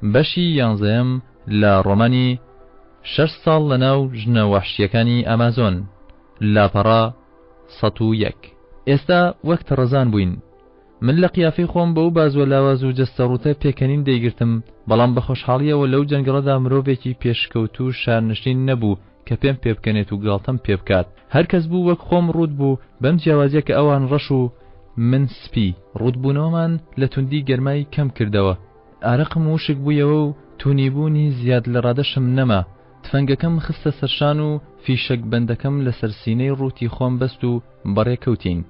بەشی یانزەیەم لە ڕۆمانی شەش ساڵ لەناو ژنە وەحشییەکانی ئەمازۆن، لاپەڕە 101. ئێستا وەک تەڕەزان بووین. من لە قیافەی خۆم بەو بازووە لاواز و جەستە ڕووتە پێکەنین دەیگرتم، بەڵام بە خۆشحاڵییەوە لەو جەنگەڵەدا مرۆڤێکی پێشکەوتوو شارنشین نەبوو کە پێم پێبکەنێت و گاڵتەم پێبکات. هەر کەس بوو وەک خۆم ڕووت بوو، بەم جیاوازییە کە ئەوان ڕەش و من سپی. ڕووتبوونەوەمان لە توندی گەرمای کەم کردەوە. ئارەقم وشک بوویەوە و توونیبوونی زیاد لە ڕادەشم نەما. تفەنگەکەم خستە سەرشان و فیشەکبەندەکەم لەسەر سینەی ڕووتی خۆم بەست و بەڕێ کەوتین.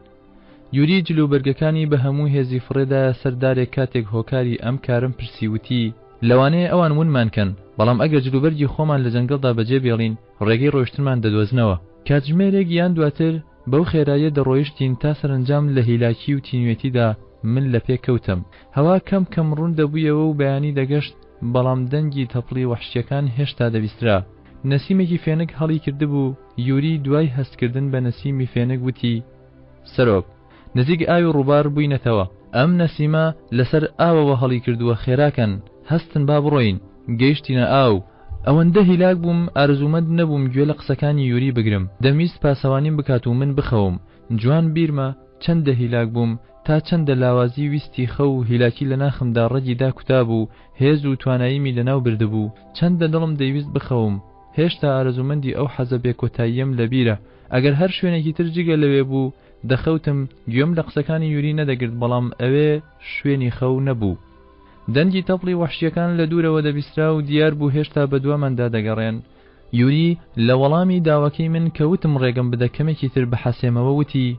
یوری جلوبەرگەکانی بە هەموو هێزی فڕێدایە سەر دارێک کاتێک هۆکاری ئەم کارەم پرسی وتی، لەوانەیە ئەوان ونمان کەن، بەڵام ئەگەر جلوبەرگی خۆمان لە جەنگەڵدا بەجێ بێڵین ڕێگەی ڕۆیشتنمان دەدۆزنەوە. کاتژمێرێک یان دواتر بەو خێراییە دەڕۆیشتین تا سەرەنجام لە هیلاکی و تینوێتیدا من لە پێ کەوتم. هەوا کەم کەم ڕوون دەبوویەوە و بەیانی دەگەشت، بەڵام دەنگی تەپڵی وەحشییەکان هێشتا دەبیسترا. نەسیمێکی فێنک هەڵی کردبوو، یوری دوای هەستکردن بە نەسیمی فێنک وتی، سەرۆک، نزیک ئاوی ڕووبار بووینەتەوە. ئەم نەسیمە لەسەر ئاوەوە هەڵی کردووە خێراکەن، هەستن با بڕۆین. گەیشتینە ئاو. ئەوەندە هیلاک بووم ئارەزوومەند نەبووم گوێ لە قسەکانی یوری بگرم. دەمویست پاسەوانیم بکات و من بخەوم. جوان بیرمە چەندە هیلاک بووم، تا چەندە لاوازی ویستی خەو و هیلاکی لە ناخمدا ڕەگی داکوتابوو، هێز و تواناییمی لەناو بردبوو. چەندە دڵم دەیویست بخەوم. هێشتا ئارەزوومەندی ئەو حەزە بێکۆتاییەم لەبیرە. ئەگەر هەر شوێنێکی تر جگە لەوێ بوو دەخەوتم، گوێم لە قسەکانی یوری نەدەگرت بەڵام ئەوێ شوێنی خەو نەبوو. دەنگی تەپڵی وەحشییەکان لە دوورەوە دەبیسترا و دیار بوو هێشتا بەدواماندا دەگەڕێن. یوری لە وەڵامی داواکەی من کە وتم ڕێگەم بدە کەمێکی تر بحەسێمەوە وتی،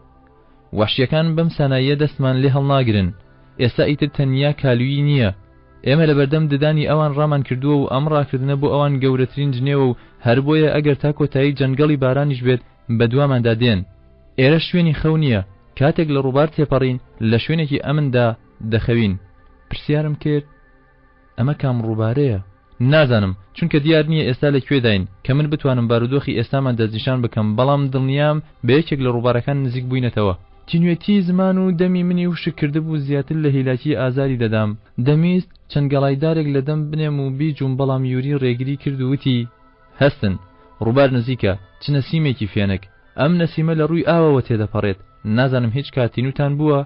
وەحشییەکان بەم ساناییە دەستمان لێ هەڵناگرن. ئێستا ئیتر تەنیا کالویی نییە. ئێمە لەبەردەم ددانی ئەوان ڕامان کردووە و ئەم ڕاکردنە بۆ ئەوان گەورەترین جنێوە و هەر بۆیە ئەگەر تا کۆتایی جەنگەڵی بارانیش بێت بەدواماندا دێن. ئێرە شوێنی خەو نییە. کاتێک لە ڕووبار تێپەڕین لە شوێنێکی ئەمندا دەخەوین. پرسیارم کرد، ئەمە کام ڕووبارەیە؟ نازانم، چونکە دیار نییە ئێستا لە کوێداین، کە من بتوانم بارودۆخی ئێستامان دەستنیشان بکەم، بەڵام دڵنیام بە یەکێک لە ڕووبارەکان نزیک بووینەتەوە. تینوێتیی زمان و دەمی منی وشک کردبوو، زیاتر لە هیلاکی ئازاری دەدام. دەمویست چەند گەڵای دارێک لە دەم بنێم و بیجووم، بەڵام یوری ڕێگری کرد و وتی، هەستن، ڕووبار نزیکە، چ نەسیمێکی فێنک! ئەم نەسیمە لە ڕووی ئاوەوە تێدەپەڕێت، نازانم هیچ کات تینووتان بووە؟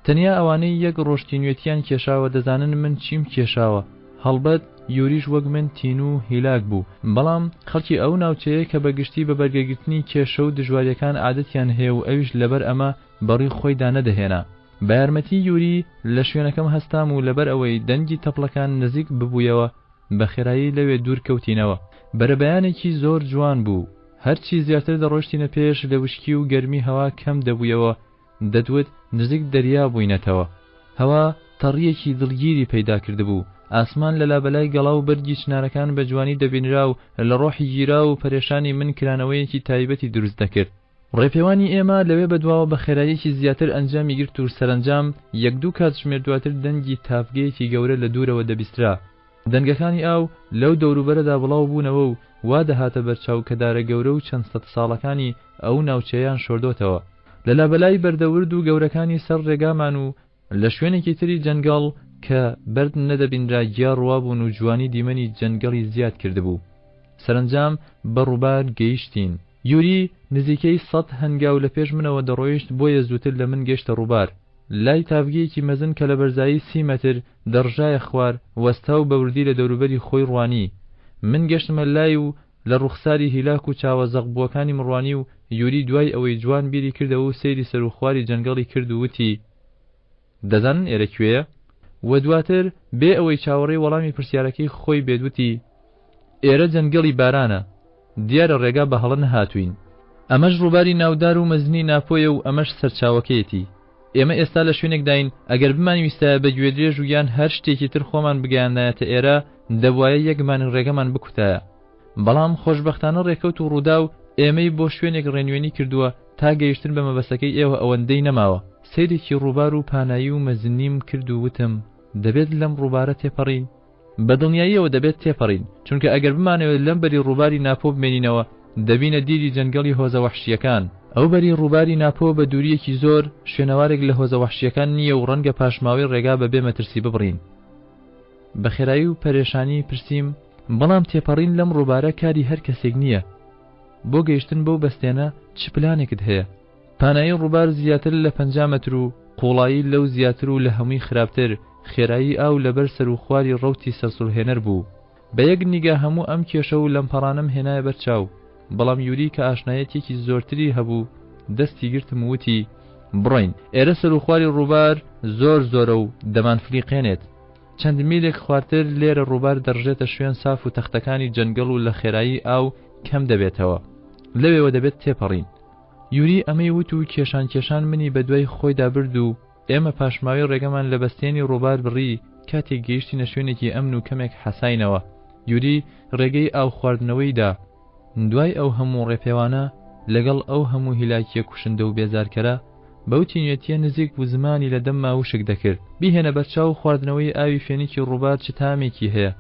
تەنیا ئەوانەی یەک ڕۆژ تینوێتیان کێشاوە دەزانن من چیم کێشاوە، هەڵبەت یوریش وەک من تینوو و هیلاک بوو، بەڵام خەڵکی ئەو ناوچەیە کە بە گشتی بە بەرگەگرتنی کێشە و دژواریەکان عادەتیان هەیە و ئەویش لەبەر ئەمە بە ڕووی خۆیدا نەدەهێنا. بە یارمەتی یوری لە شوێنەکەم هەستام و لەبەر ئەوەی دەنگی تەپڵەکان نزیک ببوویەوە بە خێرایی لەوێ دوور کەوتینەوە. بەرەبەیانێکی زۆر جوان بوو. هەرچی زیاتر دەڕۆیشتینە پێش لە وشکی و گەرمی هەوا کەم دەبوویەوە دەتوت نزیک دەریا بووینەتەوە. هەوا تەڕییەکی دڵگیری پەیدا کردبوو. ئاسمان لە لابەلای گەڵا و بەرگی چنارەکان بە جوانی دەبینرا و لە ڕۆحی گیراو و پەرێشانی من کرانەوەیەکی تایبەتی دروست دەکرد. ڕێپێوانی ئێمە لەوێ بەدواوە بە خێراییەکی زیاتر ئەنجامی گرت و سەرەنجام یەک دوو کاتژمێر دواتر دەنگی تاڤگەیەکی گەورە لە دوورەوە دەبیسترا. دەنگەکانی ئاو لەو دەوروبەرەدا بڵاو بوونەوە و وا دەهاتە بەرچاو کە دارە گەورە و چەند سەدساڵەکانی ئەو ناوچەیەیان شۆردۆتەوە. لە لابەلای بەردە ورد و گەورەکانی سەر ڕێگامان و لە شوێنێکی تری جەنگەڵ کە بەرد نەدەبینرا گیا ڕوابوون و جوانی دیمەنی جەنگەڵی زیاد کردبوو. سەرەنجام بە ڕووبار گەیشتین. یوری نزیکەی سەت هەنگاو لە پێش منەوە دەڕۆیشت بۆیە زووتر لە من گەیشتە ڕووبار. لای تاڤگەیەکی مەزن کە لە بەرزایی سی مەتر دەڕژایە خوار، وەستا و بە وردی لە دەوروبەری خۆی ڕوانی. من گەشتمە لای و لە ڕووخساری هیلاک و چاوە زەق بووەکانیم ڕوانی و یوری دوای ئەوەی جوان بیری کردەوە و سەیری سەروخواری جەنگەڵی کرد و وتی، دەزانن ئێرە کوێیە؟ و دواتر بێ ئەوەی چاوەڕێی وەڵامی پرسیارەکەی خۆی بێت وتی، ئێرە جەنگەڵی بارانە، دیارە ڕێگا بە هەڵە نەهاتووین. ئەمەش ڕووباری ناودار و مەزنی ناپۆیە و ئەمەش سەرچاوەکەیەتی. ئێمە ئێستا لە شوێنێکداین ئەگەر بمانویستایە بە گوێدرێژ و یان هەر شتێکی تر خۆمان بگەیاندایەتە ئێرە، دەبوایە یەک مانگ ڕێگەمان بکوتایە. بەڵام خۆشبەختانە ڕێکەوت و ڕووداو ئێمەی بۆ شوێنێک ڕێنوێنی کردووە تا گەیشتن بە مەبەستەکەی ئێوە ئەوەندەی نەماوە. سەیرێکی ڕووبار و پانایی و مەزنیم کرد و وتم، دەبێت لەم ڕووبارە تێپەڕین؟ بە دڵنیاییەوە دەبێت تێپەڕین، چونکە ئەگەر بمانەوێت لەم بەری ڕووباری ناپۆ بمێنینەوە، دەبینە دیلی جەنگەڵی هۆزە وەحشییەکان. ئەو بەری ڕووباری ناپۆ بە دوورییەکی زۆر، شوێنەوارێک لە هۆزە وەحشییەکان نییە و ڕەنگە پاشماوەی ڕێگا بەبێ مەترسی ببڕین. بە خێرایی و پەرێشانی پرسیم، بەڵام تێپەڕین لەم ڕووبارە کاری هەر کەسێک نییە. بۆ گەیشتن بەو بەستێنە چ پلانێکت هەیە؟ پانایی ڕووبار زیاتر لە 50 مەتر و قووڵایی لەو زیاتر و لە هەمووی خراپتر خێرایی ئاو لەبەر سەروخواری ڕەوتی سەرسوڕهێنەر بوو. بە یەک نیگا هەموو ئەم کێشە و لەمپەڕانەم هێنایە بەر چاو، بەڵام یوری کە ئاشنایەتیەکی زۆرتری هەبوو دەستی گرتم و وتی، بڕۆین، ئێرە سەروخواری ڕووبار زۆر زۆرە و دەمانفلیقێنێت. چەند میلێک خوارتر لێرە ڕووبار دەڕژێتە شوێن ساف و تەختەکانی جەنگەڵ و لە خێرایی ئاو کەم دەبێتەوە. لەوێوە دەبێت تێپەڕین. یوری ئەمەی وت و کێشان کێشان منی بە دوای خۆیدا برد و ئێمە پاشماوەی ڕێگەمان لە بەستێنی ڕووبار بڕی، کاتێک گەیشتینە شوێنێکی ئەمن و کەمێک حەساینەوە، یوری ڕێگەی ئاو خواردنەوەی دا. دوای ئەو هەموو ڕێپێوانە، لەگەڵ ئەو هەموو هیلاکییە کوشندە و بێزارکەرە، بەو تینوێتییە نزیک بوو زمانی لە دەمما وشک دەکرد. بیهێنە بەرچاو خواردنەوەی ئاوی فێنکی ڕووبار چ تامێکی هەیە.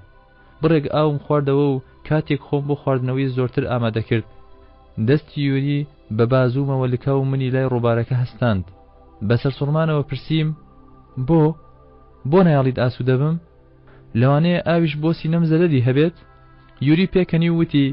بڕێک ئاوم خواردەوە و کاتێک خۆم بۆ خواردنەوەی زۆرتر ئامادە کرد، دەستی یوری بە بازوومەوە لکا و منی لای ڕووبارەکە هەستاند. بە سەرسوڕمانەوە پرسیم، بۆ؟ بۆ نایەڵیت ئاسوودە بم؟ لەوانەیە ئاویش بۆ سینەم زەرەری هەبێت؟ یوری پێکەنی و وتی،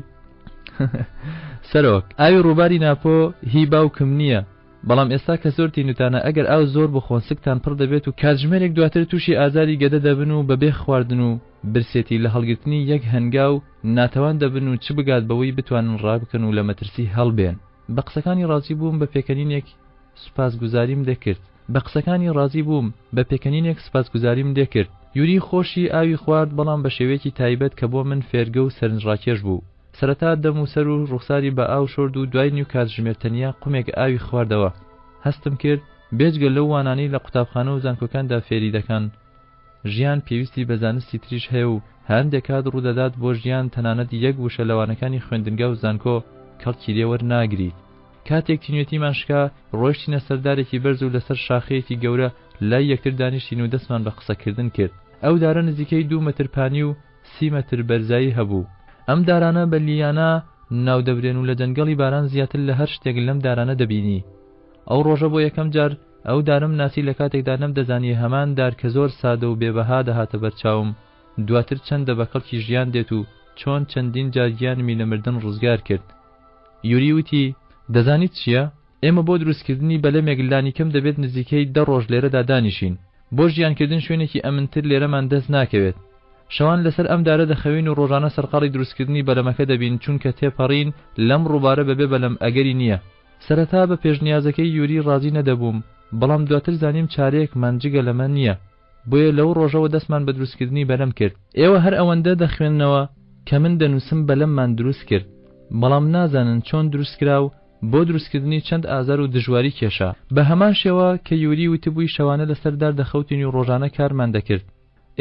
سەرۆک، ئاوی ڕووباری ناپۆ هی باوکم نییە، بەڵام ئێستا کە زۆر تینوتانە ئەگەر ئاو زۆر بخۆن سکتان پڕ دەبێت و کاتژمێرێک دواتر تووشی ئازاری گەدە دەبن و بەبێ خواردن و برسێتی لە هەڵگرتنی یەک هەنگاو ناتەوان دەبن و چ بگات بەوەی بتوانن ڕابکەن و لە مەترسی هەڵبێن. بە قسەکانی ڕازی بووم بە پێکەنینێک سوپاسگوزاریم لێکرد. بە قسەکانی ڕازی بووم بە پێکەنینێک سوپاسگوزاریم لێکرد. یوری خۆشی ئاوی خوارد بەڵام بە شێوەیەکی تایبەت کە بۆ من فێرگە و سەرنجڕاکێش بوو. سەرەتا دەم و سەر و ڕوخساری بە ئاو شۆرد و دوای نیو کاتژمێر تەنیا قومێک ئاوی خواردەوە. هەستم کرد بێجگە لەو وانانەی لە قوتابخانە و زانکۆکاندا فێری دەکەن، ژیان پێویستی بە زانستی تریش هەیە و هەندێک کات ڕوودەدات بۆ ژیان تەنانەت یەک وشە لە وانەکانی خوێندنگا و زانکۆ کەڵکی لێ وەرناگریت. کاتێک تینوێتیمان شکا، ڕۆیشتینە سەر دارێکی بەرز و لەسەر شاخەیەکی گەورە لای یەکتر دانیشتین و دەستمان بە قسەکردن کرد. ئەو دارە نزیکەی دوو مەتر پانی و 30 مەتر بەرزایی هەبوو. ئەم دارانە بە لیانا ناودەبرێن و لە جەنگەڵی باران زیاتر لە هەر شتێک لەم دارانە دەبینی. ئەو ڕۆژە بۆ یەکەم جار ئەو دارەم ناسی لە کاتێکدا نەمدەزانی هەمان دار کە زۆر سادە و بێ بەها دەهاتە بەرچاوم دواتر چەندە بە کەڵکی ژیان دێت و چۆن چەندین جار گیانمی لە مردن ڕزگار کرد. یوری وتی، دەزانیت چییە؟ ئێمە بۆ دروستکردنی بەلەمێک لانیکەم دەبێت نزیکەی دە ڕۆژ لێرەدا دانیشین. بۆ ژیانکردن شوێنێکی ئەمنتر لێرەمان دەست ناکەوێت. شەوان لەسەر ئەم دارە دەخەوین و ڕۆژانە سەرقاڵی دروستکردنی بەلەمەکە دەبین چونکە تێپەڕین لەم ڕووبارە بەبێ بەلەم ئەگەری نییە. سەرەتا بە پێشنیازەکەی یوری ڕازی نەدەبووم، بەڵام دواتر زانیم چارەیەکمان جگە لەمە نییە. بۆیە لەو ڕۆژەوە دەستمان بە دروستکردنی بەلەم کرد. ئێوە هەر ئەوەندە دەخوێننەوە کە من دەنووسم بەلەممان دروست کرد، بەڵام نازانن چۆن دروستکرا و بۆ دروستکردنی چەند ئازار و دژواری کێشا. بە هەمان شێوە کە یوری وتبووی شەوانە لەسەر دار دەخەوتین و ڕۆژانە کارمان دەکرد.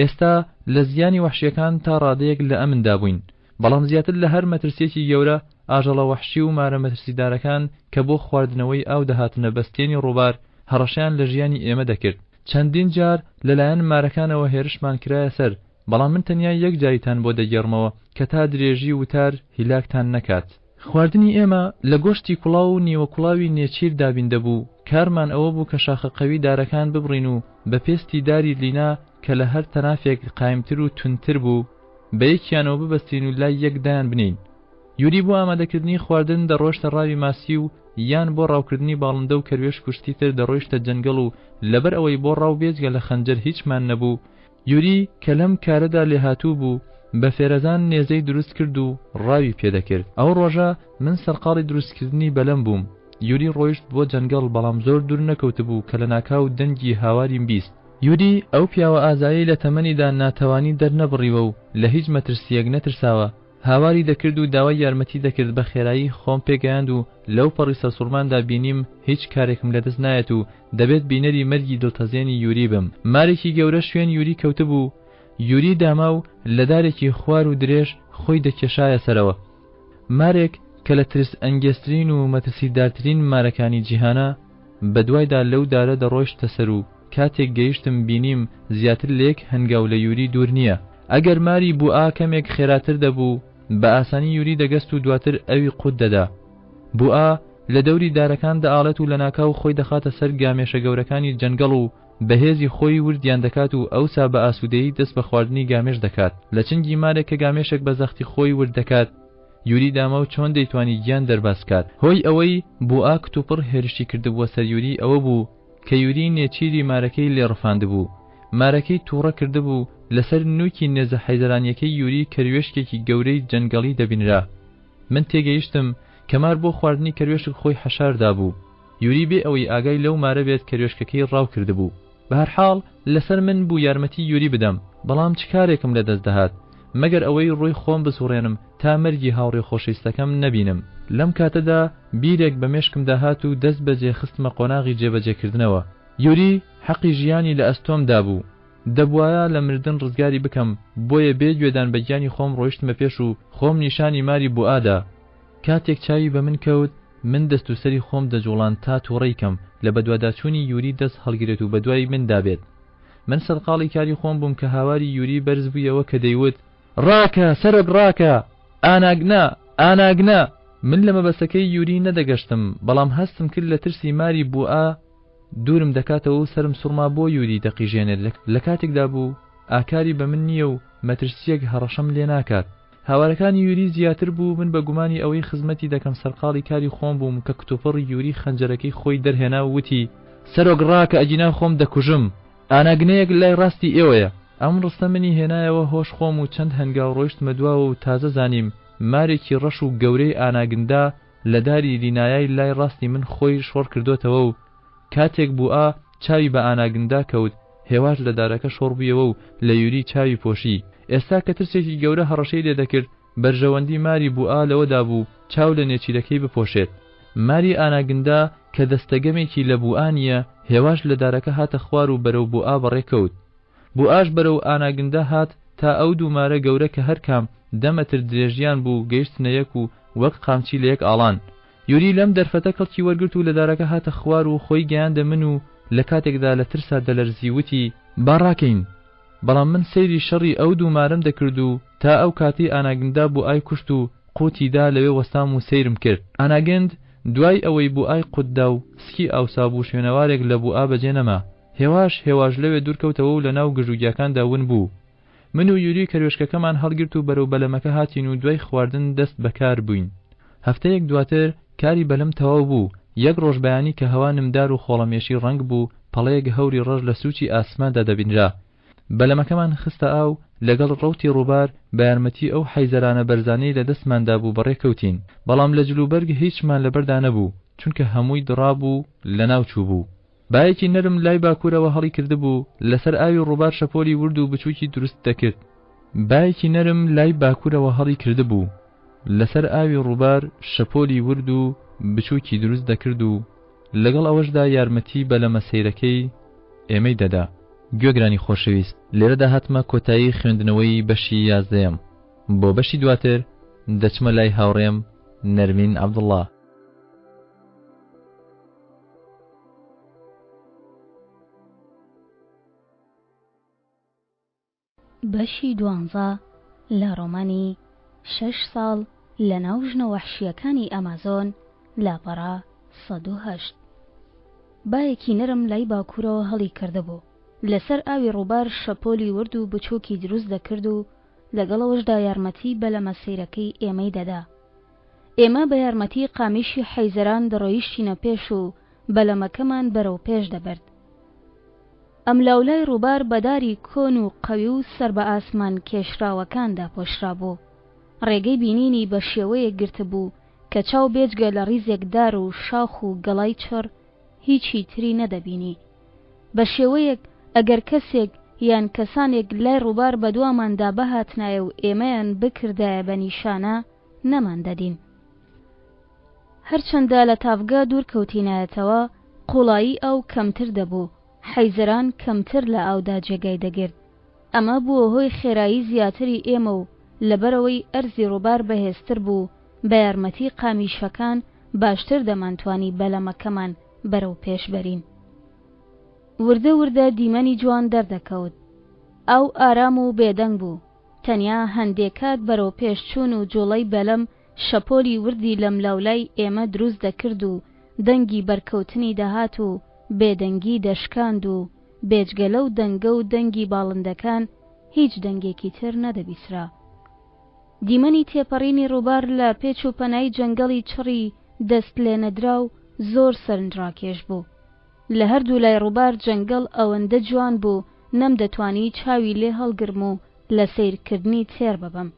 ئێستا لە زیانی وەحشیەکان تا ڕادەیەک لە ئەمندا بووین، بەڵام زیاتر لە هەر مەترسیەکی گەورە، ئاژەڵە وەحشی و مارە مەترسیدارەکان کە بۆ خواردنەوەی ئاو دەهاتنە بەستێنی ڕووبار، هەڕەشەیان لە ژیانی ئێمە دەکرد. چەندین جار لەلایەن مارەکانەوە هێرشمان کرایە سەر، بەڵام من تەنیا یەک جاریتان بۆ دەگێڕمەوە کە تا درێژی وتار هیلاکتان نەکات. خواردنی ئێمە لە گۆشتی کوڵاو و نیوە کوڵاوی نێچیر دابین دەبوو، کارمان ئەوە بوو کە شاخە قەوی دارەکان ببڕین و بە پێستی داری لینا کە لە هەر تەنافێک قایمتر و توندتر بوو، بە یەکیانەوە ببەستین و لای یەک دایان بنێین. یوری بۆ ئامادەکردنی خواردن دەڕۆشتە ڕاوی ماسی و یان بۆ ڕاوکردنی باڵندە و کەروێشک و شتی تر دەڕۆیشتە جەنگەڵ و لەبەر ئەوەی بۆ ڕاو بێجگە لە خەنجەر هیچمان نەبوو، یوری کە لەم کارەدا لێهاتوو بوو، بە فێرەزان نێزەی دروست کرد و ڕاوی پێ دەکرد. ئەو ڕۆژە من سەرقاڵی دروستکردنی بەلەم بووم. یوری ڕۆیشت بۆ جەنگەڵ بەڵام زۆر دوور نەکەوتبوو کە لەناکاو دەنگی هاواریم بیست. یوری ئەو پیاوە ئازایەی لە تەمەنیدا ناتەوانی دەرنەبڕیوە و لە هیچ مەترسییەک نەترساوە، هاواری دەکرد و داوای یارمەتی دەکرد بە خێرایی خۆم پێگەیاند و لەو پەڕی سەرسوڕماندا بینیم هیچ کارێکم لەدەست نایەت و دەبێت بینەری مەرگی دڵتەزێنی یوری بم. مارێکی گەورە شوێن یوری کەوتبوو، یوری داما و لە دارێکی خوار و درێژ خۆی دەکێشایە سەرەوە. مارێک کە لە ترس ئەنگێزترین و مەترسیدارترین مارەکانی جیهانە، بەدوایدا لەو دارە دەڕۆیشتە سەر و کاتێک گەیشتم بینیم زیاتر لە یەک هەنگاو لە یوری دوور نییە. ئەگەر ماری بوئا کەمێک خێراتر دەبوو، بە ئاسانی یوری دەگەست و دواتر ئەوی قوت دەدا. بوئا لە دەوری دارەکان دەئاڵێت و لەناکاو خۆی دەخاتە سەر گامێشە گەورەکانی جەنگەڵ و. بە هێزی خۆی وردیان دەکات و ئەوسا بە ئاسوودەیی دەست بە خواردنی گامێش دەکات. لە چنگی مارێک کە گامێشێک بە زەختی خۆی ورد دەکات، یوری داماو چۆن دەیتوانی گیان دەرباز بکات؟ هۆی ئەوەی بوئا کتوپڕ هێرشی کردبووە سەر یوری ئەوە بوو کە یوری نێچیری مارەکەی لێ ڕفاندبوو. مارەکەی تووڕە کردبوو، لەسەر نووکی نێزە حەیزەرانییەکەی یوری کەروێشکێکی گەورەی جەنگەڵی دەبینرا. من تێگەیشتم کە مار بۆ خواردنی کەروێشک خۆی حەشار دابوو. یوری بێ ئەوەی ئاگای لەو مارە بێت کەروێشکەکەی ڕاو کردبوو. بەهەرحاڵ لەسەر من بوو یارمەتی یوری بدەم، بەڵام چ کارێکم لە دەست دەهات؟ مەگەر ئەوەی ڕووی خۆم بسوڕێنم تا مەرگی هاوڕێ خۆشەیستەکەم نەبینم. لەم کاتەدا بیرێک بە مێشکمدا هات و دەست بەجێ خستمە قۆناغی جێبەجێکردنەوە. یوری حەقی ژیانی لە ئەستۆم دابوو. دەبوایە لە مردن ڕزگاری بکەم، بۆیە بێ گوێدان بە گیانی خۆم ڕۆیشتمە پێش و خۆم نیشانی ماری بوئا دا. کاتێک چاوی بە من کەوت، من دەست و سەری خۆم دەجوڵاند تا توڕەی کەم، لە بەدواداچوونی یوری دەست هەڵگرێت و بەدوای مندا بێت. من سەرقاڵی کاری خۆم بووم کە هاواری یوری بەرز بوویەوە کە دەیوت، ڕاکە، سەرۆک ڕاکە! ئاناگنە! ئاناگنە! من لە مەبەستەکەی یوری نەدەگەشتم، بەڵام هەستم کرد لە ترسی ماری بوئا دوورم دەکاتەوە و سەرم سوڕما بۆ یوری دەقیژێنێت لە کاتێکدا بوو ئاکاری بە من نییە و مەترسییەک هەڕەشەم لێ ناکات. هاوارەکانی یوری زیاتر بوو، من بە گومانی ئەوەی خزمەتی دەکەم سەرقاڵی کاری خۆم بووم کە کتوپڕ یوری خەنجەرەکەی خۆی دەرهێنا و وتی، سەرۆک ڕاکە ئەگینا خۆم دەکوژم، ئاناگنەیەک لای ڕاستی ئێوەیە. ئەم ڕستە منی هێنایەوە هۆش خۆم و چەند هەنگاو ڕۆیشتمە دواوە و تازە زانیم مارێکی ڕەش و گەورەی ئاناگندا لە داری لینایای لای ڕاستی من خۆی شۆڕ کردۆتەوە و کاتێک بوئا چاوی بە ئاناگندا کەوت هێواش لە دارەکە شۆڕ بویەوە و لە یوری چاوی پۆشی. ئێستا کە ترسێکی گەورە هەڕەشەی لێ دەکرد، بەرژەوەندی ماری بوئا لەوەدا بوو چاو لە نێچیرەکەی بپۆشێت. ماری ئاناگندا کە دەستەگەمێکی لە بوئا نییە، هێواش لە دارەکە هاتە خوار و بەرەو بوئا بەڕێ کەوت. بوئاش بەرەو ئاناگندا هات تا ئەو دوو مارە گەورە کە هەر کام دە مەتر درێژیان بوو گەیشتنە یەک و وەک قامچی لە یەک ئاڵان. یوری لەم دەرفەتە کەڵکی وەرگرت و لە دارەکە هاتە خوار و خۆی گەیاندە من و لە کاتێکدا لە ترسا دەلەرزی وتی، با ڕاکەین! بەڵام من سەیری شەڕی ئەو دوو مارەم دەکرد و تا ئەو کاتەی ئاناگندا بوئای کوشت و قوتی دا لەوێ وەستام و سەیرم کرد. ئاناگند دوای ئەوەی بوئای قوت دا و سکی ئاوسابوو شوێنەوارێک لە بوئا بەجێ نەما. هێواش هێواش لەوێ دوورکەوتەوە و لەناو گژوگیاکاندا ون بوو. من و یوری کەروێشکەکەمان هەڵگرت و بەرەو بەلەمەکە هاتین و دوای خواردن دەست بە کار بووین. هەفتەیەک دواتر کاری بەلەم تەواو بوو. یەک ڕۆژ بەیانی کە هەوا نمدار و خۆڵەمێشی ڕەنگ بوو، پەڵەیەک هەوری ڕەش لە سووچی ئاسماندا دەبینرا. بەلەمەکەمان خستە ئاو، لەگەڵ ڕەوتی ڕووبار، بە یارمەتی ئەو حەیزەرانە بەرزانەی لە دەستماندا بوو بەڕێ کەوتین. بەڵام لە جلوبەرگ هیچمان لەبەردا نەبوو، چونکە هەمووی دڕابوو و لەناو چووبوو. بایەکی نەرم لای باکوورەوە هەڵی کردبوو، لەسەر ئاوی ڕووبار شەپۆلی ورد و بچووکی دروست دەکرد. بایەکی نەرم لای باکوورەوە هەڵی کردبوو، لەسەر ئاوی ڕووبار شەپۆلی ورد و بچووکی دروست دەکرد و لەگەڵ ئەوەشدا یارمەتی بەلەمە سەیرەکەی ئێمەی دەدا. گوێگرانی خۆشەویست لێرەدا هاتمە کۆتایی خوێندنەوەی بەشی یازدەیەم، بۆ بەشی دواتر دەچمە لای هاوڕێم نەرمین عەبدوڵڵا. بەشی دوانزە لە ڕۆمانی شەش ساڵ لە ناو ژنە وەحشییەکانی ئەمازۆن لاپەڕە 108 بایەکی نەرم لای باکوورەوە هەڵی کردبوو لەسەر ئاوی ڕووبار شەپۆلی ورد و بچووکی دروست دەکرد و لەگەڵ ئەوەشدا یارمەتی بەلەمە سەیرەکەی ئێمەی دەدا ئێمە بە یارمەتی قامیشی حەیزەران دەڕۆیشتینە پێش و بەلەمەکەمان بەرەو پێش دەبرد. ئەملاولای ڕووبار بە داری کۆن و قەوی و سەر بە ئاسمان کێشراوەکان داپۆشرابوو. ڕێگەی بینینی بە شێوەیەک گرتبوو کە چاو بێجگە لە ڕیزێک دار و شاخ و گەڵای چڕ هیچی تری نەدەبینی. بە شێوەیەک ئەگەر کەسێک یان کەسانێک لای ڕووبار بەدواماندا بهاتنایە و ئێمەیان بکردایە بە نیشانە، نەمان دەدین. هەرچەندە لە تاڤگە دوور کەوتینایەتەوە، قووڵایی ئاو کەمتر دەبوو، حەیزەران کەمتر لە ئاودا جێگای دەگرت. ئەمە بووە هۆی خێرایی زیاتری ئێمە و لەبەرئەوەی ئەرزی ڕووبار بەهێزتر بوو، بە یارمەتی قامیشەکان باشتر دەمانتوانی بەلەمەکەمان بەرەو پێش بەرین. وردە وردە دیمەنی جوان دەردەکەوت. ئاو ئارام و بێدەنگ بوو. تەنیا هەندێ کات بەرەو پێش چوون و جوڵەی بەلەم شەپۆلی وردی لەملاولای ئێمە دروست دەکرد و دەنگی بەرکەوتنی دەهات و بێدەنگی دەشکاند و. بێجگە لەو دەنگە و دەنگی باڵندەکان هیچ دەنگێکی تر نەدەبیسرا. دیمەنی تێپەڕینی ڕووبار لە پێچ و پەنای جەنگەڵی چڕی دەست لێنەدراو زۆر سەرنجڕاکێش بوو. لە هەردوو لای ڕووبار جەنگەڵ ئەوەندە جوان بوو نەمدەتوانی چاوی لێ هەڵگرم و لە سەیرکردنی تێر ببم.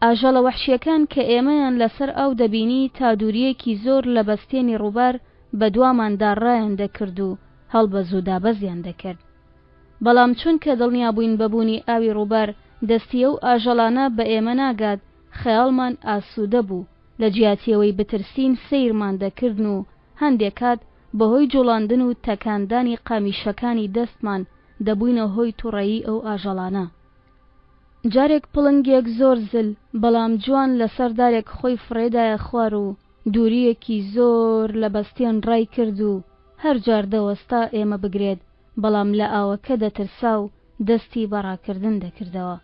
ئاژەڵە وەحشییەکان کە ئێمەیان لەسەر ئاو دەبینی تا دوورییەکی زۆر لە بەستێنی ڕووبار بە دواماندا ڕایان دەکرد و هەڵبەز و دابەزیان دەکرد. بەڵام چونکە دڵنیا بووین بە بوونی ئاوی ڕووبار دەستی ئەو ئاژەڵانە بە ئێمە ناگات خەیاڵمان ئاسوودە بوو لە جیاتی ئەوەی بترسین سەیرمان دەکردن و هەندێ کات بەهۆی جوڵاندن و تەکاندانی قامیشەکانی دەستمان دەبووینە هۆی توڕەیی ئەو ئاژەڵانە. جارێک پڵنگێک زۆر زل بەڵام جوان لەسەر دارێک خۆی فڕێدایە خوار و دوورییەکی زۆر لە بەستێن ڕای کرد و هەر جار دەوەستا ئێمە بگرێت بەڵام لە ئاوەکە دەترسا و دەستی بە ڕاکردن دەکردەوە.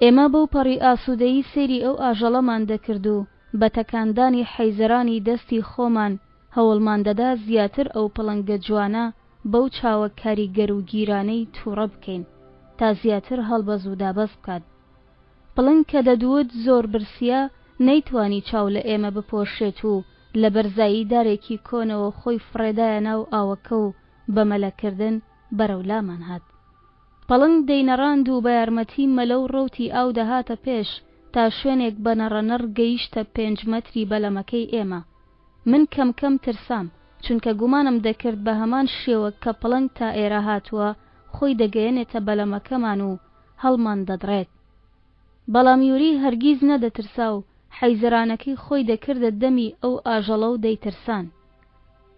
ئێمە بەو پەڕی ئاسوودەیی سەیری ئەو ئاژەڵەمان دەکرد و بە تەکاندانی حەیزەرانی دەستی خۆمان هەوڵمان دەدا زیاتر ئەو پڵنگە جوانە بەو چاوە کاریگەر و گیرانەی تووڕە بکەین تا زیاتر هەڵبەز و دابەز بکات. پڵنگ کە دەدوت زۆر برسییە نەیتوانی چاو لە ئێمە بپۆشێت و لە بەرزایی دارێکی کۆنەوە خۆی فڕێدایە ناو ئاوەکە و بە مەلەکردن بەرەو لامان هات. پڵنگ دەینەڕاند و بە یارمەتی مەلە و ڕەوتی ئاو دەهاتە پێش تا شوێنێک بە نەڕەنەڕ گەیشتە پێنج مەتری بەلەمەکەی ئێمە. من کەم کەم ترسام، چونکە گومانم دەکرد بە هەمان شێوە کە پڵنگ تا ئێرە هاتووە خۆی دەگەیەنێتە بەلەمەکەمان و هەڵمان دەدڕێت. بەڵام یوری هەرگیز نەدەترسا و حەیزەرانەکەی خۆی دەکردە دەمی ئەو ئاژەڵە و دەیترسان.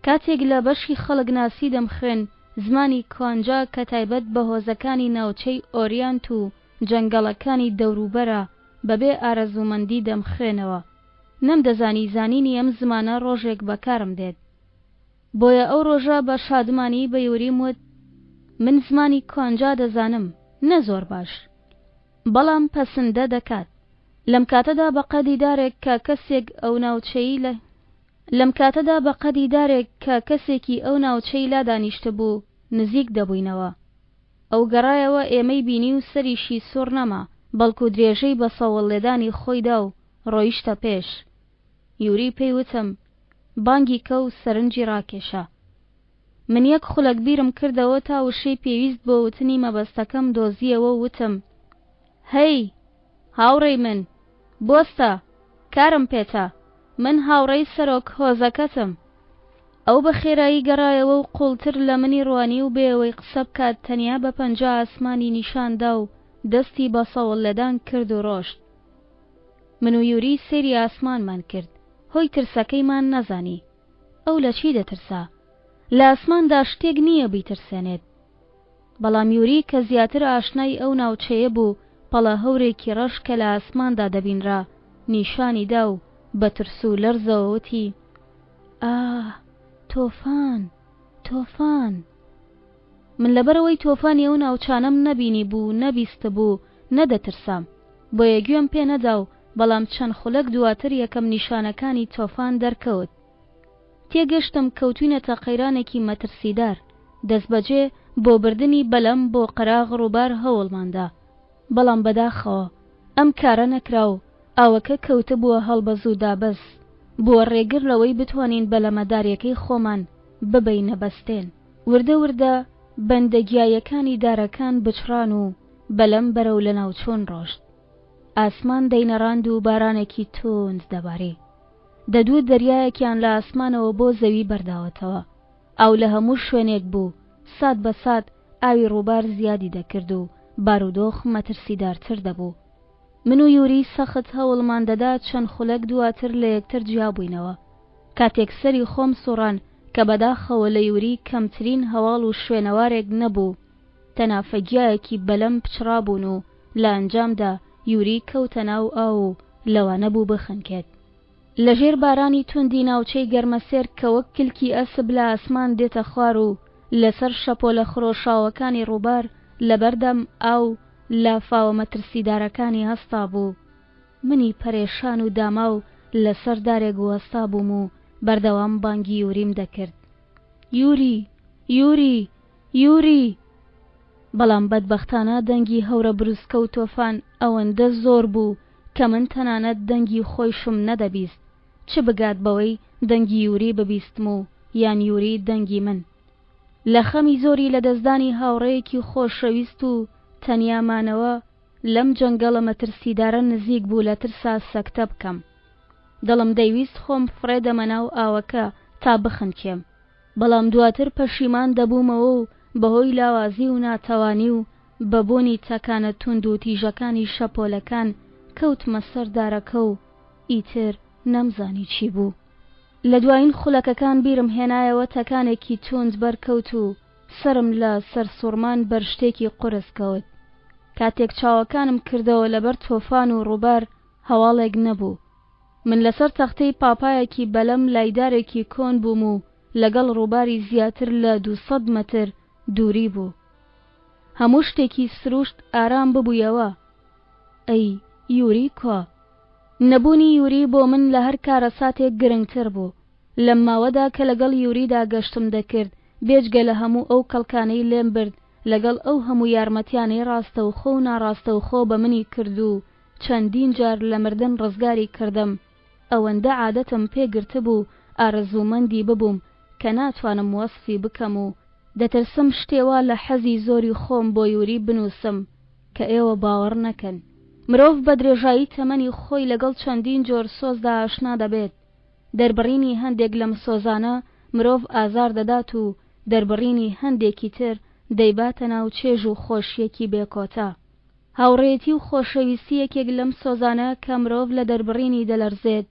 کاتێک لە بەشی خەڵکناسی دەمخوێن زمانی کوانجا کە تایبەت بە هۆزەکانی ناوچەی ئۆریانت و جەنگەڵەکانی دەوروبەرە بەبێ ئارەزوومەندی دەمخوێنەوە. نەمدەزانی زانینی ئەم زمانە ڕۆژێک بەکارم دێت. بۆیە ئەو ڕۆژە بە شادمانی بە یوریم وت، من زمانی کوانجا دەزانم، نە زۆر باش. بەڵام پەسندە دەکات. لەم کاتەدا بە قەدی دارێک کە کەسێک ئەو ناوچەی لە لەم کاتەدا بە قەدی دارێک کە کەسێکی ئەو ناوچەی لا دانیشتبوو نزیک دەبووینەوە. ئەو گەڕایەوە ئێمەی بینی و سەریشی سوڕ نەما، بەڵکو درێژەی بە سەوڵ لێدانی خۆی دا و ڕۆیشتە پێش. یوری پێی وتم بانگی کە و سەرنجی ڕاکێشا. من یەک خولەک بیرم کردەوە تا وشەی پێویست بۆ وتنی مەبەستەکەم دۆزییەوە و وتم، هەی! هاوڕێی من! بوەستە! کارم پێتە! من هاوڕێی سەرۆک هۆزەکەتم! ئەو بە خێرایی گەڕایەوە و قووڵتر لە منی ڕوانی و بێ ئەوەی قسە بکات تەنیا بە پەنجە ئاسمانی نیشان دا و دەستی بە سەوڵ لێدان کرد و ڕۆشت. من و یوری سەیری ئاسمانمان کرد، هۆی ترسەکەیمان نەزانی. ئەو لە چی دەترسا؟ لە ئاسماندا شتێک نییە بیترسێنێت. بەڵام یوری کە زیاتر ئاشنای ئەو ناوچەیە بوو، پەڵە هەورێکی ڕەش کە لە ئاسماندا دەبینرا، نیشانی دا و بە ترس و لەرزەوە وتی، ئاه، تۆفان! تۆفان! من لەبەرئەوەی تۆفانی ئەو ناوچانەم نەبینیبوو و نەبیستبوو، نەدەترسام. بۆیە گوێم پێ نەدا و بەڵام چەند خولەک دواتر یەکەم نیشانەکانی تۆفان دەرکەوت. تێگەشتم کەوتوینەتە قەیرانێکی مەترسیدار. دەستبەجێ بۆ بردنی بەلەم بۆ قەراغ ڕووبار هەوڵماندا. بەڵام بەداخەوە ئەم کارە نەکرا و ئاوەکە کەوتبووە هەڵبەز و دابەز، بووە ڕێگر لەوەی بتوانین بەلەمە داریەکەی خۆمان ببەینە بەستێن. وردە وردە بەندە گیایەکانی دارەکان بچڕان و بەلەم بەرەو لەناوچوون ڕۆشت. ئاسمان دەینەڕاند و بارانێکی توند دەباری. دەدوت دەریایەکیان لە ئاسمانەوە بۆ زەوی بەرداوەتەوە. ئاو لە هەموو شوێنێک بوو، سات بە سات ئاوی ڕووبار زیادی دەکرد و بارودۆخ مەترسیدارتر دەبوو. من و یوری سەخت هەوڵمان دەدا چەند خولەک دواتر لە یەکتر جیابووینەوە. کاتێک سەری خۆم سوڕان کە بەداخەوە لە یوری کەمترین هەواڵ و شوێنەوارێک نەبوو، تەنافە گیایەکی بەلەم پچڕابوون و لە ئەنجامدا یوری کەوتە ناو ئاو و لەوانەبوو بخنکێت. لە ژێر بارانی توندی ناوچەی گەرمەسێر کە وەک کلکی ئەسپ لە ئاسمان دێتە خوار و لەسەر شەپۆلە خرۆشاوەکانی ڕووبار لەبەردەم ئاو لافاوە مەترسیدارەکانی هەستابوو، منی پەرێشان و داماو لەسەر دارێک وەستابووم و بەردەوام بانگی یوریم دەکرد. یوری! یوری! یوری! بەڵام بەدبەختانە دەنگی هەورە بروسکە و تۆفان ئەوەندە زۆر بوو کە من تەنانەت دەنگی خۆیشم نەدەبیست، چ بگات بەوەی دەنگی یوری ببیستم و یان یوری دەنگی من. لە خەمی زۆری لەدەستدانی هاوڕێیەکی خۆشەویست و تەنیا مانەوە لەم جەنگەڵە مەترسیدارە نزیک بوو لە ترسا سەکتە بکەم. دڵم دەیویست خۆم فڕێدەمە ناو ئاوەکە تا بخنکێم. بەڵام دواتر پەشیمان دەبوومەوە و بەهۆی لاوازی و ناتەوانی و بە بۆنی تەکانە توند و تیژەکانی شەپۆلەکان کەوتمە سەر دارەکە و ئیتر نەمزانی چی بوو. لە دوایین خولەکەکان بیرم هێنایەوە تەکانێکی توند بەرکەوت و سەرم لە سەرسوڕمان بەر شتێکی قورس کەوت. کاتێک چاوەکانم کردەوە لەبەر تۆفان و ڕووبار هەواڵێک نەبوو. من لەسەر تەختەی پاپایەکی بەلەم لای دارێکی کۆن بووم و لەگەڵ ڕووباری زیاتر لە 200 مەتر دووری بوو. هەموو شتێکی سروشت ئارام ببوویەوە. ئەی یوری کوا؟ نەبوونی یوری بۆ من لە هەر کارەساتێک گرنگتر بوو. لەم ماوەدا کە لەگەڵ یوریدا گەشتم دەکرد، بێجگە لە هەموو ئەو کەڵکانەی لێم برد، لەگەڵ ئەو هەموو یارمەتیانەی ڕاستەوخۆ و ناڕاستەوخۆ بە منی کرد و چەندین جار لە مردن ڕزگاری کردم، ئەوەندە عادەتم پێ گرتبوو ئارەزوومەندی ببووم کە ناتوانم وەسفی بکەم و دەترسم شتێ وا لە حەزی زۆری خۆم بۆ یوری بنووسم کە ئێوە باوەڕ نەکەن. مرۆڤ بە درێژایی تەمەنی خۆی لەگەڵ چەندین جۆر سۆزدا ئاشنا دەبێت. دەربڕینی هەندێک لەم سۆزانە مرۆڤ ئازار دەدات و دەربڕینی هەندێکی تر دەیباتە ناو چێژ و خۆشییەکی بێ کۆتا. هاوڕێیەتی و خۆشەویستی یەکێک لەم سۆزانە کە مرۆڤ لە دەربڕینی دەلەرزێت.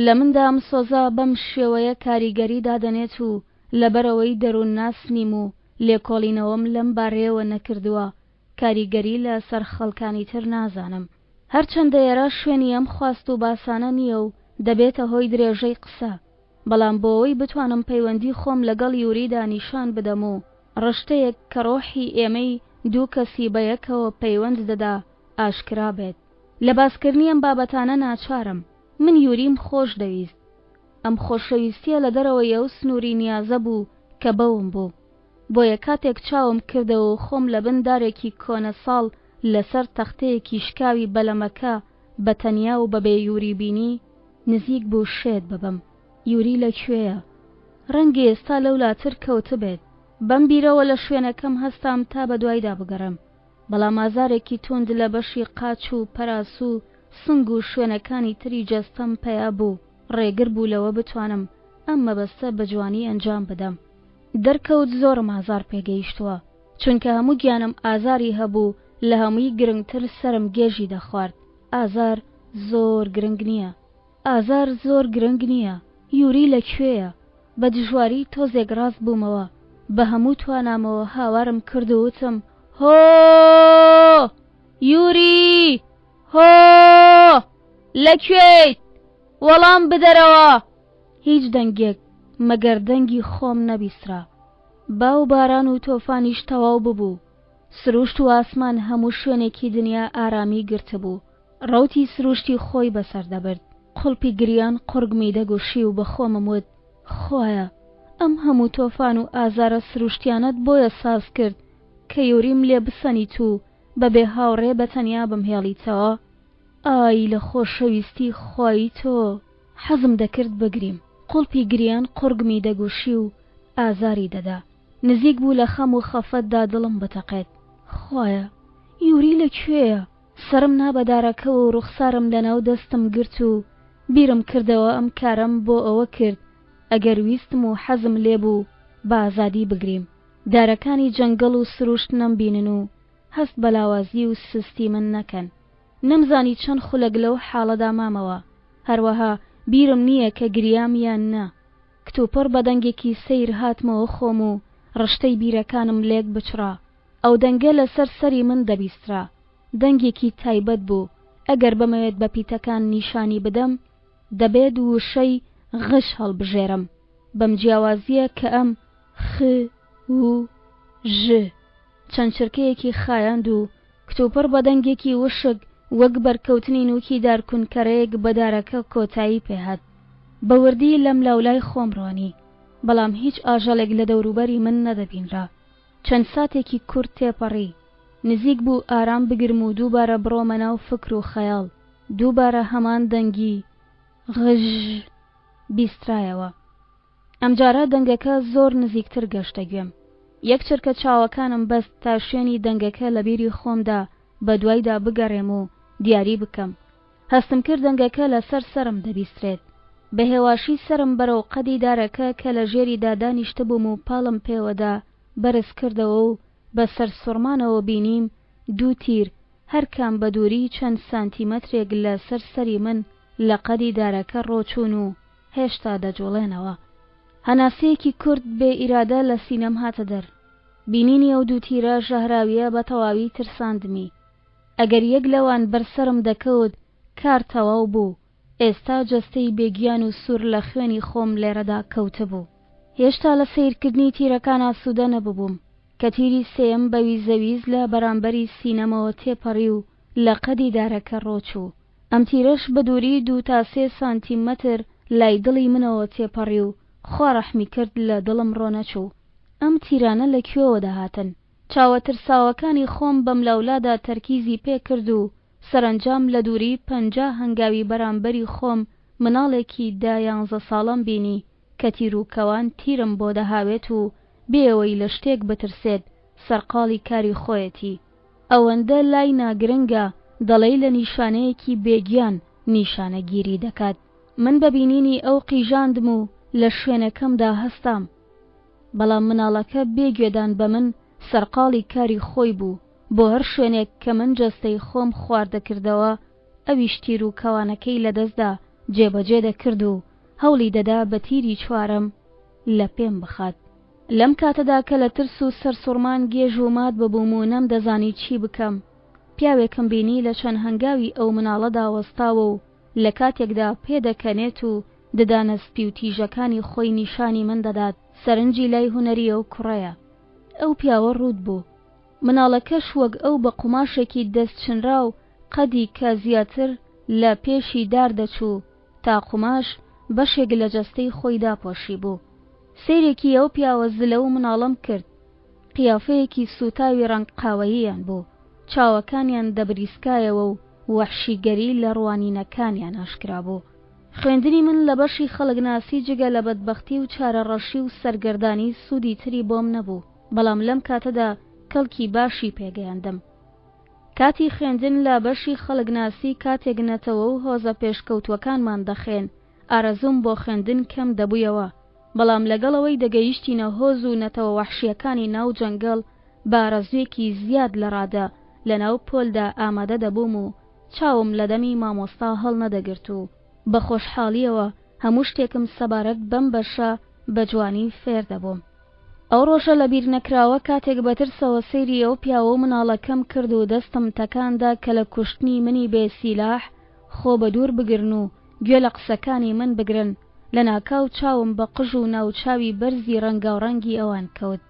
لە مندا ئەم سۆزە بەم شێوەیە کاریگەری دادەنێت و لەبەرئەوەی دەروونناس نیم و لێکۆڵینەوەم لەم بارەیەوە نەکردووە کاریگەری لە سەر خەڵکانی تر نازانم. هەرچەندە ئێرە شوێنی ئەم خواست و باسانە نییە و دەبێتە هۆی درێژەی قسە، بەڵام بۆ ئەوەی بتوانم پەیوەندی خۆم لەگەڵ یوریدا نیشان بدەم و ڕشتەیەک کە ڕۆحی ئێمەی دوو کەسی بە یەکەوە پەیوەند دەدا ئاشکرا بێت. لە باسکردنی ئەم بابەتانە ناچارم. من یوریم خۆش دەویست. ئەم خۆشەویستییە لە دەرەوەی ئەو سنووری نیازە بوو کە بەوم بوو. بۆیە کاتێک چاوم کردەوە و خۆم لە بن دارێکی کۆنە ساڵ لەسەر تەختەیەکی شکاوی بەلەمەکە بە تەنیا و بەبێ یوری بینی، نزیک بوو شێت ببم. یوری لە کوێیە؟ ڕەنگە ئێستا لەولاتر کەوتبێت. بەم بیرەوە لە شوێنەکەم هەستام تا بەدوایدا بگەڕێم. بەڵام ئازارێکی توند لە بەشی قاچ و پەراسو و سنگ و شوێنەکانی تری جەستەم پەیا بوو، ڕێگر بوو لەوە بتوانم ئەم مەبەستە بە جوانی ئەنجام بدەم. دەرکەوت زۆرم ئازار پێگەیشتووە، چونکە هەموو گیانم ئازاری هەبوو، لە هەمووی گرنگتر سەرم گێژی دەخوارد. ئازار زۆر گرنگ نییە. ئازار زۆر گرنگ نییە. یوری لە کوێیە؟ بە دژواری تۆزێک ڕاست بوومەوە، بە هەموو توانامەوە هاوارم کرد و وتم، هۆ! یوری! هۆ! لە کوێیت؟ وەڵام بدەرەوە! هیچ دەنگێک مەگەر دەنگی خۆم نەبیسترا. با و باران و تۆفانیش تەواو ببوو. سروشت و ئاسمان هەموو شوێنێکی دنیا ئارامی گرتبوو. ڕەوتی سروشتی خۆی بەسەر دەبرد. قوڵپی گریان قوڕگمی دەگوشی و بە خۆمم وت، خوایە، ئەم هەموو تۆفان و ئازارە سروشتیانەت بۆیە ساز کرد کە یوریم لێ بسەنیت و بە بێ هاوڕێ بە تەنیا بمهێڵیتەوە؟ ئای لە خۆشەویستی خوایی تۆ! حەزم دەکرد بگریم. قوڵپی گریان قوڕگمی دەگوشی و ئازاری دەدا. نزیک بوو لە خەم و خەفەتدا دڵم بتەقێت. خوایە، یوری لە کوێیە؟ سەرم نا بە دارەکەوە و ڕوخسارم لەناو دەستم گرت و بیرم کردەوە ئەم کارەم بۆ ئەوە کرد ئەگەر ویستم و حەزم لێ بوو بە ئازادی بگریم دارەکانی جەنگەڵ و سروشت نەمبینن و هەست بە لاوازی و سستی من نەکەن. نەمزانی چەند خولەک لەو حاڵەدا مامەوە، هەروەها بیرم نییە کە گریام یان نا. کتوپڕ بە دەنگێکی سەیر هاتمەوە خۆم و ڕشتەی بیرەکانم لێک بچڕا. ئەو دەنگە لەسەر سەری من دەبیسترا. دەنگێکی تایبەت بوو، ئەگەر بمەوێت بە پیتەکان نیشانی بدەم، دەبێت وشەی غش هەڵبژێرم، بەم جیاوازییە کە ئەم خ و ژ چەند چرکەیەکی خایاند و کتوپڕ بە دەنگێکی وشک وەک بەرکەوتنی نووکی دارکونکەرەیەک بە دارەکە کۆتایی پێ هات. بە وردی لەملاولای خۆم ڕوانی، بەڵام هیچ ئاژەڵێک لە دەوروبەری من نەدەبینرا. چەند ساتێکی کورت تێپەڕی. نزیک بوو ئارام بگرم و دووبارە بڕۆمە ناو فکر و خەیاڵ. دووبارە هەمان دەنگی غژ بیسترایەوە. ئەمجارە دەنگەکە زۆر نزیکتر گەشتە گوێم. یەک چرکە چاوەکانم بەست تا شوێنی دەنگەکە لە بیری خۆمدا بە دوایدا بگەڕێم و دیاری بکەم. هەستم کرد دەنگەکە لە سەر سەرم دەبیسترێت. بە هێواشی سەرم بەرەو قەدی دارەکە کە لە ژێریدا دانیشتبووم و پاڵم پێوەدا بەرز کردەوە و بە سەرسوڕمانەوە بینیم دوو تیر هەر کام بە دووری چەند سانتیمەترێک لە سەر سەری من لە قەدی دارەکە ڕۆچوون و هێشتا دەجوڵێنەوە. هەناسەیەکی کورت بێ ئیرادە لە سینەم هاتە دەر. بینینی ئەو دوو تیرە ژەهراوییە بە تەواوی ترساندمی. ئەگەر یەک لەوان بەر سەرم دەکەوت کار تەواو بوو، ئێستا جەستەی بێ گیان و سوور لە خوێنی خۆم لێرەدا کەوتبوو. هێشتا لە سەیرکردنی تیرەکان ئاسوودە نەببووم، کە تیری سێیەم بە ویزەویز لە بەرامبەری سینەمەوە تێپەڕی و لە قەدی دارەکە ڕۆچوو. ئەم تیرەش بە دووری دوو تا سێ سانتیمەتر لای دڵی منەوە تێپەڕی و خوا ڕەحمی کرد لە دڵم ڕۆنەچوو. ئەم تیرانە لە کوێوە دەهاتن؟ چاوە ترساوەکانی خۆم بەملاولادا تەرکیزی پێ کرد و سەرەنجام لە دووری 50 هەنگاوی بەرامبەری خۆم مناڵێکی دە یانزە ساڵەم بینی کە تیروکەوان تیرم بۆ دەهاوێت و بێ ئەوەی لە شتێک بترسێت سەرقاڵی کاری خۆیەتی. ئەوەندە لای ناگرنگە دەڵێی لە نیشانەیەکی بێ گیان نیشانەگیری دەکات. من بە بینینی ئەو قیژاندم و لە شوێنەکەمدا هەستام. بەڵام مناڵەکە بێ گوێدان بە من سەرقاڵی کاری خۆی بوو، بۆ هەر شوێنێک کە من جەستەی خۆم خوار دەکردەوە ئەویش تیر و کەوانەکەی لە دەستدا جێبەجێ دەکرد و هەوڵی دەدا بە تیری چوارەم لە پێم بخات. لەم کاتەدا کە لە ترس و سەرسوڕمان گێژ و مات ببووم و نەمدەزانی چی بکەم، پیاوێکم بینی لە چەند هەنگاوی ئەو مناڵەدا وەستاوە و لە کاتێکدا پێدەکەنێت و ددانە سپی و تیژەکانی خۆی نیشانی من دەدات، سەرنجی لای هونەری ئەو کوڕەیە. ئەو پیاوە ڕووت بوو. مناڵەکەش وەک ئەو بە قوماشێکی دەست چنراو قەدی کە زیاتر لە پێشی دار دەچوو تا قوماش بەشێک لە جەستەی خۆی داپۆشیبوو. سەیرێکی ئەو پیاوە زلە و مناڵەم کرد. قیافەیەکی سووتاوی ڕەنگ قاوەییان بوو، چاوەکانیان دەبریسکایەوە و وەحشیگەری لە ڕوانینەکانیان ئاشکرا بوو. خوێندنی من لە بەشی خەڵکناسی جگە لە بەدبەختی و چارەڕەشی و سەرگەردانی سوودی تری بۆم نەبوو، بەڵام لەم کاتەدا کەڵکی باشی پێگەیاندم. کاتی خوێندن لە بەشی خەڵکناسی کاتێک نەتەوە و هۆزە پێشکەوتووەکانمان دەخوێند، ئارەزووم بۆ خوێندن کەم دەبوویەوە، بەڵام لەگەڵ ئەوەی دەگەیشتینە هۆز و نەتەوە وەحشییەکانی ناو جەنگەڵ بە ئارەزوویەکی زیاد لە ڕادە لەناو پۆلدا ئامادە دەبووم و چاوم لە دەمی مامۆستا هەڵنەدەگرت و بە خۆشحاڵییەوە هەموو شتێکم سەبارەت بەم بەشە بە جوانی فێر دەبووم. ئەو ڕۆژە لەبیرنەکراوە کاتێک بە ترسەوە سەیری ئەو پیاوە و مناڵەکەم کرد و دەستم تەکان دا کە لە کوشتنی منی بێ سیلاح خۆ بە دوور بگرن و گوێ لە قسەکانی من بگرن، لەناکاو چاوم بە قژ و ناوچاوی بەرزی ڕەنگاوڕەنگی ئەوان کەوت.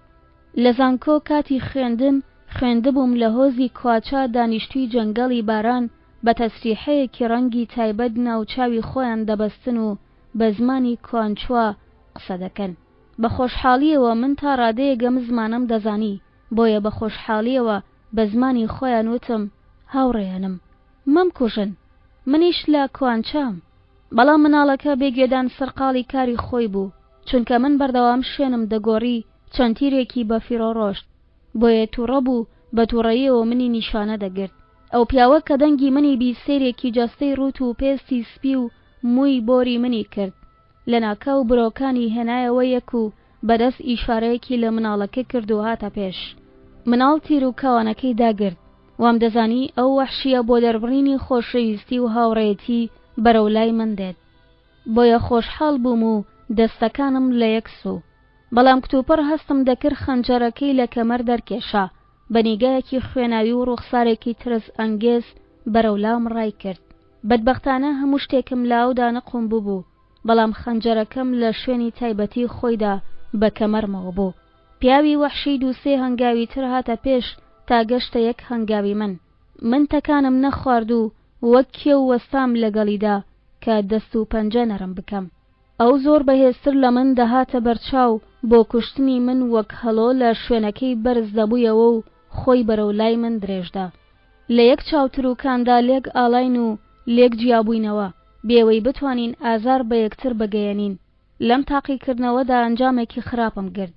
لە زانکۆ کاتی خوێندن خوێندبووم لە هۆزی کواچا دانیشتووی جەنگەڵی باران بە تەسریحەیەکی ڕەنگی تایبەت ناوچاوی خۆیان دەبەستن و بە زمانی کوانچوا قسە دەکەن. بە خۆشحاڵییەوە من تا ڕادەیەک ئەم زمانەم دەزانی بۆیە بە خۆشحاڵییەوە بە زمانی خۆیان وتم هاوڕێیانم مەمکوژن منیش لە کوانچام. بەڵام مناڵەکە بێ گوێدان سەرقاڵی کاری خۆی بوو چونکە من بەردەوام شوێنم دەگۆڕی چەند تیرێکی بە فیڕۆ ڕۆشت بۆیە توڕە بوو بە توڕەییەوە منی نیشانە دەگرت ئەو پیاوە کە دەنگی منی بیست سەیرێکی جەستەی ڕووت و پێستی سپی و مووی بۆری منی کرد لەناکاو برۆکانی هێنایەوە یەک و بە دەست ئیشارەیەکی لە مناڵەکە کرد و هاتە پێش مناڵ تیر و کەوانەکەی داگرت وامدەزانی ئەو وەحشییە بۆ دەربڕینی خۆشەویستی و هاوڕێیەتی بەرەو لای من دێت بۆیە خۆشحاڵ بووم و دەستەکانم لە یەک سوو. بەڵام کتوپڕ هەستم دەکرد خەنجەرەکەی لە کەمەر دەرکێشا، بە نیگایەکی خوێناوی و ڕووخسارێکی ترس ئەنگێز بەرەو لام ڕای کرد. بەدبەختانە هەموو شتێکم لە ئاودا نقوم بووبوو، بەڵام خەنجەرەکەم لە شوێنی تایبەتی خۆیدا بە کەمەرمەوە بوو. پیاوی وەحشی دوو سێ هەنگاوی تر هاتە پێش تا گەشتە یەک هەنگاوی من. من تەکانم نەخوارد و وەک کێو وەستام لەگەڵیدا کە دەست و پەنجە نەرم بکەم. ئەو زۆر بەهێزتر لە من دەهاتە بەرچاو، بۆ کوشتنی من وەک هەڵۆ لە شوێنەکەی بەرز دەبوویەوە و خۆی بەرەو لای من درێژدا. لە یەک چاوتروکاندا لێک ئاڵاین و لێک جیابووینەوە، بێوەی بتوانین ئازار بە یەکتر بگەیەنین. لەم تاقیکردنەوەدا ئەنجامێکی خراپم گرت،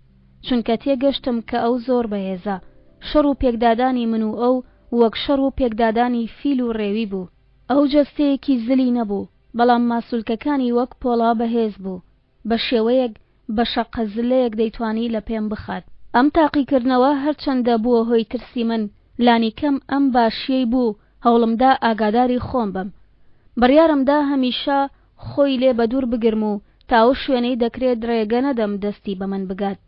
چونکە تێگەشتم کە ئەو زۆر بەهێزە. شەڕ و پێکدادانی من و ئەو وەک شەڕ و پێکدادانی فیل و ڕێوی بوو. ئەو جەستەیەکی زلی نەبوو، بەڵام ماسولکەکانی وەک پۆڵا بەهێز بوو، بە شێوەیەک بە شەقە زلەیەک دەیتوانی لە پێم بخات. ئەم تاقیکردنەوە هەرچەندە بووە هۆی ترسی من، لانیکەم ئەم باشییەی بوو هەوڵمدا ئاگاداری خۆم بم. بڕیارمدا هەمیشە خۆی لێ بەدوور بگرم و تا ئەو شوێنەی دەکرێت ڕێگە نەدەم دەستی بە من بگات.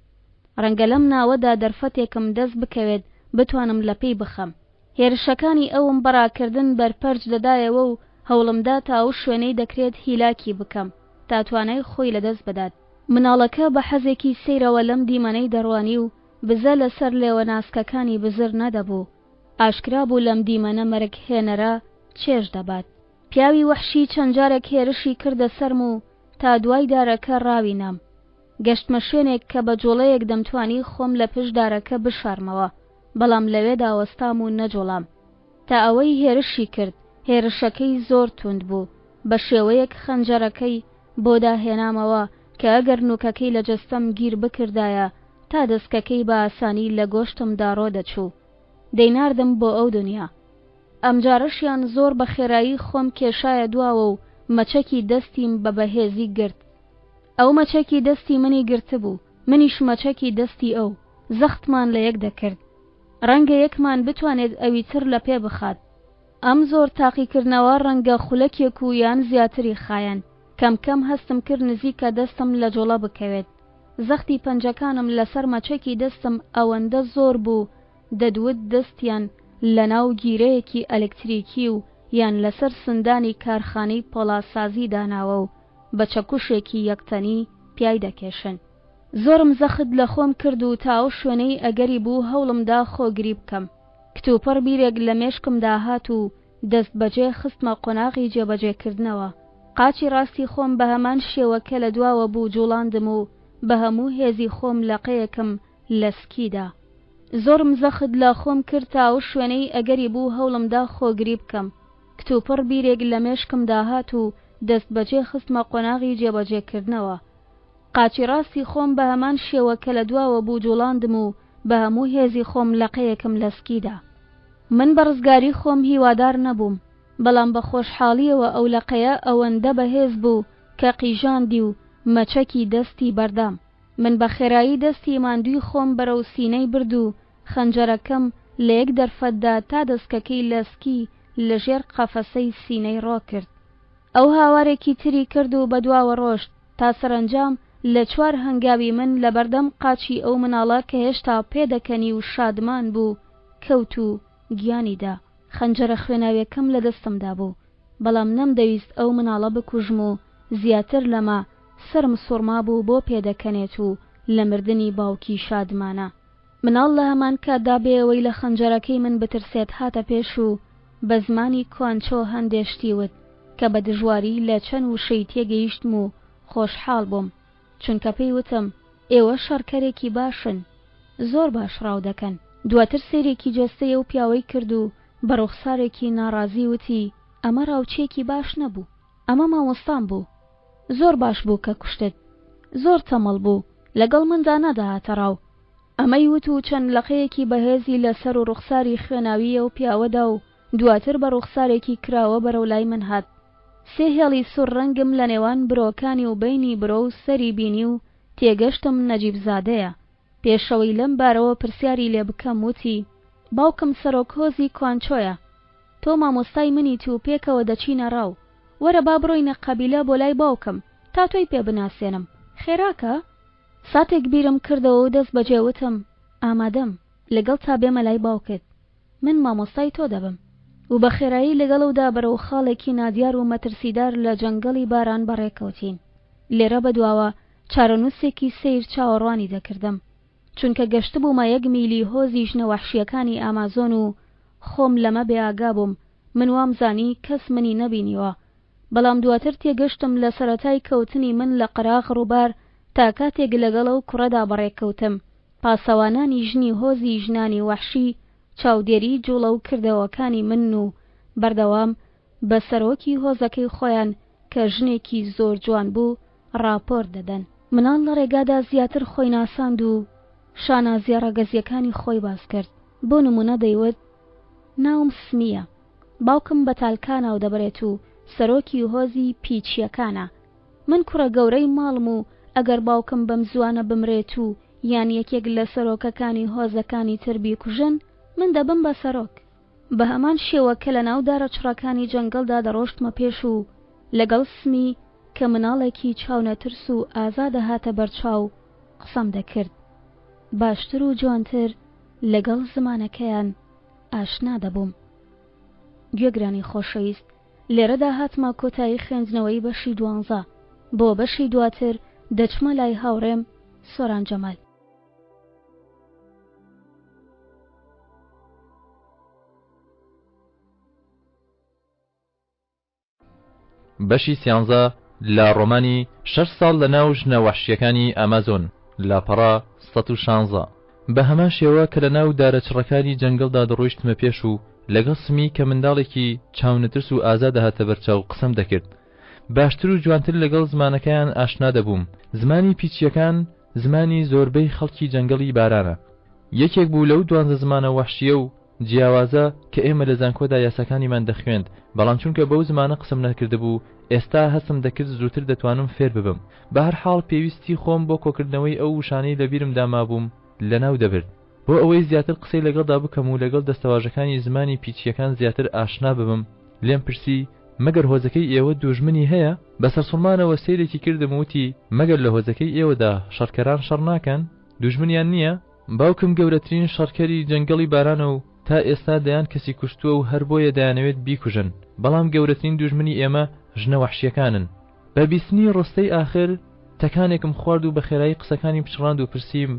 ڕەنگە لەم ناوەدا دەرفەتێکم دەست بکەوێت بتوانم لە پێی بخەم. هێرشەکانی ئەوم بە ڕاکردن بەرپەرچ دەدایەوە و هەوڵمدا تا ئەو شوێنەی دەکرێت هیلاکی بکەم تا توانای خۆی لەدەست بدات. مناڵەکە بە حەزێکی سەیرەوە لەم دیمەنەی دەڕوانی و بزە لەسەر لێوە ناسکەکانی بزر نەدەبوو. ئاشکرا بوو لەم دیمەنە مەرگ هێنەرە چێژ دەبات. پیاوی وەحشی چەند جارێک هێرشی کردە سەرم و تا دوای دارەکە ڕاوی نام. گەشتمە شوێنێک کە بە جوڵەیەک دەمتوانی خۆم لە پشت دارەکە بشارمەوە، بەڵام لەوێدا وەستام و نەجوڵام. تا ئەوەی هێرشی کرد، هێرشەکەی زۆر توند بوو، بە شێوەیەک خەنجەرەکەی بۆ داهێنامەوە کە ئەگەر نوکەکەی لە جەستەم گیر بکردایە، تا دەسکەکەی بە ئاسانی لە گۆشتمدا ڕۆدەچوو. دەیناردم بۆ ئەو دونیا. ئەمجارەشیان زۆر بە خێرایی خۆم کێشایە دواوە و مەچەکی دەستیم بە بەهێزی گرت. ئەو مەچەکی دەستی منی گرتبوو، منیش مەچەکی دەستی ئەو، زەختمان لە یەک دەکرد. ڕەنگە یەکمان بتوانێت ئەویتر لە پێ بخات. ئەم زۆر تاقیکردنەوە ڕەنگە خولەکێک و یان زیاتری خایاند. کەم کەم هەستم کرد نزیکە دەستم لە جوڵە بکەوێت. زەختی پەنجەکانم لەسەر مەچەکی دەستم ئەوەندە زۆر بوو دەدوت دەستیان لەناو گیرەیەکی ئەلکتریکی و یان لەسەر سندانی کارخانەی پۆڵاسازی داناوە و بە چەکوشێکی یەکتەنی پیای دەکێشن. زۆرم زەخت لە خۆم کرد و تا ئەو شوێنەی ئەگەری بوو هەوڵم دا خۆگری بکەم. کتوپڕ بیرێک لە مێشکمدا هات و دەستبەجێ خستمە قۆناغی جێبەجێکردنەوە. قاچی ڕاستی خۆم بە هەمان شێوە کە لە دواوە بوو جوڵاندم و بە هەموو هێزی خۆم لەقەیەکم لە سکی دا. زۆرم زەخت لە خۆم کرد تا ئەو شوێنەی ئەگەری بوو هەوڵم دا خۆگری بکەم. کتوپڕ بیرێک لە مێشکمدا هات و دەستبەجێ خستمە قۆناغی جێبەجێکردنەوە. قاچی ڕاستی خۆم بە هەمان شێوە کە لە دواوە بوو جوڵاندم و بە هەموو هێزی خۆم لەقەیەکم لە سکی دا. من بە ڕزگاری خۆم هیوادار نەبووم، بەڵام بە خۆشحاڵییەوە ئەو لەقەیە ئەوەندە بەهێز بوو کە قیژاندی و مەچەکی دەستی بەردام. من بە خێرایی دەستی ماندووی خۆم بەرەو سینەی برد و خەنجەرەکەم لە یەک دەرفەتدا تا دەسکەکەی لە سکی لە ژێر قەفەسەی سینەی ڕۆ کرد. ئەو هاوارێکی تری کرد و بەدواوە ڕۆشت تا سەرەنجام لە چوار هەنگاوی من لە بەردەم قاچی ئەو مناڵە کە هێشتا پێدەکەنی و شادمان بوو کەوت و گیانی دا. خەنجەرە خوێناویەکەم لە دەستمدا بوو، بەڵام نەمدەویست ئەو مناڵە بکوژم و زیاتر لەمە سەرم سوڕمابوو بۆ پێدەکەنێت و لە مردنی باوکی شادمانە. مناڵ لە هەمان کاتدا بێ ئەوەی لە خەنجەرەکەی من بترسێت هاتە پێش و بە زمانی کوانچۆ هەندێ شتی وت کە بە دژواری لە چەند وشەی تێگەیشتم و خۆشحاڵ بووم چونکە پێی وتم ئێوە شەڕکەرێکی باشن زۆر باش ڕاو دەکەن. دواتر سەیرێکی جەستەی ئەو پیاوەی کرد و بە ڕوخسارێکی ناڕازی وتی ئەمە ڕاوچییەکی باش نەبوو ئەمە مامۆستام بوو زۆر باش بوو کە کوشتت زۆر تەمەڵ بوو لەگەڵ مندا نەدەهاتە ڕاو ئەمەی وت و چەند لەقەیەکی بەهێزی لە سەر و ڕوخساری خوێناویی ئەو پیاوە دا و دواتر بە ڕوخسارێکی کراوە بەرەو لای من هات. سێ هێڵی سوور ڕەنگم لە نێوان برۆکانی و بەینی برۆ و سەری بینی و تێگەشتم نەجیب زادەیە. پێشەوەی لەم بارەوە پرسیاری لێ بکەم وتی، باوکم سەرۆک هۆزی کوانچۆیە. تۆ مامۆستای منیت و پێکەوە دەچینە ڕاو. وەرە با بڕۆینە قەبیلە بۆ لای باوکم تا تۆی پێ بناسێنم. خێراکە؟ ساتێک بیرم کردەوە و دەست بەجێ وتم، ئامادەم، لەگەڵتا بێمە لای باوکت. من مامۆستای تۆ دەبم. و بە خێرایی لەگەڵەودا بەرەو خاڵێکی نادیار و مەترسیدار لە جەنگەڵی باران بەڕێ کەوتین. لێرە بەدواوە چارەنووسێکی سەیر چاوەڕوانی دەکردم. چونکە گەشتبوومە یەک میلی هۆزی ژنە وەحشییەکانی ئامازۆن و خۆم لەمە بێئاگا بووم، من وامزانی کەس منی نەبینیوە. بەڵام دواتر تێگەشتم لە سەرەتای کەوتنی من لە قەراغ ڕووبار. تا کاتێک لەگەڵ ئەو کوڕەدا بەڕێکەوتم. پاسەوانانی ژنی هۆزی ژنانی وەحشی چاودێری جوڵە و کردەوەکانی منن و بەردەوام بە سەرۆکی هۆزەکەی خۆیان کە ژنێکی زۆر جوان بوو ڕاپۆرت دەدەن. مناڵ لە ڕێگادا زیاتر خۆی ناساند و شانازییە ڕەگەزییەکانی خۆی باس کرد. بۆ نموونە دەیوت، ناوم سمییە. باوکم بە تالکا ناو دەبرێت و سەرۆکی هۆزی پیچییەکانە. من کوڕە گەورەی ماڵم و ئەگەر باوکم بەم زووانە بمرێت و یان یەکێک لە سەرۆکەکانی هۆزەکانی تر بیکوژن، من دەبم بە سەرۆک. بە هەمان شێوە کە لە ناو دارە چڕەکانی جەنگەڵدا دەڕۆشتمە پێش و لەگەڵ سمی کە مناڵێکی چاونەترس و ئازا دەهاتە بەرچاو قسەم دەکرد، باشتر و جوانتر لەگەڵ زمانەکەیان ئاشنا دەبووم. گوێگرانی خۆشەویست لێرەدا هاتمە کۆتایی خوێندنەوەی بەشی دوانزە، بۆ بەشی دواتر دەچمە لای هاوڕێم سۆران جەمال. بەشی سیانزە لە ڕۆمانی شەش ساڵ لە ناو ژنە وەحشییەکانی ئامازۆن، لاپەڕە 116. بە هەمان شێوە کە لە ناو دارە چڕەکانی جەنگەڵدا دەڕۆیشتمە پێش و لەگەڵ سمی کە منداڵێکی چاونەترس و ئازا دەهاتە بەرچاو قسەم دەکرد باشتر و جوانتر لەگەڵ زمانەکەیان ئاشنا دەبووم. زمانی پیچییەکان زمانی زۆربەی خەڵکی جەنگەڵی بارانە. یەکێک بوو لەو دوانزە زمانە وەحشییە و جیاوازە کە ئێمە لە زانکۆدا یاساکانیمان دەخوێند، بەڵام چونکە بەو زمانە قسەم نەکردبوو، ئێستا هەستم دەکرد زووتر دەتوانم فێر ببم. بە هەر حاڵ پێویستی خۆم بۆ کۆکردنەوەی ئەو وشانەی لە بیرمدا مابووم لەناو دەبرد. بۆ ئەوەی زیاتر قسەی لەگەڵدا بکەم و لەگەڵ دەستەواژەکانی زمانی پیچییەکان زیاتر ئاشنا ببم، لێم پرسی، مەگەر هۆزەکەی ئێوە دوژمنی هەیە؟ بە سەرسوڕمانەوە سەیرێکی کردم و وتی، مەگەر لە هۆزەکەی ئێوەدا شەڕکەران شەڕ ناکەن؟ دوژمنیان نییە؟ باوکم گەورەترین شەڕکەری جەنگەڵی بارانە و تا ئێستا دەیان کەسی کوشتووە و هەر بۆیە دەیانەوێت بیکوژن، بەڵام گەورەترین دوژمنی ئێمە ژنە وەحشییەکانن. بە بیستنی ڕستەی ئاخر، تەکانێکم خوارد و بە خێرایی قسەکانیم پچڕاند و پرسیم،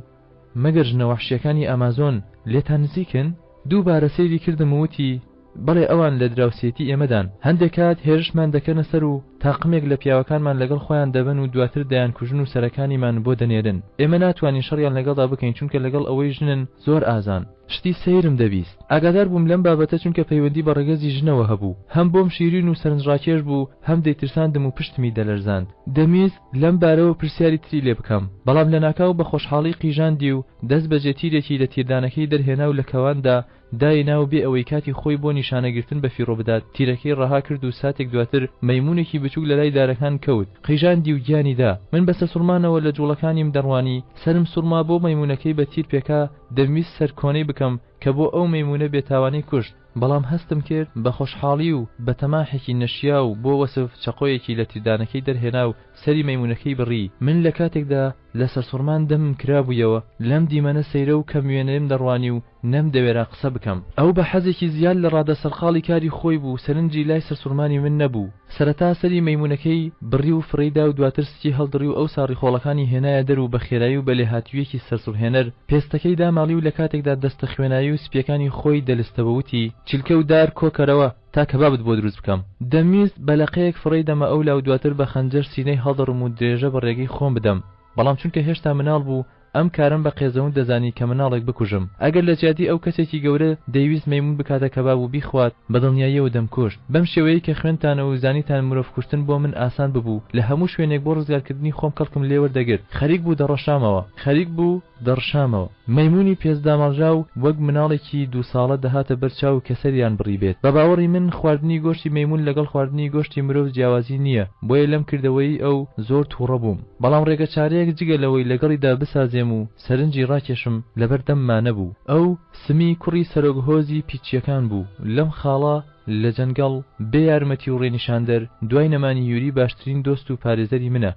مەگەر ژنە وەحشییەکانی ئامازۆن لێتان نزیکن؟ دووبارە سەیری کردم و وتی، بەڵێ ئەوان لە دراوسێتی ئێمەدان، هەندێک کات هێرشمان دەکەنە سەر و تاقمێک لە پیاوەکانمان لەگەڵ خۆیان دەبەن و دواتر دەیانکوژن و سەرەکانیمان بۆ دەنێرن. ئێمە ناتوانین شەڕیان لەگەڵدا بکەین چونکە لەگەڵ ئەوەی ژنن زۆر ئازان. شتی سەیرم دەبیست. ئاگادار بووم لەم بابەتە چونکە پەیوەندی بە ڕەگەزی ژنەوە هەبوو. هەم بۆم شیرین و سەرنجڕاکێش بوو، هەم دەیترساندم و پشتمی دەلەرزاند. دەمویست لەم بارەوە پرسیاری تری لێ بکەم، بەڵام لەناکاو بە خۆشحاڵی قیژاندی و دەست بەجێ تیرێکی لە تیردانەکەی دەرهێنا و لە کەواندا داینا و بێ ئەوەی کاتی خۆی بۆ نیشانەگرتن بە فیڕۆ بدات تیرەکەی ڕەها کرد و ساتێک دواتر مەیموونێکی بچووک لە لای دارەکان کەوت قیژاندی و گیانی دا. من بە سەرسوڕمانەوە لە جووڵەکانیم دەڕوانی، سەرم سوڕما بۆ مەیموونەکەی بە تیر پێکا، دەمویست سەرکۆنەی بکەم کە بۆ ئەو مەیموونە بێتاوانەی کوشت، بەڵام هەستم کرد بە خۆشحاڵی و بە تەماحێکی نەشیاو بۆ وەسف چەقۆیەکی لە تیردانەکەی دەرهێنا و سەری مەیموونەکەی بڕی. من لە کاتێکدا لە سەرسوڕمان دەمم کرابوویەوە لەم دیمەنە سەیرە و کەم وێنەیەم دەڕوانی و نەمدەوێرا قسە بکەم. ئەو بە حەزێکی زیاد لە ڕادە سەرقاڵی کاری خۆی بوو، سەرنجی لای سەرسوڕمانی من نەبوو. سەرەتا سەری مەیموونەکەی بڕی و فڕێی دا و دواتر سکی هەڵدڕی و ئەوسا ڕیخۆڵەکانی هێنایە دەر و بە خێرایی و بە لێهاتووییەکی سەرسوڕهێنەر پێستەکەی داماڵی و لە کاتێکدا دەستە خوێناوی و سپییەکانی خۆی دەلستەوە وتی، چیلکە و دار کۆ کەرەوە تا کەبابت بۆ دروست بکەم. دەمویست بە لەقەیەک فڕێی دەمە ئەولا و دواتر بە خەنجەر سینەی هەڵدڕم و درێژە بە ڕێگەی خۆم بدەم، بەڵام چونکە هێشتا مناڵ بوو ئەم کارەم بە قێزەون دەزانی کە مناڵێک بکوژم. ئەگەر لە جیاتی ئەو کەسێکی گەورە دەیویست مەیمون بکاتە کەباب و بیخوات، بە دڵنیاییەوە دەمکوشت. بەم شێوەیەی کە خوێندتانەوە و زانیتان مرۆڤ کوشتن بۆ من ئاسان ببوو، لە هەموو شوێنێک بۆ ڕزگارکردنی خۆم کەڵکم لێ وەردەگرت. خەریک بوو دەڕشامەوە. خەریک بوو دەڕشامەوە. مەیمونی پێستداماڵراو وەک مناڵێکی دوو ساڵە دەهاتە بەر چاو کە سەریان بڕیبێت. بە باوەڕی من خواردنی گۆشتی مەیمون لەگەڵ خواردنی گۆشتی مرۆڤ جیاوازی نییە، بۆیە لەم کردەوەی ئەو زۆر تووڕە بووم. بەڵام ڕێگە چارەیەک جگە لەوەی لەگەڵیدا بسازێم و سەرنجی ڕاکێشم لەبەر دەمما نەبوو. ئەو، سمی، کوڕی سەرۆک هۆزی پیچییەکان بوو. لەم خاڵە لە جەنگەڵ، بێ یارمەتی و ڕێنیشاندەر، دوای نەمانی یوری باشترین دۆست و پارێزەری منە.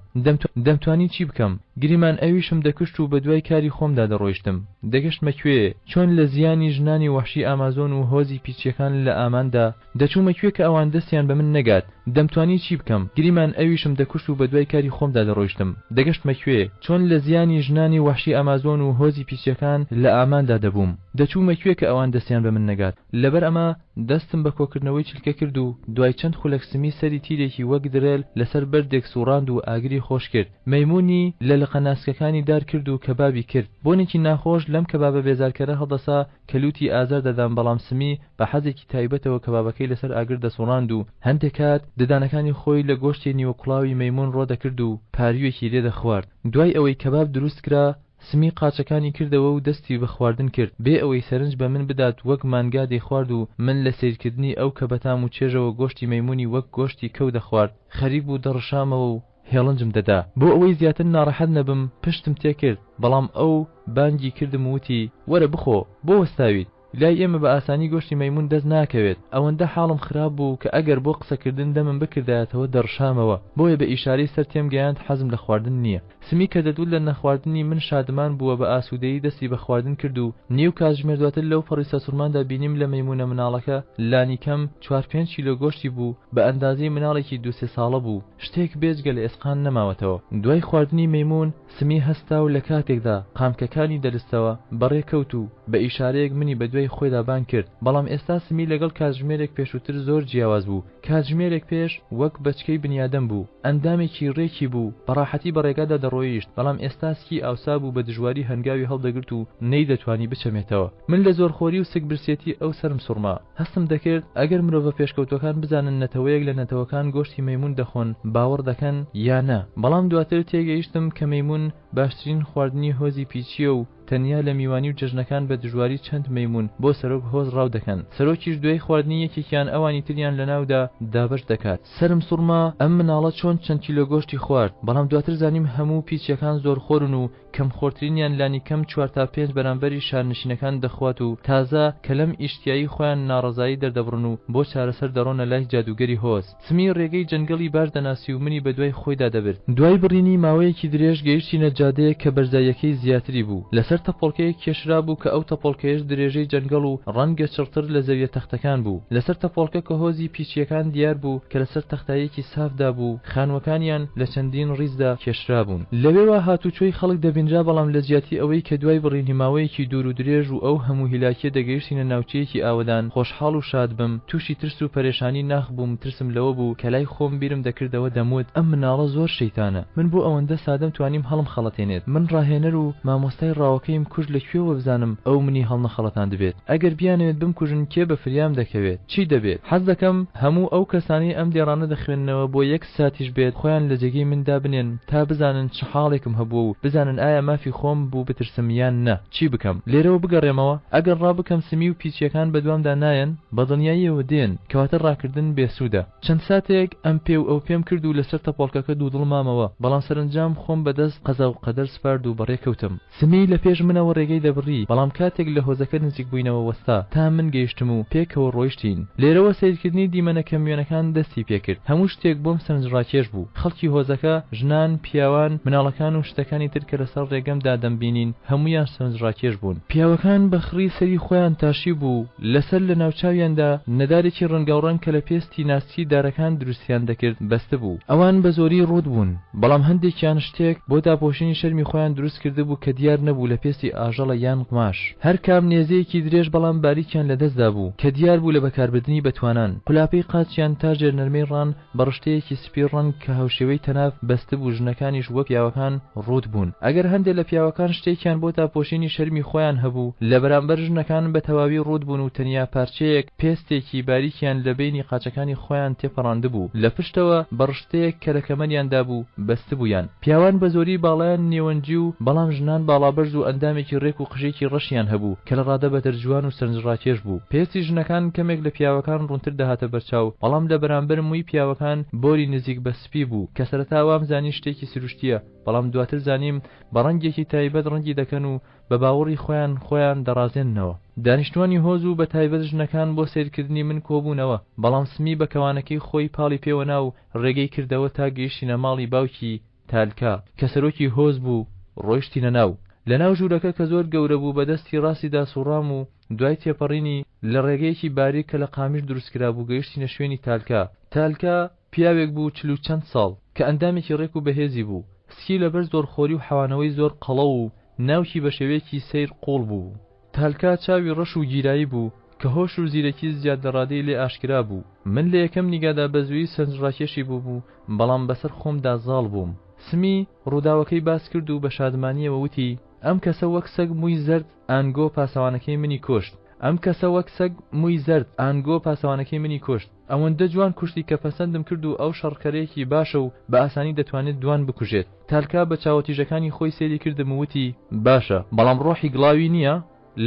دەمتوانی چی بکەم؟ گریمان ئەویشم دەکوشت و بەدوای کاری خۆمدا دەڕۆیشتم. دەگەشتمە کوێ؟ چۆن لە زیانی ژنانی وەحشی ئامازۆن و هۆزی پیچییەکان لە ئاماندا، دەچوومە کوێ کە ئەوان دەستیان بە من نەگات؟ دەمتوانی چی بکەم؟ گریمان ئەویشم دەکوشت و بەدوای کاری خۆمدا دەڕۆیشتم. دەگەشتمە کوێ؟ چۆن لە زیانی ژنانی وەحشی ئەمازۆن و هۆزی پیچەکان لە ئاماندا دەبووم؟ دەچوومە کوێ کە ئەوان دەستیان بە من نەگات؟ لەبەر ئەمە دەستم بە کۆکردنەوەی چلکە کرد و دوای چەند خولەک سمی سەری تیرێکی وەک درێل لەسەر بەردێک سووڕاند و ئاگری خۆش کرد. مەیموونی لە لقە ناسکەکانی دار کرد و کەبابی کرد. بۆنێکی ناخۆش لەم کەبابە بێزارکەرە هەڵدەسا کە لووتی ئازار دەدام بەڵام سمی بە حەزێکی تایبەتەوە کەبابەکەی لەسەر ئاگر دەسوڕاند و هەندێ کات ددانەکانی خۆی لە گۆشتی نیوەکوڵاوی مەیموون ڕۆ دەکرد و پاروویەکی لێ دەخوارد. دوای ئەوەی کەباب دروست کرا سمی قاچەکانی کردەوە و دەستی بە خواردن کرد، بێ ئەوەی سەرنج بە من بدات وەک مانگا دەیخوارد و من لە سەیرکردنی ئەو کە بەتام و چێژەوە گۆشتی مەیموونی وەک گۆشتی کەو دەخوارد خەریک بوو دەڕشامەوە و هێڵنجم دەدا. بۆ ئەوەی زیاتر ناڕەحەت نەبم پشتم تێکرد، بەڵام ئەو بانگی کردم و وتی، وەرە بخۆ، بۆ وەستاویت؟ لای ئێمە بە ئاسانی گۆشتی مەیموون دەست ناکەوێت. ئەوەندە حاڵم خراپ بوو کە ئەگەر بۆ قسەکردن دەمم بکردایەتەوە دەڕشامەوە. بۆیە بە ئیشارەی سەر تێمگەیاند حەزم لە خواردن نییە. سمی کە دەدوت لە نەخواردنی من شادمان بووە بە ئاسوودەیی دەستی بە خواردن کرد و نیو کاتژمێر دواتر لەو پەڕی سەرسوڕماندا بینیم لە مەیموونە مناڵەکە لانیکەم چوار پێنج کیلۆ گۆشتی بوو بە ئەندازەی مناڵێکی دوو سێ ساڵە بوو. شتێک بێجگە لە ئێسقان نەماوەتەوە. دوای خواردنی مەیموون، سمی هەستا و لە کاتێکدا قامکەکانی دەلستەوە، بەڕێ کەوت و بە ئیشارەیەک منی بە دوای خۆیدا بانگ کرد. بەڵام ئێستا سمی لەگەڵ کاتژمێرێک پێشووتر زۆر جیاواز بوو. کاتژمێرێک پێش وەک بەچکەی بنیادەم بوو. ئەندامێکی ڕێکی بوو، بە ڕاحەتی بە ڕێگادا دەڕۆیشت، بەڵام ئێستا سکی ئاوسا بوو بە دژواری هەنگاوی هەڵدەگرت و نەیدەتوانی بچەمێتەوە. من لە زۆرخۆری و سکبرسێتی ئەو سەرم سوڕما. هەستم دەکرد ئەگەر مرۆڤە پێشکەوتوەکان بزانن نەتەوەیەک لە نەتەوەکان گۆشتی مەیمون دەخۆن باوەڕ دەکەن یا نا، بەڵام دواتر تێگەیشتم کە مەیمون باشترین خواردنی هۆزی پیچیە و تەنیا لە میوانی و جەژنەکان بە دژواری چەند مەیمون بۆ سەرۆک هۆز ڕاو دەکەن، سەرۆکیش دوای خواردنی یەکێکیان ئەوانی تریان لەناودا دابەش دەکات. سەرم سوڕما ئەم مناڵە چۆن چەند کیلۆ گۆشتی خوارد، بەڵام دواتر زانیم هەموو پیچیەکان زۆرخۆرن و کەمخۆرترینیان لانیکەم چوار تا پێنج بەرامبەری شارنشینەکان دەخوات و تازە کە لەم ئیشتیایی خۆیان ناڕەزایی دەردەبڕن و بۆ چارەسەر دەڕۆنە لای جادووگەری هۆز. سمی ڕێگەی جەنگەڵی باش دەناسی و منی بەدوای خۆیدا دەبرد. دوای بڕینی ماوەیەکی درێژ گەیشتینە جادەیەک کە بەرزاییەکەی زیاتری بوو. لەسەر تەپۆڵکەیەک کێشرابوو کە ئەو تەپۆڵکەیەش درێژەی جەنگەڵ و ڕەنگە چڕتر لە زەویە تەختەکان بوو. لەسەر تەپۆڵکە کە هۆزی پیچییەکان دیار بوو کە لەسەر تەختاییەکی سافدا بوو، خانووەکانیان لە چەندین ڕیزدا کێشرابوون. لەوێوە هاتوچۆی خەڵک دەبینرا بەڵام لە جیاتی ئەوەی کە دوای بڕینی ماوەیەکی دوور و درێژ و ئەو هەموو هیلاکیە دەگەیشتینە ناوچەیەکی ئاوەدان خۆشحاڵ و شاد بم تووشی ترس و پەرێشانی ناخ بووم ترسم لەوە بوو کە لای خۆم بیرم دەکردەوە دەموت ئەم مناڵە زۆر شەیتانە من بۆ ئەوەندە سادەم توانیم هەڵمخەڵەتێنێت من ڕاهێنەر و مامۆستای ڕاوەکەیم کوشت لە کوێوە بزانم ئەو منی هەڵنەخەڵەتاندبێت ئەگەر بیانەوێت بمکوژن کێ بە فریام دەکەوێت چی دەبێت حەز دەکەم هەموو ئەو کەسانەی ئەم دێڕانە دەخوێننەوە بۆ یەک ساتیش بێت خۆیان لە جێگەی من دابنێن تا بزانن چ حاڵێکم هەبووە و بزانن ئایا مافی خۆم بوو بترسم یان نە چی بکەم لێرەوە بگەڕێمەوە ئەگەر ڕابکەم سمی و پیچیەکان بەدوامدا نایەن بەدڵنیاییەوە دێن کەواتە ڕاکردن بێسوودە چەند ساتێک ئەم پێ و ئەو پێم کرد و لەسەر تەپۆڵکەکە دوودڵ مامەوە بەڵام سەرەنجام خۆم بەدەست قەزا و قەدەر سپارد و بەڕێ کەوتم. سمی لە پێش منەوە ڕێگەی دەبڕی، بەڵام کاتێک لە هۆزەکە نزیک بووینەوە وەستا، تا من گەیشتم و پێکەوە ڕۆیشتین. لێرەوە سەیرکردنی دیمەنە کەموێنەکان دەستی پێکرد. هەموو شتێک بۆم سەرنجڕاکێش بوو. خەڵکی هۆزەکە، ژنان، پیاوان، مناڵەکان و شتەکانی تر کە لەسەر ڕێگەمدا دەمبینین، هەموویان سەرنجڕاکێش بوون. پیاوەکان بە خڕی سەری خۆیان تاشیبوو و لەسەر لەناوچاویاندا نەدارێکی ڕەنگاوڕەنگ کە لە پێستی ناسکی دارەکان دروستیان دەکرد بەستبوو. ئەوان بە زۆری ڕووت بوون. بەڵام هەندێکیان شتێک بۆ داپۆشینی شەرمی خۆیان دروست کردبوو کە دیار نەبوو لە پێستی ئاژەڵە یان قوماش. هەر کام نێزەیەکی درێژ بەڵام باریکیان لە دەستدا بوو کە دیار بوو لە بەکاربردنی بەتوانان. قولاپەی قاچیان تا ژێر نەرمەی ڕان بە ڕشتەیەکی سپی ڕەنگ کە هاوشێوەی تەناف بەستبوو ژنەکانیش وەک پیاوەکان ڕووت بوون. ئەگەر هەندێ لە پیاوەکان شتێکیان بۆ داپۆشینی شەرمی خۆیان هەبوو لە بەرامبەر ژنەکان بە تەواوی ڕووت بوون و تەنیا پارچەیەک پێستێکی باریکیان لە بەینی قاچەکانی خۆیان تێپەڕاندبوو لە پشتەوە بە ڕشتەیەک کە لە کەمەریاندا بوو بەستبوویان. پیاوان بە زۆری باڵایان نێوەنجی و بەڵام ژنان باڵابەرز و ئەندامێکی ڕێک و قژێکی ڕەشیان هەبوو کە لە ڕادەبەدەر جوان و سەرنجڕاکێش بوو. پێستی ژنەکان کەمێک لە پیاوەکان ڕوونتر دەهاتە بەرچاو بەڵام لە بەرامبەر مووی پیاوەکان بۆری نزیک بە سپی بوو کە سەرەتا وامزانی شتێکی سروشتییە بەڵام دواتر زانیم بە ڕەنگێکی تایبەت ڕەنگی دەکەن و بە باوەڕی خۆیان خۆیان دەڕازێننەوە. دانیشتوانی هۆز و بە تایبەت ژنەکان بۆ سەیرکردنی من کۆبوونەوە، بەڵام سمی بە کەوانەکەی خۆی پاڵی پێوەنا و ڕێگەی کردەوە تا گەیشتینە ماڵی باوکی تالکا کە سەرۆکی هۆز بوو، ڕۆیشتینە ناو. لە ناو ژوورەکە کە زۆر گەورە بوو بە دەستی ڕاستیدا سووڕام و دوای تێپەڕینی لە ڕێگەیەکی باریک کە لە قامیش دروستکرابوو گەیشتینە شوێنی تالکا. تالکا. پیاوێک بوو چل و چەند ساڵ، کە ئەندامێکی ڕێک و بەهێزی بوو، سکی لەبەر زۆرخۆری و حەوانەوەی زۆر قەڵەو و ناوکی بە شێوەیەکی سەیر قووڵ بوو. تالکا چاوی ڕەش و گیرایی بوو، کە هۆش و زیرەکی زیاد لە ڕادەی لێ ئاشکرا بوو. من لە یەکەم نیگادا بە زوویی سەرنجڕاکێشی بووم و بەڵام بەسەر خۆمدا زاڵ بووم. سمی، ڕووداوەکەی باس کرد و بە شادمانییەوە وتی، ئەم کەسە وەک سەگ مووی زەرد ئانگۆ پاسەوانەکەی منی کوشت. ئەم کەسە وەک سەگ مووی زەرد ئانگۆ پاسەوانەکەی منی کوشت. ئەوەندە جوان کوشتی کە پەسەندم کرد و ئەو شەڕکەرێکی باشە و بە ئاسانی دەتوانێت دوان بکوژێت. تالکا بە چاوە تیژەکانی خۆی سەیری کردم و وتی. باشە، بەڵام ڕۆحی گڵاوی نییە؟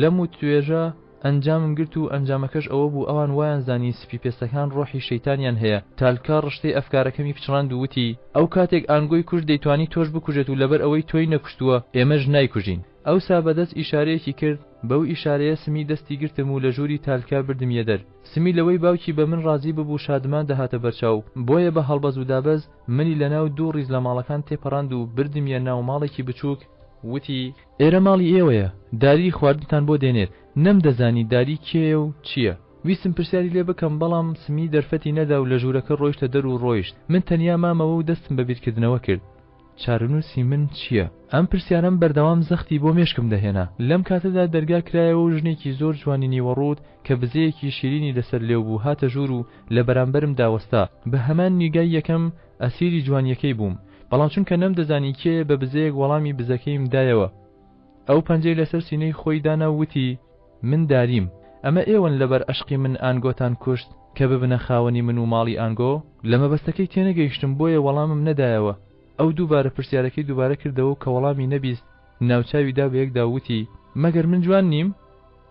لەم وتوێژە ئەنجامم گرت و ئەنجامەکەش ئەوە بوو ئەوان وایان زانی سپی پێستەکان ڕۆحی شەیتانیان هەیە. تالکا ڕشتەی ئەفکارەکەمی پچڕاند و وتی. ئەو کاتێک ئانگۆی کوشت دەیتوانی تۆش بکوژێت و لەبەر ئەوەی تۆی نەکوشتووە ئێمەش نایکوژین. ئەوسا بە دەست ئیشارەیەکی کرد، بەو ئیشارەیە سمی دەستی گرتم و لە ژووری تالکا بردمیە دەر. سمی لەوەی باوکی بە من ڕازی ببوو شادمان دەهاتە بەرچاو، بۆیە بە هەڵبەز و دابەز منی لە ناو دوو ڕیز لە ماڵەکان تێپەڕاند و بردمیە ناو ماڵێکی بچووک، وتی. ئێرە ماڵی ئێوەیە، داری خواردنتان بۆ دێنێت. نەمدەزانی داری کێیە و چییە. ویستم پرسیاری لێ بکەم، بەڵام سمی دەرفەتی نەدا و لە ژوورەکە ڕۆیشتە دەر و ڕۆیشت. من تەنیا مامەوە و دەستم بە بیرکردنەوە کرد. چارەنووسی من چییە؟ ئەم پرسیارەم بەردەوام زەختی بۆ مێشکم دەهێنا. لەم کاتەدا دەرگا کرایەوە و ژنێکی زۆر جوانی نیوەڕووت کە بزەیەکی شیرینی لەسەر لێو بوو هاتە ژوور و لە بەرامبەرمدا وەستا. بە هەمان نیگای یەکەم ئەسیری جوانییەکەی بووم، بەڵام چونکە نەمدەزانی کێیە بە بزەیەک وەڵامی بزەکەیم دایەوە. ئەو پەنجەی لەسەر سینەی خۆی دانا و وتی، من داریم. ئەمە ئێوەن لەبەر ئەشقی من ئانگۆتان کوشت کە ببنە خاوەنی من و ماڵی ئانگۆ؟ لە مەبەستەکەی تێنەگەیشتم بۆیە وەڵامم نەدایەوە. ئەو دووبارە پرسیارەکەی دووبارە کردەوە و کە وەڵامی نەبیست ناوچاوی دا بەیەکدا و وتی، مەگەر من جوان نیم؟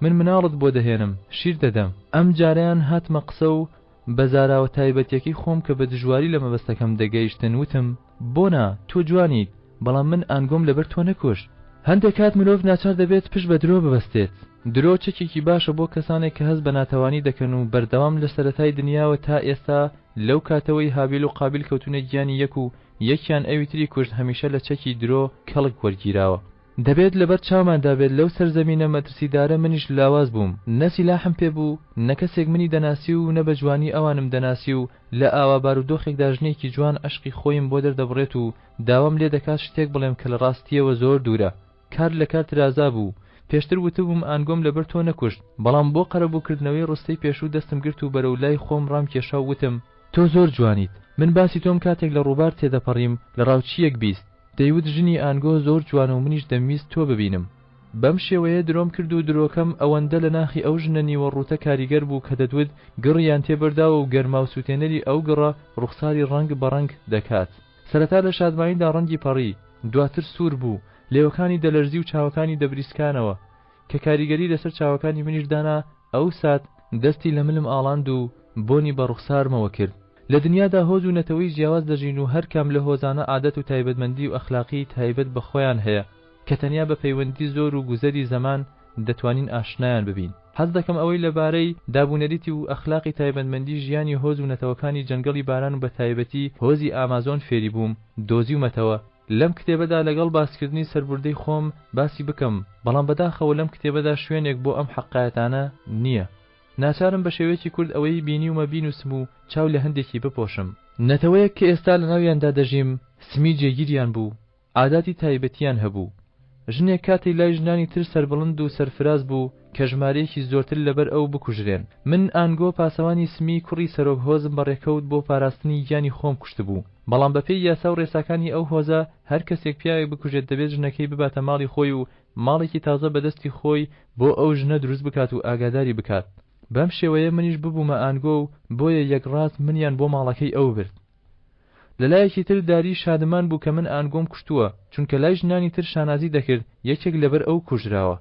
من مناڵت بۆ دەهێنم، شیر دەدەم. ئەمجارەیان هاتمە قسە و بە زاراوە تایبەتیەکەی خۆم کە بە دژواری لە مەبەستەکەم دەگەیشتن وتم، بۆ نا، تۆ جوانیت، بەڵام من ئانگۆم لەبەر تۆ نەکوشت. هەندێک کات مرۆڤ ناچار دەبێت پشت بە درۆ ببەستێت. درۆ چەکێکی باشە بۆ کەسانێک کە هەست بە ناتەوانی دەکەن و بەردەوام لە سەرەتای دنیاوە تا ئێستا لەو کاتەوەی هابیل و قابیل کەوتونە گیانی یەک و یەکیان ئەوی تری کوشت هەمیشە لە چەکی درۆ کەڵک وەرگیراوە. دەبێت لەبەر چاوماندا بێت لەو سەرزەمینە مەترسیدارە منیش لاواز بووم نە سیلاحم پێ بوو نە کەسێک منی دەناسی و نە بە جوانی ئەوانم دەناسی و لە ئاوا بارودۆخێکدا ژنێکی جوان عەشقی خۆیم بۆ دەردەبڕێت و داوام لێ دەکات شتێک بڵێم کە لە ڕاستییەوە زۆر دوورە کار لە کار ترازا بوو پێشتر وتبووم ئانگۆم لەبەر تۆ نەکوشت بەڵام بۆ قەرەبووکردنەوەی ڕستەی پێشوو دەستم گرت و بەرەو لای خۆم ڕامکێشا و وتم تۆ زۆر جوانیت من باسی تۆم کاتێک لە ڕووبار تێدەپەڕیم لە ڕاوچییەک بیست دەیوت ژنی ئانگۆ زۆر جوانە و منیش دەمویست تۆ ببینم. بەم شێوەیە درۆم کرد و درۆکەم ئەوەندە لە ناخی ئەو ژنە نیوە ڕووتە کاریگەر بوو کە دەتوت گڕیان تێ بەرداوە و گەرماو سووتێنەری ئەو گڕە ڕوخساری ڕەنگ بە ڕەنگ دەکات. سەرەتا لە شادمانیدا ڕەنگی پەڕی، دواتر سوور بوو، لێوەکانی دەلەرزی و چاوەکانی دەبریسکانەوە. کە کاریگەری لەسەر چاوەکانی منیش دانا، ئەو سات دەستی لە ملم ئاڵاند و بۆنی بە ڕوخسارمەوە کرد. لە دنیادا هۆز و نەتەوەی جیاواز دەژین و هەر کام لە هۆزانە عادەت و تایبەتمەندی و ئەخلاقی تایبەت بە خۆیان هەیە کە تەنیا بە پەیوەندی زۆر و گوزەری زەمان دەتوانین ئاشنایان ببین. حەز دەکەم ئەوەی لە بارەی دابونەریتی و ئەخلاقی تایبەتمەندی ژیانی هۆز و نەتەوەکانی جەنگەڵی باران و بە تایبەتی هۆزی ئامازۆن فێری بووم دۆزیومەتەوە لەم کتێبەدا لەگەڵ باسکردنی سەربوردەی خۆم باسی بکەم، بەڵام بەداخەوە لەم کتێبەدا شوێنێک بۆ ئەم حەقایەتانە نییە. ناچارم بە شێوەیەکی کورت ئەوەی بینیومە بینووسم و چاو لە هەندێکی بپۆشم. نەتەوەیەک کە ئێستا لەناویاندا دەژیم، سمی جێگیریان بوو، عاداتی تایبەتیان هەبوو. ژنێک کاتێ لای ژنانی تر سەربڵند و سەرفراز بوو کە ژمارەیەکی زۆرتر لەبەر ئەو بکوژرێن. من ئانگۆ پاسەوانی سمی کوڕی سەرۆک هۆزم بە ڕێکەوت بۆ پاراستنی گیانی خۆم کوشتبوو. بەڵام بەپێی یاسا و ڕێساکانی ئەو هۆزە هەر کەسێک پیاوێک بکوژێت دەبێت ژنەکەی بباتە ماڵی خۆی و ماڵێکی تازە بە دەستی خۆی بۆ ئەو ژنە دروست بکات و ئاگاداری بکات. بەم شێوەیە منیش ببوومە ئانگۆ و بۆیە یەکڕاست منیان بۆ ماڵەکەی ئەو برد. لە لایەکی تر داری شادمان بوو کە من ئانگۆم کوشتووە، چونکە لای ژنانی تر شانازی دەکرد یەکێک لەبەر ئەو کوژراوە.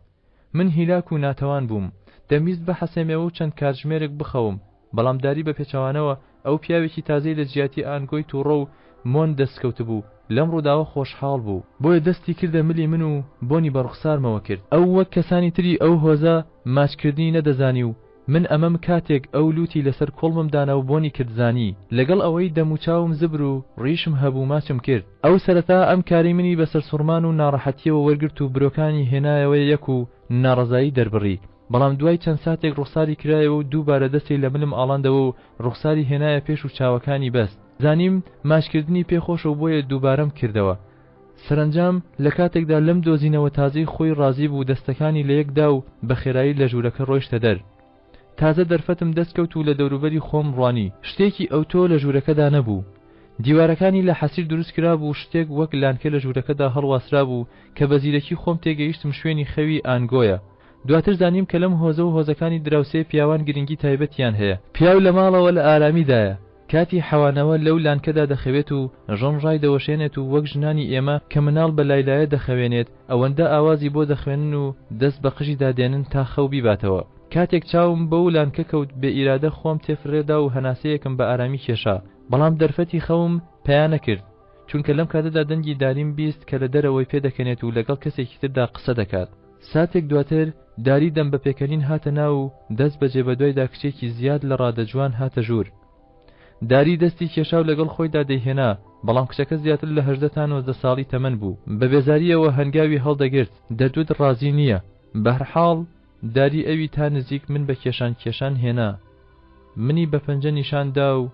من هیلاک و ناتەوان بووم. دەمویست بحەسێمەوە و چەند کاتژمێرێک بخەوم، بەڵام داری بە پێچەوانەوە ئەو پیاوێکی تازەی لە جیاتی ئانگۆی تووڕە و مۆن دەست کەوتبوو، لەم ڕووداوە خۆشحاڵ بوو. بۆیە دەستی کردە ملی من و بۆنی بە ڕوخسارمەوە کرد. ئەو وەک کەسانی تری ئەو هۆزە ماچکردنی نەدەزانی و من ئەمەم کاتێک ئەو لوتی لەسەر کوڵمم دانا و بۆنی کرد زانی، لەگەڵ ئەوەی دەموچاوم زبر و ڕیشم هەبوو ماچم کرد. ئەو سەرەتا ئەم کارەی منی بە سەرسوڕمان و ناڕەحەتیەوە وەرگرت و برۆکانی هێنایەوە یەک و ناڕەزایی دەربڕی، بەڵام دوای چەند ساتێک ڕوخساری کرایەوە و دووبارە دەستی لە ملم ئاڵاندەوە و ڕوخساری هێنایە پێش و چاوەکانی بەست. زانیم ماچکردنی پێ خۆشە و بۆیە دووبارەم کردەوە. سەرەنجام لە کاتێکدا لەم دۆزینەوە تازەی خۆی ڕازی بوو دەستەکانی لە یەک دا و بە خێرایی لە ژوورەکە ڕۆیشتە دەر. تازە دەرفەتم دەست کەوت و لە دەوروبەری خۆم ڕوانی. شتێکی ئەوتۆ لە ژوورەکەدا نەبوو. دیوارەکانی لە حەسیر دروست کرابوو و شتێک وەک لانکە لە ژوورەکەدا هەڵواسرابوو کە بە زیرەکی خۆم تێگەیشتم شوێنی خەوی ئانگۆیە. دواتر زانیم کە لەم هۆزە و هۆزەکانی دراوسێ پیاوان گرنگی تایبەتیان هەیە. پیاو لە ماڵەوە لە ئارامیدایە، کاتی حەوانەوە لەو لانکەدا دەخەوێت و ژن ڕایدەوەشێنێت و وەک ژنانی ئێمە کە مناڵ بە لایلایە دەخەوێنێت ئەوەندە ئاوازی بۆ دەخوێنن و دەست بە قژیدا دێنن تا خەو بیباتەوە. کاتێک چاوم بەو لانکە کەوت بێ ئیرادە خۆم تێفرێدا و هەناسەیەکم بە ئارامی کێشا، بەڵام دەرفەتی خەوم پەیا نەکرد، چونکە لەم کاتەدا دەنگی داریم 20 کە لە دەرەوەی پێدەکەنێت و لەگەڵ کەسێکی تردا قسە دەکات. ساتێک دواتر داری دەم بە پێکەنین هاتە ناو و دەست بەجێ بەدوایدا کچێکی زیاد لە ڕادە جوان هاتە ژوور. داری دەستی کێشا و لەگەڵ خۆیدا دەیهێنا، بەڵام کچەکە زیاتر لە 18 تا 19 ساڵی تەمەن بوو. بە بێزارییەوە هەنگاوی هەڵدەگرت، دەتوت ڕازی نییە. بەهەرحاڵ داری ئەوی تا نزیک من بە کێشان کێشان هێنا. منی بە پەنجە نیشان دا و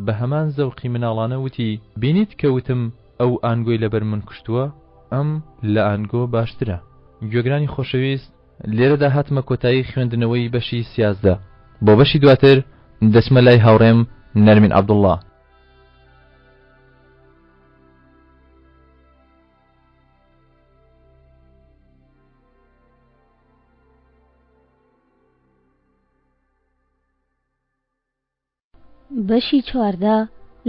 بە هەمان زەوقی مناڵانە وتی، بینیت کە وتم ئەو ئانگۆی لەبەر من کوشتووە؟ ئەم لە ئانگۆ باشترە. گوێگرانی خۆشەویست لێرەدا هاتمە کۆتایی خوێندنەوەی بەشی 13 بۆ بەشی دواتر دەچمە لای هاوڕێم نەرمین عەبدوڵڵا. بەشی 14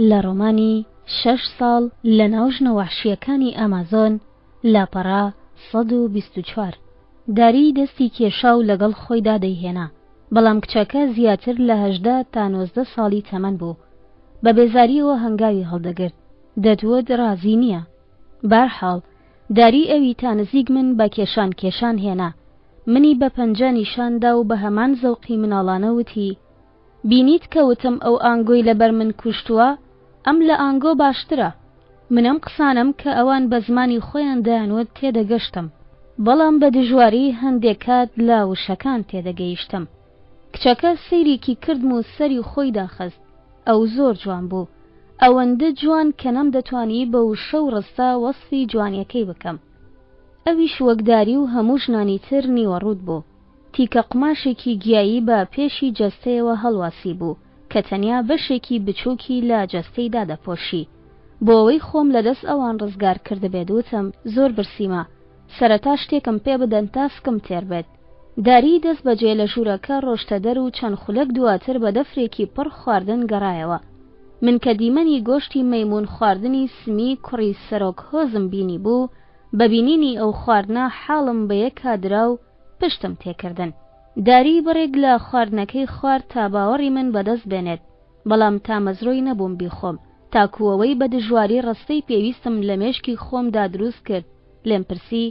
لە ڕۆمانی شەش ساڵ لە ناو ژنە وەحشییەکانی ئامازۆن، لاپەڕە 124. داری دەستی کێشا و لەگەڵ خۆیدا دەیهێنا، بەڵام کچەکە زیاتر لە 18 تا 19 ساڵی تەمەن بوو. بە بێزارییەوە هەنگاوی هەڵدەگرت، دەتوت ڕازی نییە. بەهەرحاڵ، داری ئەوی تا نزیک من بە کێشان کێشان هێنا. منی بە پەنجە نیشان دا و بە هەمان زەوقی مناڵانە وتی، بینیت کە وتم ئەو ئانگۆی لەبەر من کوشتووە، ئەم لە ئانگۆ باشترە. من ئەم قسانەم کە ئەوان بە زمانی خۆیان دەیانوت تێدەگەشتم، بەڵام بە دژواری هەندێ کات لە وشەکان تێدەگەیشتم. کچەکە سەیرێکی کردم و سەری خۆی داخست. ئەو زۆر جوان بوو. ئەوەندە جوان کە نەمدەتوانی بە وشە و ڕستە وەسفی جوانیەکەی بکەم. ئەویش وەک داری و هەموو ژنانی تر نیوەڕووت بوو. تیکە قوماشێکی گیایی بە پێشی جەستەیەوە هەڵواسیبوو کە تەنیا بەشێکی بچووکی لە جەستەی دادەپۆشی. بۆ ئەوەی خۆم لە دەست ئەوان ڕزگار کردبێت وتم زۆر برسیمە، سەرەتا شتێکم پێ بدەن تا سکم تێر بێت. داری دەست بەجێ لە ژوورەکە ڕۆشتە دەر و چەند خولەک دواتر بە دەفرێکی پڕ خواردن گەڕایەوە. من کە دیمەنی گۆشتی مەیموون خواردنی سمی کوڕی سەرۆک هۆزم بینیبوو، بە بینینی ئەو خواردنە حاڵم بە یەکا درا و پشتم تێکردن. داری بڕێک لە خواردنەکەی خوارد تا باوەڕی من بەدەست بێنێت، بەڵام تامەزرۆی نەبووم بیخۆم، تاکوو ئەوەی بە دژواری ڕستەی پێویستم لە مێشکی خۆمدا دروست کرد، لێم پرسی،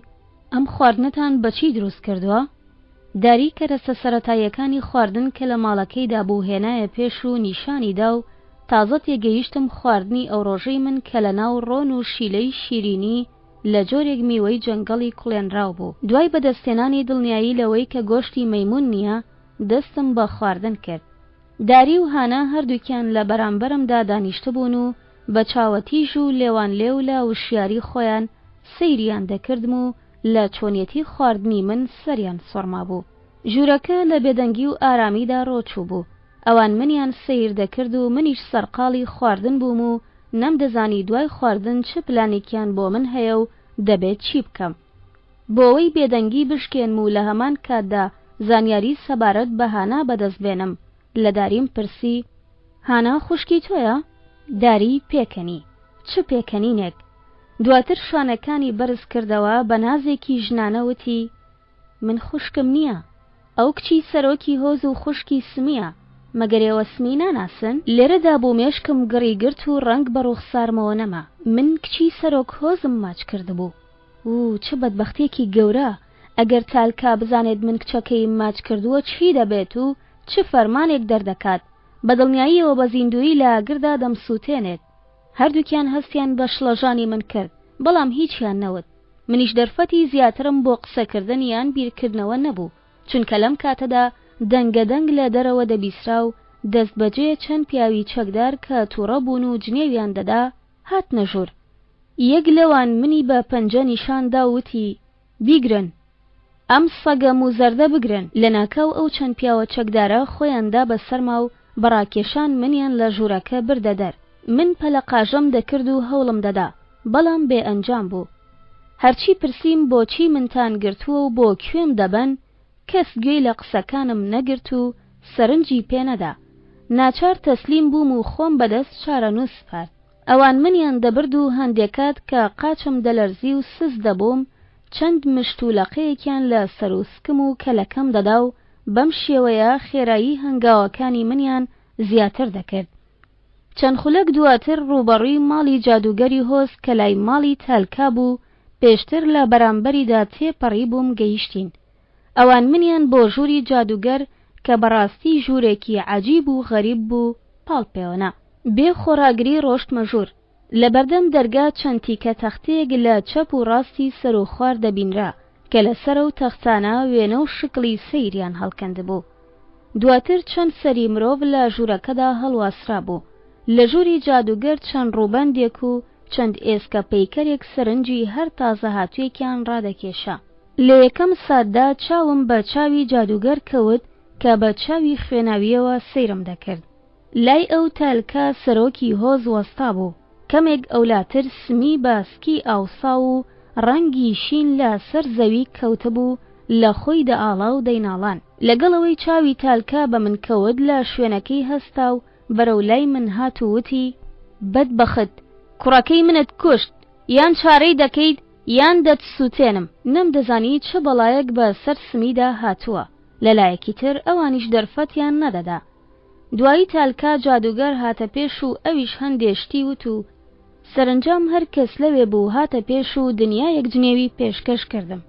ئەم خواردنەتان بە چی دروست کردووە؟ داری کەرەستە سەرەتاییەکانی خواردن کە لە ماڵەکەیدا بوو هێنایە پێش و نیشانی دا و تازە تێگەیشتم خواردنی ئەو ڕۆژەی من کە لە ناو ڕۆن و شیلەی شیرینی لە جۆرێک میوەی جەنگەڵی کوڵێنراو بوو. دوای بەدەستهێنانی دڵنیایی لەوەی کە گۆشتی مەیموون نییە، دەستم بە خواردن کرد. داری و هانا هەردووکیان لە بەرامبەرمدا دانیشتبوون و بە چاوە تیژ و لێوانلێو لە وشیاری خۆیان سەیریان دەکردم و لە چۆنیەتی خواردنی من سەریان سوڕمابوو. ژوورەکە لە بێدەنگی و ئارامیدا ڕۆچووبوو. ئەوان منیان سەیر دەکرد و منیش سەرقاڵی خواردن بووم و نەمدەزانی دوای خواردن چ پلانێکیان بۆ من هەیە و دەبێت چی بکەم. بۆ ئەوەی بێدەنگی بشکێنم و لە هەمان کاتدا زانیاری سەبارەت بە هانا بەدەست بێنم، لە داریم پرسی، هانا خوشکی تۆیە؟ داری پێکەنی. چ پێکەنینێک! دواتر شانەکانی بەرز کردەوە بە نازێکی ژنانە وتی، من خوشکم نییە. ئەو کچی سەرۆکی هۆز و خوشکی سمییە. مەگەر ئێوە سمی ناناسن؟ لێرەدا بوو مێشکم گڕی گرت و ڕەنگ بە ڕووخسارمەوە نەما. من کچی سەرۆک هۆزم ماچ کردبوو. ئوو چ بەدبەختییەکی گەورە! ئەگەر تالکا بزانێت من کچەکەیم ماچ کردووە چی دەبێت و چ فەرمانێک دەردەکات؟ بە دڵنیاییەوە بە زیندوویی لە ئاگردا دەمسووتێنێت. هەردووکیان هەستیان بە شڵەژانی من کرد، بەڵام هیچیان نەوت. منیش دەرفەتی زیاترم بۆ قسەکردن یان بیرکردنەوە نەبوو، چونکە لەم کاتەدا دەنگە دەنگ لە دەرەوە دەبیسرا و. دەستبەجێ چەند پیاوی چەکدار کە تووڕە بوون و جنێویان دەدا هاتنە ژوور. یەک لەوان منی بە پەنجە نیشان دا و وتی، بیگرن! ئەم سەگە مووزەردە بگرن! لەناکاو ئەو چەند پیاوە چەکدارە خۆیان دا بە سەرما و بە ڕاکێشان منیان لە ژوورەکە بردە دەر. من پەلەقاژەم دەکرد و هەوڵم دەدا، بەڵام بێ ئەنجام بوو. هەرچی پرسیم بۆچی منتان گرتووە و بۆ کوێم دەبەن، کەس گوێی لە قسەکانم نەگرت و سەرنجی پێ نەدا. ناچار تەسلیم بووم و خۆم بە دەست چارەنووس سپارد. ئەوان منیان دەبرد و هەندێ کات کە قاچم دەلەرزی و سست دەبووم، چەند مشت و لەقەیەکیان لە سەر و سکم و کەلەکەم دەدا و بەم شێوەیە خێرایی هەنگاوەکانی منیان زیاتر دەکرد. چەند خولەک دواتر ڕووبەڕووی ماڵی جادووگەری هۆز کە لای ماڵی تالکا بوو، پێشتر لە بەرامبەریدا تێپەڕیبووم گەیشتین. ئەوان منیان بۆ ژووری جادووگەر کە بەڕاستی ژوورێکی عەجیب و غەریب بوو پاڵ پێوەنا. بێ خۆڕاگری ڕۆشتمە ژوور. لە بەردەم دەرگا چەند تیکە تەختەیەک لە چەپ و ڕاستی سەر و خوار دەبینرا کە لە سەر ئەو تەختانە وێنە و شکڵی سەیریان هەڵکەندبوو. دواتر چەند سەری مرۆڤ لە ژوورەکەدا هەڵواسرابوو. لە ژووری جادووگەر چەند ڕووبەندێک و چەند ئێسکە پەیکەرێک سەرنجی هەر تازەهاتوویەکیان ڕادەکێشا. لە یەکەم ساتدا چاوم بە چاوی جادووگەر کەوت کە بە چاوی خوێناوییەوە سەیرم دەکرد. لای ئەو تالکا سەرۆکی هۆز وەستابوو، کەمێک ئەولاتر سمی بە سکی ئاوساو و ڕەنگی شین لە سەر زەوی کەوتبوو لە خۆی دەئاڵا و دەیناڵان. لەگەڵ ئەوەی چاوی تالکا بە من کەوت لە شوێنەکەی هەستا و بەرەو لای من هات و وتی. بەدبەخت! کوڕەکەی منت کوشت! یان چارەی دەکەیت یان دەتسووتێنم. نەمدەزانی چ بەڵایەک بە سەر سمیدا هاتووە، لە لایەکی تر ئەوانیش دەرفەتیان نەدەدا. دوایی تالکا جادووگەر هاتە پێش و ئەویش هەندێ شتی وت و سەرەنجام هەر کەس لەوێ بوو هاتە پێش و دنیایەک جنێوی پێشکەش کردم.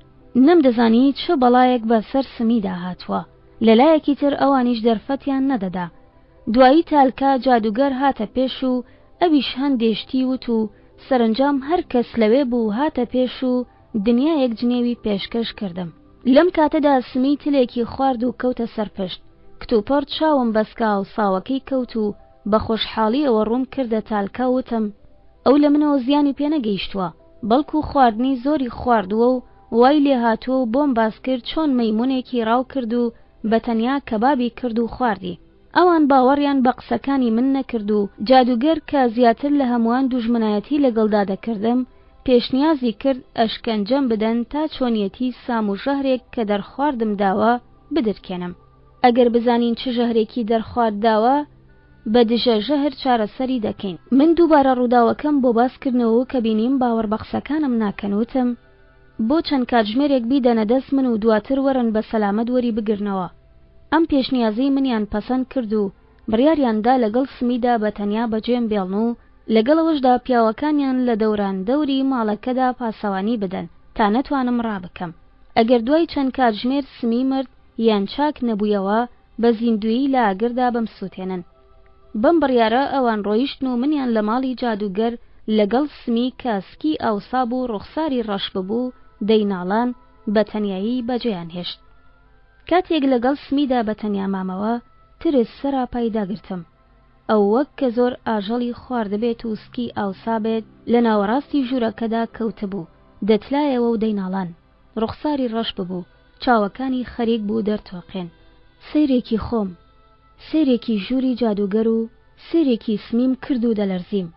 نەمدەزانی چ بەڵایەک بە سەر سمیدا هاتووە. لە لایەکی تر ئەوانیش دەرفەتیان نەدەدا. دوایی تالکا جادووگەر هاتە پێش و ئەویش هەندێ شتی وت و سەرەنجام هەر کەس لەوێ بوو هاتە پێش و دنیایەک جنێوی پێشکەش کردم. لەم کاتەدا سمی تلێکی خوارد و کەوتە سەر پشت. کتوپڕ چاوم بە سکە ئاوساوەکەی کەوت و بە خۆشحاڵییەوە ڕووم کردە تالکا و وتم، ئەو لە منەوە زیانی پێ نەگەیشتووە، بەڵکو خواردنی زۆری خواردووە و وای لێ هاتووە و بۆم باس کرد چۆن مەیموونێکی ڕاو کرد و بە تەنیا کەبابی کرد و خواردی. ئەوان باوەڕیان بە قسەکانی من نەکرد و جادووگەر کە زیاتر لە هەمووان دوژمنایەتی لەگەڵدا دەکردم، پێشنیازی کرد ئەشکەنجەم بدەن تا چۆنیەتی سام و ژەهرێک کە دەرخواردم داوە بدرکێنم. ئەگەر بزانین چ ژەهرێکی دەرخوارد داوە، بە دژە ژەهر چارەسەری دەکەین. من دووبارە ڕووداوەکەم بۆ باس کردنەوە و کە بینیم باوەڕ بە قسەکانم ناکەن وتم، بۆ چەند کاتژمێرێک بیدەنە دەست من و دواتر وەرن بە سەلامەت وەری بگرنەوە. ئەم پێشنیازەی منیان پەسەند کرد و بڕیاریان دا لەگەڵ سمیدا بە تەنیا بەجێم بێڵن و لەگەڵ ئەوەشدا پیاوەکانیان لە دەوران دەوری ماڵەکەدا پاسەوانی بدەن تا نەتوانم ڕابکەم. ئەگەر دوای چەند کاتژمێر سمی مرد یان چاک نەبوویەوە بە زیندوویی لە ئاگردا بمسووتێنن. بەم بڕیارە ئەوان ڕۆیشتن و منیان لە ماڵی جادووگەر لەگەڵ سمی کە سکی ئاوسابوو و ڕوخساری ڕەش ببوو دەیناڵان بە تەنیایی بەجێیان هێشت. کاتێک لەگەڵ سمیدا بە تەنیا مامەوە ترس سەراپای داگرتم. ئەو وەک کە زۆر ئاژەڵی خواردبێت و سکی ئاوسابێت لە ناوەڕاستی ژوورەکەدا کەوتبوو، دەتلایەوە و دەیناڵان. ڕوخساری ڕەش ببوو، چاوەکانی خەریک بوو دەرتۆقێن. سەیرێکی خۆم، سەیرێکی ژووری جادووگەر و سەیرێکی سمیم کرد و دەلەرزیم.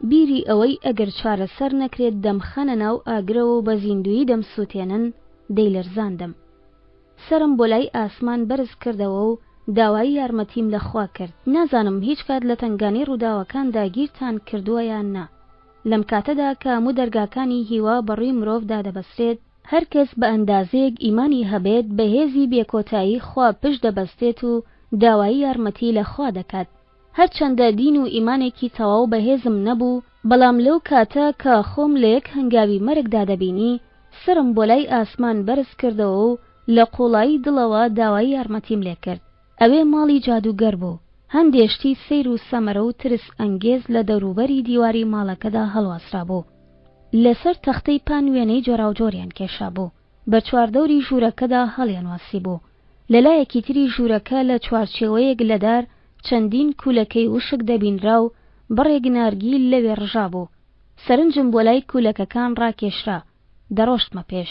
بیری ئەوەی ئەگەر چارەسەر نەکرێت دەمخەنە ناو ئاگرەوە و بە زیندوویی دەمسووتێنن، دەیلەرزاندم. سەرم بۆ لای ئاسمان بەرز کردەوە و داوای یارمەتیم لە خوا کرد. نازانم هیچ کات لە تەنگانەی ڕووداوەکاندا گیرتان کردووە یان نا. لەم کاتەدا کە هەموو دەرگاکانی هیوا بە ڕووی مرۆڤدا دەبەسرێت، هەر کەس بە ئەندازەیەک ئیمانی هەبێت بە هێزی بێکۆتایی خوا پشت دەبەستێت و داوای یارمەتی لە خوا دەکات. هەرچەندە دین و ئیمانێکی تەواو بەهێزم نەبوو، بەڵام لەو کاتە کە خۆم لە یەک هەنگاوی مەرگدا دەبینی، سەرم بۆ لای ئاسمان بەرز کردەوە و لە قووڵایی دڵەوە داوای یارمەتیم لێ کرد. ئەوێ ماڵی جادووگەر بوو. هەندێ شتی سەیر و سەمەرە و ترس ئەنگێز لە دەوروبەری دیواری ماڵەکەدا هەڵواسرابوو. لەسەر تەختەی پان وێنەی جۆراوجۆریان کێشابوو. بە چواردەوری ژوورەکەدا هەڵیانواسیبوو. لە لایەکی تری ژوورەکە لە چوارچێوەیەک لە دار. چەندین کوولەکەی وشک دەبینرا و بڕێک نارگیل لەوێ ڕژابوو. سەرنجم بۆ لای کوولەکەکان ڕاکێشرا. دەڕۆشتمە پێش.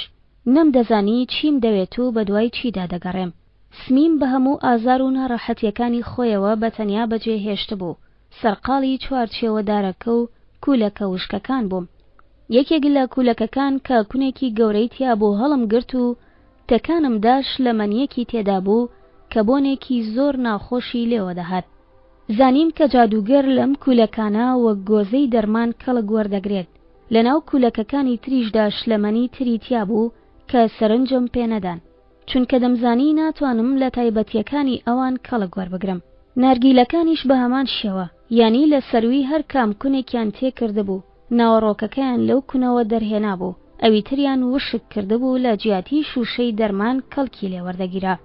نەمدەزانی چیم دەوێت و بەدوای چیدا دەگەڕێم. سمیم بە هەموو ئازار و ناڕەحەتییەکانی خۆیەوە بە تەنیا بەجێ هێشتبوو. سەرقاڵی چوارچێوە دارەکە و کوولەکە وشکەکان بووم. یەکێک لە کوولەکەکان کە کونێکی گەورەی تیا بوو هەڵم گرت و تەکانم دا شلەمەنییەکی تێدا بوو کە بۆنێکی زۆر ناخۆشی لێوە دەهات. زانیم کە جادووگەر لەم کوولەکانە وەک گۆزەی دەرمان کەڵک وەردەگرێت. لەناو کوولەکەکانی تریشدا شلەمەنی تری تیا بوو کە سەرنجم پێ نەدان. چونکە دەمزانی ناتوانم لە تایبەتییەکانی ئەوان کەڵک وەربگرم. نارگیلەکانیش بە هەمان شێوە، یانی لە سەرووی هەر کام کونێکیان تێ کردبوو، ناوەڕۆکەکەیان لەو کونەوە دەرهێنابوو، ئەوی تریان وشک کردبوو لە جیاتی شووشەی دەرمان کەڵکی لێ وەردەگیرا.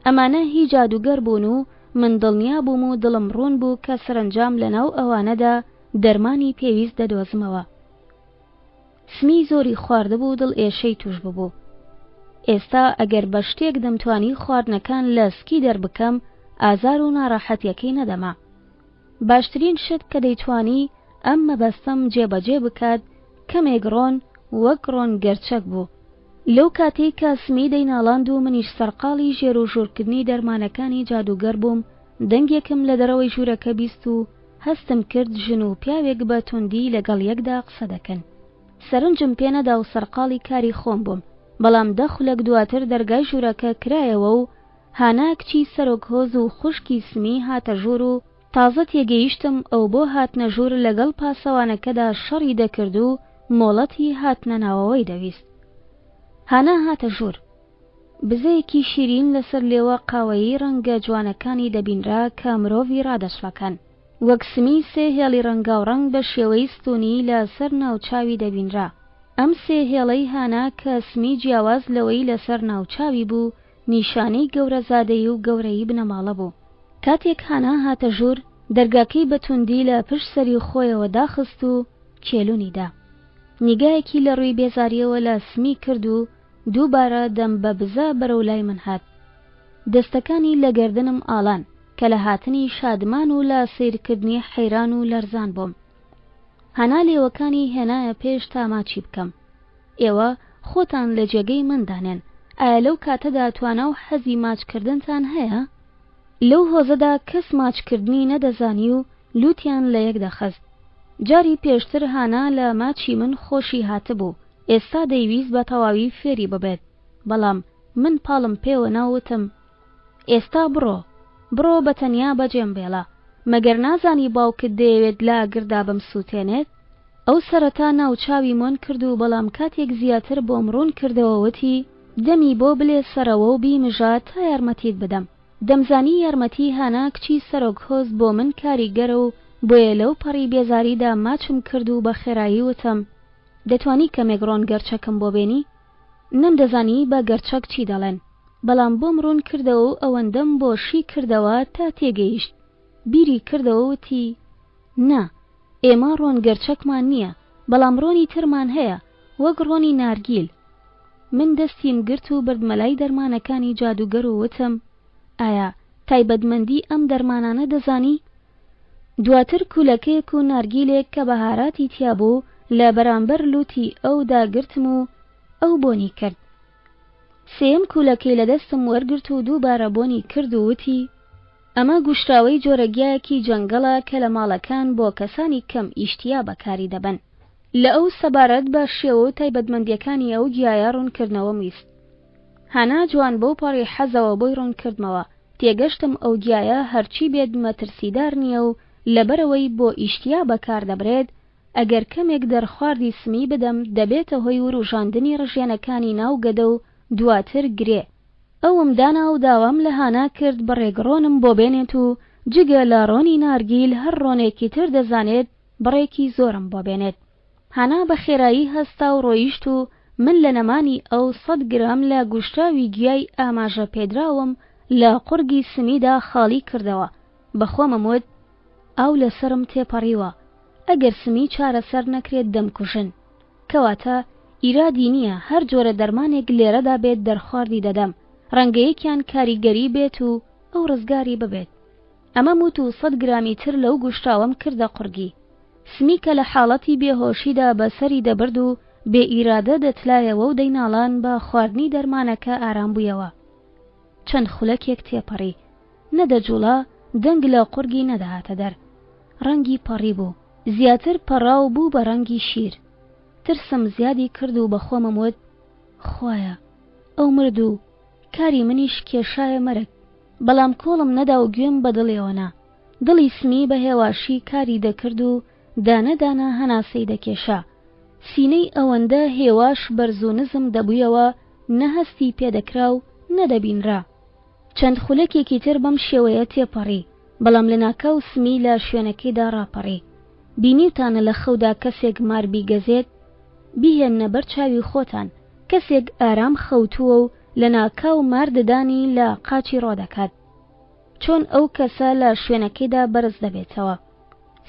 ئەمانە هی جادووگەر بوون و من دڵنیا بووم و دڵم ڕوون بوو کە سەرەنجام لە ناو ئەوانەدا دەرمانی پێویست دەدۆزمەوە. سمی زۆری خواردبوو دڵ ئێشەی توش ببوو. ئێستا ئەگەر بە شتێک دەمتوانی خواردنەکان لە سکی دەربکەم ئازار و ناڕەحەتیەکەی نەدەما. باشترین شت کە دەیتوانی ئەم مەبەستەم جێبەجێ بکات کەمێک ڕۆن وەک ڕۆن گەرچەک بوو. لەو کاتەی کە سمی دەیناڵاند و منیش سەرقاڵی ژێروژوورکردنی دەرمانەکانی جادووگەر بووم دەنگێکم لە دەرەوەی ژوورەکە بیست و هەستم کرد ژن و پیاوێک بە توندی لەگەڵ یەکدا قسە دەکەن. سەرنجم پێ نەدا و سەرقاڵی کاری خۆم بووم، بەڵام دە خولەک دواتر دەرگای ژوورەکە کرایەوە و هانا کچی سەرۆک هۆز و خوشکی سمی هاتە ژوور و تازە تێگەیشتم ئەو بۆ هاتنە ژوور لەگەڵ پاسەوانەکەدا شەڕی دەکرد و مۆڵەتی هاتنە ناوەوەی دەویست. هانا هاتە ژوور. بزەیەکی شیرین لەسەر لێوە قاوەیی ڕەنگە جوانەکانی دەبینرا کە مرۆڤی ڕادەچڵەکان. وەک سمی سێ هێڵی ڕەنگاوڕەنگ بە شێوەی ستوونی لە سەر ناوچاوی دەبینرا. ئەم سێ هێڵەی هانا کە سمی جیاواز لەوەی لەسەر ناوچاوی بوو، نیشانەی گەورەزادەیی و گەورەیی بنەماڵە بوو. کاتێک هانا هاتە ژوور، دەرگاکەی بە توندی لە پشت سەری خۆیەوە داخست و کێلوونی دا. نیگایەکی لە ڕووی بێزارییەوە لە سمی کرد و دووبارە دەم بە بزە بەرەو لای من هات. دەستەکانی لە گەردنم ئاڵان، کە لە هاتنی شادمان و لە سەیرکردنی حەیران و لەرزان بووم. هانا لێوەکانی هێنایە پێش تا ماچی بکەم. ئێوە خۆتان لە جێگەی من دانێن، ئایا لەو کاتەدا توانا و حەزی ماچکردنتان هەیە؟ لەو هۆزەدا کەس ماچکردنی نەدەزانی و لووتیان لە یەک دەخست. جاری پێشتر هانا لە ماچی من خۆشی هاتبوو، ئێستا دەیویست بە تەواوی فێری ببێت، بەڵام من پاڵم پێوە نا و وتم، ئێستا بڕۆ، بڕۆ بە تەنیا بەجێم بێڵە، مەگەر نازانی باوکت دەیەوێت لە ئاگردا بمسووتێنێت؟ ئەو سەرەتا ناوچاوی مۆن کرد و بەڵام کاتێک زیاتر بۆم ڕوون کردەوە وتی، دەمی بۆ بلێسەرەوە و بیمژە تا یارمەتیت بدەم. دەمزانی یارمەتی هانا کچی سەرۆک هۆز بۆ من کاریگەرە و بۆیە لەو پەڕی بێزاریدا ماچم کرد و بە خێرایی وتم، دەتوانی کەمێک ڕۆن گەرچەکم بۆ بێنی؟ نەمدەزانی بە گەرچەک چی دەڵێن، بەڵام بۆم ڕوون کردەوە و ئەوەندەم بۆ شی کردەوە تا تێگەیشت. بیری کردەوە وتی، نا، ئێمە ڕۆن گەرچەکمان نییە، بەڵام ڕۆنی ترمان هەیە، وەک ڕۆنی نارگیل. من دەستیم گرت و بردمە لای دەرمانەکانی جادووگەر و وتم، ئایا تایبەتمەندی ئەم دەرمانانە دەزانی؟ دواتر کولەکەیەک و نارگیلێک کە بەهاراتی تیا بوو لە بەرامبەر لووتی ئەودا گرتم و ئەو بۆنی کرد. سێیەم کولەکەی لە دەستم وەرگرت و دووبارە بۆنی کرد و وتی، ئەمە گوشراوەی جۆرە گیایەکی جەنگەڵە کە لە ماڵەکان بۆ کەسانی کەم ئیشتیا بەکاری دەبەن. لە ئەو سەبارەت بە شێوە و تایبەتمەندییەکانی ئەو گیایە ڕوونکردنەوەم ویست. هانا جوان بەو پەڕی حەزەوە بۆی ڕوونکردمەوە. تێگەشتم ئەو گیایە هەرچی بێت مەترسیدار نییە و لەبەرئەوەی بۆ ئیشتیا بەکاردەبرێت، ئەگەر کەمێک دەرخواردی سمی بدەم دەبێتە هۆی وروژاندنی ڕژێنەکانی ناو گەدە و دواتر گرێ. ئەوم دانا و داوام لە هانا کرد بڕێک ڕۆنم بۆ بێنێت و جگە لە ڕۆنی نارگیل هەر ڕۆنێکی تر دەزانێت بڕێکی زۆرم بۆ بێنێت. هانا بە خێرایی هەستا و ڕۆیشت و من لە نەمانی ئەو سەت گرام لە گوشراوی گیای ئاماژە پێدراوم لە قوڕگی سمیدا خاڵی کردەوە، بە خۆمم وت، ئاو لە سەرم تێپەڕیوە، ئەگەر سمی چارەسەر نەکرێت دەمکوژن. کەواتە ئیرادی نییە هەر جۆرە دەرمانێک لێرەدا بێت دەرخواردی دەدەم، ڕەنگە یەکیان کاریگەری بێت و ئەو ڕزگاری ببێت. ئەمەم وت و سەت گرامی تر لەو گوشتاوەم کردە قوڕگی. سمی کە لە حاڵەتی بێهۆشیدا بە سەری دەبرد و بێ ئیرادە دەتلایەوە و دەیناڵان بە خواردنی دەرمانەکە ئارام بوویەوە. چەند خولەکێک تێپەڕی. نەدەجووڵا، دەنگ لە قوڕگی نەدەهاتە دەر. ڕەنگی پەڕیبوو. زیاتر پەڕا و بوو بە ڕەنگی شیر. ترسم زیادی کرد و بە خۆمم وت، خوایە، ئەو مرد و کاری منیش کێشایە مەرگ. بەڵام کۆڵم نەدا و گوێم بە دڵیەوە نا. دڵی سمی بە هێواشی کاری دەکرد و دانە دانە هەناسەی دەکێشا. سینەی ئەوەندە هێواش بەرز و نزم دەبوویەوە نە هەستی پێ دەکرا و نە دەبینرا. چەند خولەکێکی تر بەم شێوەیە تێپەڕی، بەڵام لەناکاو سمی لە شوێنەکەیدا ڕاپەڕی. بینیوتانە لە خەودا کەسێک مار بیگەزێت؟ بیهێننە بەر چاوی خۆتان، کەسێک ئارام خەوتووە و لەناکاو مار ددانی لە قاچی ڕۆدەکات. چۆن ئەو کەسە لە شوێنەکەیدا بەرز دەبێتەوە؟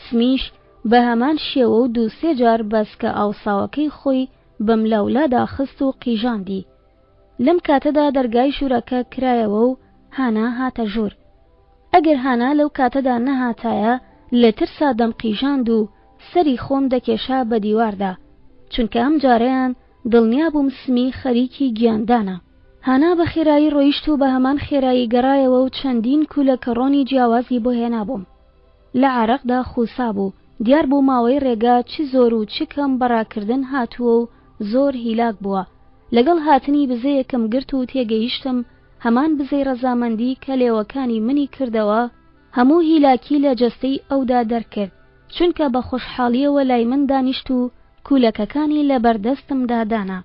سمیش بە هەمان شێوە و دوو سێ جار بەسکە ئاوساوەکەی خۆی بەملاولادا خست و قیژاندی. لەم کاتەدا دەرگای ژوورەکە کرایەوە و هانا هاتە ژوور. ئەگەر هانا لەو کاتەدا نەهاتایە لە ترسا دەمقیژاند و سەری خۆم دەکێشا بە دیواردا، چونکە ئەم جارەیان دڵنیا بووم سمی خەریکی گیاندانە. هانا بە خێرایی ڕۆیشت و بە هەمان خێرایی گەڕایەوە و چەندین کولەکە ڕۆنی جیاوازی بۆ هێنابووم. لە عارەقدا خووسابوو، دیار بوو ماوەی ڕێگا چ زۆر و چ کەم بە ڕاکردن هاتووە و زۆر هیلاک بووە. لەگەڵ هاتنی بزەیەکم گرت و تێگەیشتم هەمان بزەی ڕەزامەندی کە لێوەکانی منی کردەوە، هەموو هیلاکی لە جەستەی ئەودا دەرکرد، چونکە بە خۆشحاڵییەوە لای من دانیشت و کوولەکەکانی لە بەردەستمدا دانا.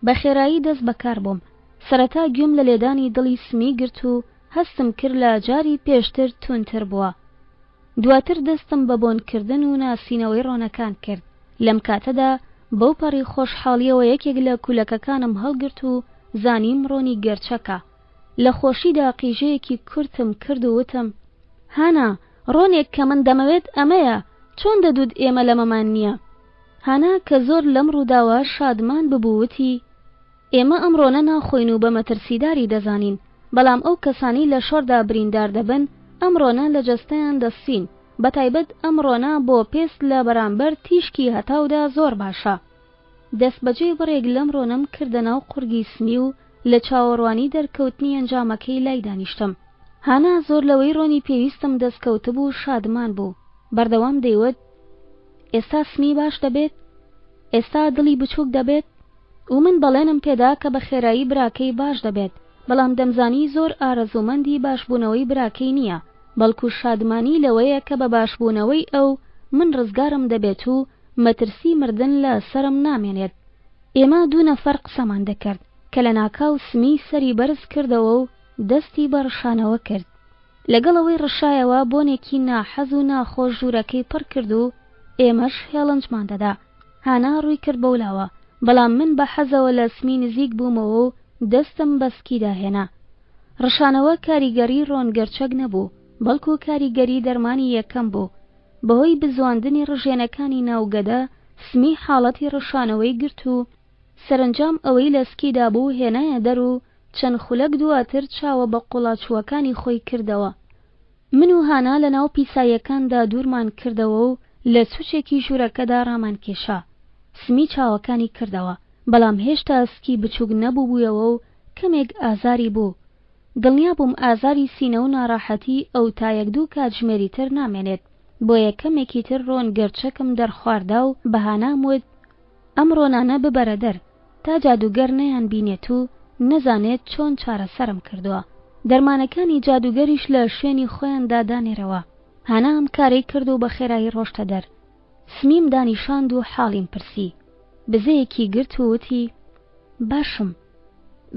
بە خێرایی دەست بەکار بووم. سەرەتا گوێم لە لێدانی دڵی سمی گرت و هەستم کرد لە جاری پێشتر توندتر بووە. دواتر دەستم بە بۆنکردن و ناسینەوەی ڕۆنەکان کرد. لەم کاتەدا بەو پەڕی خۆشحاڵییەوە یەکێک لە کولەکەکانم هەڵگرت و زانیم ڕۆنی گەرچەکە. لە خۆشیدا قیژەیەکی کورتم کرد و وتم، هانا، ڕۆنێک کە من دەمەوێت ئەمەیە، چۆن دەدوت ئێمە لەمەمان نییە؟ هانا کە زۆر لەم ڕووداوە شادمان ببوو وتی، ئێمە ئەم ڕۆنە ناخۆین و بە مەترسیداری دەزانین، بەڵام ئەو کەسانەی لە شەڕدا بریندار دەبن ئەم ڕۆنە لە جەستەیان دەسرین، بەتایبەت ئەم ڕۆنە بۆ پێست لە بەرامبەر تیشکی هەتاودا زۆر باشە. دەستبەجێ بڕێک لەم ڕۆنەم کردە ناو قوڕگی سمی و لە چاوەڕوانی دەرکەوتنی ئەنجامەکەی لای دانیشتم. هانا زۆر لەوەی ڕۆنی پێویستم دەستکەوتبوو شادمان بوو، بەردەوام دەیوت، ئێستا سمی باش دەبێت؟ ئێستا دڵی بچووک دەبێت؟ و من بەڵێنم پێدا کە بە خێرایی براکەی باش دەبێت، بەڵام دەمزانی زۆر ئارەزوومەندی باشبوونەوەی براکەی نییە، بەڵکو شادمانی لەوەیە کە بە باشبوونەوەی ئەو من ڕزگارم دەبێت و مەترسی مردن لە سەرم نامێنێت. ئێمە دوو نەفەر قسەمان دەکرد، کە لەناکاو سمی سەری بەرز کردەوە و دەستی بە ڕشانەوە کرد. لەگەڵ ئەوەی ڕشایەوە بۆنێکی ناحەز و ناخۆش ژوورەکەی پڕ کرد و ئێمەش هێڵنجمان دەدا. هانا ڕووی کرد بەولاوە، بەڵام من بە حەزەوە لە سمی نزیک بوومەوە و دەستم بە سکیدا هێنا. ڕشانەوە کاریگەری ڕۆن گەرچەک نەبوو، بەڵکو کاریگەری دەرمانی یەکەم بوو. بەهۆی بزواندنی ڕژێنەکانی ناو گەدە، سمی حاڵەتی ڕشانەوەی گرت و سەرەنجام ئەوەی لە سکیدا بوو هێنایە دەر و چەند خولەک دواتر چاوە بە قوڵاچووەکانی خۆی کردەوە. من و هانا لە ناو پیساییەکاندا دوورمان کردەوە و لە سوچێکی ژوورەکەدا ڕامانکێشا. سمی چاوەکانی کردەوە، بەڵام هێشتا سکی بچووک نەبووبوویەوە و کەمێک ئازاری بوو. دڵنیا بووم ئازاری سینە و ناڕەحەتی ئەو تا یەک دوو کاتژمێری تر نامێنێت، بۆیە کەمێکی تر ڕۆن گەرچەکم دەرخواردا و بە هانام وت، ئەم ڕۆنانە ببەرە دەر، تا جادووگەر نەیانبینێت و نەزانێت چۆن چارەسەرم کردووە. دەرمانەکانی جادووگەریش لە شوێنی خۆیاندا دانێرەوە. هانا ئەم کارەی کرد و بە خێرایی ڕۆشتە دەر. سمیم دانیشاند و حاڵیم پرسی. بزەیەکی گرت و وتی، باشم،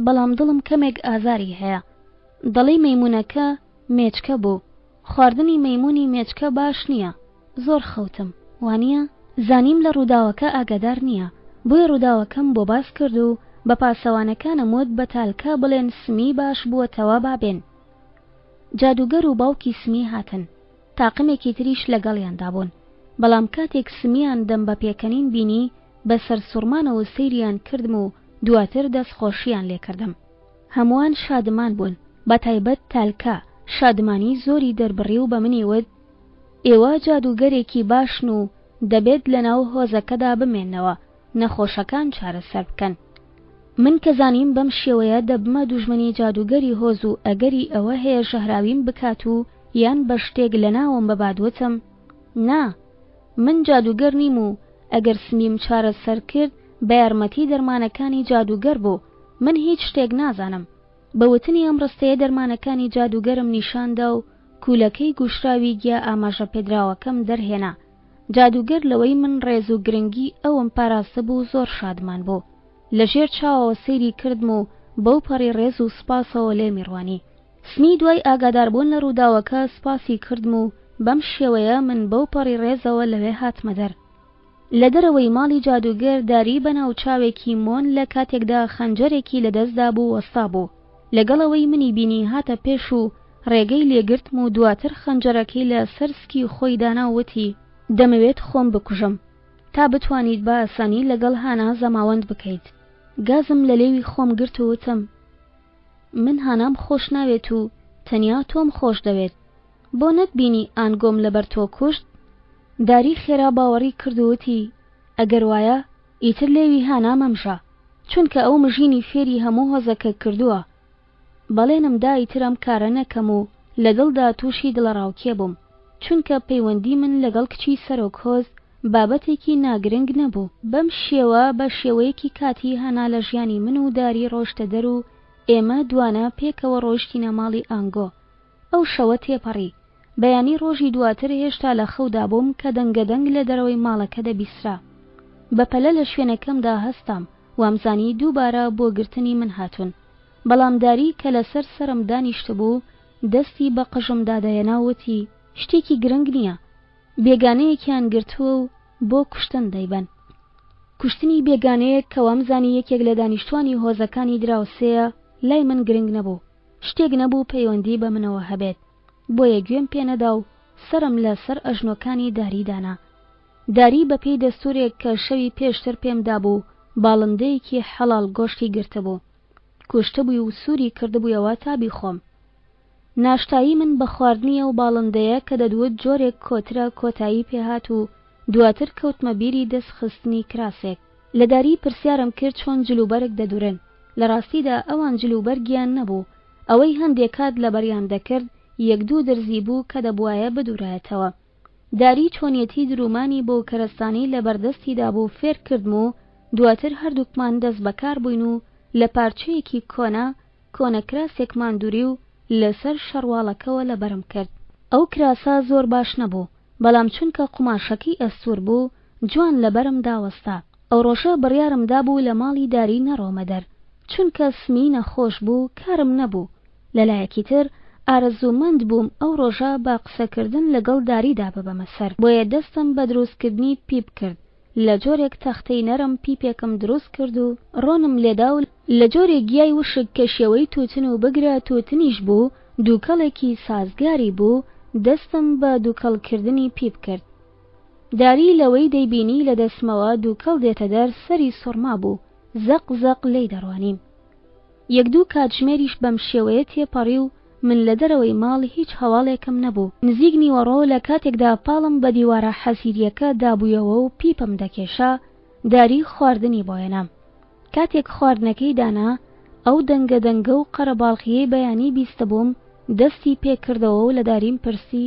بەڵام دڵم کەمێک ئازاری هەیە. دەڵێی مەیموونەکە مێچکە بوو. خواردنی مەیموونی مێچکە باش نییە. زۆر خەوتم، وانییە؟ زانیم لە ڕووداوەکە ئاگادار نییە، بۆیە ڕووداوەکەم بۆ باس کرد و بە پاسەوانەکانم وت بە تالکا بڵێن سمی باش بووەتەوە با بێن. جادووگەر و باوکی سمی هاتن، تاقمێکی تریش لەگەڵیاندا بوون، بەڵام کاتێک سمیان دەم بە پێکەنین بینی بە سەرسوڕمانەوە سەیریان کردم و دواتر دەستخۆشییان لێکردم. هەمووان شادمان بوون، بەتایبەت تالکا. شادمانی زۆری دەربڕی و بە منی وت، ئێوە جادووگەرێکی باشن و دەبێت لەناو هۆزەکەدا بمێننەوە، نەخۆشەکان چارەسەر بکەن. من کە زانیم بەم شێوەیە دەبمە دوژمنی جادووگەری هۆز و ئەگەری ئەوە هەیە ژەهراویم بکات و یان بە شتێک لەناوم ببات وتم، نا، من جادووگەر نیم و ئەگەر سمیم چارەسەر کرد بە یارمەتی دەرمانەکانی جادووگەر بوو، من هیچ شتێک نازانم. بە وتنی ئەم ڕستەیە دەرمانەکانی جادووگەرم نیشان دا و کوولەکەی گوشراوی گیا ئاماژەپێدراوەکەم دەرهێنا. جادووگەر لەوەی من ڕێز و گرنگی ئەوم پاراستبوو زۆر شادمان بوو. لە ژێر چاوەوە سەیری کردم و بەو پەڕی ڕێز و سوپاسەوە لێمی ڕوانی. سمی دوای ئاگاداربوون لە ڕووداوەکە سوپاسی کردم و بەم شێوەیە من بەو پەڕی ڕێزەوە لەوێ هاتمە دەر. لە دەرەوەی ماڵی جادووگەر داری بە ناوچاوێکی مۆن لە کاتێکدا خەنجەرێکی لە دەستدا بوو وەستابوو. لەگەڵ ئەوەی منی بینی هاتە پێش و ڕێگەی لێ گرتم و دواتر خەنجەرەکەی لە سەر سکی خۆی دانا و وتی، دەمەوێت خۆم بکوژم تا بتوانیت بە ئاسانی لەگەڵ هانا زەماوەند بکەیت. گازم لە لێوی خۆم گرت و وتم، من هانام خۆش ناوێت و تەنیا تۆم خۆش دەوێت. بۆ نەتبینی ئانگۆم لەبەر تۆ کوشت؟ داری خێرا باوەڕی کرد و وتی، ئەگەر وایە، ئیتر لێوی هانا مەمژە، چونکە ئەو مژینی فێری هەموو هۆزەکە کردووە. بەڵێنم دا ئیتر ئەم کارە نەکەم و لە دڵدا تووشی دڵەڕاوکێ بووم، چونکە پەیوەندی من لەگەڵ کچی سەرۆک هۆز بابەتێکی ناگرنگ نەبوو. بەم شێوە بە شێوەیەکی کاتی هانا لە ژیانی من و داری ڕۆیشتە دەر و ئێمە دوانە پێکەوە ڕۆیشتینە ماڵی ئانگۆ. ئەو شەوە تێپەڕی. بەیانی ڕۆژی دواتر هێشتا لە خەودا بووم کە دەنگەدەنگ لە دەرەوەی ماڵەکە دەبیسرا. بە پەلە لە شوێنەکەمدا هەستام، وامزانی دووبارە بۆ گرتنی من هاتوون. بەڵام داری کە لەسەر سەرم دانیشتبوو، دەستی بە قژمدا دەهێنا و وتی، شتێکی گرنگ نییە. بێگانەیەکیان گرتووە و بۆ کوشتن دەیبەن. کوشتنی بێگانەیەک کە وامزانی یەکێک لە دانیشتوانی هۆزەکانی دراوسێیە، لای من گرنگ نەبوو. شتێک نەبوو پەیوەندی بە منەوە هەبێت، بۆیە گوێم پێ نەدا و سەرم لە سەر ئەژنۆکانی داری دانا. داری بە پێی دەستوورێک کە شەوی پێشتر پێم دابوو، باڵندەیەکی حەڵاڵ گۆشتی گرتبوو. کوشتبووی و سووری کردبوویەوە تا بیخۆم. ناشتایی من بە خواردنی ئەو باڵندەیە کە دەدوت جۆرێک کۆترە کۆتایی پێ هات و دواتر کەوتمە بیری دەست خستنی کراسێک. لە داری پرسیارم کرد چۆن جلوبەرگ دەدورن. لە ڕاستیدا ئەوان جلوبەرگیان نەبوو، ئەوەی هەندێ کات لەبەریان دەکرد یەک دوو درزی بوو کە دەبوایە بدورایەتەوە. داری چۆنیەتی دروومانی بەو کەرەستانەی لەبەردەستیدا بوو فێر کردم و دواتر هەردووکمان دەست بەکار بووین و لە پارچەیەکی کۆنە کۆنە کراسێکمان دوری و لەسەر شەڕواڵەکەوە لەبەرم کرد. ئەو کراسە زۆر باش نەبوو، بەڵام چونکە قوماشەکەی ئەستوور بوو جوان لەبەرم داوەستا. ئەو ڕۆژە بڕیارم دابوو لە ماڵی داری نەڕۆمە دەر، چونکە سمی نەخۆش بوو کارم نەبوو، لە لایەکی تر ئارەزوومەند بووم ئەو ڕۆژە بە قسەکردن لەگەڵ داریدا ببەمە سەر، بۆیە دەستم بە دروستکردنی پیپ کرد، لە جۆرێک تەختەی نەرم پیپێکم دروست کرد و ڕۆنم لێدا و لە جۆرێک گیای وشک کە شێوەی تووتن و بگرە تووتنیش بوو دووکەڵێکی سازگاری بوو، دەستم بە دووکەڵکردنی پیپ کرد. داری لەوەی دەیبینی لە دەستمەوە دووکەڵ دێتە دەر سەری سوڕمابوو، زەق زەق لێی دەڕوانیم. یەک دوو کاتژمێریش بەم شێوەیە تێپەڕی و من لە دەرەوەی ماڵ هیچ هەواڵێکم نەبوو. نزیک نیوەڕۆ لە کاتێکدا پاڵم بە دیوارە حەسیرییەکە دابوویەوە و پیپم دەکێشا، داری خواردنی بۆ هێنام. کاتێک خواردنەکەی دانا، ئەو دەنگە دەنگە و قەرەباڵغییەی بەیانی بیستبووم دەستی پێ کردەوە و لە داریم پرسی،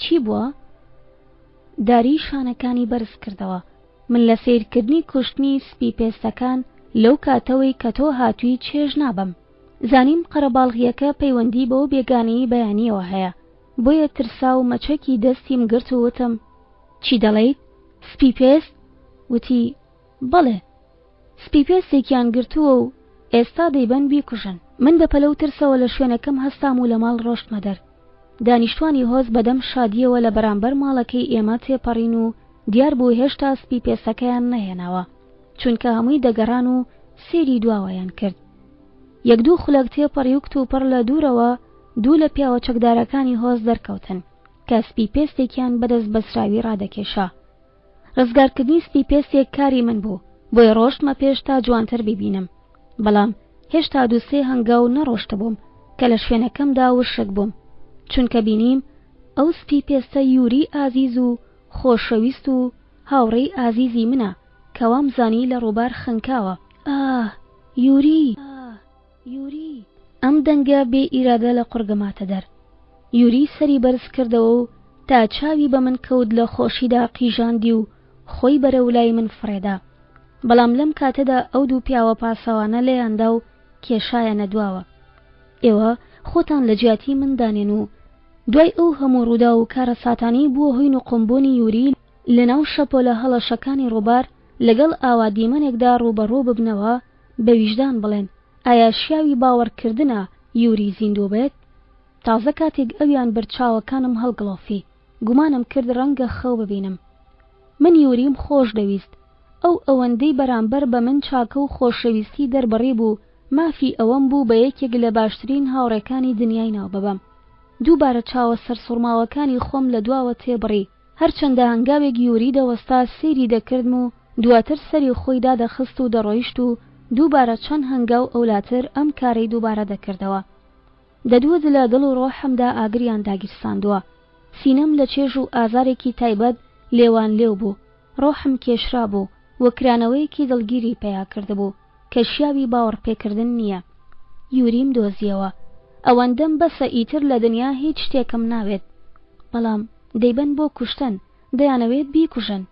چی بووە؟ داری شانەکانی بەرز کردەوە. من لە سەیرکردنی کوشتنی سپی پێستەکان لەو کاتەوەی کە تۆ هاتووی چێژ نابەم. زانیم قەرەباڵغییەکە پەیوەندی بەو بێگانەیەی بەیانییەوە هەیە، بۆیە ترسا و مەچەکی دەستیم گرت و وتم، چی دەڵێیت؟ سپی پێست؟ وتی، بەڵێ. سپی پێستێکیان گرتووە و ئێستا دەیبەن بیکوژن. من بە پەلە و ترسەوە لە شوێنەکەم هەستام و لە ماڵ ڕۆشتمە دەر. دانیشتوانی هۆز بە دەم شادییەوە لە بەرامبەر ماڵەکەی ئێمە تێپەڕین و دیار بوو هێشتا سپی پێستەکەیان نەهێناوە، چونکە هەمووی دەگەڕان و سەیری دواوەیان کرد. یەک دوو خولەک تێپەڕی و کتوپڕ لە دوورەوە دوو لە پیاوە چەکدارەکانی هۆز دەرکەوتن کە سپی پێستێکیان بە دەست بەسراوی ڕادەکێشا. ڕزگارکردنی سپی پێستێک کاری من بوو، بۆیە ڕۆشتمە پێش تا جوانتر بیبینم. بەڵام هێشتا دوو سێ هەنگاو نەڕۆشتبووم کە لە شوێنەکەمدا وشک بووم. چونکە بینیم ئەو سپی پێستە یوری ئازیز و خۆشەویست و هاوڕێی ئازیزی منە کە وام زانی لە ڕووبار خنکاوە. ئاه! یوری! ئەم دەنگە بێ ئیرادە لە قوڕگم هاتە دەر. یوری سەری بەرز کردەوە و تا چاوی بە من کەوت لە خۆشیدا قیژاندی و خۆی بەرەو لای من فڕێدا. بەڵام لەم کاتەدا ئەو دوو پیاوە پاسەوانە لێیاندا و کێشایانە دواوە. ئێوە خۆتان لە جیاتی من دانێن و دوای ئەو هەموو ڕووداو و کارەساتانەی بووە هۆی نوقمبوونی یوری لەناو شەپۆلە هەڵەشەکانی ڕووبار لەگەڵ ئاوا دیمەنێکدا ڕووبەڕوو ببنەوە، بە ویژدان بڵێن ئایا شیاوی باوەڕکردنە یوری زیندوو بێت؟ تازە کاتێک ئەویان برد چاوەکانم هەڵگڵۆفی، گومانم کرد ڕەنگە خەو ببینم. من یوریم خۆش دەویست، ئەو ئەوەندەی بەرامبەر بە من چاکە و خۆشەویستی دەربڕیبوو، مافی ئەوەم بوو بە یەکێک لە باشترین هاوڕێکانی دنیای ناو ببەم. دووبارە چاوە سەرسوڕماوەکانی خۆم لە دواوە تێبڕی، هەرچەندە هەنگاوێک یوری دەوەستا سەیری دەکردم و دواتر سەری خۆی دادەخست و دەڕۆیشت و دووبارە چەند هەنگاو ئەولاتر ئەم کارەی دووبارە دەکردەوە. دەدوت لە دڵ و ڕۆحمدا ئاگریان داگیرساندووە. سینەم لە چێژ و ئازارێکی تایبەت لێوان لێو بوو. ڕۆحم کێشرابوو و کرانەوەیەکی دڵگیری پەیا کردبوو کە شیاوی باوەڕپێکردن نییە. یوریم دۆزییەوە. ئەوەندەم بەسە ئیتر لە دنیا هیچ شتێکم ناوێت. بەڵام دەیبەن بۆ کوشتن، دەیانەوێت بیکوژن.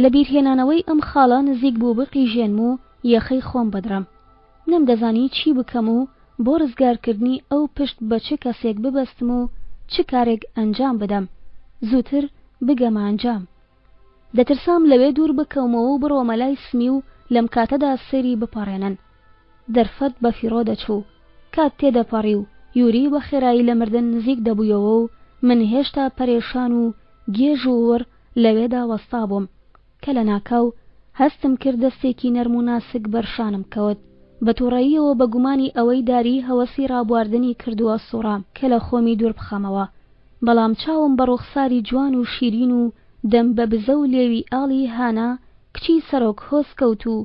لە بیرهێنانەوەی ئەم خاڵە نزیک بوو بقیژێنم و یەخەی خۆم بدڕم. نەمدەزانی چی بکەم و بۆ ڕزگارکردنی ئەو پشت بە چ کەسێک ببەستم و چ کارێک ئەنجام بدەم زووتر بگەمە ئەنجام. دەترسام لەوێ دوور بکەومەوە و بڕۆمە لای سمی و لەم کاتەدا سەری بپەڕێنن. دەرفەت بە فیڕۆ دەچوو. کات تێدەپەڕی و یوری بە خێرایی لە مردن نزیک دەبوویەوە و من هێشتا پەرێشان و گێژ و وڕ لەوێدا وەستابووم. کە لەناکاو هەستم کرد دەستێکی نەرم و ناسک بەر شانم کەوت. بە توڕەییەوە بە گومانی ئەوەی داری هەوەسی ڕابواردنی کردووە سوڕام کە لە خۆمی دوور بخەمەوە. بەڵام چاوم بە ڕوخساری جوان و شیرین و دەم بە بزە و لێوی ئاڵی هانا کچی سەرۆک هۆز کەوت و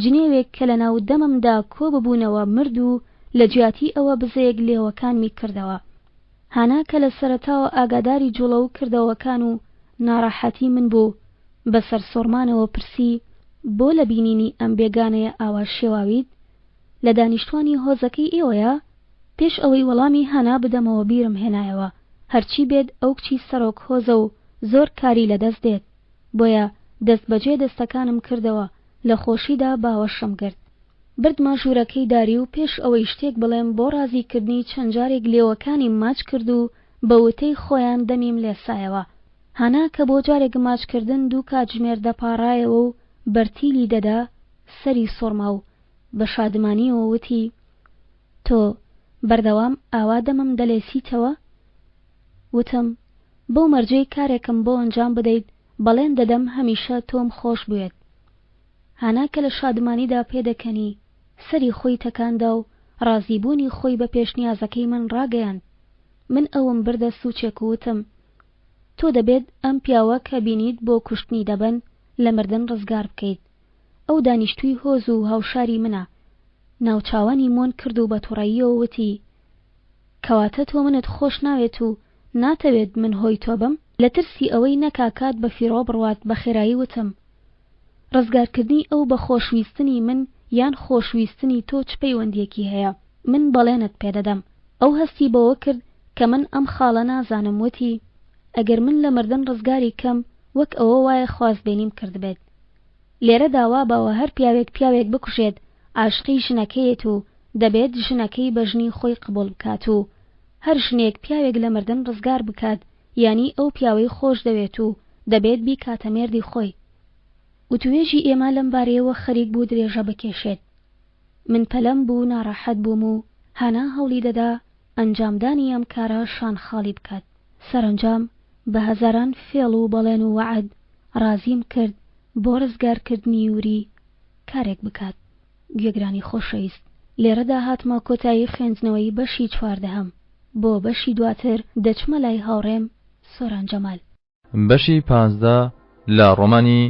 جنێوێک کە لەناو دەممدا کۆ ببوونەوە مرد و لە جیاتی ئەوە بزەیەک لێوەکانمی کردەوە. هانا کە لە سەرەتاوە ئاگاداری جوڵە و کردەوەکان و ناڕەحەتی من بوو، بە سەرسوڕمانەوە پرسی، بۆ لە بینینی ئەم بێگانەیە ئاوا شێواویت؟ لە دانیشتوانی هۆزەکەی ئێوەیە؟ پێش ئەوەی وەڵامی هانا بدەمەوە بیرم هێنایەوە، هەرچی بێت ئەو کچی سەرۆک هۆزە و زۆر کاری لە دەست دێت، بۆیە دەستبەجێ دەستەکانم کردەوە، لە خۆشیدا باوەشم گرت. بردمە ژوورەکەی داری و پێش ئەوەی شتێک بڵێم بۆ ڕازیکردنی چەند جارێک لێوەکانیم ماچ کرد و بە وتەی خۆیان دەمیم لێسایەوە. هانا کە بۆ جارێک ماچکردن دوو کاتژمێر دەپاڕایەوە و بەرتیلی دەدا، سەری سوڕما و بە شادمانییەوە وتی، تۆ بەردەوام ئاوا دەمم دەلێسیتەوە؟ وتم، بەو مەرجەی کارێکم بۆ ئەنجام بدەیت بەڵێن دەدەم هەمیشە تۆم خۆش بوێت. هانا کە لە شادمانیدا پێدەکەنی، سەری خۆی تەکاندا و ڕازیبوونی خۆی بە پێشنیازەکەی من ڕاگەیاند. من ئەوم بردە سوچێک و وتم، تۆ دەبێت ئەم پیاوە کە بینیت بۆ کوشتنی دەبەن، لە مردن ڕزگار بکەیت. ئەو دانیشتووی هۆز و هاوشاری منە. ناوچاوانی مۆن کرد و بە توڕەییەوە وتی، کەواتە تۆ منت خۆش ناوێت و ناتەوێت من هۆی تۆ بم؟ لە ترسی ئەوەی نەکا کات بە فیڕۆ بڕوات بە خێرایی وتم، ڕزگارکردنی ئەو بە خۆشویستنی من یان خۆشویستنی تۆ چ پەیوەندییەکی هەیە؟ من بەڵێنت پێدەدەم. ئەو هەستی بەوە کرد کە من ئەم خاڵە نازانم وتی، ئەگەر من لە مردن ڕزگاری کەم وەک ئەوە وایە خوازبێنیم کردبێت. لێرەدا وا باوە هەر پیاوێک پیاوێک بکوژێت عاشقی ژنەکەیەت و دەبێت ژنەکەی بە ژنی خۆی قبوڵ بکات و هەر ژنێک پیاوێک لە مردن ڕزگار بکات یانی ئەو پیاوەی خۆش دەوێت و دەبێت بیکاتە مێردی خۆی. وتوێژی ئێمە لەم بارەیەوە خەریک بوو درێژە بکێشێت. من پەلەم بوو ناڕەحەت بووم و هانا هەوڵی دەدا ئەنجامدانی ئەم کارە شان خاڵی بکات. سەرەنجام بە هەزاران فێڵ و بەڵێن و وەعد ڕازیم کرد بۆ ڕزگارکردنی یوری کارێک بکات. گوێگرانی خۆشەویست لێرەدا هاتمە کۆتایی خوێندنەوەی بەشی چواردەهەم، بۆ بەشی دواتر دەچمە لای هاوڕێم سۆران جەمال. بەشی 15 لە ڕۆمانی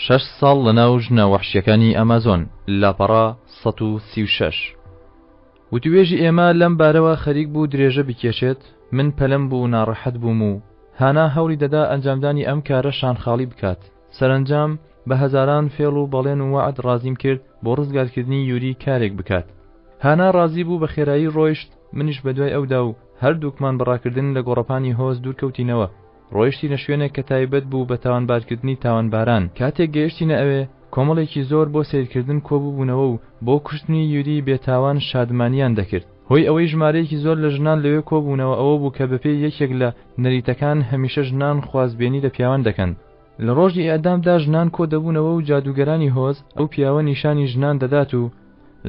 شەش ساڵ لەناو ژنە وەحشیەکانی ئەمازۆن، لاپەڕە 136. وتوێژی ئێمە لەم بارەوە خەریک بوو درێژە بکێشێت. من پەلەم بوو و ناڕەحەت بووم و هانا هەوڵی دەدا ئەنجامدانی ئەم کارە شانخاڵی بکات. سەرەنجام بە هەزاران فێڵ و بەڵێن و وەعد ڕازیم کرد بۆ ڕزگارکردنی یوری کارێک بکات. هانا ڕازی بوو بە خێرایی ڕۆیشت، منیش بەدوای ئەودا و هەردووکمان بە ڕاکردن لە گۆڕەپانی هۆز دوورکەوتینەوە. ڕۆیشتینە شوێنێک کە تایبەت بوو بە تاوانبارکردنی تاوانباران. کاتێک گەیشتینە ئەوێ، کۆمەڵێکی زۆر بۆ سەیرکردن کۆبووبوونەوە و بۆ کوشتنی یوری بێتاوان شادمانیان دەکرد. هۆی ئەوەی ژمارەیەکی زۆر لە ژنان لەوێ کۆبوونەوە ئەوە بوو کە بەپێی یەکێک لە نەریتەکان هەمیشە ژنان خوازبێنی لە پیاوان دەکەن. لە ڕۆژی ئیعدامدا ژنان کۆدەبوونەوە و جادووگەرانی هۆز ئەو پیاوە نیشانی ژنان دەدات و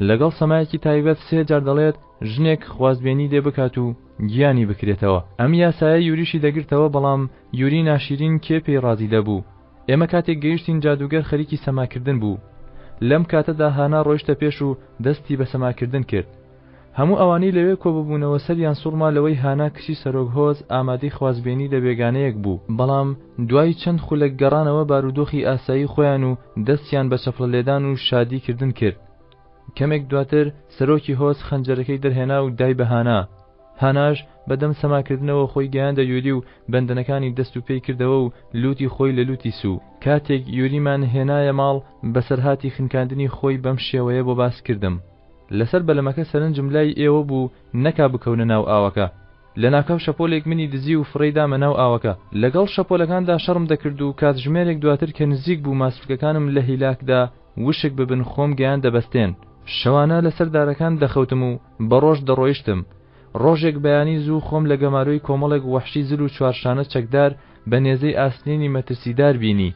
لەگەڵ سەمایەکی تایبەت سێ جار دەڵێت ژنێک خوازبێنی لێ بکات و گیانی بکرێتەوە. ئەم یاسایە یوریشی دەگرتەوە بەڵام یوری ناشیرین کێ پێی ڕازی دەبوو؟ ئێمە کاتێک گەیشتین جادووگەر خەریکی سەماکردن بوو. لەم کاتەدا هانا ڕۆیشتە پێش و دەستی بە سەماکردن کرد. هەموو ئەوانەی لەوێ کۆببوونەوە سەریان سوڕما لەوەی هانا کچی سەرۆک هۆز ئامادەی خوازبێنی لە بێگانەیەک بوو، بەڵام دوای چەند خولەک گەڕانەوە بارودۆخی ئاسایی خۆیان و دەستیان بە چەپڵە لێدان و شادی کردن کرد. کەمێک دواتر سەرۆکی هۆز خەنجەرەکەی دەرهێنا و دای بە هانا. هاناش بە دەم سەماکردنەوە خۆی گەیاندە یوری و بەندەنەکانی دەست و پێی کردەوە و لوتی خۆی لە لوتی سوو. کاتێک یوریمان هێنایە ماڵ بەسەرهاتی خنکاندنی خۆی بەم شێوەیە بۆ باس کردم. لەسەر بەلەمەکە سەرنجم لای ئێوە بوو نەکا بکەونە ناو ئاوەکە. لەناکاو شەپۆلێک منی دزی و فڕێی دامە ناو ئاوەکە. لەگەڵ شەپۆلەکاندا شەڕم دەکرد و کاتژمێرێک دواتر کە نزیک بوو ماسولکەکانم لە هیلاکدا وشک ببن خۆم گەیاندە بەستێن. شەوانە لەسەر دارەکان دەخەوتم و بە ڕۆژ دەڕۆیشتم. ڕۆژێک بەیانی زوو خۆم لە گەمارۆی کۆمەڵێک وەحشی زل و چوارشانە چەکدار بە نێزەی ئاسنینی مەترسیدار بینی.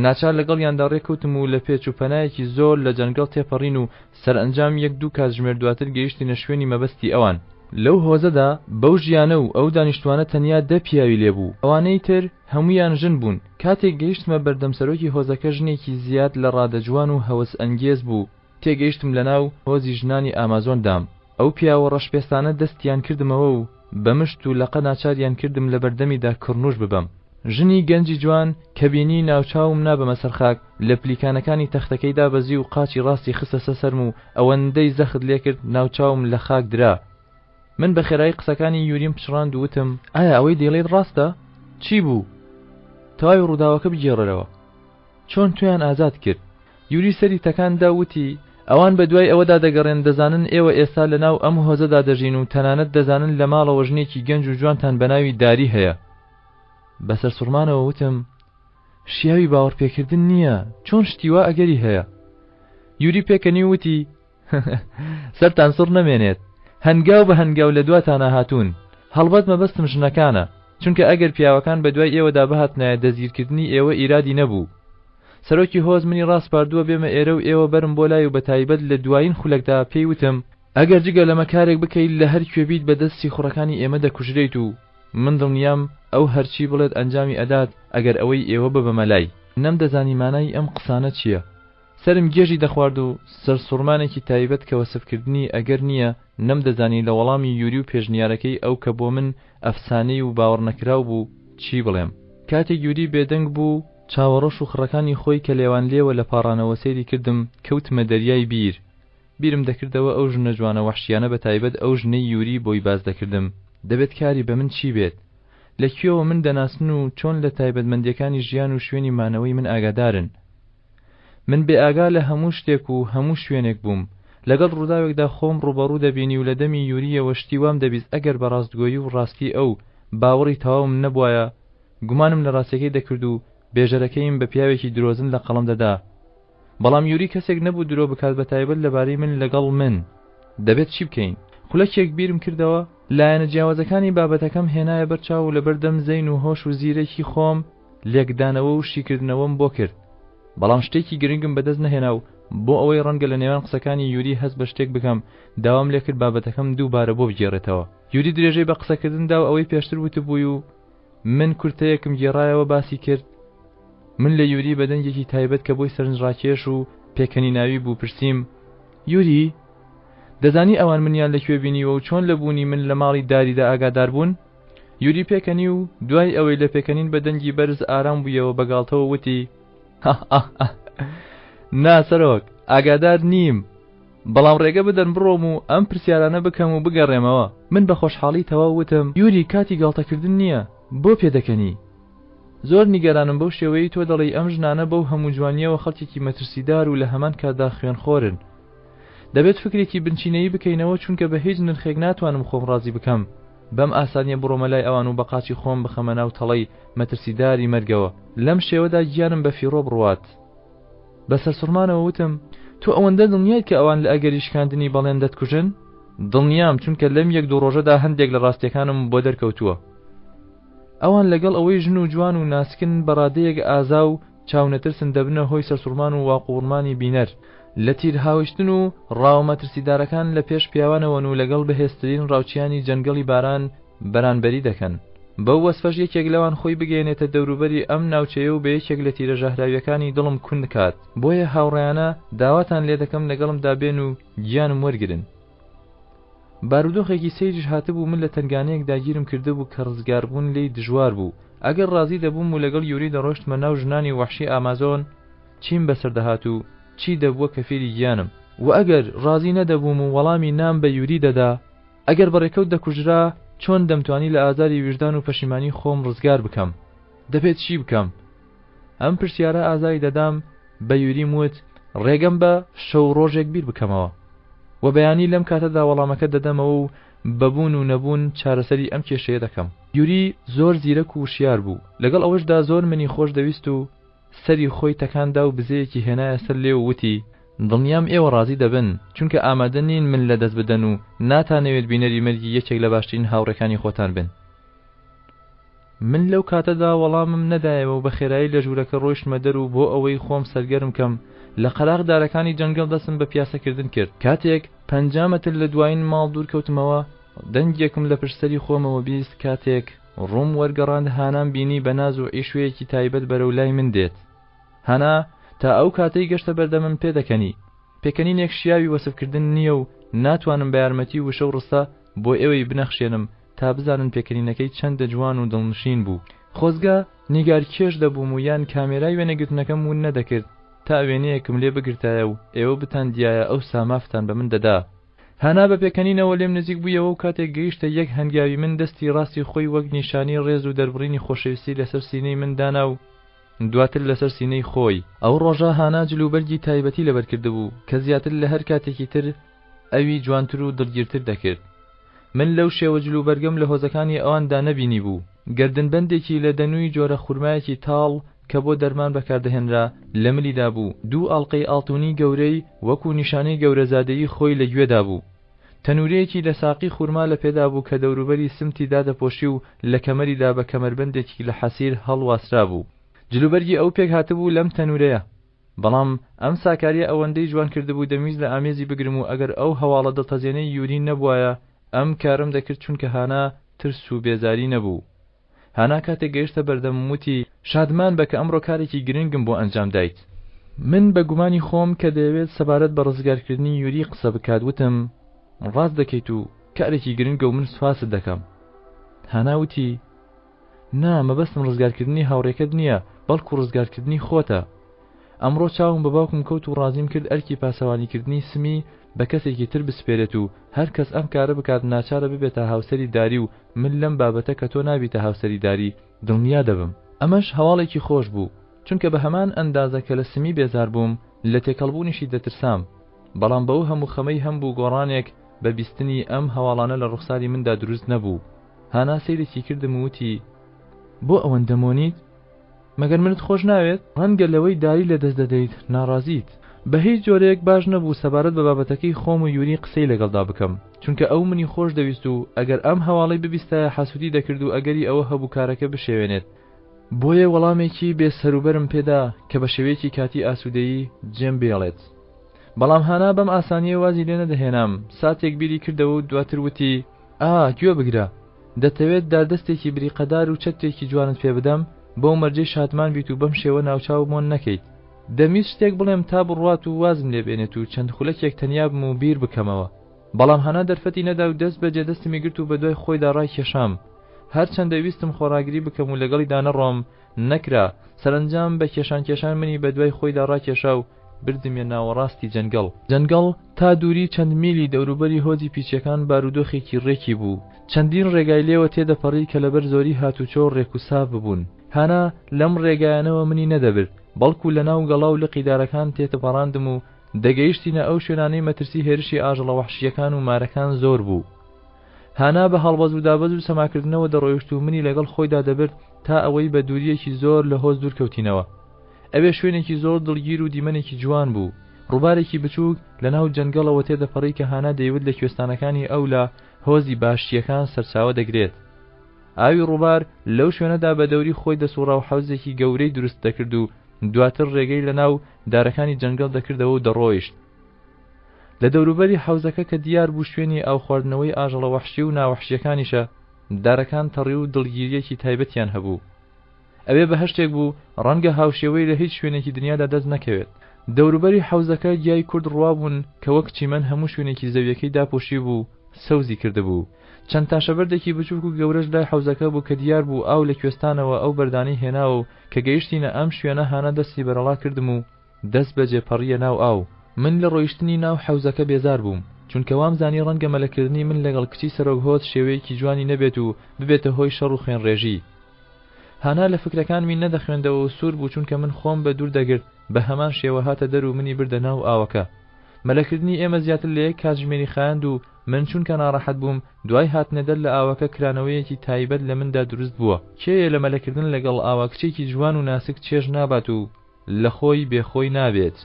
ناچار لەگەڵیاندا ڕێکەوتم و لە پێچ و پەنایەکی زۆر لە جەنگەڵ تێپەڕین و سەرئەنجام یەک دوو کاتژمێر دواتر گەیشتینە شوێنی مەبەستی ئەوان. لەو هۆزەدا بەو ژیانە و ئەو دانیشتوانە تەنیا دە پیاوی لێ بوو، ئەوانەی تر هەموویان ژن بوون. کاتێک گەیشتمە بەردەم سەرۆکی هۆزەکە ژنێکی زیاد لە ڕادە جوان و هەوەس ئەنگێز بوو، تێگەیشتم لەناو هۆزی ژنانی ئامازۆن دام. ئەو پیاوە ڕەشپێستانە دەستیان کردمەوە و بە مشت و لەقە ناچاریان کردم لە بەردەمیدا کڕنووش ببەم. ژنی گەنجی جوان کە بینی ناوچاوم نابەمە سەر خاک، لە پلیکانەکانی تەختەکەی دابەزی و قاچی ڕاستی خستە سە سەرم و ئەوەندەی زەخت لێکرد ناوچاوم لە خاک درا. من بە خێرایی قسەکانی یوریم پچڕاند و وتم. ئایا ئەوەی دەیڵێیت ڕاستە؟ چی بوو؟ تەواوی ڕووداوەکە بگێڕەرەوە. چۆن تۆیان ئازاد کرد؟ یوری سەری تەکان دا و وتی، ئەوان بە دوای ئەوەدا دەگەڕێن دەزانن ئێوە ئێستا لە ناو ئەم هۆزەدا دەژین و تەنانەت دەزانن لە ماڵەوە ژنێکی گەنج و جوانتان بە ناوی داری هەیە. بە سەرسوڕمانەوە وتم، شیاوی باوەڕپێکردن نییە، چۆن شتی وا ئەگەری هەیە؟ یوری پێکەنی و وتی، سەرتان سوڕ نەمێنێت، هەنگاو بە هەنگاو لە دواتانا هاتوون. هەڵبەت مەبەستم ژنەکانە، چونکە ئەگەر پیاوەکان بە دوای ئێوەدا بهاتنایە دەستگیرکردنی ئێوە ئیرادی نەبوو. سەرۆکی هۆز منی ڕاسپاردووە بێمە ئێرە و ئێوە بەرم بۆ لای و بەتایبەت لە دوایین خولەکدا پێی وتم، ئەگەر جگە لەمە کارێک بکەیت لە هەر کوێ بیت بە دەست سیخوڕەکانی ئێمە دەکوژرێیت و من دڵنیام ئەو هەرچی بڵێت ئەنجامی ئەدات ئەگەر ئەوەی ئێوە ببەمە لای. نەمدەزانی مانای ئەم قسانە چییە. سەرم گێژی دەخوارد و سەرسوڕمانێکی تایبەت کە وەسفکردنی ئەگەر نییە نەمدەزانی لە وەڵامی یوری و پێشنیارەکەی ئەو کە بۆ من ئەفسانەی و باوەڕنەکراو بوو چی بڵێم. کاتێک یوری بێدەنگ بوو، چاوە ڕەش و خڕەکانی خۆی کە لێوانلێوە لە پاڕانەوە سەیری کردم کەوتمە دەریای بیر. بیرم دەکردەوە ئەو ژنە جوانە وەحشیانە بە تایبەت ئەو ژنەی یوری بۆی باس دەکردم دەبێت کاری بە من چی بێت؟ لە کوێوە من دەناسن و چۆن لە تایبەتمەندیەکانی ژیان و شوێنی مانەوەی من ئاگادارن؟ من بێ ئاگا لە هەموو شتێک و هەموو شوێنێک بووم. لەگەڵ ڕووداوێکدا خۆم ڕووبەڕوو دەبینی و لە دەمی یورییەوە شتی وام دەبیست ئەگەر بە ڕاستگۆیی و ڕاستی ئەو باوەڕی تەواوم نەبوایە گومانم لە ڕاستیەکەی دەکرد و بێژەرەکەیم بە پیاوێکی درۆزن لە قەڵەم دەدا. بەڵام یوری کەسێک نەبوو درۆ بکات بە تایبەت لەبارەی من لەگەڵ من. دەبێت چی بکەین؟ خولەکێک بیرم کردەوە، لایەنە جیاوازەکانی بابەتەکەم هێنایە بەر چاو و لەبەردەم زەین و هۆش و زیرەکی خۆم لێکدانەوە و شیکردنەوەم بۆ کرد بەڵام شتێکی گرنگم بەدەست نەهێنا و بۆ ئەوەی ڕەنگە لە نێوان قسەکانی یوری هەست بە شتێک بکەم داوام لێکرد بابەتەکەم دووبارە بۆ بگێڕێتەوە. یوری درێژەی بە قسەکردن دا و ئەوەی پێشتر وتبووی و من کورتەیەکم گێڕایەوە باسی کرد. من لە یوری بە دەنگێکی تایبەت کە بۆی سەرنجڕاکێش و پێکەنیناوی بوو پرسیم، یوری، دەزانی ئەوان منیان لە کوێ بینیوە و چۆن لە بوونی من لە ماڵی داریدا ئاگادار بوون؟ یوری پێکەنی و دوای ئەوەی لە پێکەنین بە دەنگی بەرز ئارام بوویەوە بە گاڵتەوە وتی، نا سەرۆک، ئاگادار نیم. بەڵام ڕێگە بدەن بڕۆم و ئەم پرسیارانە بکەم و بگەڕێمەوە. من بە خۆشحاڵی تەواو وتم، یوری کاتی گاڵتەکردن نییە، بۆ پێدەکەنی؟ زۆر نیگەرانم بەو شێوەیەی تۆ دەڵێی ئەم ژنانە بەو هەموو جوانییەوە خەڵکێکی مەترسیدار و لە هەمان کاتدا خوێنخۆرن. دەبێت فکرێکی بنچینەیی بکەینەوە چونکە بە هیچ نرخێک ناتوانم خۆم ڕازی بکەم بەم ئاسانییە بڕۆمە لای ئەوان و بە قاچی خۆم بخەمە ناو تەڵەی مەترسیداری مەرگەوە لەم شێوەدا گیانم بە فیڕۆ بڕوات. بە سەرسوڕمانەوە وتم، تۆ ئەوەندە دڵنیایت کە ئەوان لە ئەگەری شکاندنی بەڵێن دەتکوژن؟ دڵنیام، چونکە لەم یەک دوو ڕۆژەدا هەندێک لە ڕاستییەکانم بۆ دەرکەوتووە. ئەوان لەگەڵ ئەوەی ژن و جوان و ناسکن بە ڕادەیەک ئازا و چاونەترسن دەبنە هۆی سەرسوڕمان و واقوڕمانی بینەر. لە تیرهاویشتن و ڕاوە مەترسیدارەکان لە پێش پیاوانەوەن و لەگەڵ بەهێزترین ڕاوچیانی جەنگەڵی باران بەرانبەری دەکەن. بەو وەسفەش یەکێک لەوان خۆی بگەیەنێتە دەوروبەری ئەم ناوچەیە و بە یەکێک لە تیرە ژەهراویەکانی دڵم کون کات. بۆیە هاوڕێیانە داواتان لێدەکەم لەگەڵمدا بێن و گیانم وەرگرن. بارودۆخێکی سەیریش هاتبوو من لە تەنگانەیەکدا گیرم کردبوو کە ڕزگاربوون لێی دژوار بوو. ئەگەر ڕازی دەبووم و لەگەڵ یوری دەڕۆشتمە ناو ژنانی وەحشی ئامازۆن چیم بەسەر دەهات و چی دەبووە کەفیلی گیانم؟ وە ئەگەر ڕازی نەدەبووم و وەڵامی نام بە یوری دەدا، ئەگەر بە ڕێکەوت دەکوژرا، چۆن دەمتوانی لە ئازاری ویژدان و پەشیمانی خۆم ڕزگار بکەم؟ دەبێت چی بکەم؟ ئەم پرسیارە ئازاری دەدام، بە یوریم وت، ڕێگەم بە شەو و ڕۆژێک بیر بکەمەوە و بەیانی لەم کاتەدا وەڵامەکەت دەدەمەوە و بە بوون و نەبوون چارەسەری ئەم کێشەیە دەکەم. یوری زۆر زیرەک و وشیار بوو، لەگەڵ ئەوەشدا زۆر منی خۆش دەویست و سەری خۆی تەکان دا و بزەیەکی هێنایە سەر لێو و وتی، دڵنیام ئێوە ڕازی دەبن، چونکە ئامادە نین من لە دەست بدەن و ناتانەوێت بینەری مەرگی یەکێک لە باشترین هاوڕێکانی خۆتان بن. من لەو کاتەدا وەڵامم نەدایەوە و بە خێرایی لە ژوورەکە ڕۆیشتمە دەر و بۆ ئەوەی خۆم سەرگەرم کەم لە قەراغ دارەکانی جەنگەڵ دەستم بە پیاسەکردن کرد. کاتێک 50 مەتر لە دوایین ماڵ دوور کەوتمەوە، دەنگێکم لە پشت سەری خۆمەوە بیست کاتێک ڕووم وەرگەڕاند هانام بینی بە ناز و عیشوەیەکی تایبەت بەرەو لای من دێت. هانا تا ئەو کاتەی گەشتە بەردەمم پێدەکەنی. پێکەنینێک شیاوی وەسفکردن نییە و ناتوانم بە یارمەتی وشە و ڕستە بۆ ئێوەی بنەخشێنم تا بزانن پێکەنینەکەی چەندە جوان و دڵنشین بوو. خۆزگە نیگارکێش دەبووم و یان کامێرای وێنەگرتنەکەم ون نەدەکرد تا وێنەیەکم لێ بگرتایە و ئێوە بتاندیایە ئەوسا مافتان بە من دەدا. هانا بە پێکەنینەوە لێم نزیک بوویەوە و کاتێک گەیشتە یەک هەنگاوی من دەستی ڕاستی خۆی وەک نیشانەی ڕێز و دەربڕینی خۆشەویستی لەسەر سینەی من دانا و دواتر لەسەر سینەی خۆی. ئەو ڕۆژە هانا جلوبەرگی تایبەتی لەبەر کردبوو کە زیاتر لە هەر کاتێکی تر ئەوی جوانتر و دڵگیرتر دەکرد. من لەو شێوە جلوبەرگەم لە هۆزەکانی ئەواندا نەبینیبوو. گەردنبەندێکی لە دەنووی جۆرە خورمایەکی تاڵ کە بۆ دەرمان بەکاردەهێنرا لە ملیدا بوو، دوو ئاڵقەی ئاڵتوونی گەورەی وەکوو نیشانەی گەورەزادەیی خۆی لە گوێدا بوو. تەنوورەیەکی لە ساقی خورما لە پێدا بوو کە دەوروبەری سمتی دادەپۆشی و لە کەمەریدا بە کەمەربەندێکی لە حەسیر هەڵواسرابوو. جلوبەرگی ئەو پێکهاتبوو لەم تەنوورەیە. بەڵام ئەم ساکاریە ئەوەندەی جوان کردبوو دەمویست لە ئامێزی بگرم و ئەگەر ئەو هەواڵە دڵتەزێنەی یوری نەبوایە ئەم کارەم دەکرد چونکە هانا ترس و بێزاری نەبوو. هانا کاتێک گەیشتە بەردەمم وتی، شادمان بە کە ئەمڕۆ کارێکی گرنگم بۆ ئەنجام دایت. من بە گومانی خۆم کە دەیەوێت سەبارەت بە ڕزگارکردنی یوری قسە بکات وتم، ڕاست دەکەیت و کارێکی گرنگە و من سوپاست دەکەم. هانا وتی، نا، مەبەستم ڕزگارکردنی هاوڕێکەت نییە، بەڵکو ڕزگارکردنی خۆتە. ئەمڕۆ چاوم بە باوکم کەوت و ڕازیم کرد ئەرکی پاسەوانیکردنی سمی بە کەسێکی تر بسپێرێت و هەر کەس ئەم کارە بکات ناچارە ببێتە هاوسەری داری و من لەم بابەتە کە تۆ نابیتە هاوسەری داری دڵنیا دەبم. ئەمەش هەواڵێکی خۆش بوو، چونکە بە هەمان ئەندازە کە لە سمی بێزار بووم، لە تێکەڵبوونیشی دەترسام. بەڵام بەو هەموو خەمەی هەمبوو گۆڕانێک بە بیستنی ئەم هەواڵانە لە ڕوخساری مندا دروست نەبوو. هانا سەیرێکی کردم و وتی، بۆ ئەوەندە مۆنیت؟ مەگەر منت خۆش ناوێت؟ ڕەنگە لەوەی داری لەدەست دەدەیت ناڕازیت. بە هیچ جۆرێک باش نەبوو سەبارەت بە بابەتەکەی خۆم و یوری قسەی لەگەڵدا بکەم، چونکە ئەو منی خۆش دەویست و ئەگەر ئەم هەواڵەی ببیستایە حەسوودی دەکرد و ئەگەری ئەوە هەبوو کارەکە بشێوێنێت، بۆیە وەڵامێکی بێ سەروبەرم پێدا کە بە شێوەیەکی کاتی ئاسوودەیی جێم بێڵێت. بەڵام هانا بەم ئاسانییە وازی لێ نەدەهێنام، ساتێک بیری کردەوە و دواتر وتی، ئا، گوێ بگرە، دەتەوێت داردەستێکی بریقەدار و چەترێکی جوانت پێ بدەم، بەو مەرجەی شادمان بیت و بەم شێوە ناوچاو مۆن نەکەیت. دەمویست شتێک بڵێم تا بڕوات و وازم لێ بێنێت و چەند خولەکێک تەنیا بم و بیر بکەمەوە. بەڵام هانا دەرفەتی نەدا و دەست بەجێ دەستمی گرت و بەدوای خۆیدا ڕایکێشام. هەرچەندە ویستم خۆڕاگری بکەم و لەگەڵیدا نەڕۆم، نەکرا. سەرەنجام بە کێشان کێشان منی بەدوای خۆیدا ڕاکێشا و. بردمیە ناوەڕاستی جەنگەڵ. جەنگەڵ تا دووری چەند میلی دەوروبەری هۆزی پیچەکان بارودۆخێکی ڕێکی بوو. چەندین ڕێگای لێوە تێدەپەڕی کە لەبەر زۆری هاتوچۆ ڕێک و ساف ببوون. هانا لەم ڕێگایانەوە منی نەدەبرد، بەڵکو لەناو گەڵا و لقی دارەکان تێدەپەڕاندم و دەگەیشتینە ئەو شوێنانەی مەترسی هێرشی ئاژەڵە وەحشییەکان و مارەکان زۆر بوو. هانا بە هەڵبەز و دابەز و سەماکردنەوە دەڕۆیشت و منی لەگەڵ خۆیدا دەبرد تا ئەوەی بە دوورییەکی زۆر لە هۆز دوورکەوتینەوە. ئەوێ شوێنێکی زۆر دڵگیر و دیمەنێکی جوان بوو. ڕووبارێکی بچووک لەناو جەنگەڵەوە تێدەپەڕی کە هانا دەیوت لە کوێستانەکانی ئەولا هۆزی باشییەکان سەرچاوە دەگرێت. ئاوی ڕووبار لەو شوێنەدا بە دەوری خۆی دەسوڕا و حەوزێکی گەورەی دروست دەکرد و دواتر ڕێگەی لەناو دارەکانی جەنگەڵ دەکردەوە و دەڕۆیشت. لە دەوروبەری حەوزەکە کە دیار بوو شوێنی ئاوخواردنەوەی ئاژەڵە وەحشی و ناوەحشییەکانیشە، دارەکان تەڕی و دڵگیرییەکی تایبەتیان هەبوو. ئەوێ بەهەشتێک بوو ڕەنگە هاوشێوەی لە هیچ شوێنێکی دنیادا دەست نەکەوێت. دەوروبەری حەوزەکە گیای کورد ڕوابوون کە وەک چیمەن هەموو شوێنێکی زەویەکەی داپۆشیبوو و سەوزی کردبوو. چەند تاشەبەردێکی بچووک و گەورەش لای حەوزەکە بوو کە دیار بوو ئاو لە کوێستانەوە ئەو بەردانەی هێناوە و کە گەیشتینە ئەم شوێنە هانا دەستی بەرەڵا کردم و دەست بەجێ پەڕییە ناو ئاو. من لە ڕۆیشتنی ناو حەوزەکە بێزار بووم، چونکە وامزانی ڕەنگە مەلەکردنی من لەگەڵ کچی سەرۆک هۆز شێوەیەکی جوانی نەبێت و ببێتە هۆی شەڕ و خوێنڕێژی. هانا لە فکرەکانمی نەدەخوێندەوە و سوور بوو چونکە من خۆم بە دوور دەگرت، بە هەمان شێوە هاتە دەر و منی بردە ناو ئاوەکە. مەلەکردنی ئێمە زیاتر لە یەک کاتژمێری خایاند و من چونکە ناڕەحەت بووم، دوای هاتنەدەر لە ئاوەکە کرانەوەیەکی تایبەت لە مندا دروست بووە. کێیە لە مەلەکردن لەگەڵ ئاوا کچێکی جوان و ناسک چێژ نابات و لە خۆی بێ خۆی نابێت.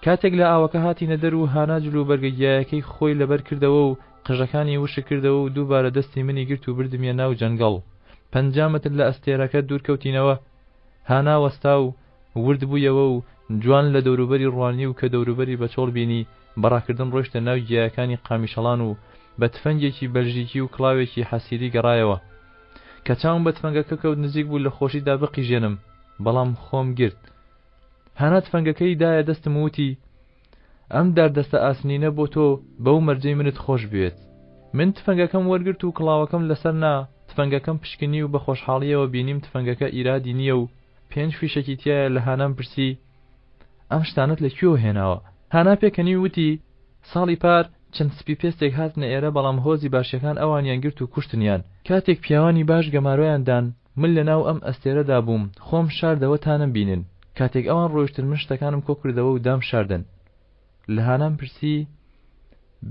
کاتێک لە ئاوەکە هاتینە دەر و هانا جل و بەرگە گیایەکەی خۆی لەبەر کردەوە و قژەکانی وشک کردەوە و دووبارە دەستی منی گرت و بردمیە ناو جەنگەڵ. 50 مەتر لە ئەستێرەکە دوور کەوتینەوە. هانا وەستا و ورد بوویەوە و جوان لە دەوروبەری ڕوانی و کە دەوروبەری بە چۆڵ بینی بە ڕاکردن ڕۆیشتە ناو گیایەکانی قامیشەڵان و بە تفەنگێکی بەلژیکی و کڵاوێکی حەسیری گەڕایەوە. کە چاوم بە تفەنگەکە کەوت نزیک بوو لە خۆشیدا بقیژێنم، بەڵام خۆم گرت. هانا تفەنگەکەی دایە دەستم و وتی، ئەم داردەستە ئاسنینە بۆ تۆ بەو مەرجەی منت خۆش بوێت. من تفەنگەکەم وەرگرت و کڵاوەکەم لەسەر نا، تفەنگەکەم پشکنی و بە خۆشحاڵییەوە بینیم تفەنگەکە ئیرادی نییە و پێنج فیشەکی تیایە لە هانام پرسی، ئەم شتانەت لە کوێوە هێناوە؟ هانا پێکەنی و وتی، ساڵی پار چەند سپیپێستێک هاتنە ئێرە بەڵام هۆزی باشیەکان ئەوانیان گرت و کوشتنیان. کاتێک پیاوانی باش گەمارۆیان دان، من لە ناو ئەم ئەستێرەدا بووم، خۆم شاردەوە تا نەمبینن. کاتێک ئەوان ڕۆیشتن من شتەکانم کۆ کردەوە و دامشاردن. لە هانام پرسی،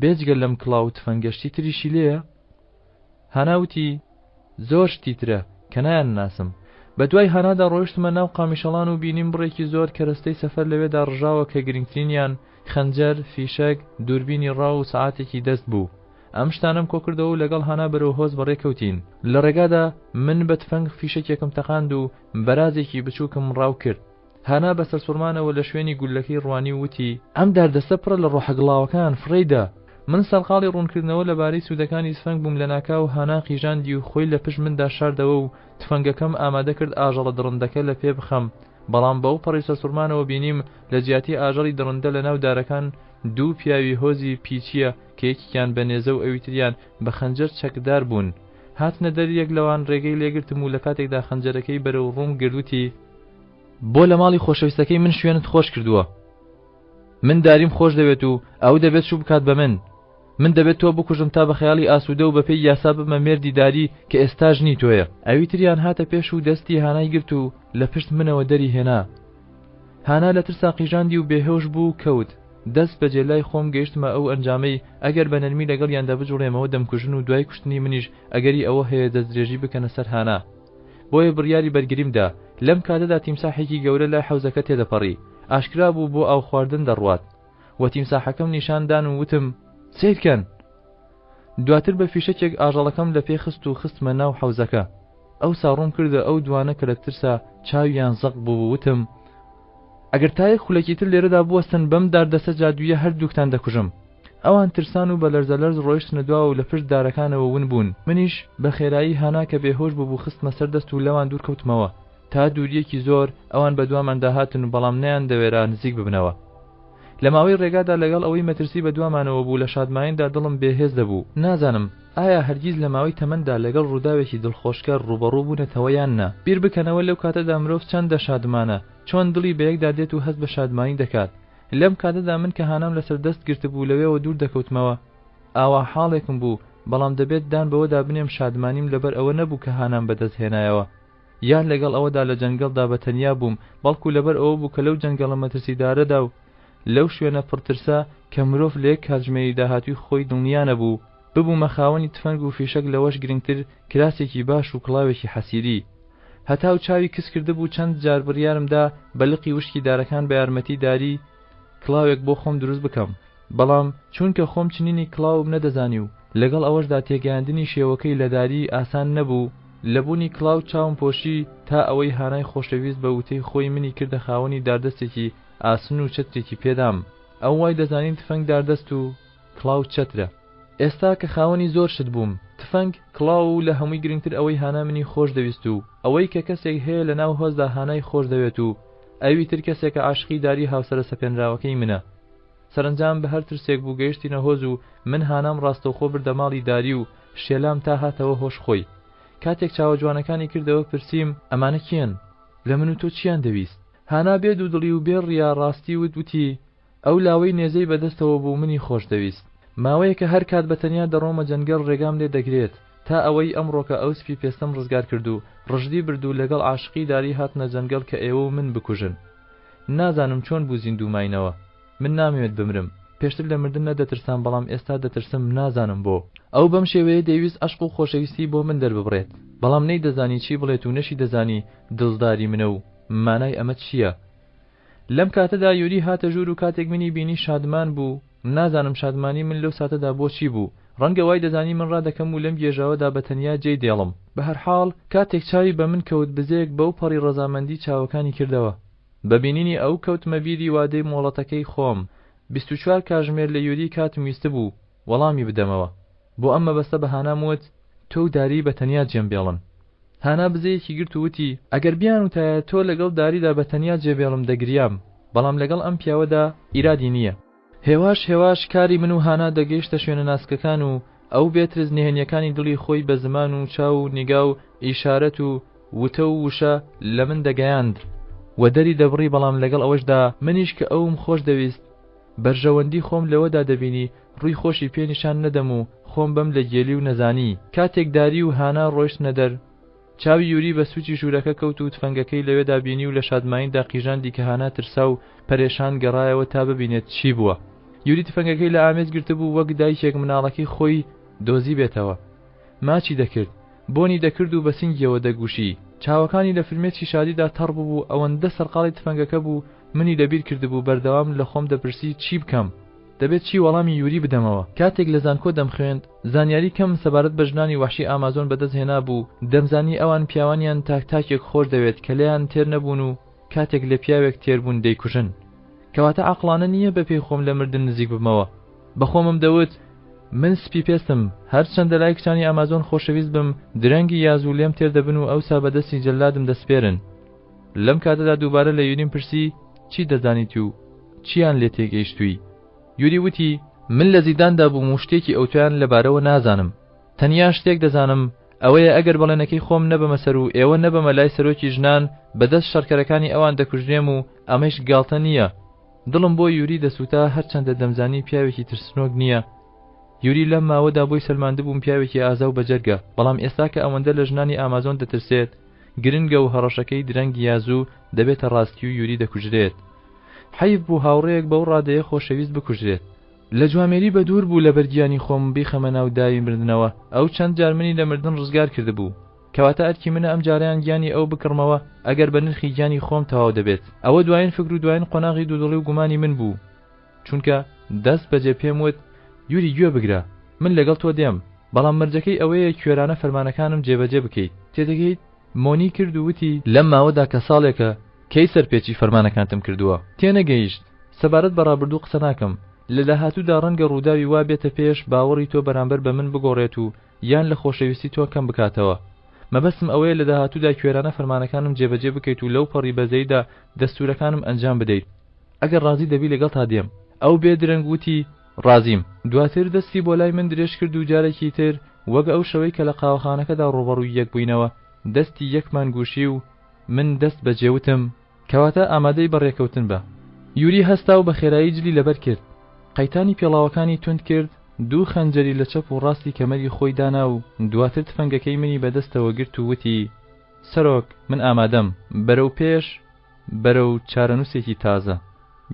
بێجگە لەم کڵاو و تفەنگە شتی تریشی لێیە؟ هانا وتی، زۆر شتی ترە کە نایانناسم. بە دوای هانادا ڕۆیشتمە ناو قامیشەڵان و بینیم بڕێکی زۆر کەرەستەی سەفەر لەوێدا ڕژاوە کە گرنگترینیان خەنجەر، فیشەک، دووربینی ڕاو و سەعاتێکی دەست بوو. ئەم شتانەم کۆکردەوە و لەگەڵ هانا بەرەو هۆز بەڕێ کەوتین. لە ڕێگادا من بە تفەنگ فیشەکێکم تەقاند و بەرازێکی بچووکم ڕاو کرد. هانا بە سەرسوڕمانەوە لە شوێنی گوللەکەی ڕوانی و وتی. ئەم داردەستە پڕە لە ڕۆحە گڵاوەکان، فڕێی دە! من سەرقاڵی ڕوونکردنەوە لەبارەی سوودەکانی تفەنگ بووم لەناکاو هانا قیژاندی و خۆی لە پشت مندا شاردەوە و تفەنگەکەم ئامادە کرد ئاژەڵە دڕندەکە لە پێ بخەم بەڵام بەوپەڕی سەرسوڕمانەوە بینیم لە جیاتی ئاژەڵی دڕندە لەناو دارەکان دوو پیاوی هۆزی پیچیە کە یەکێکیان بە نێزە و ئەویتریان بە خەنجەر چەکدار بوون هاتنە دەر یەک لەوان ڕێگەی لێگرتم و لە کاتێکدا خەنجەرەکەی بەرەو ڕووم گرت وتی بۆ لە ماڵی خۆشەویستەکەی من شوێنت خۆش کردووە من داریم خۆش دەوێت و ئەو دەبێت شوو بکات بە من من دەبێت تۆ بکوژم تا بە خەیاڵی ئاسوودە و بەپێی یاسا ببمە مێردی داری کە ئێستا ژنی تۆیە ئەوی تریان هاتە پێش و دەستی هانای گرت و لە پشت منەوە دەری هێنا هانا لە ترسا قیژاندی و بێهۆش بوو و کەوت دەست بەجێ لای خۆم گەیشتمە ئەو ئەنجامەی ئەگەر بە نەرمی لەگەڵیاندا بجوڵێمەوە دەمکوژن و دوای کوشتنی منیش ئەگەری ئەوە هەیە دەستدرێژی بکەنە سەر هانا بۆیە بڕیاری بەرگریم دا. لەم کاتەدا تیمساحێکی گەورە لای حەوزەکە تێدەپەڕی. ئاشکرا بوو بۆ ئاو خواردن دەڕوات. وە تیمساحەکەم نیشان دان و وتم، سەیرکەن! دواتر بە فیشەکێک ئاژەڵەکەم لە پێ خست و خستمە ناو حەوزەکە. ئەوسا ڕووم کردە ئەو دوانە کە لە ترسا چاویان زەق بووبوو وتم، ئەگەر تا یەک خولەکی تر لێرەدا بوەستن بەم داردەستە جادوویە هەردووکتان دەکوژم. ئەوان ترسان و بە لەرزە لەرز ڕۆیشتنە دواوە و لە پشت دارەکانەوە ون بوون. منیش بە خێرایی هانا کە بێهۆش بووبوو خستمە سەر دەست و لەوان دوور کەوتمەوە. تا دوورییەکی زۆر ئەوان بە دواماندا هاتن و بەڵام نەیاندەوێرا نزیک ببنەوە. لە ماوەی ڕێگادا لەگەڵ ئەوەی مەترسی بە دوامانەوە بوو لە شادمانیدا دڵم بێهێز دەبوو. نازانم ئایا هەرگیز لە ماوەی تەمەندا لەگەڵ ڕووداوێکی دڵخۆشکەر ڕووبەڕوو بوونەتەوە یان نا. بیر بکەنەوە لەو کاتەدا مرۆڤ چەندە شادمانە، چۆن دڵی بەیەکدا دێت و هەست بە شادمانی دەکات. لەم کاتەدا من کە هانام لەسەر دەست گرتبوو لەوێوە دوور دەکەوتمەوە. ئاوا حاڵێکم بوو، بەڵام دەبێت دان بەوەدا بنێم شادمانیم لەبەر ئەوە نەبوو کە هانام بەدەست هێنایەوە. یان لەگەڵ ئەوەدا لە جەنگەڵدا بە تەنیا بووم، بەڵکو لەبەر ئەوە بوو کە لەو جەنگەڵە مەترسیدارەدا و لەو شوێنە پڕ ترسە کە مرۆڤ لە یەک کاتژمێری داهاتووی خۆی دڵنیا نەبوو، ببوومە خاوەنی تفەنگ و فیشەک لەوەش گرنگتر کراسێکی باش و کڵاوێکی حەسیری. هەتاو چاوی کز کردبوو چەند جار بڕیارم دا بە لقی وشکی دارەکان بە یارمەتی داری کڵاوێک بۆ خۆم دروست بکەم بەڵام چوونکە خۆم چنینی کڵاوم نەدەزانی و لەگەڵ ئەوەشدا تێگەیاندنی شێوەکەی لە داری ئاسان نەبوو لە بوونی کڵاو چاوم پۆشی تا ئەوەی هانای خۆشەویست بە وتەی خۆی منی کردە خاوەنی داردەستێکی ئاسن و چەترێکی پێدام ئەو وای دەزانی تفەنگ داردەست و کڵاو چەترە. ئێستا کە خاوەنی زۆر شت بووم، تفەنگ، کڵاو و لە هەمووی گرنگتر ئەوەی هانا منی خۆش دەویست و ئەوەی کە کەسێک هەیە لە ناو هۆزدا هانای خۆش دەوێت و ئەوی تر کەسێکە عاشقی داری هاوسەرە سەپێنراوەکەی منە. سەرەنجام بە هەر ترسێک بوو گەیشتینە هۆز و من هانام ڕاستەوخۆ بردە ماڵی داری و شێلام تا هاتەوە هۆش خۆی. کاتێک چاوە جوانەکانی کردەوە پرسیم، ئەمانە کێن؟ لە من و تۆ چیان دەویست؟ هانا بێ دوودڵی و بێ ڕیا ڕاستی وت وتی، ئەو لاوەی نێزەی بەدەستەوە بوو منی خۆش دەویست. ماوەیەکە هەر کات بە تەنیا دەڕۆمە جەنگەڵ ڕێگام لێ دەگرێت، تا ئەوەی ئەمڕۆکە ئەو سپی پێستەم ڕزگار کرد و ڕژدی برد و لەگەڵ عاشقی داری هاتنە جەنگەڵ کە ئێوە و من بکوژن. نازانم چۆن بوو زیندوو ماینەوە. من نامەوێت بمرم. پێشتر لە مردن نەدەترسام بەڵام ئێستا دەترسم نازانم بۆ. ئەو بەم شێوەیە دەیویست عەشق و خۆشەویستی بۆ من دەرببڕێت، بەڵام نەیدەزانی چی بڵێت و نەشیدەزانی دڵداری منە و مانای ئەمە چییە. لەم کاتەدا یوری هاتە ژوور و کاتێک منی بینی شادمان بوو، نازانم شادمانی من لەو ساتەدا بۆ چی بوو، ڕەنگە وای دەزانی من ڕادەکەم و لەم گێژاوەدا بە تەنیا جێی دێڵم. بەهەرحاڵ کاتێک چاوی بە من کەوت بزەیەک بەو پەڕی ڕەزامەندی چاوەکانی کردەوە. بە بینینی ئەو کەوتمە بیری وادەی مۆڵەتەکەی خۆم، 24 کاژمێر لە یوری کاتم ویستبوو وەڵامی بدەمەوە. بۆ ئەم مەبەستە بە هانام وت، تۆ و داری بە تەنیا جێم بێڵن. هانا بزەیەکی گرت و وتی، ئەگەر بیانوتایە تۆ لەگەڵ داریدا بە تەنیا جێبێڵم دەگریام، بەڵام لەگەڵ ئەم پیاوەدا ئیرادی نییە. هێواش هێواش کاری من و هانا دەگەیشتە شوێنە ناسکەکان و ئەو بێ ترس نهێنییەکانی دڵی خۆی بە زمان و چاو و نیگا و ئیشارەت و وتە و وشە لە من دەگەیاند و دەری دەبڕی بەڵام لەگەڵ ئەوەشدا منیش کە ئەوم خۆش دەویست بەرژەوەندی خۆم لەوەدا دەبینی ڕووی خۆشی پێ نیشان نەدەم و خۆم بەم لە گێلی و نەزانی. کاتێک داری و هانا ڕۆیشتنە دەر، چاوی یوری بە سوچی ژوورەکە کەوت و تفەنگەکەی لەوێدا بینی و لە شادمانیدا قیژاندی کە هانا ترسا و پەرێشان گەڕایەوە تا ببینێت چی بووە. یوری تفەنگەکەی لە ئامێز گرتبوو وەک دایکێک مناڵەکەی خۆی دۆزیبێتەوە. ماچی دەکرد. بۆنی دەکرد و بە سنگیەوە دەگوشی. چاوەکانی لە فرمێسکی شادیدا تەڕ ببوو، ئەوەندە سەرقاڵی تفەنگەکە بوو، منی لەبیر کردبوو، بەردەوام لە خۆم دەپرسی چی بکەم؟ دەبێت چی وەڵامی یوری بدەمەوە؟ کاتێک لە زانکۆ دەمخوێند، زانیاری کەمم سەبارەت بە ژنانی وەحشی ئامازۆن بەدەست هێنابوو، دەمزانی ئەوان پیاوانیان تاک تاکێک خۆش دەوێت کە لێیان تێر نەبوون و کاتێک لە پیاوێک تێر بوون دەیکوژن. کەواتە عەقڵانە نییە بە پێی خۆم لە مردن نزیک ببمەوە. بە خۆمم دەوت، من سپی پێستم، هەرچەندە لای کچانی ئامازۆن خۆشەویست بم، درەنگ یا زوو لێم تێر دەبن و ئەوسا بە دەستی جەللادم دەسپێرن. لەم کاتەدا دووبارە لە یوریم پرسی، چی دەزانیت و چییان لێ تێگەیشتووی؟ یوری وتی، من لە زینداندا بووم و شتێکی ئەوتۆیان لەبارەوە نازانم. تەنیا شتێک دەزانم، ئەوەیە ئەگەر بەڵێنەکەی خۆم نەبەمە سەر و ئێوە نەبەمە لای سەرۆکی ژنان، بە دەست شەڕکەرەکانی ئەوان دەکوژرێم و ئەمەیش گاڵتە نییە. دڵم بۆ یوری دەسووتا، هەرچەندە دەمزانی پیاوێکی ترسنۆک نییە. یوری لەم ماوەدا بۆی سەلماندبووم پیاوێکی ئازا و بەجەرگە، بەڵام ئێستا کە ئەوەندە لە ژنانی ئامازۆن دەترسێت، گرنگە و هەڕەشەکەی درەنگ یا زوو دەبێتە ڕاستی و یوری دەکوژرێت. حەیف بوو هاوڕێیەک بەو ڕادەیە خۆشەویست بکوژرێت. لە جوامێری بەدوور بوو لەبەر گیانی خۆم بیخەمە ناو داوی مردنەوە، ئەو چەند جار منی لە مردن ڕزگار کردبوو. کەواتە ئەرکی منە ئەم جارەیان گیانی ئەو بکڕمەوە ئەگەر بە نرخی گیانی خۆم تەواو دەبێت. ئەوە دوایین فکر و دوایین قۆناغی دوودڵی و گومانی من بوو. چونکە دەست بەجێ پێم وت، یوری گوێ بگرە، من لەگەڵ تۆ دێم، بەڵام مەرجەکەی ئەوەیە کوێرانە فەرمانەکانم جێبەجێ بکەیت، تێدەگەیت؟ مۆنی کرد و وتی، لەم ماوەدا کە ساڵێکە، کەی سەرپێچی فەرمانەکانتم کردووە؟ تێنەگەیشت، سەبارەت بە ڕابردوو قسە ناکەم، لە داهاتوودا ڕەنگە ڕووداوی وا بێتە پێش باوەڕی تۆ بەرامبەر بە من بگۆڕێت و یان لە خۆشەویستی تۆ کەم بکاتەوە. مەبەستم ئەوەیە لە داهاتوودا کوێرانە فەرمانەکانم جێبەجێ بکەیت و لەوپەڕی بەزەییدا دەستوورەکانم ئەنجام بدەیت. ئەگەر ڕازی دەبی لەگەڵتا دێم. ئەو بێ درەنگ وتی، ڕازیم. دواتر دەستی بۆ لای من درێژ کرد و جارێکی تر وەک ئەو شەوەی کە لە قاوەخانەکەدا ڕووبەڕووی یەک بووینەوە، دەستی یەکمان گوشی و من دەست بەجێ وتم، کەواتە ئامادەی بەڕێکەوتن بە. یوری هەستا و بە خێرایی جلی لەبەر کرد. قەیتانی پێڵاوەکانی توند کرد، دوو خەنجەری لە چەپ و ڕاستی کەمەری خۆی دانا و دواتر تفەنگەکەی منی بە دەستەوە گرت و وتی، سەرۆک، من ئامادەم. بەرەو پێش، بەرەو چارەنووسێکی تازە.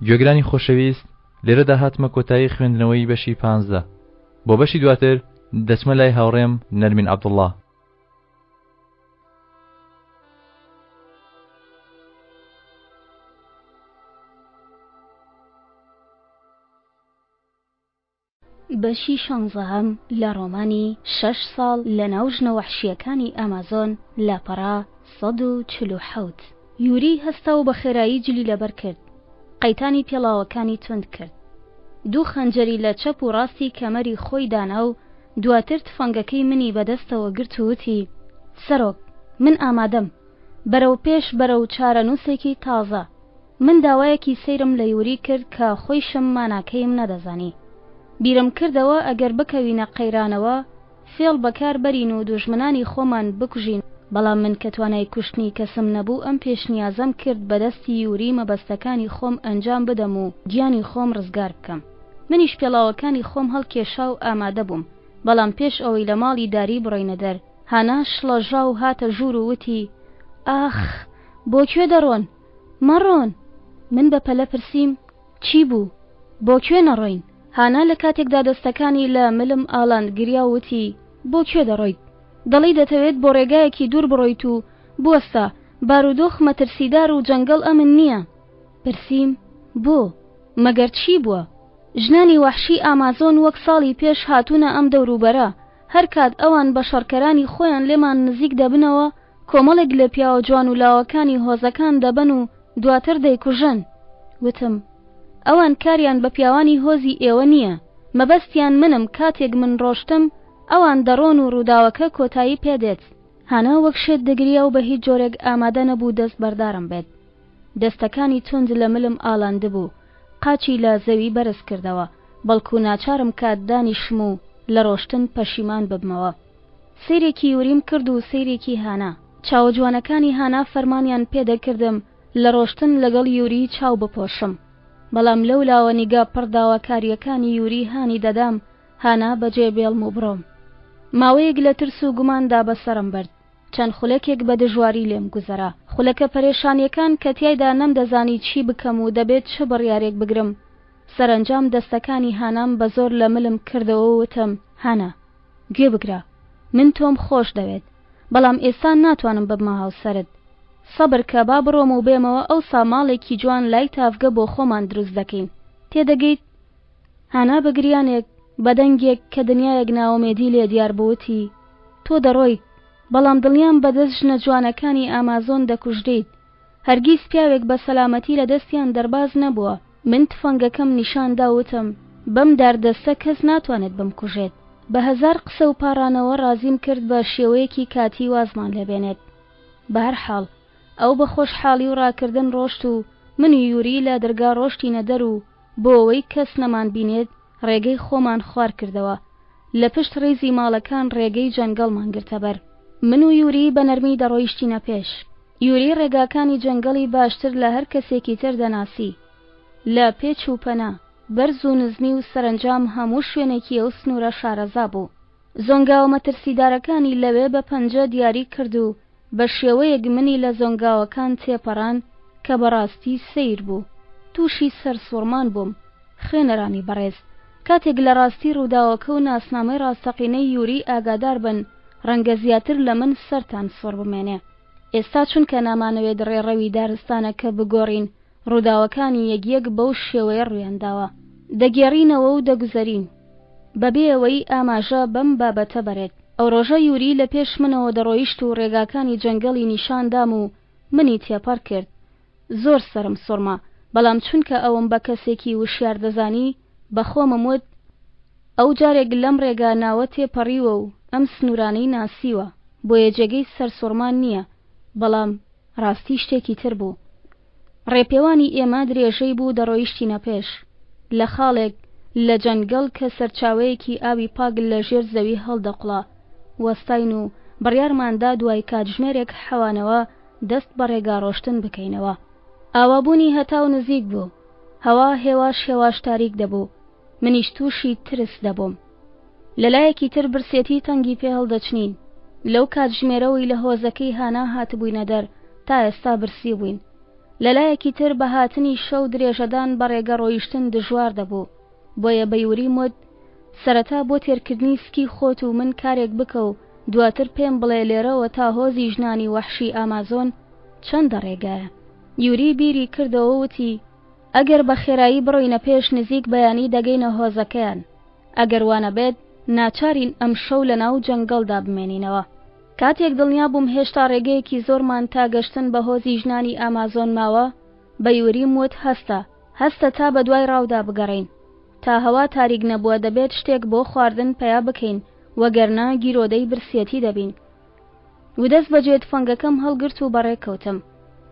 گوێگرانی خۆشەویست، لێرەدا هاتمە کۆتایی خوێندنەوەی بەشی پانزدە. بۆ بەشی دواتر دەچمە لای هاوڕێم نەرمین عەبدوڵڵا. بەشی شانزەهەم لە ڕۆمانی شەش ساڵ لە ناو ژنە وەحشییەکانی ئامازۆن لاپەڕە 147. یوری هەستا و بە خێرایی جلی لەبەر کرد، قەیتانی پێڵاوەکانی توند کرد. دوو خەنجەری لە چەپ و ڕاستی کەمەری خۆی دانا و دواتر تفەنگەکەی منی بەدەستەوە گرت و وتی، سەرۆک، من ئامادەم. بەرەو پێش بەرەو چارەنووسێکی تازە. من داوایەکی سەیرم لە یوری کرد کە خۆیشم ماناکەیم نەدەزانی. بیرم کردەوە ئەگەر بکەوینە قەیرانەوە فێڵ بەکار بەرین و دوژمنانی خۆمان بکوژین، بەڵام من کە توانای کوشتنی کەسم نەبوو ئەم پێشنیازەم کرد بە دەستی یوری مەبەستەکانی خۆم ئەنجام بدەم و گیانی خۆم ڕزگار بکەم. منیش پێڵاوەکانی خۆم هەڵکێشا و ئامادە بووم، بەڵام پێش ئەوەی لە ماڵی داری بڕۆینە دەر، هانا شڵەژا و هاتە ژوور و وتی، ئاخ! بۆ کوێ دەڕۆن؟ مەڕۆن! من بە پەلە پرسیم، چی بوو؟ بۆ کوێ نەڕۆین؟ هانا لە کاتێکدا دەستەکانی لە ملم ئاڵاند گریا و وتی، بۆ کوێ دەڕۆیت؟ دەڵێی دەتەوێت بۆ ڕێگایەکی دوور بڕۆیت و بوەستە، بارودۆخ مەترسیدار و جەنگەڵ ئەمن نییە. پرسیم، بۆ؟ مەگەر چی بووە؟ ژنانی وەحشی ئامازۆن وەک ساڵی پێش هاتوونە ئەم دەوروبەرە، هەر کات ئەوان بە شەڕکەرانی خۆیان لێمان نزیک دەبنەوە، کۆمەڵێک لە پیاوە جوان و لاوەکانی هۆزەکان دەبەن و دواتر دەیکوژن. وتم، ئەوان کاریان بە پیاوانی هۆزی ئێوە نییە، مەبەستیان منم، کاتێک من ڕۆشتم، ئەوان دەڕۆن و ڕووداوەکە کۆتایی پێ دێت. هانا وەک شێت دەگریا و بە هیچ جۆرێک ئامادە نەبوو دەست بەردارم بێت. دەستەکانی توند لە ملم ئاڵاندبوو، قاچی لە زەوی بەرز کردەوە، بەڵکو ناچارم کات دانیشم و لە ڕۆشتن پەشیمان ببمەوە. سەیرێکی یوریم کرد و سەیرێکی هانا. چاوە جوانەکانی هانا فەرمانیان پێ دەکردم لە ڕۆشتن لەگەڵ یوری چاو بپۆشم. بەڵام لەولاوە نیگا پڕ داواکارییەکانی یوری هانی دەدام هانا بەجێ بێڵم و بڕۆم. ماوەیەک لە ترس و گوماندا بەسەرم برد. چەند خولەکێک بە دژواری لێم گوزەرا. خولەکە پەرێشانییەکان کە تیایدا نەمدەزانی چی بکەم و دەبێت چ بڕیارێک بگرم. سەرەنجام دەستەکانی هانام بە زۆر لە ملم کردەوە و وتم، هانا. گوێ بگرە. من تۆم خۆش دەوێت. بەڵام ئێستا ناتوانم ببمە هاوسەرت. سەبر کە با بڕۆم و بێمەوە ئەوسا ماڵێکی جوان لای تاڤگە بۆ خۆمان دروست دەکەین. تێدەگەیت؟ هانا بە گریانێک، بە دەنگێک کە دنیایەک نائومێدی لێ دیار بوو وتی، تۆ دەڕۆیت، بەڵام دڵنیام بە دەست ژنە جوانەکانی ئامازۆن دەکوژرێیت. هەرگیز پیاوێک بە سەلامەتی لە دەستیان دەرباز نەبووە. من تفەنگەکەم نیشان دا و وتم، بەم داردەستە کەس ناتوانێت بمکوژێت. بە هەزار قسە و پاڕانەوە ڕازیم کرد بە شێوەیەکی کاتی وازمان لێ بێنێت. بە هەر حاڵ، ئەو بە خۆشحاڵی و ڕاکردن ڕۆشت و من و یوری لە دەرگا ڕۆشتینە دەر و بۆ ئەوەی کەس نەمانبینێت ڕێگەی خۆمان خوار کردەوە. لە پشت ڕیزی ماڵەکان ڕێگەی جەنگەڵمان گرتە بەر. من و یوری بە نەرمی دەڕۆیشتینە پێش. یوری ڕێگاکانی جەنگەڵی باشتر لە هەر کەسێکی تر دەناسی. لە پێچ و پەنا، بەرز و نزمی و سەرەنجام هەموو شوێنێکی ئەو سنوورە شارەزا بوو. زۆنگاوە مەترسیدارەکانی لەوێ بە پەنجە دیاری کرد و بە شێوەیەک منی لە زۆنگاوەکان تێپەڕاند کە بەڕاستی سەیر بوو. تووشی سەرسوڕمان بووم. خوێنەرانی بەڕێز، کاتێک لە ڕاستی ڕووداوەکە و ناسنامەی ڕاستەقینەی یوری ئاگادار بن، ڕەنگە زیاتر لە من سەرتان سوڕ بمێنێ. ئێستا چونکە نامانەوێت ڕێڕەوی دارستانەکە بگۆڕین، ڕووداوەکانی یەک یەک بەو شێوەیە ڕوویان داوە. دەگێڕینەوە و دەگوزەرین. بەبێ ئەوەی ئاماژە بەم بابەتە بەرێت. ئەو ڕۆژە یوری لە پێش منەوە دەڕۆیشت و ڕێگاکانی جەنگەڵی نیشان دام و منی تێپەڕ کرد. زۆر سەرم سوڕما، بەڵام چونکە ئەوم بە کەسێکی وشیار دەزانی، بە خۆمم وت، ئەو جارێک لەم ڕێگا ناوە تێپەڕیوە و ئەم سنوورانەی ناسیوە، بۆیە جێگەی سەرسوڕمان نییە، بەڵام ڕاستی شتێکی تر بوو. ڕێپێوانی ئێمە درێژەی بوو دەڕۆیشتینە پێش. لە خاڵێک لە جەنگەڵ کە سەرچاوەیەکی ئاوی پاک لە ژێر زەوی هەڵدەقوڵا، وەستاین و بڕیارمان دا دوای کاتژمێرێک حەوانەوە دەست بە ڕێگا ڕۆشتن بکەینەوە. ئاوابوونی هەتاو نزیک بوو. هەوا هێواش هێواش تاریک دەبوو، منیش تووشی ترس دەبووم. لە لایەکی تر برسێتی تەنگی پێ هەڵدەچنین. لەو کاتژمێرەوەی لە هۆزەکەی هانا هاتبووینە دەر تا ئێستا برسی بووین. لە لایەکی تر بە هاتنی شەو درێژەدان بە ڕێگە ڕۆیشتن دژوار دەبوو. بۆیە بە یوریم وت، سەرەتا بۆ تێرکردنی سکی خۆت و من کارێک بکە و دواتر پێم بڵێ لێرەوە تا هۆزی ژنانی وەحشی ئامازۆن چەندە ڕێگایە. یوری بیری کردەوە وتی، ئەگەر بە خێرایی بڕۆینە پێش نزیک بەیانی دەگەینە هۆزەکەیان، ئەگەر وانەبێت ناچارین ئەمشەو لەناو جەنگەڵدا بمێنینەوە. کاتێک دڵنیا بووم هێشتا ڕێگەیەکی زۆرمان تا گەشتن بە هۆزی ژنانی ئامازۆن ماوە، بە یوریم وت هەستە، هەستە تا بەدوای ڕاودا بگەڕێین. تا هەوا تاریک نەبووە دەبێت شتێک بۆ خواردن پەیا بکەین، وەگەرنا گیرۆدەی برسیەتی دەبین. و دەست بەجێ تفەنگەکەم هەڵگرت و بەڕێ کەوتم.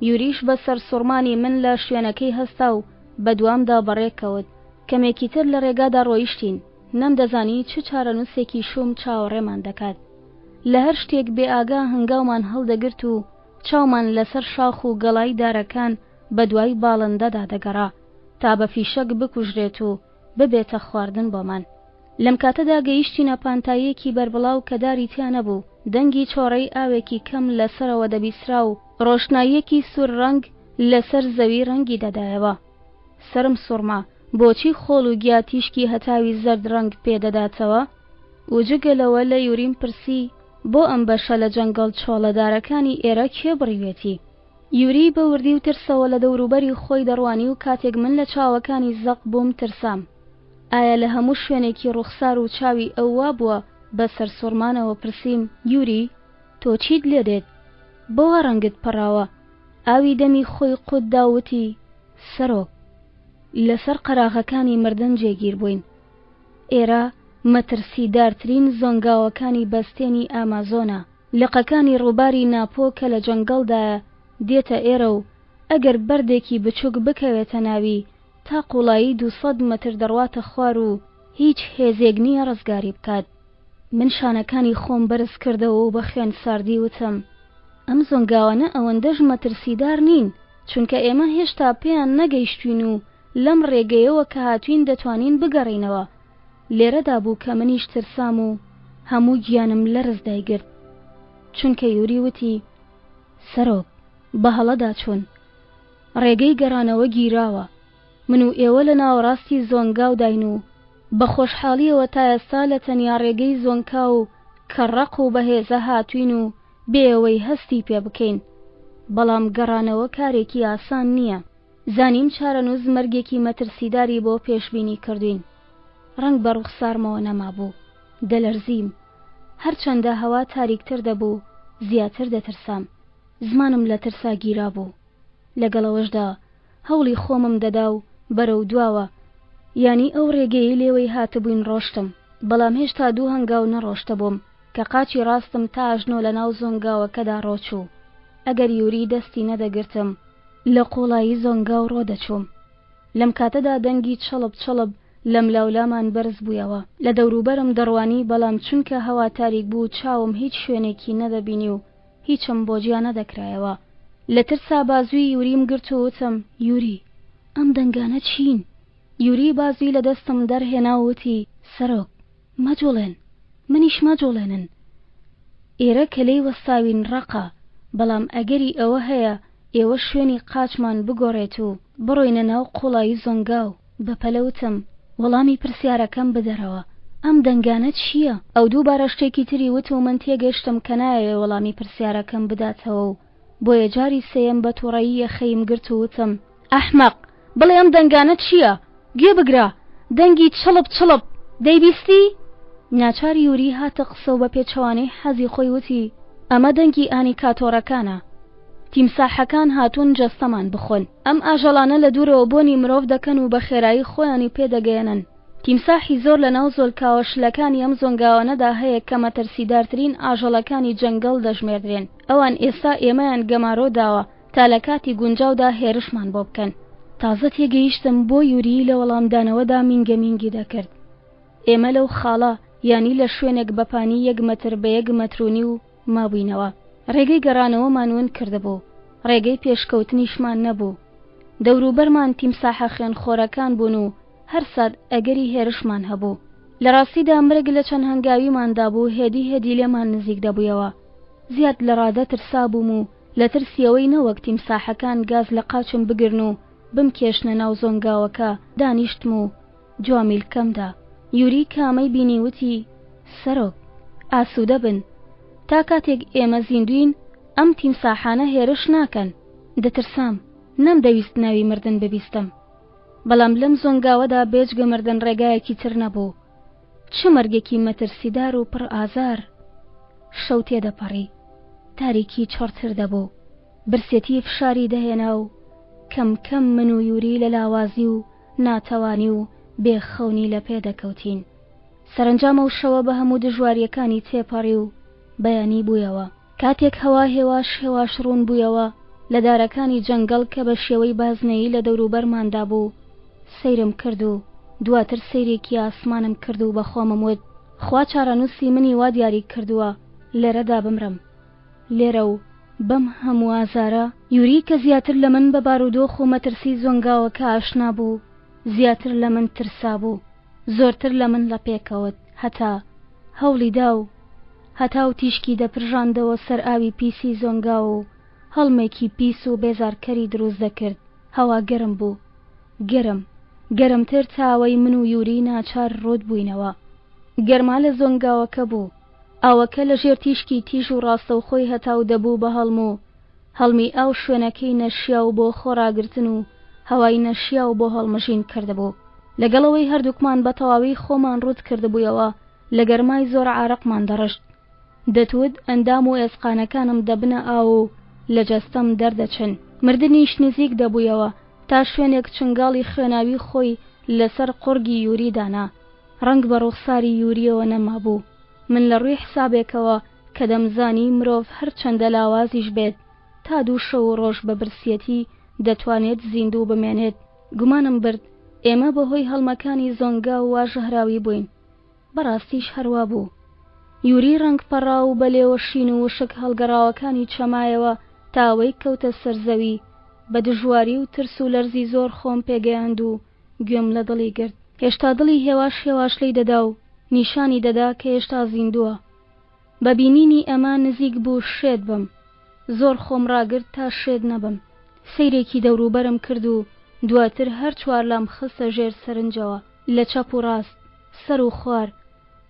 یوریش بە سەرسوڕمانی من لە شوێنەکەی هەستا و بەدوامدا بەڕێ کەوت. کەمێکی تر لە ڕێگادا ڕۆیشتین. نەمدەزانی چ چارەنووسێکی شووم چاوەڕێمان دەکات. لە هەر شتێک بێ ئاگا هەنگاومان هەڵدەگرت و چاومان لەسەر شاخ و گەڵای دارەکان بەدوای باڵندەدا دەگەڕا تا بە فیشەک بکوژرێت و ببێتە خواردن بۆمان. لەم کاتەدا گەیشتینە پانتاییەکی بەربڵاو کە داری تیا نەبوو، دەنگی چۆڕەی ئاوێکی کەم لە سەرەوە دەبیسرا و ڕۆشناییەکی سوور ڕەنگ لە سەر زەوی ڕەنگی دەدایەوە. سەرم سوڕما، بۆچی خۆڵ و گیا تیشکی هەتاوی زەرد ڕەنگ پێ دەداتەوە؟ و جگە لەوە لە یوریم پرسی، بۆ ئەم بەشە لە جەنگەڵ چۆڵە دارەکانی ئێرە کێ بڕیوێتی؟ یوری بە وردی و ترسەوە لە دەوروبەری خۆی دەڕوانی و کاتێک من لە چاوەکانی زەق بووم ترسام. ئایا لە هەموو شوێنێکی ڕوخسار و چاوی ئەو وا بووە؟ بە سەرسوڕمانەوە پرسیم، یوری، تۆ چیت لێ دێت؟ بۆ وا ڕەنگت پەڕاوە؟ ئاوی دەمی خۆی قوت دا و وتی، سەرۆک، لەسەر قەراغەکانی مردن جێگیر بووین. ئێرە مەترسیدارترین زۆنگاوەکانی بەستێنی ئامازۆنە. لقەکانی ڕووباری ناپۆ کە لە جەنگەڵدایە دێتە ئێرە و ئەگەر بەردێکی بچووک بکەوێتە ناوی تا قوڵایی 200 مەتر دەڕواتە خوار و هیچ هێزێک نییە ڕزگاری بکات. من شانەکانی خۆم بەرز کردەوە و بە خوێن ساردی وتم، ئەم زۆنگاوانە ئەوەندەش مەترسیدار نین، چونکە ئێمە هێشتا پێیان نەگەیشتوین و لەم ڕێگەیەوە کە هاتوین دەتوانین بگەڕێینەوە. لێرەدا بوو کە منیش ترسام و هەموو گیانم لەرز دایگرت. چونکە یوری وتی، سەرۆک، بە هەڵەدا چوون. ڕێگەی گەڕانەوە گیراوە. من و ئێوە لە ناوەڕاستی زۆنگاوداین و بە خۆشحاڵییەوە تا ئێستا لە تەنیا ڕێگەی زۆنکاو کە ڕەق و بەهێزە هاتووین و بێ ئەوەی هەستی پێ بکەین. بەڵام گەڕانەوە کارێکی ئاسان نییە. زانیم چارەنووس مەرگێکی مەترسیداری بۆ پێشبینی کردووین. ڕەنگ بە ڕوخسارمەوە نەمابوو. دەلەرزیم. هەرچەندە هەوا تاریکتر دەبوو، زیاتر دەترسام. زمانم لە ترسا گیرابوو. لەگەڵ ئەوەشدا هەوڵی خۆمم دەدا و بەرەو دواوە، یانی ئەو ڕێگەیەی لێوەی هاتبووین ڕۆشتم. بەڵام هێشتا دوو هەنگاو نەڕۆشتبووم کە قاچی ڕاستم تا ئەژنۆ لەناو زۆنگاوەکەدا ڕۆچوو. ئەگەر یوری دەستی نەدەگرتم، لە قووڵایی زۆنگاو ڕۆدەچووم. لەم کاتەدا دەنگی چڵپ چڵپ لەملاولامان بەرز بوویەوە. لە دەوروبەرم دەڕوانی بەڵام چونکە هەوا تاریک بوو چاوم هیچ شوێنێکی نەدەبینی و هیچم بۆ جیا نەدەکرایەوە. لە ترسا بازووی یوریم گرت و وتم، یوری، ئەم دەنگانە چین؟ یوری بازووی لە دەستم دەرهێنا و وتی، سەرۆک، مەجوڵێن، منیش مەجوڵێنن. ئێرە کە لێی وەستاوین ڕەقە، بەڵام ئەگەری ئەوە هەیە ئێوە شوێنی قاچمان بگۆڕێت و بڕۆینە ناو قوڵایی زۆنگاو. بە پەلە وتم، وەڵامی پرسیارەکەم بدەرەوە، ئەم دەنگانە چییە؟ ئەو دووبارە شتێکی تری وت و من تێگەشتم کە نایەوێ وەڵامی پرسیارەکەم بداتەوە و بۆیە جاری سێیەم بە توڕەیی یەخەیم گرت و وتم، ئەحمەق! بڵێ ئەم دەنگانە چییە؟ گوێ بگرە! دەنگی چڵپ چڵپ! دەیبیستی؟ ناچار یوری هاتە قسە و بە پێچەوانەی حەزی خۆی وتی، ئەمە دەنگی ئانیکاتۆڕەکانە. تیمساحەکان هاتوون جەستەمان بخۆن. ئەم ئاژەڵانە لە دوورەوە بۆنی مرۆڤ دەکەن و بە خێرایی خۆیانی پێ دەگەیەنن. تیمساحی زۆر لە ناو زۆلکاوە شلەکانی ئەم زۆنگاوانەدا هەیە کە مەترسیدارترین ئاژەڵەکانی جەنگەڵ دەژمێردرێن. ئەوان ئێستا ئێمەیان گەمارۆ داوە تا لە کاتی گونجاودا هێرشمان بۆ بکەن. تازە تێگەیشتم بۆ یوریی لە وەڵامدانەوەدا مینگە مینگی دەکرد. ئێمە لەو خاڵە، یانی لە شوێنێک بە پانی یەک مەتر بە یەک مەتر و نیو مابووینەوە. ڕێگەی گەڕانەوەمان ون کردبوو. ڕێگەی پێشکەوتنیشمان نەبوو. دەوروبەرمان تیمساحە خوێنخۆرەکان بوون و هەر سات ئەگەری هێرشمان هەبوو. لە ڕاستیدا مرگ لە چەند هەنگاویماندا بوو هێدی هێدی لێمان نزیک دەبوویەوە. زیاد لە ڕادە ترسابووم و لە ترسی ئەوەی نەوەک تیمساحەکان گاز لە قاچم بگرن و بمکێشنە ناو زۆنگاوەکە دانیشتم و جوامیلکەم دا. یوری کە ئەمەی بینی وتی، سەرۆک، ئاسوودە بن. تا کاتێک ئێمە زیندووین ئەم تیمساحانە هێرش ناکەن. دەترسام، نەمدەویست ناوی مردن ببیستم. بەڵام لەم زۆنگاوەدا بێجگە مردن ڕێگایەکی تر نەبوو. چ مەرگێکی مەترسیدار و پڕ ئازار! شەو تێدەپەڕی. تاریکی چڕتر دەبوو. برسێتی فشاری دەهێنا و کەم کەم من و یوری لە لاوازی و ناتەوانی و بێ خەونی لە پێ دەکەوتین. سەرەنجام ئەو شەوە بە هەموو دژوارییەکانی تێپەڕی و بەیانی بوویەوە. کاتێک هەوا هێواش هێواش ڕوون بوویەوە، لە دارەکانی جەنگەڵ کە بە شێوەی بازنەیی لە دەوروبەرماندا بوو، سەیرم کرد و دواتر سەیرێکی ئاسمانم کرد و بە خۆمم وت، خوا چارەنووسی منی وا دیاری کردووە لێرەدا بمرم. لێرە و بەم هەموو ئازارە؟ یوری کە زیاتر لە من بە بارودۆخ و مەترسی زۆنگاوەکە ئاشنا بوو، زیاتر لە من ترسابوو، زۆرتر لە من ڵەپێکەوت، هەتا هەوڵی دا و هەتاو تیشکی دەپرژاندەوە سەر ئاوی پیسی زۆنگاو و هەڵمێکی پیس و بێزارکەری دروست دەکرد، هەوا گەرم بوو. گەرم. گەرمتر تا ئەوەی من و یوری ناچار ڕووت بووینەوە. گەرما لە زۆنگاوەکە بوو. ئاوەکە لە ژێر تیشکی تیژ و ڕاستەوخۆی هەتاو دەبوو بە هەڵم و هەڵمی ئاو شوێنەکەی نەشیاو بۆ خۆڕاگرتن و هەوای نەشیاو بۆ هەڵمژین کردبوو. لەگەڵ ئەوەی هەردووکمان بە تەواوی خۆمان ڕووت کردبوویەوە، لە گەرمای زۆر عارەقمان دەڕشت. دەتوت ئەندام و ئێسقانەکانم دەبنە ئاو و لە جەستەم دەردەچن. مردنیش نزیک دەبوویەوە تا شوێنێک چنگاڵی خوێناوی خۆی لەسەر قوڕگی یوری دانا. ڕەنگ بە ڕوخساری یورییەوە نەمابوو. من لە ڕووی حسابێکەوە کە دەمزانی مرۆڤ هەرچەندە لاوازیش بێت تا دوو شەو و ڕۆژ بە برسیەتی دەتوانێت زیندوو بمێنێت، گومانم برد ئێمە بەهۆی هەڵمەکانی زۆنگاو وا ژەهراوی بووین. بەڕاستیش هەروا بوو. یوری ڕەنگ پەڕاو و بە لێوە شین و وشک هەڵگەڕاوەکانی چەمایەوە تا ئەوەی کەوتە سەر زەوی. بە دژواری و ترس و لەرزی زۆر خۆم پێگەیاند و گوێم لە دڵی گرت. هێشتا دڵی هێواش هێواش لێی دەدا و نیشانی دەدا کە هێشتا زیندووە. بە بینینی ئەمە نزیک بوو شێت بم. زۆر خۆم ڕاگرت تا شێت نەبم. سەیرێکی دەوروبەرم کرد و دواتر هەر چوارلام خستە ژێر سەرنجەوە. لە چەپ و ڕاست، سەر و خوار.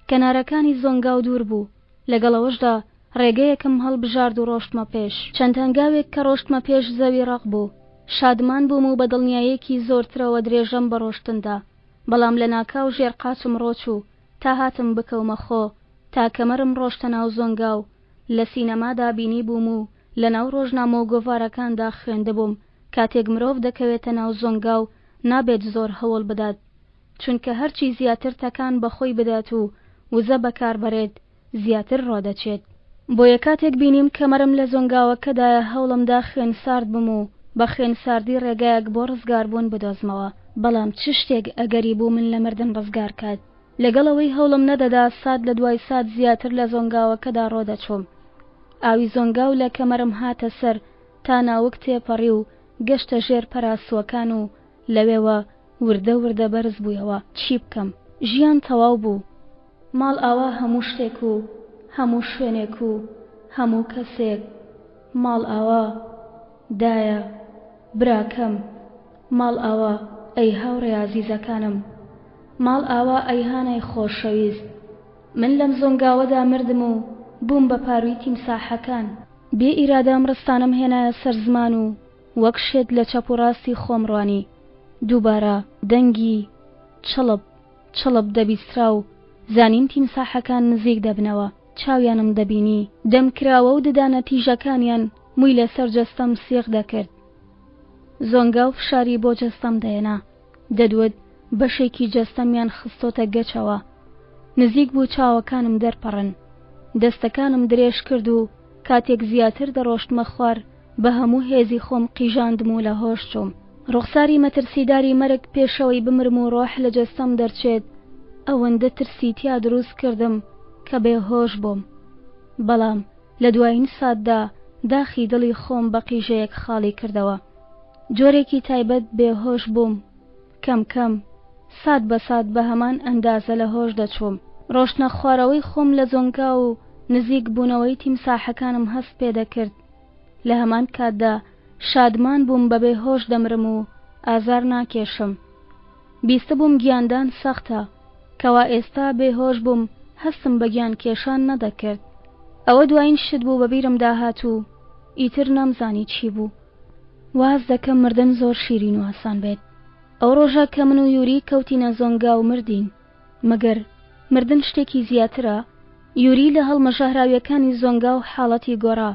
کەنارەکانی زۆنگاو دوور بوو. لەگەڵ ئەوەشدا ڕێگەیەکم هەڵبژارد و ڕۆشتمە پێش. چەند هەنگاوێک کە ڕۆشتمە پێش زەوی ڕەق بوو. شادمان بووم و بە دڵنیایەکی زۆرترەوە درێژەم بە ڕۆشتن دا. بەڵام لەناکاو ژێر قاچم ڕۆچوو تا هاتم بکەومە خۆ. تا کەمەرم ڕۆشتە ناو زۆنگاو. لە سینەمادا بینیبووم و لەناو ڕۆژنامە و گۆڤارەکاندا خوێندبووم کاتێک مرۆڤ دەکەوێتە ناو زۆنگاو نابێت زۆر هەوڵ بدات چونکە هەرچی زیاتر تەکان بە خۆی بدات و وزە بەکاربەرێت زیاتر ڕۆدەچێت. بۆیە کاتێک بینیم کەمەرم لە زۆنگاوەکەدایە هەوڵمدا خوێن سارد بم و بە خوێن ساردی ڕێگایەک بۆ ڕزگاربوون بدۆزمەوە، بەڵام چ شتێک ئەگەری بوو من لە مردن ڕزگار کات؟ لەگەڵ ئەوەی هەوڵم نەدەدا سات لە دوای سات زیاتر لە زۆنگاوەکەدا ڕۆدەچووم. ئاوی زۆنگاو لە کەمەرم هاتە سەر تا ناوک تێپەڕی و گەشتە ژێر پەراسووەکان و لەوێوە وردە وردە بەرز بوویەوە. چی بکەم؟ ژیان تەواو بوو. ماڵئاوا هەموو شتێک و هەموو شوێنێک و هەموو کەسێک. ماڵئاوا دایە، براکەم. ماڵئاوا ئەی هاوڕێ ئازیزەکانم. ماڵئاوا ئەی هانای خۆشەویست. من لەم زۆنگاوەدا مردم و بووم بە پارووی تیمساحەکان. بێ ئیرادە ئەم ڕستانەم هێنایە سەر زمان و وەک شێت لە چەپ و ڕاستی خۆم ڕوانی. دووبارە دەنگی چڵپ چڵپ دەبیسترا و زانیم تیمساحەکان نزیک دەبنەوە. چاویانم دەبینی. دەم کراوە و ددانە تیژەکانیان مووی لەسەر جەستەم سیغ دەکرد. زۆنگاو فشاری بۆ جەستەم دەهێنا. دەدوت بەشێکی جەستەمیان خستۆتە گەچەوە. نزیک بوو چاوەکانم دەرپەڕن. دەستەکانم درێژ کرد و کاتێک زیاتر دەڕۆشتمە خوار بە هەموو هێزی خۆم قیژاندم و لە هۆش چووم. ڕوخساری مەترسیداری مەرگ پێشەوەی بمرم و ڕۆح لە جەستەم دەرچێت ئەوەندە ترسی تیا دروست کردم کە بێ هۆش بووم. بەڵام لە دوایین ساتدا داخی دڵی خۆم بە قیژەیەک خاڵی کردەوە. جۆرێکی تایبەت بێ هۆش بووم. کەم کەم، سات بە سات بە هەمان ئەندازە لە هۆش دەچووم. ڕۆشتنە خوارەوەی خۆم لە زۆنگاو و نزیک بوونەوەی تیمساحەکانم هەست پێ دەکرد. لە هەمان کاتدا شادمان بووم بە بێ هۆش دەمرم و ئازار ناکێشم. بیستبووم گیاندان سەختە، کەوا ئێستا بێ هۆش بووم هەستم بە گیان کێشان نەدەکرد. ئەوە دوایین شت بوو بە بیرمدا هات و ئیتر نەمزانی چی بوو. واز دەکەم مردن زۆر شیرین و ئاسان بێت. ئەو ڕۆژە کە من و یوری کەوتینە زۆنگا و مردین. مەگەر مردن شتێکی زیاترە؟ یوری لە هەڵمە ژەهراویەکانی زۆنگا و حاڵەتی گۆڕا.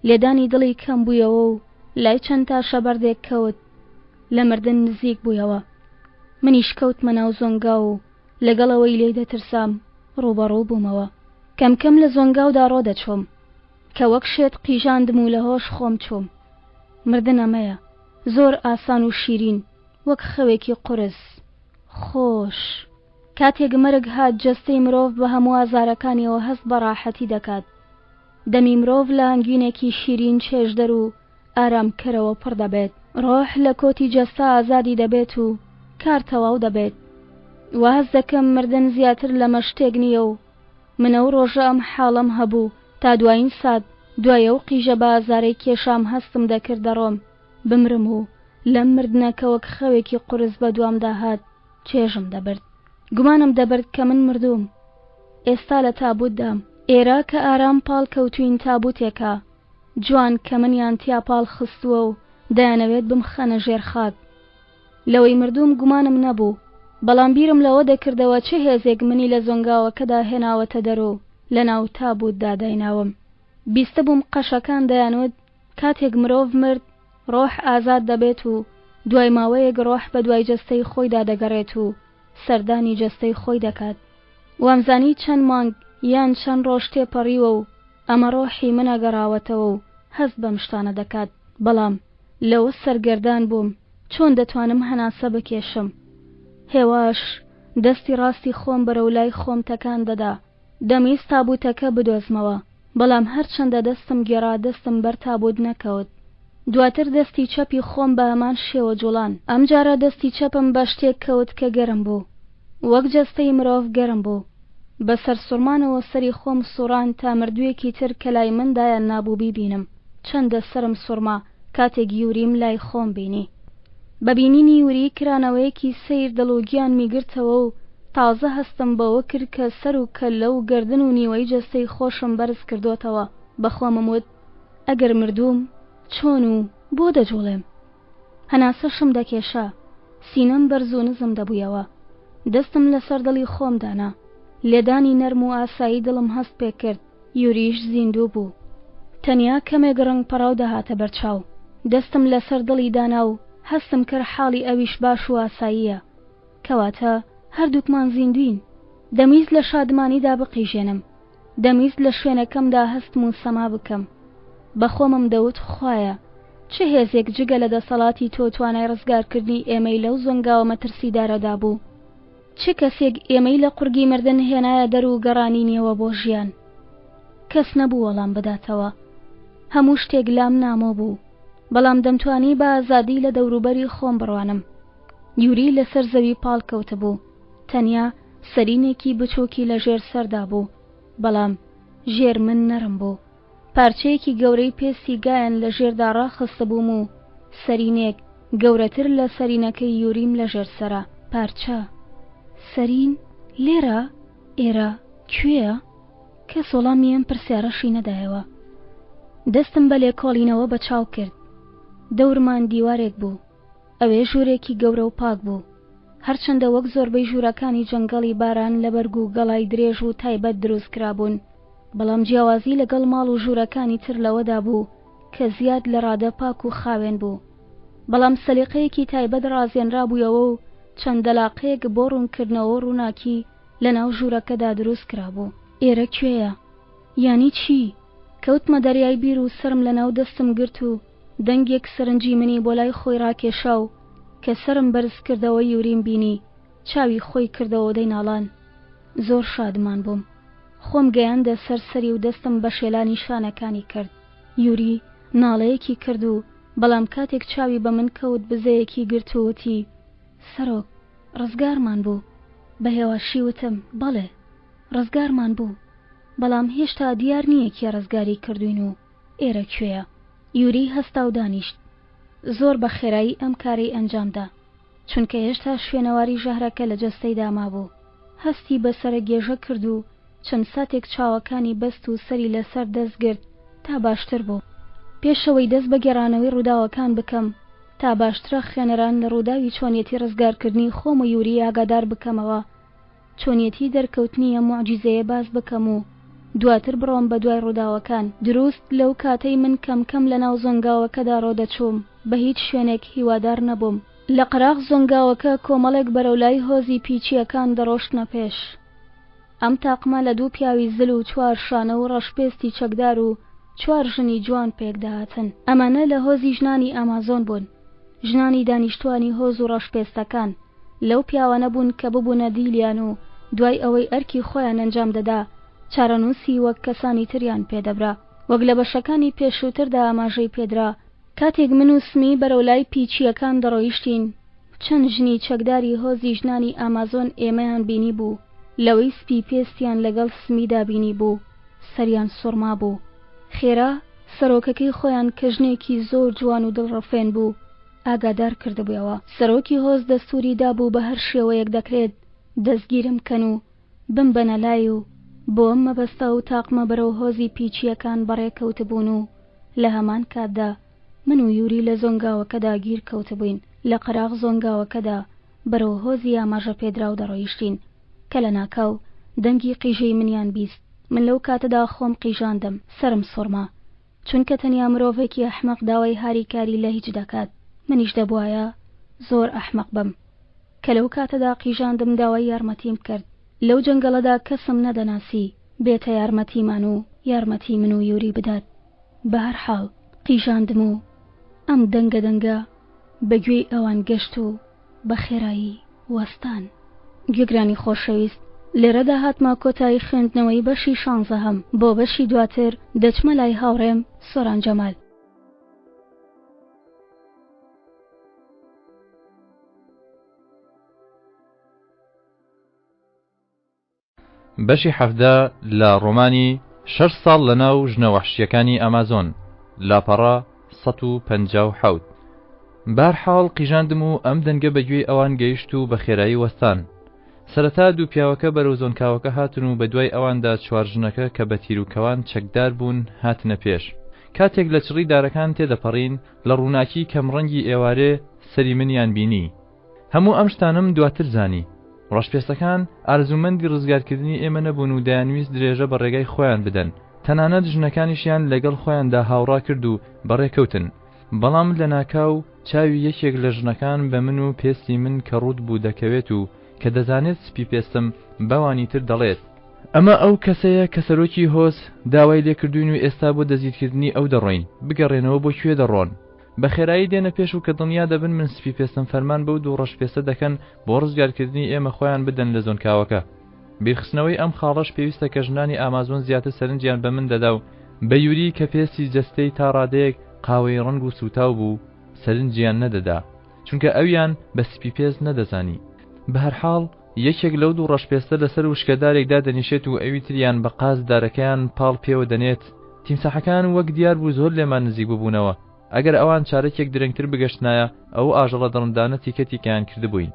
لێدانی دڵی کەم بوویەوە و لای چەند تاشە بەردێک کەوت. لە مردن نزیک بوویەوە. منیش کەوتمە ناو زۆنگاو و لەگەڵ ئەوەی لێی دەترسام ڕووبەڕوو بوومەوە. کەم کەم لە زۆنگاودا ڕۆدەچووم. کە وەک شێت قیژاندم و لە هۆش خۆم چووم. مردن ئەمەیە. زۆر ئاسان و شیرین، وەک خەوێکی قورس. خۆش. کاتێک مەرگ هات جەستەی مرۆڤ بە هەموو ئازارەکانیەوە هەست بە ڕاحەتی دەکات. دەمی مرۆڤ لە هەنگوینێکی شیرین چێژدەر و ئارامکەرەوە پڕ دەبێت. ڕۆح لە کۆتی جەستە ئازادی دەبێت و کار تەواو دەبێت. وا هەست دەکەم مردن زیاتر لەمە شتێک نییە و من ئەو ڕۆژە ئەم حاڵەم هەبوو تا دوایین سات دوای ئەو قیژە بە ئازارەی کێشام هەستم دەکرد دەڕۆم بمرم و لەم مردنە کە وەک خەوێکی قورس بە دوامدا هات چێژم دەبرد. گومانم دەبرد کە من مردووم. ئێستا لە تابووتدام. ئێرە کە ئارام پاڵ کەوتووین تابووتێکە جوان کە منیان تیا پاڵ خستووە و دەیانەوێت بمخەنە ژێر خاک. لەوەی مردووم گومانم نەبوو، بەڵام بیرم لەوە دەکردەوە چ هێزێک منی لە زۆنگاوەکەدا هێناوەتە دەر و لەناو تابووتدا دایناوم. بیستبووم قەشەکان دەیانوت کاتێک مرۆڤ مرد ڕۆح ئازاد دەبێت و دوای ماوەیەک ڕۆح بەدوای جەستەی خۆیدا دەگەڕێت و سەردانی جەستەی خۆی دەکات. وامزانی چەند مانگ یان چەند ڕۆژ تێپەڕیوە و ئەمە ڕۆحی منە گەڕاوەتەوە و هەست بەم شتانە دەکات، بەڵام لەوە سەرگەردان بووم چۆن دەتوانم هەناسە بکێشم. هێواش دەستی ڕاستی خۆم بەرەو لای خۆم تەکان دەدا، دەمویست تابووتەکە بدۆزمەوە، بەڵام هەرچەندە دەستم گێڕا دەستم بەر تابووت نەکەوت. دواتر دەستی چەپی خۆم بە هەمان شێوە جوڵان. ئەمجارە دەستی چەپم بە شتێک کەوت کە گەرم بوو. وەک جەستەی مرۆڤ گەرم بوو. بە سەرسوڕمانەوە سەری خۆم سوڕاند تا مردوویەکی تر کە لای من دایان نابوو بیبینم. چەندە سەرم سوڕما کاتێک یوریم لای خۆم بینی. بە بینینی یوری کرانەوەیەکی سەیر دڵ و گیانمی گرتەوە و تازە هەستم بەوە کرد کە سەر و کەللە و گەردن و نیوەی جەستەی خۆشم بەرز کردۆتەوە. بە خۆمم وت ئەگەر مردووم چۆن و بۆ دەجوڵێم؟ هەناسەشم دەکێشا، سینەم بەرز و نزم دەبوویەوە. دەستم لەسەر دڵی خۆم دانا. لێدانی نەرم و ئاسایی دڵم هەست پێ کرد. یوریش زیندوو بوو. تەنیا کەمێک ڕەنگ پەڕاو دەهاتە بەرچاو. دەستم لەسەر دڵی دانا و هەستم کرد حاڵی ئەویش باش و ئاساییە. کەواتە هەردووکمان زیندووین. دەمویست لە شادمانیدا بقیژێنم. دەمویست لە شوێنەکەمدا هەستم و سەما بکەم. بە خۆمم دەوت خوایە چ هێزێک جگە لە دەسەڵاتی تۆ توانای ڕزگارکردنی ئێمەی لەو زۆنگاوە مەترسیدارەدا بوو؟ چ کەسێک ئێمەی لە قوڕگی مردن هێنایە دەر و گەڕانینیەوە بۆ ژیان؟ کەس نەبوو وەڵام بداتەوە. هەموو شتێک لام نامۆ بوو، بەڵام دەمتوانی بە ئازادی لە دەوروبەری خۆم بڕوانم. یوری لەسەر زەوی پاڵ کەوتبوو، تەنیا سەرینێکی بچووکی لە ژێر سەردا بوو، بەڵام ژێر من نەرم بوو. پارچەیەکی گەورەی پێستی گایان لە ژێردا ڕاخستبووم و سەرینێک گەورەتر لە سەرینەکەی یوریم لە ژێر سەرە. پارچە. سەرین؟ لێرە؟ ئێرە کوێیە؟ کەس وەڵامی ئەم پرسیارەشی نەدایەوە. دەستم بە لێکۆڵینەوە بە چاو کرد. دەورمان دیوارێک بوو. ئەوێ ژوورێکی گەورە و پاک بوو. هەرچەندە وەک زۆربەی ژوورەکانی جەنگەڵی باران لە بەرگ و گەڵای درێژ و تایبەت دروست کرابوون، بەڵام جیاوازی لەگەڵ ماڵ و ژوورەکانی تر لەوەدا بوو کە زیاد لە ڕادە پاک و خاوێن بوو. بەڵام سەلیقەیەکی تایبەت ڕازێنرابوویەوە و چەند دەلاقەیەک بۆ ڕوونکردنەوە و ڕووناکی لەناو ژوورەکەدا دروست کرابوو. ئێرە کوێیە؟ یانی چی؟ کەوتمە دەریای بیر و سەرم لەناو دەستم گرت و دەنگێک سەرنجی منی بۆ لای خۆی ڕاکێشا و کە سەرم بەرز کردەوە یوریم بینی چاوی خۆی کردەوە دەیناڵان. زۆر شادمان بووم. خۆم گەیاندە سەر سەری و دەستم بە شێلانی شانەکانی کرد. یوری ناڵەیەکی کرد و. بەڵام کاتێک چاوی بە من کەوت بزەیەکی گرت و وتی، سەرۆک، ڕزگارمان بوو. بە هێواشی وتم، بەڵێ، ڕزگارمان بوو، بەڵام هێشتا دیار نییە کێ ڕزگاری کردووین و ئێرە کوێیە. یوری هەستا و دانیشت. زۆر بە خێرایی ئەم کارەی ئەنجام دا، چونکە هێشتا شوێنەواری ژەهرەکە لە جەستەیدا مابوو. هەستی بە سەرەگێژە کرد و چەند ساتێک چاوەکانی بەست و سەری لەسەر دەست گرت تا باشتر بوو. پێش ئەوەی دەست بە گێڕانەوەی ڕووداوەکان بکەم، تا باشترە خوێنەران لە ڕووداوی چۆنیەتی ڕزگارکردنی خۆم و یوری ئاگادار بکەمەوە، چۆنیەتی دەرکەوتنی ئەم موعجیزەیە باس بکەم و دواتر بڕۆم بە دوای ڕووداوەکان. دروست لەو کاتەی من کەم کەم لە ناو زۆنگاوەکەدا ڕۆدەچووم، بە هیچ شوێنێک هیوادار نەبووم. لە قەراغ زۆنگاوەکە کۆمەڵێک بەرەو لای هۆزی پیچییەکان دەڕۆشتنە پێش. ئەم تاقمە لە دوو پیاوی زل و چوار شانە و ڕەشپێستی چەکدار و چوار ژنی جوان پێک دەهاتن. ئەمانە لە هۆزی ژنانی ئامازۆن بوون، ژنانی دانیشتوانی هۆز و ڕەشپێستەکان. لەو پیاوانە بوون کە ببوونە دیلیان و دوای ئەوەی ئەرکی خۆیان ئەنجام دەدا، چارەنووسی وەک کەسانی تریان پێ دەبرا. وەک لە بەشەکانی پێشووتردا ئاماژەی پێدرا، کاتێک من و سمی بەرەو لای پیچییەکان دەڕۆیشتین، چەند ژنی چەکداری هۆزی ژنانی ئامازۆن ئێمەیان بینیبوو، لەوەی سپی پێستیان لەگەڵ سمیدا بینیبوو، سەریان سوڕمابوو. خێرا سەرۆکەکەی خۆیان کە ژنێکی زۆر جوان و دڵڕفێن بوو، ئاگادار کردبوویەوە. سەرۆکی هۆز دەستووری دابوو بە هەر شێوەیەک دەکرێت دەستگیرم بکەن و بمبەنە لای و بۆ ئەم مەبەستە ئەو تاقمە بەرەو هۆزی پیچییەکان بەڕێ کەوتبوون و لە هەمان کاتدا من و یوری لە زۆنگاوەکەدا گیر کەوتبووین لە قەراغ زۆنگاوەکەدا بەرەو هۆزی ئاماژە پێدراو دەڕۆیشتین کە لەناکاو دەنگی قیژەی منیان بیست من لەو کاتەدا خۆم قیژاندم سەرم سوڕما چونکە تەنیا مرۆڤێکی ئەحمەق داوای هاریکاری لە هیچ دەکات، منیش دەبوایە زۆر ئەحمەق بم کە لەو کاتەدا قیژاندم داوای یارمەتیم کرد، لەو جەنگەڵەدا کەسم نەدەناسی بێتە یارمەتیمان و یارمەتی من و یوری بدات، بەهەرحاڵ قیژاندم و ئەم دەنگە دەنگە بە گوێی ئەوان گەشت و بە خێرایی وەستان. گوێگرانی خۆشەویست لێرەدا هاتمە کۆتایی خوێندنەوەی بەشی شانزەهەم، بۆ بەشی دواتر دەچمە لای هاوڕێم سۆران جەمال. بەشی 17 لە ڕۆمانی شەش ساڵ لە ناو ژنە وەحشییەکانی ئەمازۆن، لاپەڕە 157. بەهەرحاڵ قیژاندم و ئەم دەنگە بە گوێی ئەوان گەیشت و بە خێرایی وەستان. سەرەتا دوو پیاوەکە بەرەو زۆنکاوەکە هاتن و بە دوای ئەواندا چوار ژنەکە کە بە تیر و کەوان چەکدار بوون هاتنە پێش. کاتێک لە چڕی دارەکان تێدەپەڕین، لە ڕووناکی کەمڕەنگی ئێوارێ سەری منیان بینی. هەموو ئەم شتانەم دواتر زانی. ڕەشپێستەکان ئارەزوومەندی ڕزگارکردنی ئێمە نەبوون و دەیانویست درێژە بە ڕێگای خۆیان بدەن. تەنانەت ژنەکانیشیان لەگەڵ خۆیاندا هاوڕا کرد و بەڕێ کەوتن. بەڵام لەناکاو چاوی یەکێک لە ژنەکان بە من و پێستی من کە ڕووت بوو دەکەوێت و کە دەزانێت سپی پێستم بەوانی تر دەڵێت، ئەمە ئەو کەسەیە کە سەرۆکی هۆز داوای لێکردووین و ئێستا بۆ دەستگیرکردنی ئەو دەڕۆین، بگەڕێنەوە بۆ کوێ دەڕۆن؟ بە خێرایی دێنە پێش و کە دڵنیا دەبن من سپی پێستم فەرمان بەو دوو ڕەش پێستە دەکەن بۆ ڕزگارکردنی ئێمە خۆیان بدەن لە زۆنکاوەکە. بیرخستنەوەی ئەم خاڵەش پێویستە کە ژنانی ئامازۆن زیاتر سەرنجیان بە من دەدا و بە یوری کە پێستی جەستەی تا ڕادەیەک قاوەیی ڕەنگ و سووتاو بوو سەرنجیان نەدەدا چونکە ئەویان بە سپی پێست نەدەزانی. بەهەرحاڵ یەکێک لەو دوو ڕەشپێستە لەسەر وشکەدارێک دادەنیشێت و ئەوی تریان بە قاز دارەکەیان پاڵ پێوە دەنێت. تیمساحەکان وەک دیار بوو زۆر لێمان نزیک ببوونەوە. ئەگەر ئەوان چارەکێک درەنگتر بگەشتنایە ئەو ئاژەڵە دڕندانە تیکە تیکەیان کردبووین.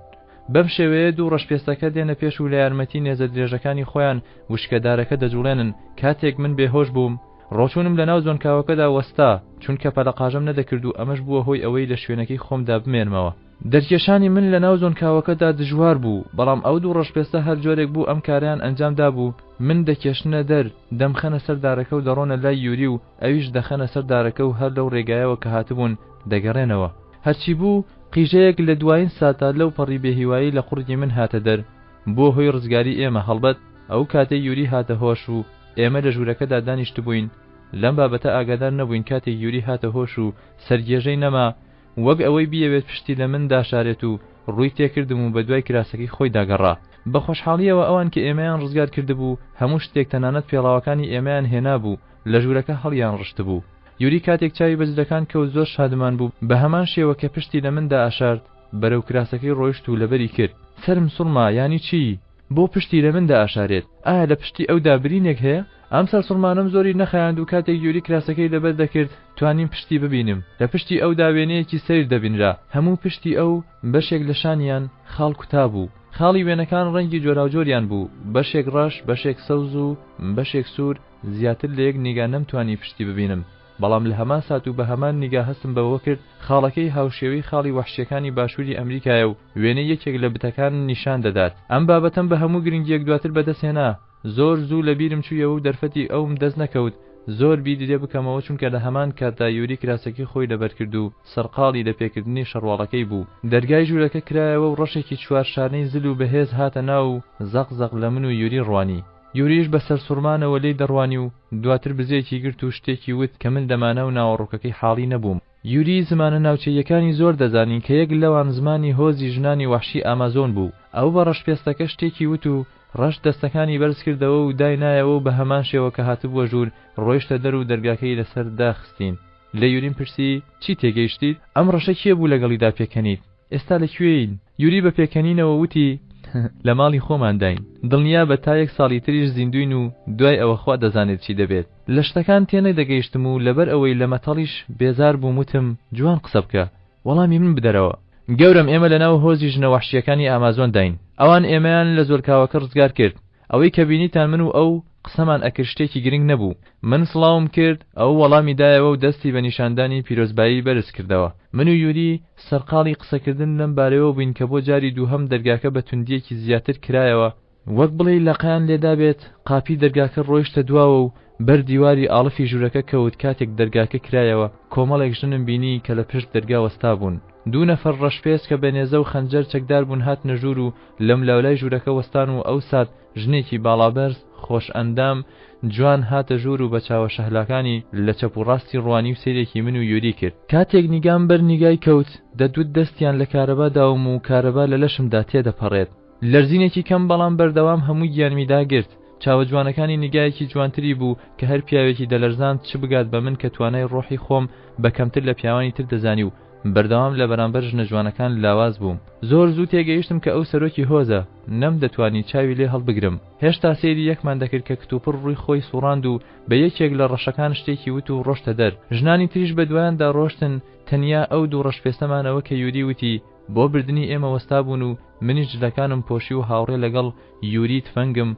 بەم شێوەیە دوو ڕەشپێستەکە دێنە پێش و لە یارمەتی نێزە درێژەکانی خۆیان وشکەدارەکە دەجوڵێنن. کاتێک من بێهۆش بووم، ڕۆچوونم لەناو زۆنکاوەکەدا وەستا، چونکە پەلەقاژەم نەدەکرد و ئەمەش بووە هۆی ئەوەی لە شوێنەکەی خۆمدا بمێنمەوە. دەرکێشانی من لە ناو زۆنکاوەکەدا دژوار بوو، بەڵام ئەو دوو ڕەشپێستە هەر جۆرێک بوو ئەم کارەیان ئەنجام دابوو، من دەکێشنە دەر، دەمخەنە سەر دارەکە و دەڕۆنە لای یوری و ئەویش دەخەنە سەر دارەکە و هەر لەو ڕێگایەوە کە هاتبوون دەگەڕێنەوە. هەرچی بوو، قیژەیەک لە دوایین ساتا لەو پەڕی بێهیوایی لە قوڕگی من هاتە دەر، بووە هۆی ڕزگاری ئێمە، هەڵبەت ئەو کاتەی یوری هاتە هۆش و ئێمە لە ژوورەکەدا دانیشتبووین لەم بابەتە ئاگادار نەبووین، کاتێک یوری هاتە هۆش و سەرگێژەی نەما، وەک ئەوەی بیەوێت پشتی لە من داشارێت و ڕووی تێکردم و بەدوای کراسەکەی خۆیدا گەڕا. بە خۆشحاڵییەوە ئەوان کە ئێمەیان ڕزگار کردبوو، هەموو شتێک تەنانەت پێڵاوەکانی ئێمەیان هێنابوو، لە ژوورەکە هەڵیان ڕشتبوو. یوری کاتێک چاوی بە جلەکان کەوت زۆر شادمان بوو، بە هەمان شێوە کە پشتی لە من دائەشارد بەرەو کراسەکەی ڕۆیشت و لەبەری کرد. سەرم سوڕما، یانی چی؟ بۆ پشتی لە من دائەشارێت؟ ئایا لە پشتی ئەودا برینێک هەیە؟ ئەم سەرسوڕمانەم زۆری نەخایاند و کاتێک یوری کراسەکەی لەبەر دەکرد توانیم پشتی ببینم. لە پشتی ئەودا وێنەیەکی سەیر دەبینرا. هەموو پشتی ئەو، بەشێک لە شانیان، خاڵ کوتابوو. خاڵی وێنەکان ڕەنگی جۆراوجۆریان بوو، بەشێک ڕەش، بەشێک سەوز و بەشێک سوور، زیاتر لە یەک نیگا نەمتوانی پشتی ببینم، بەڵام لە هەمان سات و بە هەمان نیگا هەستم بەوە کرد خاڵەکەی هاوشێوەی خاڵی وەحشییەکانی باشووری ئەمریکایە و وێنەی یەکێک لە بتەکان نیشان دەدات. ئەم بابەتەم بە هەموو گرنگییەک دواتر بەدەست هێنا. زۆر زوو لە بیرم چوویەوە و دەرفەتی ئەوم دەست نەکەوت زۆر بیری لێ بکەمەوە چونکە لە هەمان کاتدا یوری کراسەکەی خۆی لەبەر کرد و سەرقاڵی لەپێکردنی شەڕواڵەکەی بوو. دەرگای ژوورەکە کرایەوە و ڕەشێکی چوارشانەی زل و بەهێز هاتە ناو و زەق زەق لە من و یوری ڕوانی. یوریش بە سەرسوڕمانەوە لێی دەڕوانی و دواتر بزەیەکی گرت و شتێکی وت کە من لە مانا و ناوەڕۆکەکەی حاڵی نەبووم. یوری زمانە ناوچەییەکانی زۆر دەزانی کە یەک لەوان زمانی هۆزی ژنانی وەحشی ئامازۆن بوو. ئەو بە ڕەشپێستەکە شتێکی وت و ڕەش دەستەکانی بەرز کردەوە و داینایەوە و بە هەمان شێوە کە هاتبووە ژوور ڕۆیشتە دەر و دەرگاکەی لەسەر داخستین. لە یوریم پرسی، چی تێگەیشتیت؟ ئەم ڕەشە کێ بوو لەگەڵیدا پێکەنیت؟ ئێستا لە کوێین؟ یوری بە پێکەنینەوە وتی، لە ماڵی خۆمانداین. دڵنیابە تا یەک ساڵی تریش زیندووین و دوای ئەوە خوا دەزانێت چی دەبێت. لە شتەکان تێنەدەگەیشتم و لەبەر ئەوەی لە مەتەڵیش بێزار بووم وتم، جوان قسە بکە. وەڵامی من بدەرەوە. گەورەم ئێمە لەناو هۆزی ژنە وەحشییەکانی ئامازۆنداین. ئەوان ئێمەیان لە زۆلکاوەکە ڕزگار کرد. ئەوەی کە بینیتان من و ئەو قسەمان ئەکرد شتێکی گرنگ نەبوو. من سڵاوم کرد، ئەو وەڵامی دایەوە و دەستی بە نیشاندانی پیرۆزبایی بەرز کردەوە. من و یوری سەرقاڵی قسەکردن لەم بارەیەوە بووین کە بۆ جاری دووهەم دەرگاکە بە توندییەکی زیاتر کرایەوە، وەک بڵێی لەقیان لێدابێت، قاپی دەرگاکە ڕۆیشتە دواوە و بەر دیواری ئاڵفی ژوورەکە کەوت، کاتێک دەرگاکە کرایەوە، کۆمەڵێک ژنم بینی کە لە پشت دەرگا وەستابوون. دوو نەفەر ڕەشپێست کە بە نێزە و خەنجەر چەکدار بوون هاتنە ژوور و لەملاولای ژوورەکە وەستان و ئەوسات ژنێکی باڵابەرز، خۆش ئەندام، جوان هاتە ژوور و بە چاوە شەهلاکانی لە چەپ و ڕاستی ڕوانی و سەیرێکی من و یوری کرد. کاتێک نیگام بەر نیگای کەوت، دەتوت دەستیان لە کارەبا داوم و کارەبا لە لەشمدا تێدەپەڕێت. لەرزینێکی کەم بەڵام بەردەوام هەموو گیانمی داگرت. چاوە جوانەکانی نیگایەکی جوانتری بوو کە هەر پیاوێکی دەلەرزاند چ بگات بە من کە توانای ڕۆحی خۆم بە کەمتر لە پیاوانی تر دەزانی و بەردەوام لە بەرامبەر ژنە جوانەکان لاواز بووم. زۆر زوو تێگەیشتم کە ئەو سەرۆکی هۆزە. نەمدەتوانی چاوی لێ هەڵبگرم. هێشتا سەیری یەکمان دەکرد کە کتوپڕ ڕووی خۆی سوڕاند و بە یەکێک لە ڕەشەکان شتێکی وت و ڕۆشتە دەر. ژنانی تریش بە دوایاندا ڕۆشتن، تەنیا ئەو دوو ڕەشپێستە مانەوە کە یوری وتی بۆ بردنی ئێمە وەستابوون و منیش جلەکانم پۆشی و هاوڕێ لەگەڵ یوری تفەنگم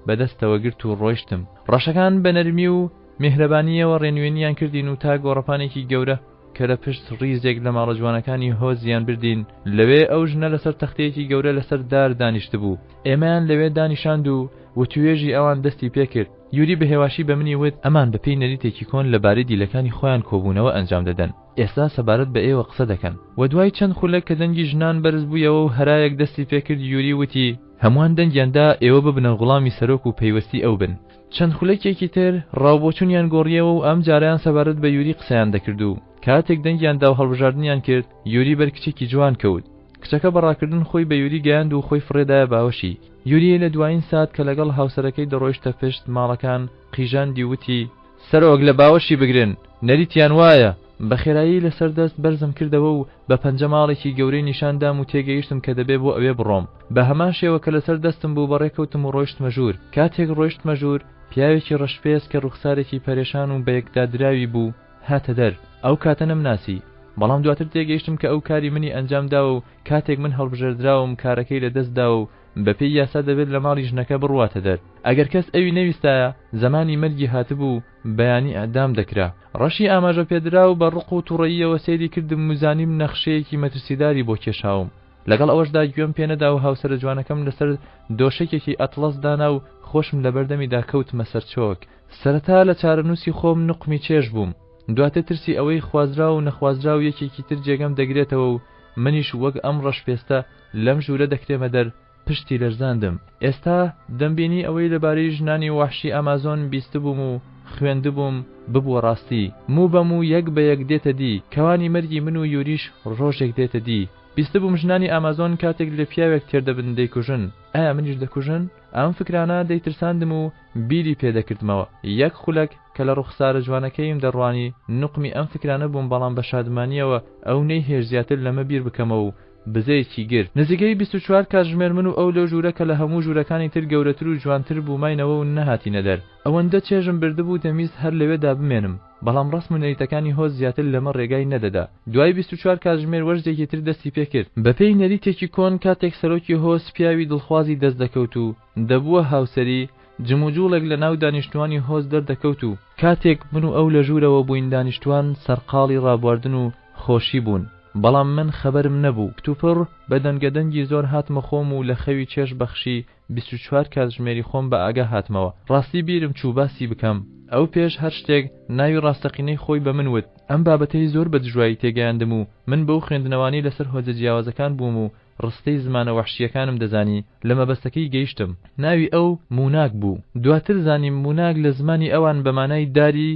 بە دەستەوە گرت و ڕۆیشتم. ڕەشەکان بە نەرمی و میهرەبانییەوە ڕێنوێنییان کردین و تا گۆڕەپانێکی گەورە کە لە پشت ڕیزێک لە ماڵە جوانەکانی هۆزیان بردین، لەوێ ئەو ژنە لەسەر تەختەیەکی گەورە لەسەر دار دانیشتبوو. ئێمەیان لەوێ دانیشاند و وتوێژی ئەوان دەستی پێ کرد. یوری بە هێواشی بە منی وت، ئەمان بە پێی نەریتێکی کۆن لە بارەی دیلەکانی خۆیان کۆبوونەوە ئەنجام دەدەن. ئێستا سەبارەت بە ئێوە قسە دەکەن. وە دوای چەند خولەک کە دەنگی ژنان بەرز بوویەوە و هەرایەک دەستی پێ کرد یوری وتی، هەمووان دەنگیان دا ئێوە ببنە غوڵامی سەرۆک و پەیوەستی ئەو بن. چەند خولەکێکی تر ڕاوبۆچوونیان گۆڕییەوە و ئەم جارەیان سەبارەت بە یوری قسەیان دەکرد و کاتێک دەنگیان دا و هەڵبژاردنیان کرد یوری بەر کچێکی جوان کەوت. کچەکە بە ڕاکردن خۆی بە یوری گەیاند و خۆی فڕێدایە باوەشی. یوری لە دوایین سات کە لەگەڵ هاوسەرەکەی دەڕۆیشتە پشت ماڵەکان قیژاندی و وتی، سەرۆک لە باوەشی بگرن، نەریتیان وایە! بە خێرایی لەسەر دەست بەرزم کردەوە و بە پەنجە ماڵێکی گەورەی نیشان دام و تێگەیشتم کە دەبێ بۆ ئەوێ بڕۆم. بە هەمان شێوە کە لەسەر دەستم بوو بەڕێ کەوتم و ڕۆیشتمە ژوور. کاتێک ڕۆیشتمە ژوور، پیاوێکی ڕەشپێست کە ڕوخسارێکی پەرێشان و بەیەکدادراوی بوو، هاتە دەر. ئەو کاتە نەمناسی. بەڵام دواتر تێگەیشتم کە ئەو کاری منی ئەنجام داوە و کاتێک من هەڵبژێردراوم کارەکەی لە دەست داوە و بەپێی یاسا دەبێت لە ماڵی ژنەکە بڕواتە دەر. ئەگەر کەس ئەوی نەویستایە، زەمانی مەرگی هاتبوو و بەیانی ئیعدام دەکرا. ڕەشی ئاماژە پێدراو بە ڕق و توڕەییەوە سەیری کردم و زانیم نەخشەیەکی مەترسیداری بۆ کێشاوم. لەگەڵ ئەوەشدا گوێم پێ نەدا و هاوسەرە جوانەکەم لەسەر دۆشەکێکی ئەتڵەس دانا و خۆشم لەبەردەمیدا کەوتمە سەر چۆک. سەرەتا لە چارەنووسی خۆم نوقمی چێژ بووم. دواتر ترسی ئەوەی خوازراو و نەخوازراو یەکێکی تر جێگەم دەگرێتەوە و منیش وەک ئەم ڕەشپێستە لەم ژوورە دەکرێمە دەر، پشتی لەرزاندم. ئێستا دەمبینی ئەوەی لەبارەی ژنانی وەحشی ئامازۆن بیستبووم و خوێندبووم، ببووە ڕاستی. موو بە موو یەک بە یەک دێتە دی. کەوانی مەرگی من و یوریش ڕۆژێک دێتە دی. بیستبووم ژنانی ئامازۆن کاتێک لە پیاوێک تێر دەبن دەیکوژن، ئایا منیش دەکوژن؟ ئەم فکرانە دەیترساندم و بیری پێ دەکردمەوە. یەک خولەک کە لە ڕوخسارە جوانەکەیم دەڕوانی نوقمی ئەم فکرانە بووم بەڵام بە شادمانییەوە ئەو نەیهێشت زیاتر لەمە بیر بکەمەوە و بزەیەکی گرت. نزیکەی 24 کاتژمێر من و ئەو لەو ژوورە کە لە هەموو ژوورەکانی تر گەورەتر و جوانتر بوو ماینەوە و نەهاتینە دەر. ئەوەندە چێژم بردبوو دەمویست هەر لەوێدا بمێنم. بەڵام ڕەسم و نەریتەکانی هۆز زیاتر لەمە ڕێگای نەدەدا. دوای 24 کاتژمێر وەرزێکی تر دەستی پێ کرد. بەپێی نەریتێکی کۆن کاتێک سەرۆکی هۆز پیاوی دڵخوازی دەست دەکەوت و دەبووە هاوسەری، جموجوڵێک لە ناو دانیشتووانی هۆز دەردەکەوت و، کاتێک من و ئەو لە ژوورەوە بووین دانیشتووان سەرقاڵی ڕابواردن و خۆشی بوون، بەڵام من خەبەرم نەبوو. کتوپڕ بە دەنگەدەنگی زۆر هاتمە خۆم و لە خەوی چێژ بەخشی 24 کاتژمێری خۆم بە ئاگا هاتمەوە. ڕاستی بیرم چوو باسی بکەم. ئەو پێش هەر شتێک ناوی ڕاستەقینەی خۆی بە من وت. ئەم بابەتەی زۆر بە دژوایی تێگەیاندم و من بەو خوێندنەوانەی لەسەر هۆزە جیاوازەکان بووم و ڕستەی زمانە وەحشییەکانم دەزانی، لە مەبەستەکەی گەیشتم. ناوی ئەو موناک بوو. دواتر زانیم موناک لە زمانی ئەوان بە مانای داری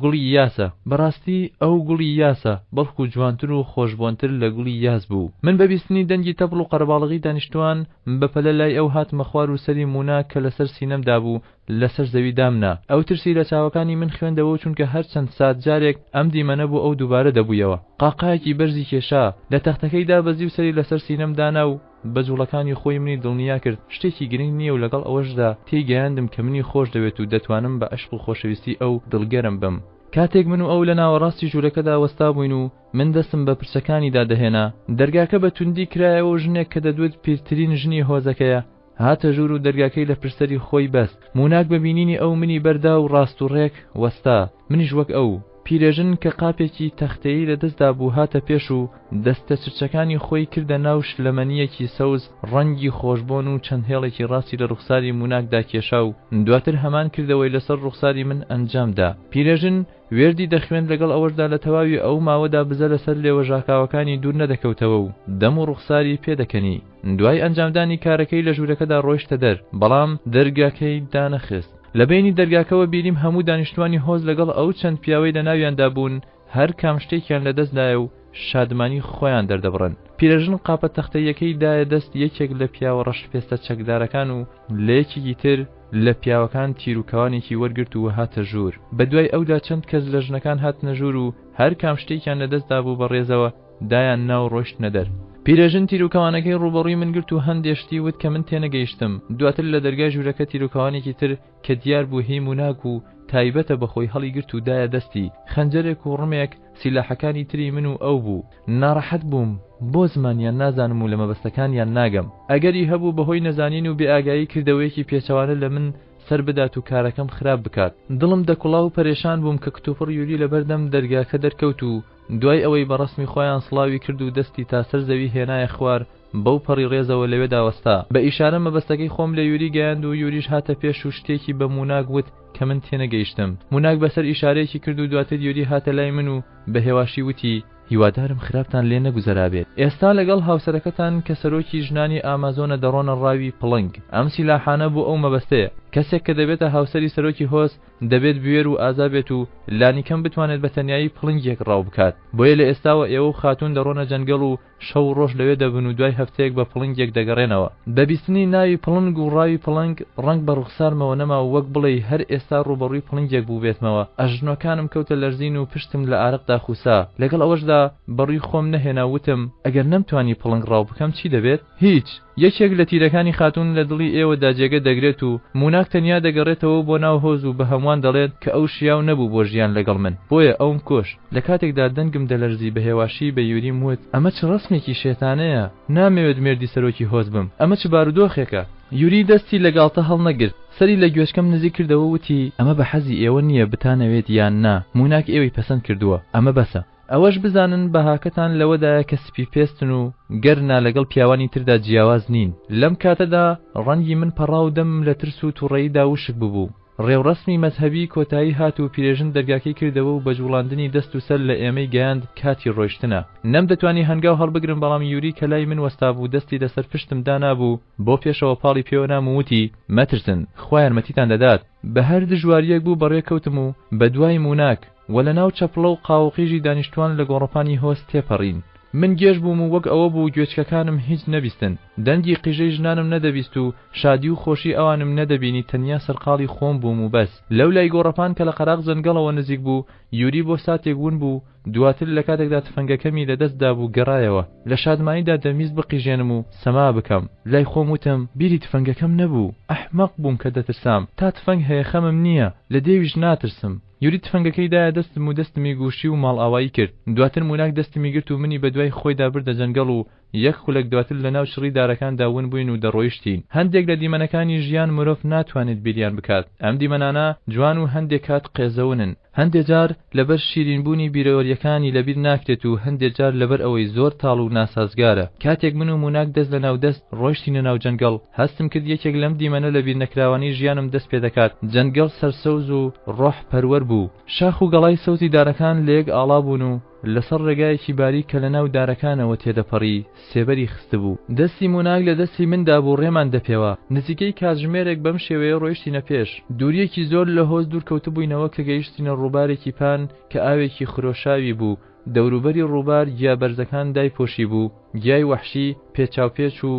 گوڵی یاسە. بەڕاستی ئەو گوڵی یاسە، بەڵکو جوانتر و خۆشبۆنتر لە گوڵی یاس بوو. من بە بیستنی دەنگی تەپڵ و قەرەباڵغی دانیشتووان، بە پەلە لای ئەو هاتمە خوار و سەری موناک کە لەسەر سینەم دابوو، لەسەر زەوی دامنا. ئەو ترسی لە چاوەکانی من خوێندەوە و چونکە هەر چەند سات جارێک ئەم دیمەنە بۆ ئەو دووبارە دەبوویەوە. قاقایەکی بەرزی کێشا. لە تەختەکەی دابەزی و سەری لەسەر سینەم دانا و بە جوڵەکانی خۆی منی دڵنیا کرد شتێکی گرنگ نییە و لەگەڵ ئەوەشدا تێی گەیاندم کە منی خۆش دەوێت و دەتوانم بە عەشق و خۆشەویستی ئەو دڵگەرم بم. کاتێک من و ئەو لە ناوەڕاستی ژوورەکەدا وەستابووین و من دەستم بە پرچەکانیدا دەهێنا، دەرگاکە بە توندی کرایەوە و ژنێک کە دەدوت پیرترین ژنی هۆزەکەیە، هاتە ژوور و دەرگاکەی لە پشت سەری خۆی بەست. موناک بە بینینی ئەو منی بەردا و ڕاست و ڕێک وەستا. منیش وەک ئەو. پیرێژن کە قاپێکی تەختەیی لە دەستدا بوو هاتە پێش و دەستە چرچەکانی خۆی کردە ناو شلەمەنییەکی سەوز ڕەنگی خۆشبۆن و چەند هێڵێکی ڕاستی لە ڕوخساری موناکدا کێشا و دواتر هەمان کردەوەی لەسەر ڕوخساری من ئەنجام دا. پیرێژن وێردی دەخوێند لەگەڵ ئەوەشدا لە تەواوی ئەو ماوەدا بزە لەسەر لێوە ژاکاوەکانی دوور نەدەکەوتەوە و دەم و ڕوخساری پێدەکەنی. دوای ئەنجامدانی کارەکەی لە ژوورەکەدا ڕۆیشتە دەر، بەڵام دەرگاکەی دانەخست. لە بەینی دەرگاکەوە بینیم هەموو دانیشتوانی هۆز لەگەڵ ئەو چەند پیاوەی لە ناویاندا بوون هەر کام شتێکیان لە دەستدایە و شادمانی خۆیان دەردەبڕن. پیرەژن قاپە تەختەییەکەی دایە دەست یەکێک لە پیاوە ڕەشپێستە چەکدارەکان و لە یەکێکی تر لە پیاوەکان تیر و کەوانێکی وەرگرت و هاتە ژوور. بە دوای ئەودا چەند کەس لە ژنەکان هاتنە ژوور و هەر کام شتێکیان لە دەستدا بوو بە ڕێزەوە دایان نا و ڕۆیشتنە دەر. پیرێژن تیروکەوانەکەی ڕووبەڕووی من گرت و هەندێ شتی وت کە من تێنەگەیشتم. دواتر لە دەرگای ژوورەکە تیروکەوانێکی تر کە دیار بوو هی موناک و تایبەتە بە خۆی هەڵیگرت و دایە دەستی. خەنجەرێک و ڕمێک سیلاحەکانی تری من و ئەو بوو. ناڕەحەت بووم، بۆ زمانیان نازانم و لە مەبەستەکانیان ناگەم. ئەگەری هەبوو بەهۆی نەزانین و بێئاگایی کردەوەیەکی پێچەوانە لە من سەر بدات و کارەکەم خراپ بکات. دڵم دەکوڵا و پەرێشان بووم کە کتوپڕ یوری لەبەردەم دەرگاکە دەرکەوت و دوای ئەوەی بە ڕەسمی خۆیان سڵاوی کرد و دەستی تا سەر زەوی هێنایە خوار، بەو پەڕی ڕێزەوە لەوێدا وەستا. بە ئیشارە مەبەستەکەی خۆم لە یوری گەیاند و یوریش هاتە پێش و شتێکی بە موناک وت کە من تێنەگەیشتم. موناک بەسەر ئیشارەیەکی کرد و دواتر یوری هاتە لای من و بە هێواشی وتی، هیوادارم خراپتان لێ نەگوزەرابێت. ئێستا لەگەڵ هاوسەرەکەتان کە سەرۆکی ژنانی ئامازۆنە دەڕۆنە ڕاوی پڵنگ. ئەم سیلاحانە بۆ ئەو مەبەستەیە. کەسێک کە دەبێتە هاوسەری سەرۆکی هۆز، دەبێت بوێر و ئازا بێت و لانیکەم بتوانێت بە تەنیایی پڵنگێک ڕاو بکات. بۆیە لە ئێستاوە ئێوە و خاتوون دەڕۆنە جەنگەڵ و شەو و ڕۆژ لەوێ دەبن و دوای هەفتەیەک بە پڵنگێک دەگەڕێنەوە. بە بیستنی ناوی پڵنگ و ڕاوی پڵنگ، ڕەنگ بە ڕوخسارمەوە نەما و وەک بڵێی هەر ئێستا ڕووبەڕووی پڵنگێک بووبێتمەوە. ئەژنۆکانم کەوتە لەرزین و پشتم لە ئارەقدا خووسا. لەگەڵ ئەوەشدا بە ڕووی خۆم نەهێنا و وتم، ئەگەر نەمتوانی پڵنگ ڕاو بکەم چی دەبێت؟ هیچ! یەکێک لە تیرەکانی خاتوون لە دڵی ئێوەدا جێگە دەگرێت و موناک تەنیا دەگەڕێتەوە بۆ ناو هۆز و بە هەمووان دەڵێت کە ئەو شیاو نەبوو بۆ ژیان لەگەڵ من، بۆیە ئەوم کوشت. لە کاتێکدا دەنگم دەلەرزی بە هێواشی بە یوریم وت، ئەمە چ ڕەسمێکی شێتانەیە؟ نامەوێت مێردی سەرۆکی هۆز بم. ئەمە چ بارودۆخێکە؟ یوری دەستی لە گاڵتە هەڵنەگرت، سەری لە گوێچکەم نزیک کردەوە وتی، ئەمە بە حەزی ئێوە نییە بتانەوێت یان نا، موناک ئێوەی پەسەند کردووە، ئەمە بەسە. ئەوەش بزانن بەهاکەتان لەوەدایە کە سپی پێستن و گەر نا لەگەڵ پیاوانی تردا جیاواز نین. لەم کاتەدا ڕەنگی من پەڕا و دەمم لە ترس و توڕەییدا وشک ببوو. ڕێوڕەسمی مەزهەبی کۆتایی هات و پیرێژن دەرگاکەی کردەوە و بە جوڵاندنی دەست و سەر لە ئێمەی گەیاند کاتی ڕۆیشتنە. نەمدەتوانی هەنگاو هەڵبگرم بەڵام یوری کە لای من وەستابوو دەستی لەسەر پشتم دانابوو بۆ پێشەوە پاڵی پێوەنام و وتی، مەترسن، خوا یارمەتیتان دەدات. بە هەر دژوارییەک بوو بەڕێ کەوتم و بە دوای موناک، و لە ناو چەپڵە و قاووقیژی دانیشتووان لە گۆڕەپانی هۆز تێپەڕین. من گێژ بووم و وەک ئەوە بوو گوێچکەکانم هیچ نەبیستن. دەنگی قیژەی ژنانم نەدەبیست و شادی و خۆشی ئەوانم نەدەبینی تەنیا سەرقاڵی خۆم بووم و بەس. لەو لای گۆڕەپان کە لە قەراغ جەنگەڵەوە نزیک بوو، یوری بۆ ساتێک ون بوو، دواتر لە کاتێکدا تفەنگەکەمی لە دەست دابوو گەڕایەوە. لە شادمانیدا دەمویست بقیژێنم و سەما بکەم. لای خۆم وتم، بیری تفەنگەکەم نەبوو. ئەحمەق بووم کە دەترسام. تا تفەنگ هەیە خەمم نییە. لە دێویش ناترسم. یوری تفەنگەکەی دایە دەستم و دەستمی گوشی و ماڵئاوایی کرد. دواتر موناک دەستمی گرت و منی بە دوای خۆیدا بردە جەنگەڵ و یەک خولەک دواتر لە ناو چڕی دارەکاندا ون بووین و دەڕۆیشتین. هەندێک لە دیمەنەکانی ژیان مرۆڤ ناتوانێت بیریان بکات. ئەم دیمەنانە جوان و هەندێ کات قێزەونن. هەندێ جار لەبەر شیرین بوونی بیرەوەرییەکانی لەبیر ناکرێت و هەندێ جار لەبەر ئەوەی زۆر تاڵ و ناسازگارە. کاتێک من و موناک دەست لە ناو دەست ڕۆیشتینە ناو جەنگەڵ، هەستم کرد یەکێک لەم دیمەنە لەبیرنەکراوانەی ژیانم دەست پێدەکات. جەنگەڵ سەرسەوز و ڕۆح پەروەر بوو. شاخ و گەڵای سەوزی دارەکان لەیەک ئاڵا بوون و لەسەر ڕێگایەکی باریک کە لەناو دارەکانەوە تێدەپەڕی سێبەری خستبوو. دەستی موناک لە دەستی مندا بوو ڕێمان دەپێوا. نزیکەی کاتژمێرێک بەم شێوەیە ڕۆیشتینە پێش. دوورییەکی زۆر لە هۆز دوور کەوتبووینەوە کە گەیشتینە ڕووبارێکی پان کە ئاوێکی خرۆشاوی بوو. دەوروبەری ڕووبار گیا بەرزەکان دایپۆشیبوو، گیای وەحشی پێچاوپێچ و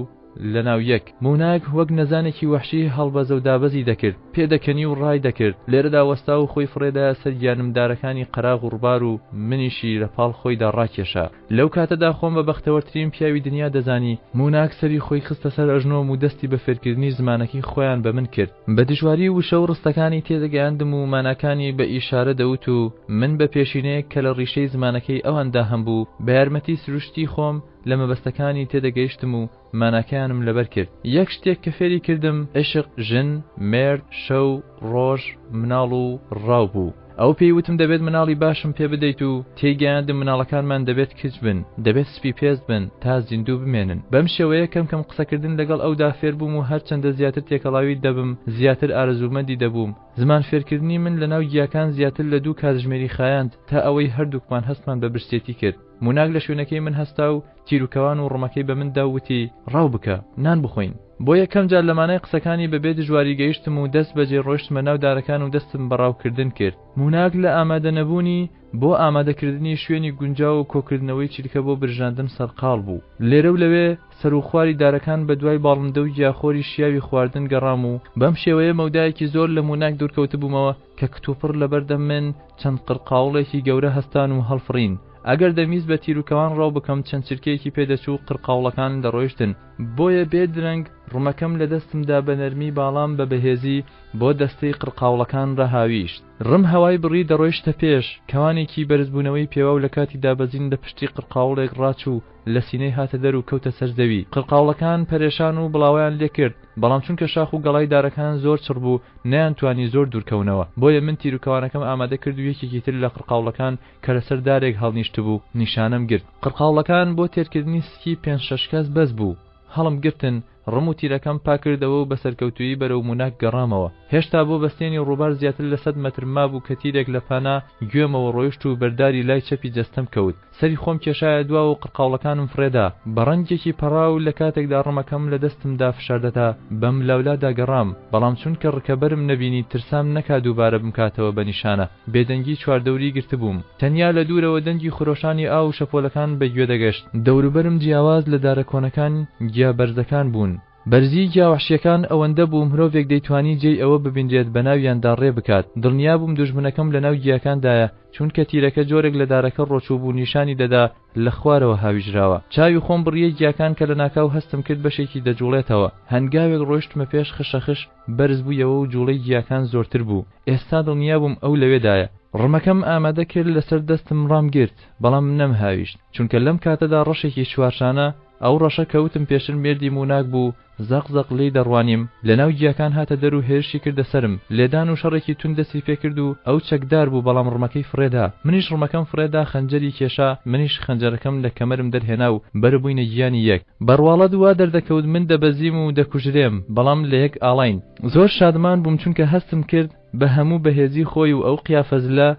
لەناو یەک. موناک وەک نەزانێکی وەحشی هەڵبەزە و دابەزی دەکرد، پێدەکەنی و ڕایدەکرد. لێرەدا وەستا و خۆی فڕێدایە سەر گیانمدارەکانی قەراغ ڕووبار و منیشی لە پاڵ خۆیدا ڕاکێشا. لەو کاتەدا خۆم بە بەختەوەرترین پیاوی دنیا دەزانی. موناک سەری خۆی خستە سەر ئەژنۆم و دەستی بە فێرکردنی زمانەکەی خۆیان بە من کرد. بە دژواری وشە و ڕستەکانی تێدەگەیاندم و ماناکانی بە ئیشارە دەوت و من بە پێشینەیەک کە لە ڕیشەی زمانەکەی ئەواندا هەمبوو، بە یارمەتی سروشتی خۆم لە مەبەستەکانی تێدەگەیشتم و ماناکەیانم لەبەر کرد. یەک شتێک کە فێری کردم، عیشق، ژن، مێرد، شەو، ڕۆژ، مناڵ و ڕاو بوو. ئەو پێی وتم دەبێت مناڵی باشم پێ بدەیت و تێی گەیاندم مناڵەکانمان دەبێت کچ بن، دەبێت سپی پێست بن تا زیندوو بمێنن. بەم شێوەیە کەم کەم قسەکردن لەگەڵ ئەودا فێر بووم و هەرچەندە زیاتر تێکەڵاوی دەبم زیاتر ئارەزوومەندی دەبووم. زمان فێرکردنی من لەناو گیاکان زیاتر لە دوو کاتژمێری خایاند تا ئەوەی هەردووکمان هەستمان بە برسێتی کرد. موناک لە شوێنەکەی من هەستا و تیروکەوان و ڕمەکەی بە من دا و وتی، ڕاو بکە، نان بخۆین. بۆ یەکەم جار لە مانای قسەکانی بە بێ دژواری گەیشتم و دەست بەجێ ڕۆیشتمە ناو دارەکان و دەستم بە ڕاوکردن کرد. موناک لە ئامادەنەبوونی بۆ ئامادەکردنی شوێنی گونجاو و کۆکردنەوەی چیلکە بۆ برژاندن سەرقاڵ بوو. لێرە و لەوێ سەروخواری دارەکان بە دوای باڵندە و گیاخۆری شیاوی خواردن گەڕام و بەم شێوەیە مەودایەکی زۆر لە موناک دوورکەوتبوومەوە کە کتوپڕ لەبەردەم من چەند قڕقاوڵێکی گەورە هەستان و هەڵفڕین. ئەگەر دەمویست بە تیروکەوان ڕاو بکەم چەند چرکەیەکی پێ دەچوو قڕقاوڵەکان دەڕۆیشتن. بۆیە بێ درەنگ ڕمەکەم لە دەستم دا بە نەرمی باڵام بە بەهێزی بۆ دەستەی قڕقاوڵەکان ڕاهاویشت. ڕم هەوای بڕی دەڕۆیشتە پێش، کەوانێکی بەرزبوونەوەی پێواو لە کاتی دابەزین لە پشتی قڕقاوڵێک ڕاچوو لە سینەی هاتە دەر و کەوتە سەر زەوی. قڕقاوڵەکان پەرێشان و بڵاوەیان لێ کرد، بەڵام چونکە شاخ و گەڵای دارەکان زۆر چڕ بوو نەیانتوانی زۆر دوور کەونەوە. بۆیە من تیروکەوانەکەم ئامادە کرد و یەکێکی تر لە قڕقاوڵەکان کە لەسەر دارێک هەڵنیشتبوو، نیشانەم گرت. قڕقاوڵەکان بۆ تێرکردنی سکی پێنج شەش کەس بەس بوو. هەڵم گرتن، ڕم و تیرەکەم پاک کردەوە و بە سەرکەوتوویی بەرەو موناک گەڕامەوە. هێشتا بۆ بەستێنی ڕووبار زیاتر لە سەت مەتر مابوو کە تیرێک لە پانا گوێمەوە ڕۆیشت و بەر داری لای چەپی جەستەم کەوت. سەری خۆم کێشایە دواوە و قڕقاوڵەکانم فڕێدا. بە ڕەنگێکی پەڕاو لە کاتێکدا ڕمەکەم لە دەستمدا فشاردەدا، بەملاولادا گەڕام، بەڵام چونکە ڕکەبەرم نەبینی ترسام نەکا دووبارە بمکاتەوە بە نیشانە. بێدەنگی چواردەوری گرتبووم. تەنیا لە دوورەوە دەنگی خرۆشانی ئاو و شەپۆلەکان بە گوێ دەگەشت. دەوروبەرم جیاواز لە دارە کۆنەکان گیا بەرزەکان بوون. بەرزیی گیا وەحشییەکان ئەوەندە بوو مرۆڤێک دەیتوانی جێی ئەوە ببینرێت بەناویاندا ڕێ بکات. دڵنیا بووم دوژمنەکەم لەناو گیاکاندایە، چونکە تیرەکە جۆرێک لە دارەکە ڕۆچووبوو نیشانی دەدا لە خوارەوە هاویژراوە. چاوی خۆم بڕییە گیاکان کە لەناکاو هەستم کرد بەشێکی دەجوڵێتەوە. هەنگاوێک ڕۆیشتمە پێش خشەخش بەرز بوویەوە و جوڵەی گیاکان زۆرتر بوو. ئێستا دڵنیا بووم ئەو لەوێدایە. ڕمەکەم ئامادە کرد لەسەر دەستم ڕامگرت، بەڵام نەمهاویشت، چونکە لەم کاتەدا ڕەشێکی چوارشانە، ئەو ڕەشە کە وتم پێشتر مێردی موناک بوو، زەق زەق لێی دەڕوانیم، لەناو گیاکان هاتە دەر و هێرشی کردە سەرم، لێدان و شەڕێکی توند دەستی پێ کرد و ئەو چەکدار بوو بەڵام ڕمەکەی فڕێ دا، منیش ڕمەکەم فڕێ دا خەنجەری کێشا، منیش خەنجەرەکەم لە کەمەرم دەرهێنا و بەربووینە گیانی یەک. بە ڕواڵەت وا دەردەکەوت من دەبەزیم و دەکوژرێم، بەڵام لە یەک ئاڵاین. زۆر شادمان بووم چونکە هەستم کرد بە هەموو بەهێزی خۆی و ئەو قیافە زلە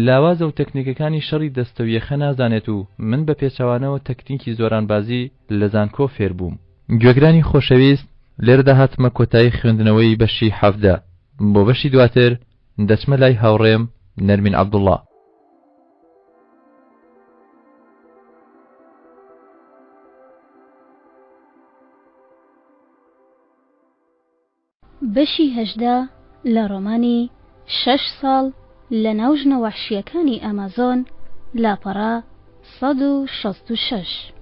لاوازە و تەکنیکەکانی شەڕی دەستەویەخە نازانێت و من بە پێچەوانەوە تەکنیکی زۆرانبازی لە زانکۆ فێر بووم. گوێگرانی خۆشەویست لێرەدا هاتمە کۆتایی خوێندنەوەی بەشی 17 بۆ بەشی دواتر دەچمە لای هاوڕێم نەرمین عەبدوڵڵا. بەشی 18 لە ڕۆمانی شەش ساڵ لە ناو ژنە وەحشییەکانی ئەمازۆن، لاپەڕە 166.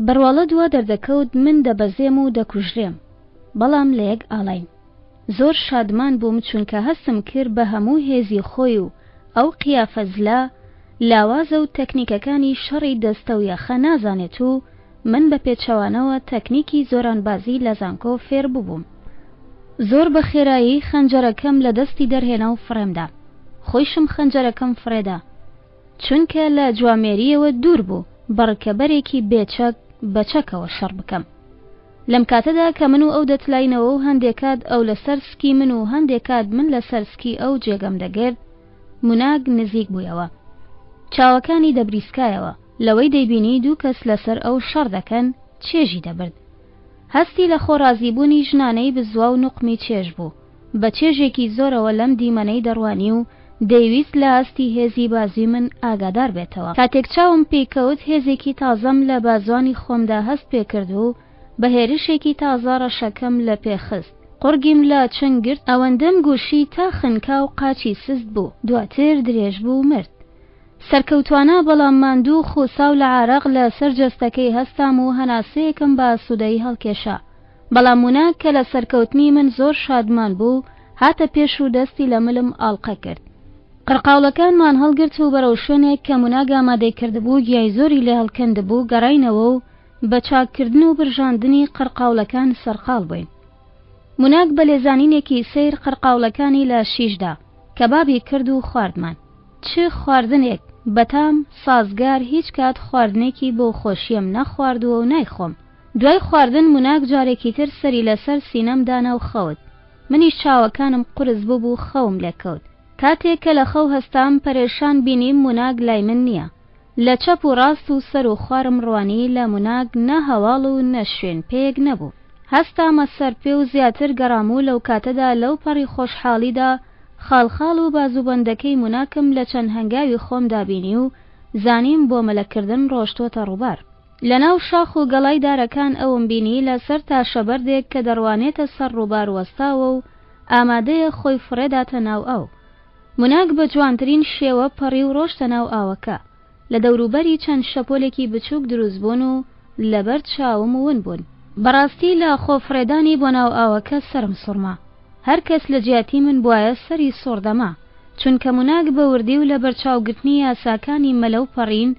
بەڕواڵەت وا دەردەکەوت من دەبەزێم و دەکوژرێم، بەڵام لە یەک ئاڵاین. زۆر شادمان بووم چونکە هەستم کرد بە هەموو هێزی خۆی و ئەو قیافە زلە لاوازە و تەکنیکەکانی شەڕی دەستە و یەخە نازانێت و من بە پێچەوانەوە تەکنیکی زۆرانبازی لە زانکۆ فێر ببووم. زۆر بە خێرایی خەنجەرەکەم لە دەستی دەرهێنا و فڕێمدا. خۆیشم خەنجەرەکەم فڕێدا. چونکە لە جوامێرییەوە دوور بوو بە ڕکەبەرێکی بێ چەک بە چەکەوە شەڕ بکەم. لەم کاتەدا کە من و ئەو دەتلاینەوە و هەندێ کات ئەو لە سەر سکی من و هەندێ کات من لە سەر سکی ئەو جێگەم دەگرت، موناگ نزیک بوویەوە. چاوەکانی دەبریسکایەوە، لەوەی دەیبینی دوو کەس لە سەر ئەو شەڕ دەکەن، چێژی دەبرد. هەستی لە خۆ ڕازیبوونی ژنانەی بزواو نوقمی چێژ بوو. بە چێژێکی زۆرەوە لەم دیمەنەی دەڕوانی و دەیویست لە ئاستی هێزی بازوی من ئاگادار بێتەوە. کاتێک چاوم پێی کەوت هێزێکی تازەم لە بازوانی خۆمدا هەست پێ کرد و بە هێرشێکی تازە ڕەشەکەم لە پێ خست. قوڕگیم لە چنگ گرت ئەوەندەم گوشی تا خنکا و قاچی سست بوو. دواتر درێژ بوو و مرد. سەرکەوتوانە بەڵام ماندوو و خوساو لە عارەق لە سەر جەستەکەی هەستام و هەناسەیەکم بە ئاسوودەیی هەڵکێشا. بەڵام مونا کە لە سەرکەوتنی من زۆر شادمان بوو، هاتە پێش و دەستی لە ملم ئاڵقە کرد. قڕقاوڵەکانمان هەڵگرت و بەرەو شوێنێک کە موناگ ئامادەی کردبوو گیای زۆری لێ هەڵکەندبوو گەڕاینەوە و بە چاککردن و برژاندنی قڕقاوڵەکان سەرقاڵ بووین. موناگ بە لێزانینێکی سەیر قڕقاوڵەکانی لە شیش دا، کەبابی کرد و خواردمان. چ خواردنێک، بەتام، سازگار، هیچ کات خواردنێکی بەو خۆشییەم نەخواردووە و نایخۆم. دوای خواردن موناک جارێکی تر سەری لەسەر سینەم دانا و خەوت. منیش چاوەکانم قورس بوبوو خەوم لێکەوت. کاتێک کە لە خەو هەستام پەرێشان بینیم موناک لای من نیە. لە چەپ و ڕاست و سەر و خوارم ڕوانی لە موناک نە هەواڵ و نە شوێن پێیەک نەبوو. هەستامە سەر پێ و زیاتر گەڕام و لەو کاتەدا لەو پەڕی خۆشحاڵیدا خاڵخاڵ و بازوبەندەکەی موناکم لە چەند هەنگاوی خۆمدا بینی و زانیم بۆ مەلەکردن ڕۆشتۆتە ڕوبار. لە ناو شاخ و گەڵای دارەکان ئەوم بینی لە سەر تاشەبەردێک کە دەڕوانێتە سەر ڕووبار وەستاوە و ئامادەیە خۆی فڕێداتە ناو ئاو. موناک بە جوانترین شێوە پەڕی و ڕۆشتە ناو ئاوەکە. لە دەوروبەری چەند شەپۆلێکی بچووک دروست بوون و لەبەر چاوم ون بوون. بەڕاستی لە خۆ فڕێدانی بۆ ناو ئاوەکە سەرم سوڕما. هەر کەس لە جیاتی من بوایە سەری سوڕ دەما. چونکە موناک بە وردی و لەبەرچاوگرتنی یاساکانی مەلە و پەڕین،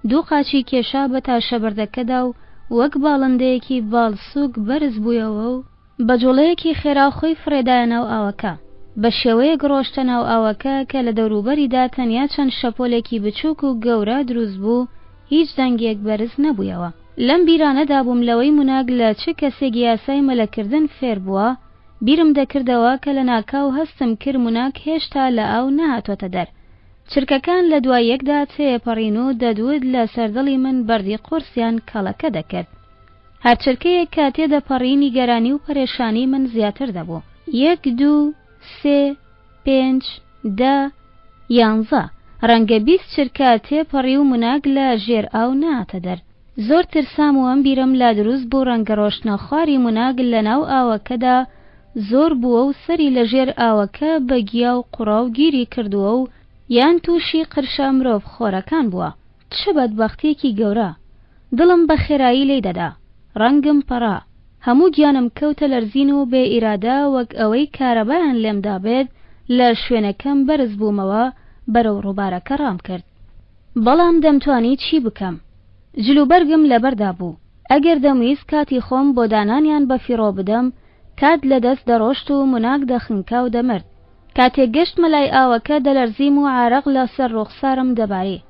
دوو قاچی کێشا بە تاشەبەردەکەدا و وەک باڵندەیەکی باڵ سووک بەرز بوویەوە و بە جوڵەیەکی خێرا خۆی فڕێدایە ناو ئاوەکە. بە شێوەیەک ڕۆشتە ناو ئاوەکە کە لە دەوروبەریدا تەنیا چەند شەپۆلێکی بچووک و گەورە دروست بوو، هیچ دەنگێک بەرز نەبوویەوە. لەم بیرانەدا بووم لەوەی موناگ لە چ کەسێک یاسای مەلەکردن فێر بووە، بیرم دەکردەوە کە لەناکاو هەستم کرد موناگ هێشتا لە ئاو نەهاتۆتە دەر. چرکەکان لە دوای یەکدا تێیەپەڕین و دەدوت لە سەر دڵی من بەردی قورسیان کەڵەکە دەکرد. هەر چرکەیەک کە تێدەپەڕی نیگەرانی و پەرێشانی من زیاتر دەبوو. یەک، دوو، سێ، پێنج، دە، یانزە، ڕەنگە 20 چرکە تێپەڕی و مناک لە ژێر ئاو نەهاتە دەر. زۆر ترسام و ئەم بیرەم لا دروست بوو ڕەنگە ڕۆشتنە خواری موناگ لە ناو ئاوەکەدا زۆر بووە و سەری لە ژێر ئاوەکە بە گیا و قوڕاو گیری کردووە و یان تووشی قرشە مرۆڤ خۆرەکان بووە. چ بەدبەختیەکی گەورە! دڵم بە خێرایی لێی دەدا. ڕەنگم پەڕا. هەموو گیانم کەوتە لەرزین و بێ ئیرادە وەک ئەوەی کارەبایان لێم دابێت لە شوێنەکەم بەرز بوومەوە بەرەو ڕووبارەکە ڕام کرد. بەڵام دەمتوانی چی بکەم؟ جلوبەرگم لەبەردا بوو، ئەگەر دەمویست کاتی خۆم بۆ دانانیان بەفیڕۆ بدەم، کات لەدەست دەڕۆشت و مناک دەخنکا و دەمرد. کاتێک گەشتمە لای ئاوەکە دەلەرزیم و عارەق لە سەر ڕووخسارم دەباری.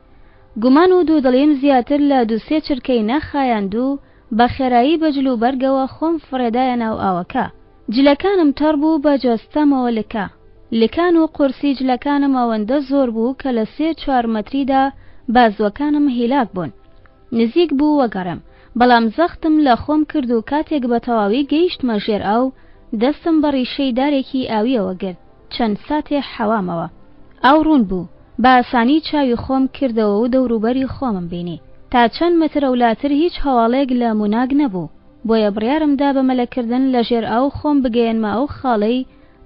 گومان و دوودڵیم زیاتر لە دوو سێ چرکەی نەخایاند و بە خێرایی بە جلوبەرگەوە خۆم فڕێدایە ناو ئاوەکە. جلەکانم تەڕ بوو بە جەستەمەوە لکا. لکان و قورسی جلەکانم ئەوەندە زۆر بوو کە لە سێ چوار مەتریدا بازوەکانم هیلاک بوون. نزیک بوو وەگەڕێم، بەڵام زەختم لە خۆم کرد و کاتێک بە تەواوی گەیشتمە ژێر ئاو، دەستم بە ڕیشەی دارێکی ئاوییەوە گرت، چەند ساتێ حەوامەوە. ئاو ڕوون بوو، بە ئاسانی چاوی خۆم کردەوە و دەوروبەری خۆمم بینی. تا چەند مەتر ئەولاتر هیچ هەواڵێک لە موناگ نەبوو. بۆیە بڕیارم دا بە مەلەکردن لە ژێر ئاو خۆم بگەیەنمە ئەو خاڵەی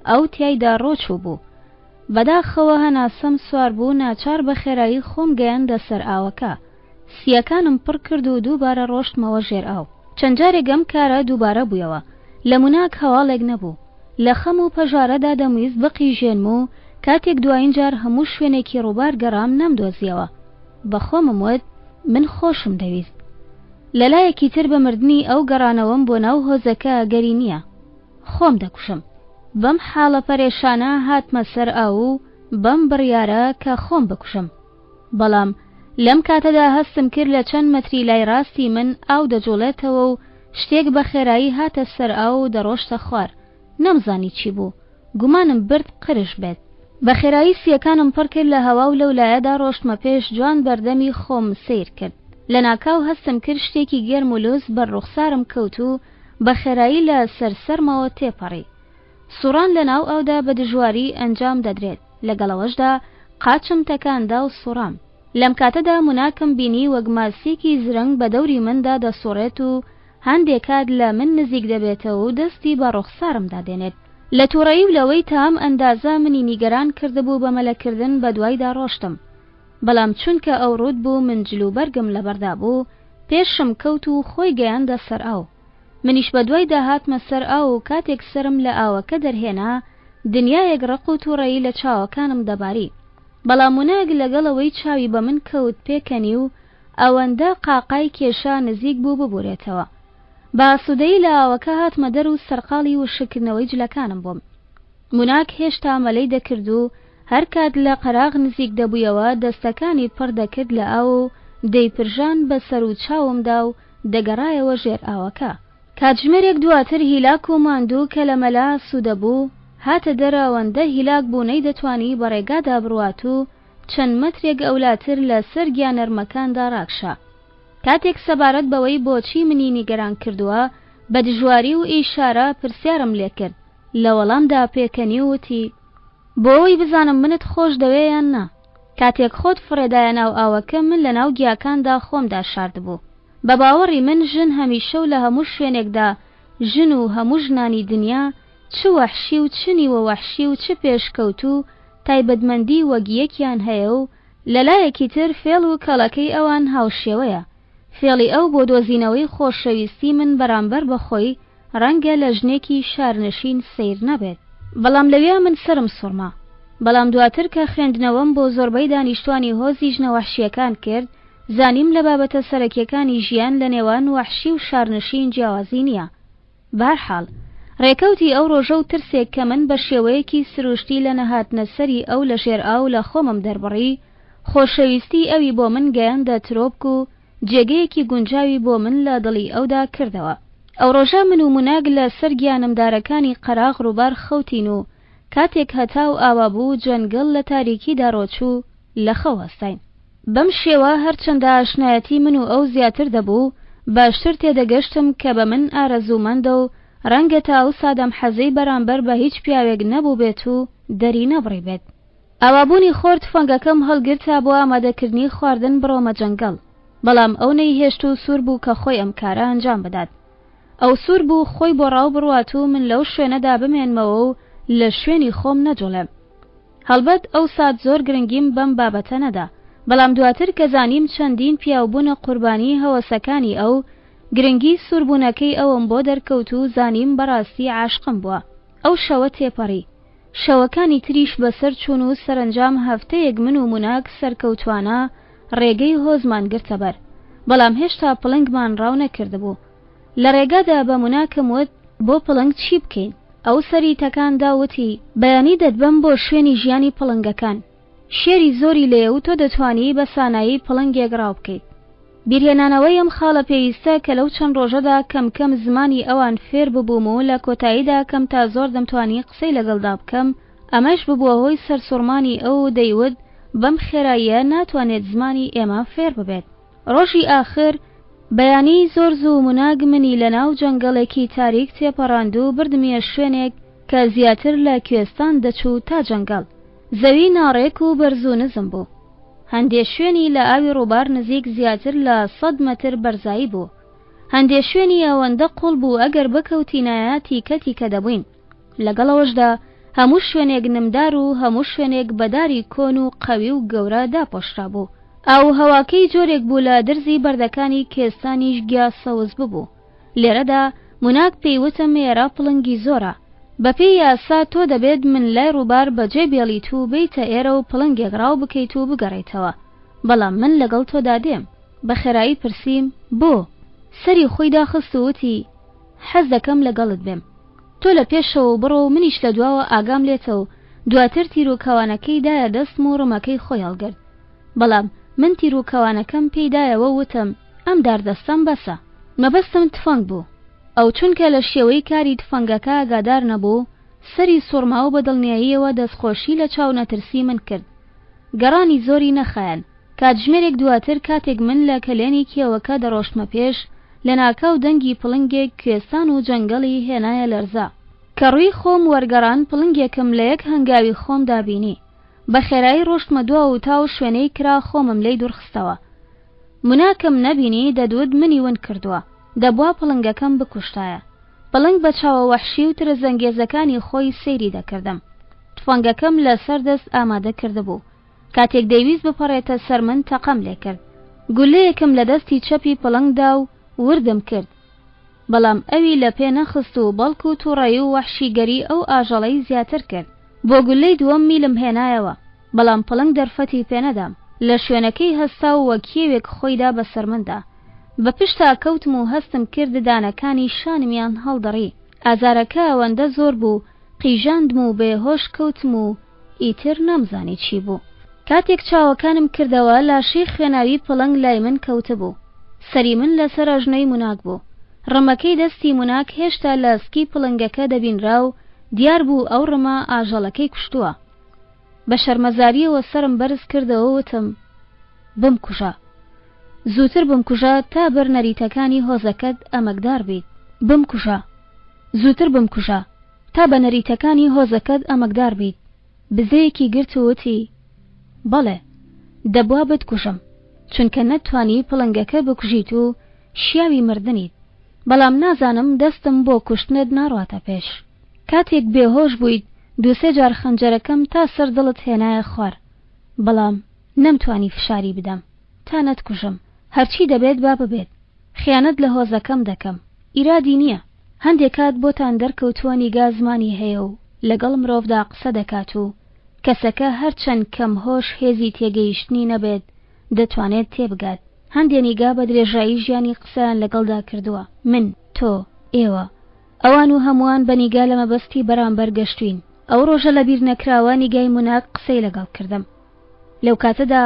ئەو تیایدا ڕۆچووبوو. بەداخەوە هەناسەم سوار بوو ناچار بە خێرایی خۆم گەیاندە سەر ئاوەکە. سییەکانم پڕ کرد و دووبارە ڕۆشتمەوە ژێر ئاو. چەند جارێک ئەم کارە دووبارە بوویەوە. لە موناک هەواڵێک نەبوو. لە خەم و پەژارەدا دەمویست بقیژێنم و کاتێک دوایین جار هەموو شوێنێکی ڕووبار گەڕام نەمدۆزییەوە. بە خۆمم وت من خۆشم دەویست. لە لایەکی تر بە مردنی ئەو گەڕانەوەم بۆ ناو هۆزەکە ئەگەری نییە. خۆم دەکوژم. بەم حاڵە پەرێشانە هاتمە سەر ئاو و بەم بڕیارە کە خۆم بکوژم. بەڵام لەم کاتەدا هەستم کرد لە چەند مەتری لای ڕاستی من ئاو دەجوڵێتەوە و شتێک بە خێرایی هاتە سەر ئاو و دەڕۆشتە خوار. نەمزانی چی بوو. گومانم برد قرش بێت. بە خێرایی سییەکانم پڕ کرد لە هەوا و لەو لایەدا ڕۆشتمە پێش جوان بەردەمی خۆم سەیر کرد. لەناکاو هەستم کرد شتێکی گەرم و لوس بەر ڕوخسارم کەوت و بە خێرایی لە سەر سەرمەوە تێپەڕی. سوڕان لە ناو ئاودا بە دژواری ئەنجام دەدرێت، لەگەڵ ئەوەشدا قاچم تەکان دا و سوڕام. لەم کاتەدا موناکم بینی وەک ماسیکی زرنگ بە دەوری مندا دەسوڕێت و هەندێ کات لە من نزیک دەبێتەوە و دەستی بە ڕوخسارمدا دێنێت. لە توڕەیی و لەوەی تا ئەم ئەندازە منی نیگەران کردبوو بە مەلەکردن بە دوایدا ڕۆشتم. بەڵام چونکە ئەو ڕووت بوو من جل و بەرگم لەبەردا بوو، پێشم کەوت و خۆی گەیاندە سەر ئاو. منیش بە دوایدا هاتمە سەر ئاو و کاتێک سەرم لە ئاوەکە دەرهێنا، دنیایەک ڕق و توڕەیی لە چاوەکانم دەباری. بەڵام موناک لەگەڵ ئەوەی چاوی بە من کەوت پێکەنی و ئەوەندە قاقای کێشا نزیک بوو ببورێتەوە. بە ئاسوودەیی لە ئاوەکە هاتمە دەر و سەرقاڵی وشککردنەوەی جلەکانم بووم. موناک هێشتا مەلەی دەکرد و هەر کات لە قەراغ نزیک دەبوویەوە دەستەکانی پڕ دەکرد لە ئاو و دەیپرژاند بە سەر و چاومدا و دەگەڕایەوە ژێر ئاوەکە. کاتژمێرێک دواتر هیلاک و ماندوو کە لە مەلە ئاسوودە بوو، هاتە دەر ئەوەندە هیلاک بوو نەیدەتوانی بە ڕێگادا بڕوات و چەند مەترێک ئەولاتر لە سەر گیا نەرمەکاندا ڕاکشا. کاتێک سەبارەت بەوەی بۆچی منی نیگەران کردووە، بە دژواری و ئیشارە پرسیارم لێ کرد، لە وەڵامدا پێکەنی و وتی، بۆ ئەوەی بزانم منت خۆش دەوێ یان نا. کاتێک خۆت فڕێدایە ناو ئاوەکە من لە ناو گیاکاندا خۆمدا شاردبوو. بە باوەڕی من ژن هەمیشە و لە هەموو شوێنێکدا ژن و هەموو ژنانی دنیا چ وەحشی و چ نیوە وەحشی و چ پێشکەوتوو تایبەتمەندی وەک یەکیان هەیە و لە لایەکی تر فێڵ و کەڵەکەی ئەوان هاوشێوەیە. فێڵی ئەو بۆ دۆزینەوەی خۆشەویستی من بەرامبەر بە خۆی ڕەنگە لە ژنێکی شارنشین سەیر نەبێت. بەڵام لەویا من سەرم سوڕما. بەڵام دواتر کە خوێندنەوەم بۆ زۆربەی دانیشتوانی هۆزی ژنە وەحشییەکان کرد، زانیم لە بابەتە سەرەکیەکانی ژیان لە نێوان وەحشی و شارنشین جیاوازی نییە. بەهەرحاڵ، ڕێکەوتی ئەو ڕۆژە و ترسێک کە من بە شێوەیەکی سروشتی لە نەهاتنە سەری ئەو لە ژێر ئاو لە خۆمم دەربڕی، خۆشەویستی ئەوی بۆ من گەیاندە ترۆپک و جێگەیەکی گونجاوی بۆ من لە دڵی ئەودا کردەوە. ئەو ڕۆژە من و موناگ لە سەر گیانمدارەکانی قەراغ ڕووبار خەوتین و کاتێک هەتاو ئاوا بوو جەنگڵ لە تاریکیدا ڕۆچوو لە خەو هەستاین. بەم شێوە هەرچەندە ئاشنایەتی من و ئەو زیاتر دەبوو، باشتر تێدەگەشتم کە بە من ئارەزوومەندە و ڕەنگە تا ئەو سادەم حەزەی بەرامبەر بە هیچ پیاوێک نەبووبێت و دەری نەبڕیبێت. ئاوابوونی خۆر تفەنگەکەم هەڵگرت تا بۆ ئامادەکردنی خواردن بڕۆمە جەنگەڵ، بەڵام ئەو نەیهێشت و سوور بوو کە خۆی ئەم کارە ئەنجام بدات. ئەو سوور بوو خۆی بۆ ڕاو بڕوات و من لەو شوێنەدا بمێنمەوە و لە شوێنی خۆم نەجوڵێم. هەڵبەت ئەو سات زۆر گرنگیم بەم بابەتە نەدا، بەڵام دواتر کە زانیم چەندین پیاو بوونە قوربانی هەوەسەکانی ئەو، گرنگی سووربوونەکەی ئەوم بۆ دەرکەوت و زانیم بەڕاستی عاشقم بووە. ئەو شەوە تێپەڕی. شەوەکانی تریش بەسەر چوون و سەرەنجام هەفتەیەک من و موناک سەرکەوتوانە ڕێگەی هۆزمان گرتە بەر، بەڵام هێشتا پڵنگمان ڕاو نەکردبوو. لە ڕێگادا بە موناکم وت بۆ پڵنگ چی بکەین؟ ئەو سەری تەکان دا و وتی بەیانی دەتبەم بۆ شوێنی ژیانی پڵنگەکان. شێری زۆری لێیە و تۆ دەتوانی بە سانایی پڵنگێک ڕاو بکەیت. بیرهێنانەوەی ئەم خاڵە پێویستە کە لەو چەند ڕۆژەدا کەم کەم زمانی ئەوان فێر ببووم و لە کۆتاییدا کەم تا زۆر دەمتوانی قسەی لەگەڵدا بکەم، ئەمەش ببووە هۆی سەرسوڕمانی ئەو و دەیوت بەم خێراییە ناتوانێت زمانی ئێمە فێر ببێت. ڕۆژی ئاخر، بەیانی زۆر زوو موناگ منی لەناو جەنگەڵێکی تاریک تێپەڕاند و بردمیە شوێنێک کە زیاتر لە کوێستان دەچوو تا جەنگەڵ. زەوی ناڕێک و بەرز و نزم بوو. هەندێ شوێنی لە ئاوی ڕووبار نزیک زیاتر لە سەد مەتر بەرزایی بوو. هەندێ شوێنی ئەوەندە قوڵ بوو ئەگەر بکەوتینایە تیکە تیکە دەبووین. لەگەڵ ئەوەشدا هەموو شوێنێک نمدار و هەموو شوێنێک بە داری کۆن و قەوی و گەورە داپۆشرابوو. ئاو و هەواکەی جۆرێک بوو لە درزی بەردەکانی کوێستانیش گیا سەوز ببوو. لێرەدا موناک پێی وتم ئێرە پڵنگی زۆرە. بە پێی یاسا تۆ دەبێت من لای ڕووبار بەجێ بێڵیت و بێیتە ئێرە و پڵنگێک ڕاو بکەیت و بگەڕێیتەوە. بەڵام من لەگەڵ تۆدا دێم. بە خێرایی پرسیم، بۆ؟ سەری خۆی داخست و وتی، حەز دەکەم لەگەڵت بێم. تۆ لە پێشەوە بڕۆ و منیش لە دواوە ئاگام لێتە و دواتر تیر و کەوانەکەی دایە دەستم و ڕمەکەی خۆی هەڵگرت. بەڵام من تیر و کەوانەکەم پێی دایەوە و وتم، ئەم داردەستەم بەسە. مەبەستم تفەنگ بوو. ئەو چونکە لە شێوەی کاری تفەنگەکە ئاگادار نەبوو، سەری سوڕما و بە دڵنیاییەوە دەستخۆشی لە چاونەترسی من کرد. گەڕانی زۆری نەخایاند. کاتژمێرێک دواتر کاتێک من لە کەلێنی کێوەکە دەڕۆشتمە پێش، لەناکاو دەنگی پڵنگێک کوێستان و جەنگەڵی هێنایە لەرزە. کە ڕووی خۆم وەرگەڕان پڵنگێکم لە یەک هەنگاوی خۆمدا بینی. بە خێرایی ڕۆشتمە دواو و تاو شوێنەی کرا خۆمم لێی دوورخستەوە. مناکم نەبینی دەدوت منی ون کردووە. دەبوا پڵنگەکەم بکوشتایە. پڵنگ بە چاوە وەحشی و ترسەنگێزەکانی خۆی سەیری دەکردم. تفەنگەکەم لە سەر دەست ئامادە کردبوو. کاتێک دەیویست بپەڕێتە سەر من تەقەم لێکرد. گوللەیەکم لە دەستی چەپی پڵنگ دا و وردم کرد. بەڵام ئەوی لە پێ نەخست و بەڵکو توڕەیی و وەحشیگەری ئەو ئاژەڵەی زیاتر کرد. بۆ گوللەی دووەم میلم هێنایەوە، بەڵام پڵنگ دەرفەتی پێ نەدام. لە شوێنەکەی هەستا و وەک کێوێک خۆی دا بەسەر مندا. بە پشتا کەوتم و هەستم کرد ددانەکانی شانمیان هەڵدڕی. ئازارەکە ئەوەندە زۆر بوو قیژاندم و بێ هۆش کەوتم و ئیتر نەمزانی چی بوو. کاتێک چاوەکانم کردەوە لاشەی خوێناوی پڵنگ لای من کەوتبوو. سەری من لەسەر ئەژنۆی موناک بوو. ڕمەکەی دەستی موناک هێشتا لە سکی پڵنگەکە دەبینرا و دیار بوو ئەو ڕمە ئاژەڵەکەی کوشتووە. بە شەرمەزارییەوە سەرم بەرز کردەوە وتم، بمکوژە. زووتر بمکوژە تا بەر نەریتەکانی هۆزەکەت ئەمەکدار بیت. بمکوژە. زووتر بمکوژە. تا بە نەریتەکانی هۆزەکەت ئەمەکدار بیت. بزەیەکی گرت و وتی، بەڵێ، دەبوا بتکوژم، چونکە نەتتوانی پڵنگەکە بکوژیت و شیاوی مردنیت، بەڵام نازانم دەستم بۆ کوشتنت ناڕواتە پێش. کاتێک بێهۆش بوویت دووسێ جار خەنجەرەکەم تا سەر دڵت هێنایە خوار، بەڵام نەمتوانی فشاری بدەم تا نەتکوژم. هەرچی دەبێت با ببێت. خیانەت لە هۆزەکەم دەکەم. ئیرادی نییە. هەندێ کات بۆتان دەرکەوتووە نیگا زمانی هەیە و لەگەڵ مرۆڤدا قسە دەکات و کەسەکە هەرچەند کەم هۆش هێزی تێگەیشتنی نەبێت دەتوانێت تێبگات. هەندێ نیگا بە درێژایی ژیانی قسەیان لەگەڵدا کردووە. من، تۆ، ئێوە، ئەوان و هەمووان بە نیگا لە مەبەستی بەرامبەر گەشتووین. ئەو ڕۆژە لەبیرنەکراوە نیگای موناک قسەی لەگەڵ کردم. لەو کاتەدا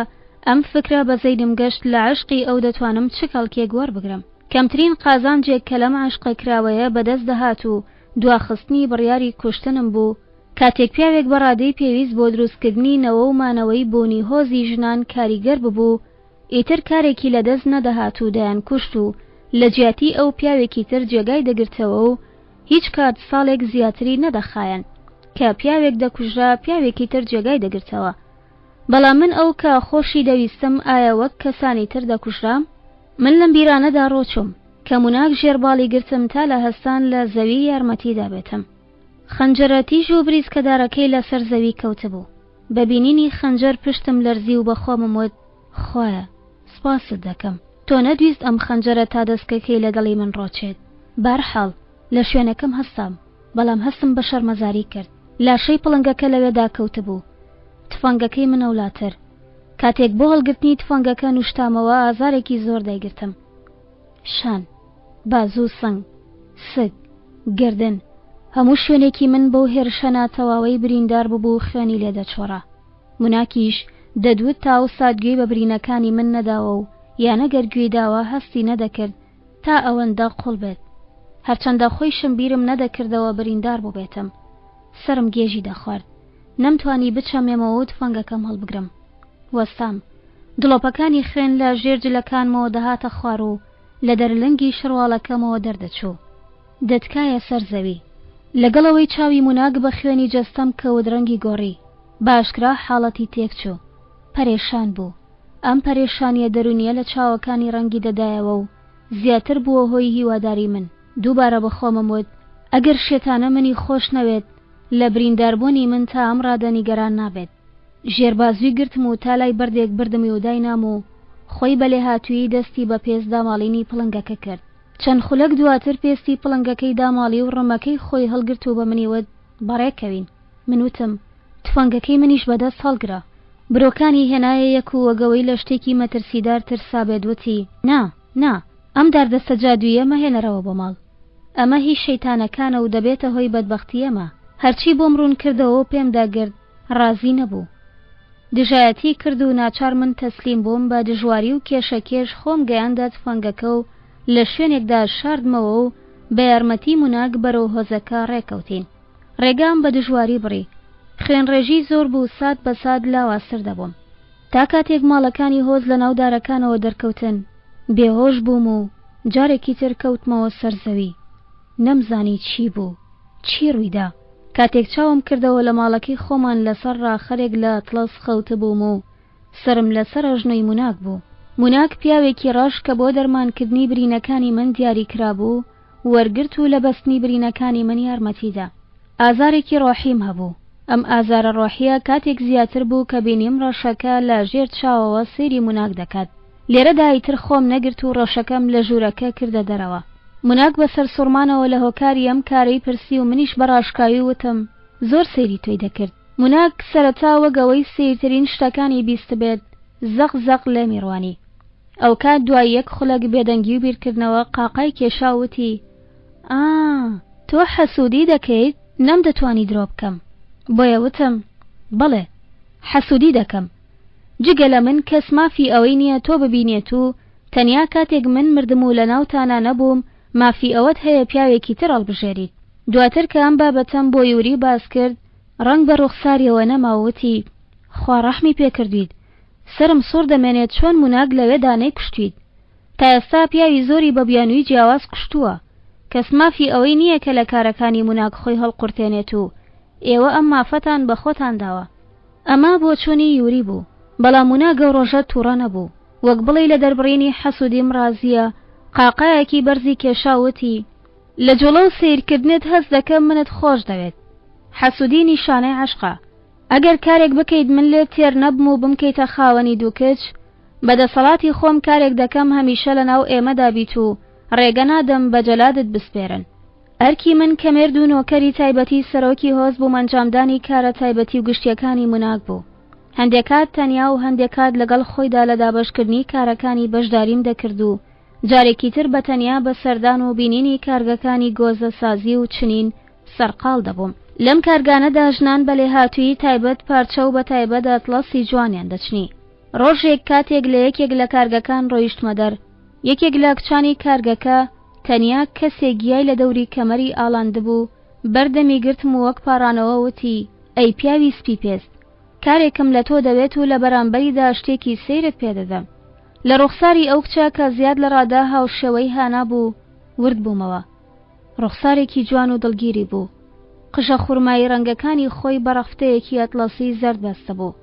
ئەم فکرە بە زەینم گەشت لە عەشقی ئەو دەتوانم چ کەڵکێک وەربگرم؟ کەمترین قازانجێک کە لەم عەشقە کراوەیە بەدەست دەهات و دواخستنی بڕیاری کوشتنم بوو، کاتێک پیاوێک بە ڕادەی پێویست بۆ دروستکردنی نەوە و مانەوەی بوونی هۆزی ژنان کاریگەر ببوو، ئیتر کارێکی لە دەست نەدەهات و دەیانکوشت و لە جیاتی ئەو پیاوێکی تر جێگای دەگرتەوە و هیچ کات ساڵێک زیاتری نەدەخایاند کە پیاوێک دەکوژرا پیاوێکی تر جێگای دەگرتەوە بەڵام من ئەو کە خۆشی دەویستم ئایا وەک کەسانی تر دەکوژرام؟ من لەم بیرانەدا ڕۆچووم کە موناک ژێر باڵی گرتم تا لە هەستان لە زەوی یارمەتی دابێتم. خەنجەرە تیژ و بریسکەدارەکەی لە سەر زەوی کەوتبوو. بە بینینی خەنجەر پشتم لەرزی و بە خۆمم وت، خوایە، سپاست دەکەم. تۆ نەدویست ئەم خەنجەرە تا دەسکەکەی لە دڵی من ڕۆچێت. بەهەرحاڵ، لە شوێنەکەم هەستام، بەڵام هەستم بە شەرمەزاری کرد. لاشەی پڵنگەکە لەوێدا کەوتبوو. تفەنگەکەی من ئەولاتر. کاتێک بۆ هەڵگرتنی تفەنگەکە نوشتامەوە ئازارێکی زۆر دایگرتم. شان، بازوو سنگ، سک، گەردن، هەموو شوێنێکی من بەو هێرشە ناتەواوەی بریندار ببوو و خوێنی لێ دەچۆڕا. موناکیش دەدوت تا ئەو سات گوێی بە برینەکانی من نەداوە و یان ئەگەر گوێی داوە هەستی نەدەکرد تا ئەوەندە قوڵ بێت. هەرچەندە خۆیشم بیرم نەدەکردەوە بریندار بووبێتم. سەرم گێژی دەخوارد. نەمتوانی بچەمێمەوە و تفەنگەکەم هەڵبگرم. وەستام. دڵۆپەکانی خوێن لە ژێر جلەکانمەوە دەهاتە خوار و لە دەرلنگی شەرواڵەکەمەوە دەردەچوو. دەتکایە سەر زەوی. لەگەڵ ئەوەی چاوی موناک بە خوێنی جەستەم کەوت ڕەنگی گۆڕی. بە ئاشکرا حاڵەتی تێکچوو. پەرێشان بوو. ئەم پەرێشانییە دەروونییە لە چاوەکانی ڕەنگی دەدایەوە و. زیاتر بووە هۆی هیواداری من. دووبارە بە خۆمم وت، ئەگەر شێتانە منی خۆش نەوێت، لە برینداربوونی من تا ئەم ڕادە نیگەران نابێت. ژێربازووی گرتم و تا لای بەردێک بردمی و داینام و خۆی بە لێهاتوویی دەستی بە پێست داماڵینی پڵنگەکە کرد. چەند خولەک دواتر پێستی پڵنگەکەی داماڵی و ڕمەکەی خۆی هەڵگرت و بە منی وت، بەڕێکەوین. من وتم، تفەنگەکەی منیش بە دەست هەڵگرە. برۆکانی هێنایە یەک و وەگەوەی لە شتێکی مەترسیدار ترسابێت وتی، نا، نا، ئەم داردەستە جادوویە مەهێنەرەوە بۆ ماڵ. ئەمە هی شەیتانەکانە و دەبێتە هۆی بەدبەختی ئێمە. هەرچی بۆم ڕوون کردەوە و پێم داگرت، ڕازی نەبوو. دژایەتی کرد و ناچار من تەسلیم بووم بە دژواری و کێشەکێش خۆم گەیاندە تفەنگەکە و لە شوێنێکدا شاردمەوە و بە یارمەتی موناک بەرەو هۆزەکە ڕێکەوتین. ڕێگام بە دژواری بڕی. خوێنڕێژی زۆر بوو سات بە سات لاوازتر دەبووم. تا کاتێک ماڵەکانی هۆز لە ناو دارەکانەوە دەرکەوتن، بێهۆش بووم و جارێکی تر کەوتمەوە سەر زەوی. نەمزانی چی بوو، چی ڕوویدا. کاتێک چاوم کردەوە لە ماڵەکەی خۆمان لەسەر ڕاخەرێک لە ئەتڵەس خەوتبووم و سەرم لەسەر ئەژنۆی موناک بوو. موناک پیاوێکی ڕەش کە بۆ دەرمانکردنی برینەکانی من دیاری کرابوو، وەرگرت و لە بەستنی برینەکانی من یارمەتی دا. ئازارێکی ڕۆحیم هەبوو. ئەم ئازارە ڕۆحییە کاتێک زیاتر بوو کە بینیم ڕەشەکە لە ژێر چاوەوە سەیری موناک دەکات. لێرەدا ئیتر خۆم نەگرت و ڕەشەکەم لە ژوورەکە کردە دەرەوە. موناک بە سەرسوڕمانەوە لە هۆکاری ئەم کارەی پرسی و منیش بە ڕاشکاوی وتم، زۆر سەیری تۆی دەکرد. موناک سەرەتا وەک ئەوەی سەیرترین شتەکانی بیستبێت، زەق زەق لێمی ڕوانی. ئەوکات دوای یەک خولەک بێدەنگی و بیرکردنەوە قاقای کێشا و وتی، ئا، تۆ حەسوودی دەکەیت؟ نەمدەتوانی درۆ بکەم، بۆیە وتم، بەڵێ، حەسوودی دەکەم. جگە لە من کەس مافی ئەوەی نییە تۆ ببینێت و تەنیا کاتێک من مردم و لەناوتانا نەبووم مافی ئەوەت هەیە پیاوێکی تر هەڵبژێریت. دواتر کە ئەم بابەتەم بۆ یوری باس کرد، ڕەنگ بە ڕوخساریەوە نەما و وتی، خوا ڕەحمی پێ کردویت، سەرم سوڕ دەمێنێت چۆن موناک لەوێدا نەیکوشتویت. تا ئێستا پیاوی زۆری بە بیانووی جیاواز کوشتووە. کەس مافی ئەوەی نییە کە لە کارەکانی موناک خۆی هەڵقورتێنێت و ئێوە ئەم مافەتان بە خۆتان داوە. ئەمە بۆچوونی یوری بوو. بەڵام موناک ئەو ڕۆژە تووڕە نەبوو. وەک بڵێی لە دەربڕینی حەسوودیم ڕازییە، قاقایەکی بەرزی کێشا و وتی، لە جوڵە و سەیرکردنت هەست دەکەم منت خۆش دەوێت. حەسوودی نیشانەی عەشقە. ئەگەر کارێک بکەیت من لێت تێر نەبم و بمکەیتە خاوەنی دوو کچ، بە دەسەڵاتی خۆم کارێک دەکەم هەمیشە لەناو ئێمەدا بیت و ڕێگە نادەم بە جەلادت بسپێرن. ئەرکی من کە مێرد و نۆکەری تایبەتی سەرۆکی هۆز بووم ئەنجامدانی کارە تایبەتی و گشتیەکانی موناک بوو. هەندێ کات تەنیا و هەندێ کات لەگەڵ خۆیدا لە دابەشکردنی کارەکانی بەشداریم دەکرد و جارێکی تر بە تەنیا بە سەردان و بینینی کارگەکانی گۆزەسازی و چنین سەرقاڵ دەبووم. لەم کارگانەدا ژنان بە لێهاتوویی تایبەت پارچە و بە تایبەت ئەتڵەسی جوانیان دەچنی. ڕۆژێک کاتێک لە یەکێک لە کارگەکان ڕۆیشتمە دەر، یەکێک لە کچانی کارگەکە تەنیا کەسێک گیای لە دەوری کەمەری ئاڵاندبوو، بەر دەمی گرتم و وەک پاڕانەوە وتی، ئەی پیاوی سپی پێست، کارێکم لە تۆ دەوێت و لە بەرامبەریدا شتێکی سەیرت پێ دەدەم. لە ڕوخساری ئەو کچە کە زیاد لە ڕادە هاوشێوەی هانا بوو، ورد بوومەوە. ڕوخسارێکی جوان و دڵگیری بوو. قژە خورمایی ڕەنگەکانی خۆی بە ڕەفتەیەکی ئەتڵەسی زەرد بەستبوو.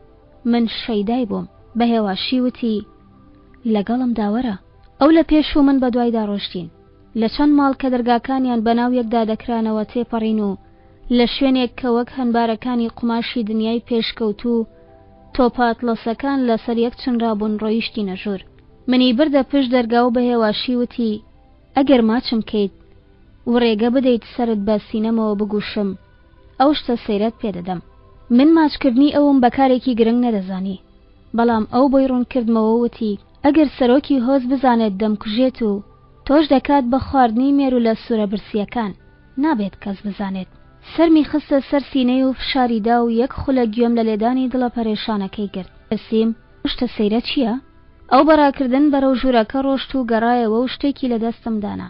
من شەیدای بووم. بە هێواشی وتی، لەگەڵمدا وەرە. ئەو لە پێش و من بە دوایدا ڕۆشتین. لە چەند ماڵ کە دەرگاکانیان بە ناو یەکدا دەکرانەوە تێپەڕین و لە شوێنێک کە وەک هەنبارەکانی قوماشی دنیای پێشکەوتوو تۆپە ئەتڵەسەکان لەسەر یەک چنرابوون ڕۆیشتینە ژوور. منی بردە پشت دەرگا و بە هێواشی وتی، ئەگەر ماچم کەیت و ڕێگە بدەیت سەرت بە سینەمەوە بگوشم، ئەو شتە سەیرەت پێ دەدەم. من ماچکردنی ئەوم بە کارێکی گرنگ نەدەزانی، بەڵام ئەو بۆی ڕوون کردمەوە و وتی، ئەگەر سەرۆکی هۆز بزانێت دەمکوژێت و تۆش دەکات بە خواردنی مێروولە سوورە برسییەکان، نابێت کەس بزانێت. سەرمی خستە سەر سینەی و فشاری دا و یەک خولەک گوێم لە لێدانی دڵە پەرێشانەکەی گرت. پرسیم، ئەو شتە سەیرە چییە؟ ئەو بە ڕاکردن بەرەو ژوورەکە ڕۆشت و گەڕایەوە و شتێکی لە دەستم دانا.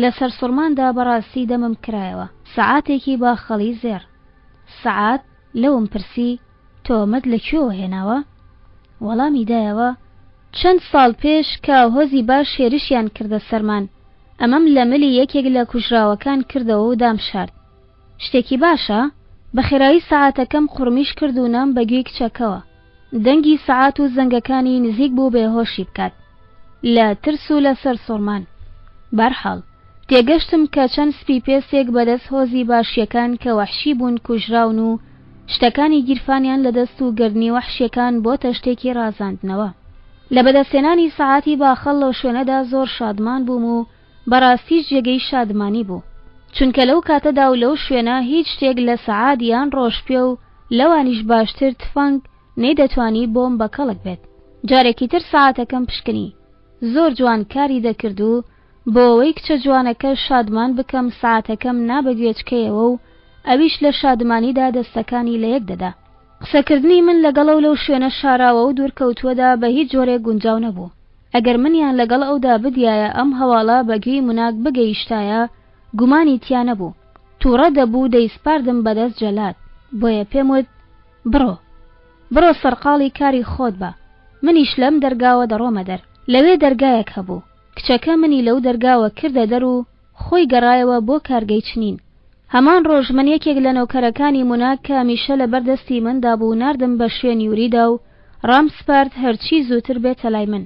لە سەرسوڕماندا بەڕاستی دەمم کرایەوە. سەعاتێکی باخەڵی زێڕ. سەعات؟ لەوم پرسی، تۆ ئەمەت لە کوێوە هێناوە؟ وەڵامی دایەوە، چەند ساڵ پێش کە هۆزی باش هێرشیان کردە سەرمان، ئەمەم لە ملی یەکێک لە کوژراوەکان کردەوە و دامشارد. شتێکی باشە؟ بە خێرایی سەعاتەکەم قوڕمیش کرد و نام بە گوێی کچەکەوە. دەنگی سەعات و زەنگەکانی نزیک بوو بێهۆشی بکات لە ترس و لە سەرسوڕمان. بەرحاڵ، تێگەشتم کە چەند سپیپێستێک بەدەست هۆزی باشییەکان کە وەحشی بوون کوژراون و شتەکانی گیرفانیان لە دەست و گەردنی وەحشییەکان بۆتە شتێکی ڕازاندنەوە. لە بەدەستهێنانی سەعاتی باخەڵ لەو شوێنەدا زۆر شادمان بووم و بەڕاستیش جێگەی شادمانی بوو. چونکە لەو کاتەدا و لەو شوێنە هیچ شتێک لە سەعات یان ڕۆژپێ و لەوانیش باشتر تفەنگ نەیدەتوانی بۆم بە کەڵک بێت. جارێکی تر سەعاتەکەم پشکنی. زۆر جوان کاری دەکرد و بۆ ئەوەی کچە جوانەکە شادمان بکەم سەعاتەکەم نا بە گوێچکەیەوە و ئەویش لە شادمانیدا دەستەکانی لە یەک دەدا. قسەکردنی من لەگەڵ ئەو لەو شوێنە شاراوە و دوورکەوتووەدا بە هیچ جۆرێک گونجاو نەبوو. ئەگەر منیان لەگەڵ ئەودا بدیایە ئەم هەواڵە بە گوێی موناک بگەیشتایە گومانی تیا نەبوو. تووڕە دەبوو دەیسپاردم بە دەست جەلاد. بۆیە پێم وت، بڕۆ. بڕۆ سەرقاڵی کاری خۆت بە. منیش لەم دەرگاوە دەڕۆمە دەر. لەوێ دەرگایەک هەبوو. کچەکە منی لەو دەرگاوە کردە دەر و خۆی گەڕایەوە بۆ کارگەی چنین. هەمان ڕۆژ من یەکێک لە نۆکەرەکانی موناک کە هەمیشە لە بەر دەستی مندا بوو ناردم بە شوێن یوریدا و ڕامسپارد هەرچی زووتر بێتە لای من.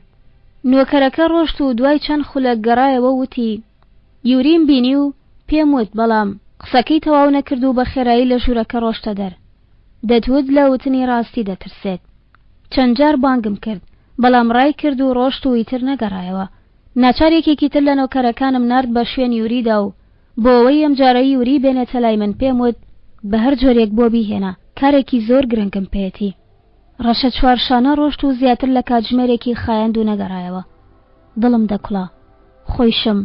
نۆکەرەکە ڕۆشت و دوای چەند خولەک گەڕایەوە و وتی، یوریم بینی و پێم وت، بەڵام. قسەکەی تەواو نەکرد و بە خێرایی لە ژوورەکە ڕۆشتە دەر. دەتوت لە وتنی ڕاستی دەترسێت. چەند جار بانگم کرد، بەڵام ڕای کرد و ڕۆشت و ئیتر نەگەڕایەوە. ناچار یەکێکی تر لە نۆکەرەکانم نارد بە شوێن یوریدا و بۆ ئەوەی ئەمجارە یوری بێنێتە لای من پێم وت بە هەر جۆرێک بۆ بیهێنە، کارێکی زۆر گرنگم پێیەتی. ڕەشە چوارشانە ڕۆشت و زیاتر لە کاتژمێرێکی خایاند و نەگەڕایەوە. دڵم دەکوڵا. خۆیشم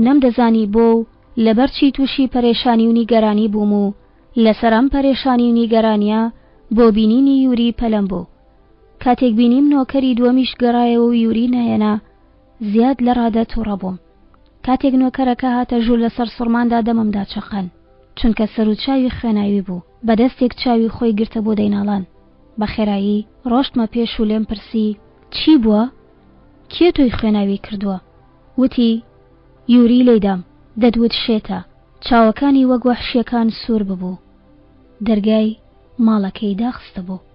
نەمدەزانی بۆ و لەبەر چی تووشی پەرێشانی و نیگەرانی بووم و لەسەر ئەم پەرێشانی و نیگەرانییە بۆ بینینی یوری پەلەم بوو. کاتێک بینیم نۆکەری دووەمیش گەڕایەوە و یوری نەهێنا، زیاد لە ڕادە تووڕە بووم. کاتێک نۆکەرەکە هاتە ژوور لە سەرسوڕماندا دەمم داچەقان، چونکە سەروچاوی خوێناوی بوو. بە دەستێک چاوی خۆی گرتە بۆ دەیناڵان. بە خێرایی ڕۆشتمە پێش و لێم پرسی، چی بووە؟ کێ تۆی خوێناوی کردووە؟ وتی، یوری لێیدام. دەتوت شێتە. چاوەکانی وەک وەحشییەکان سوور ببوو. دەرگای ماڵەکەی داخستبوو.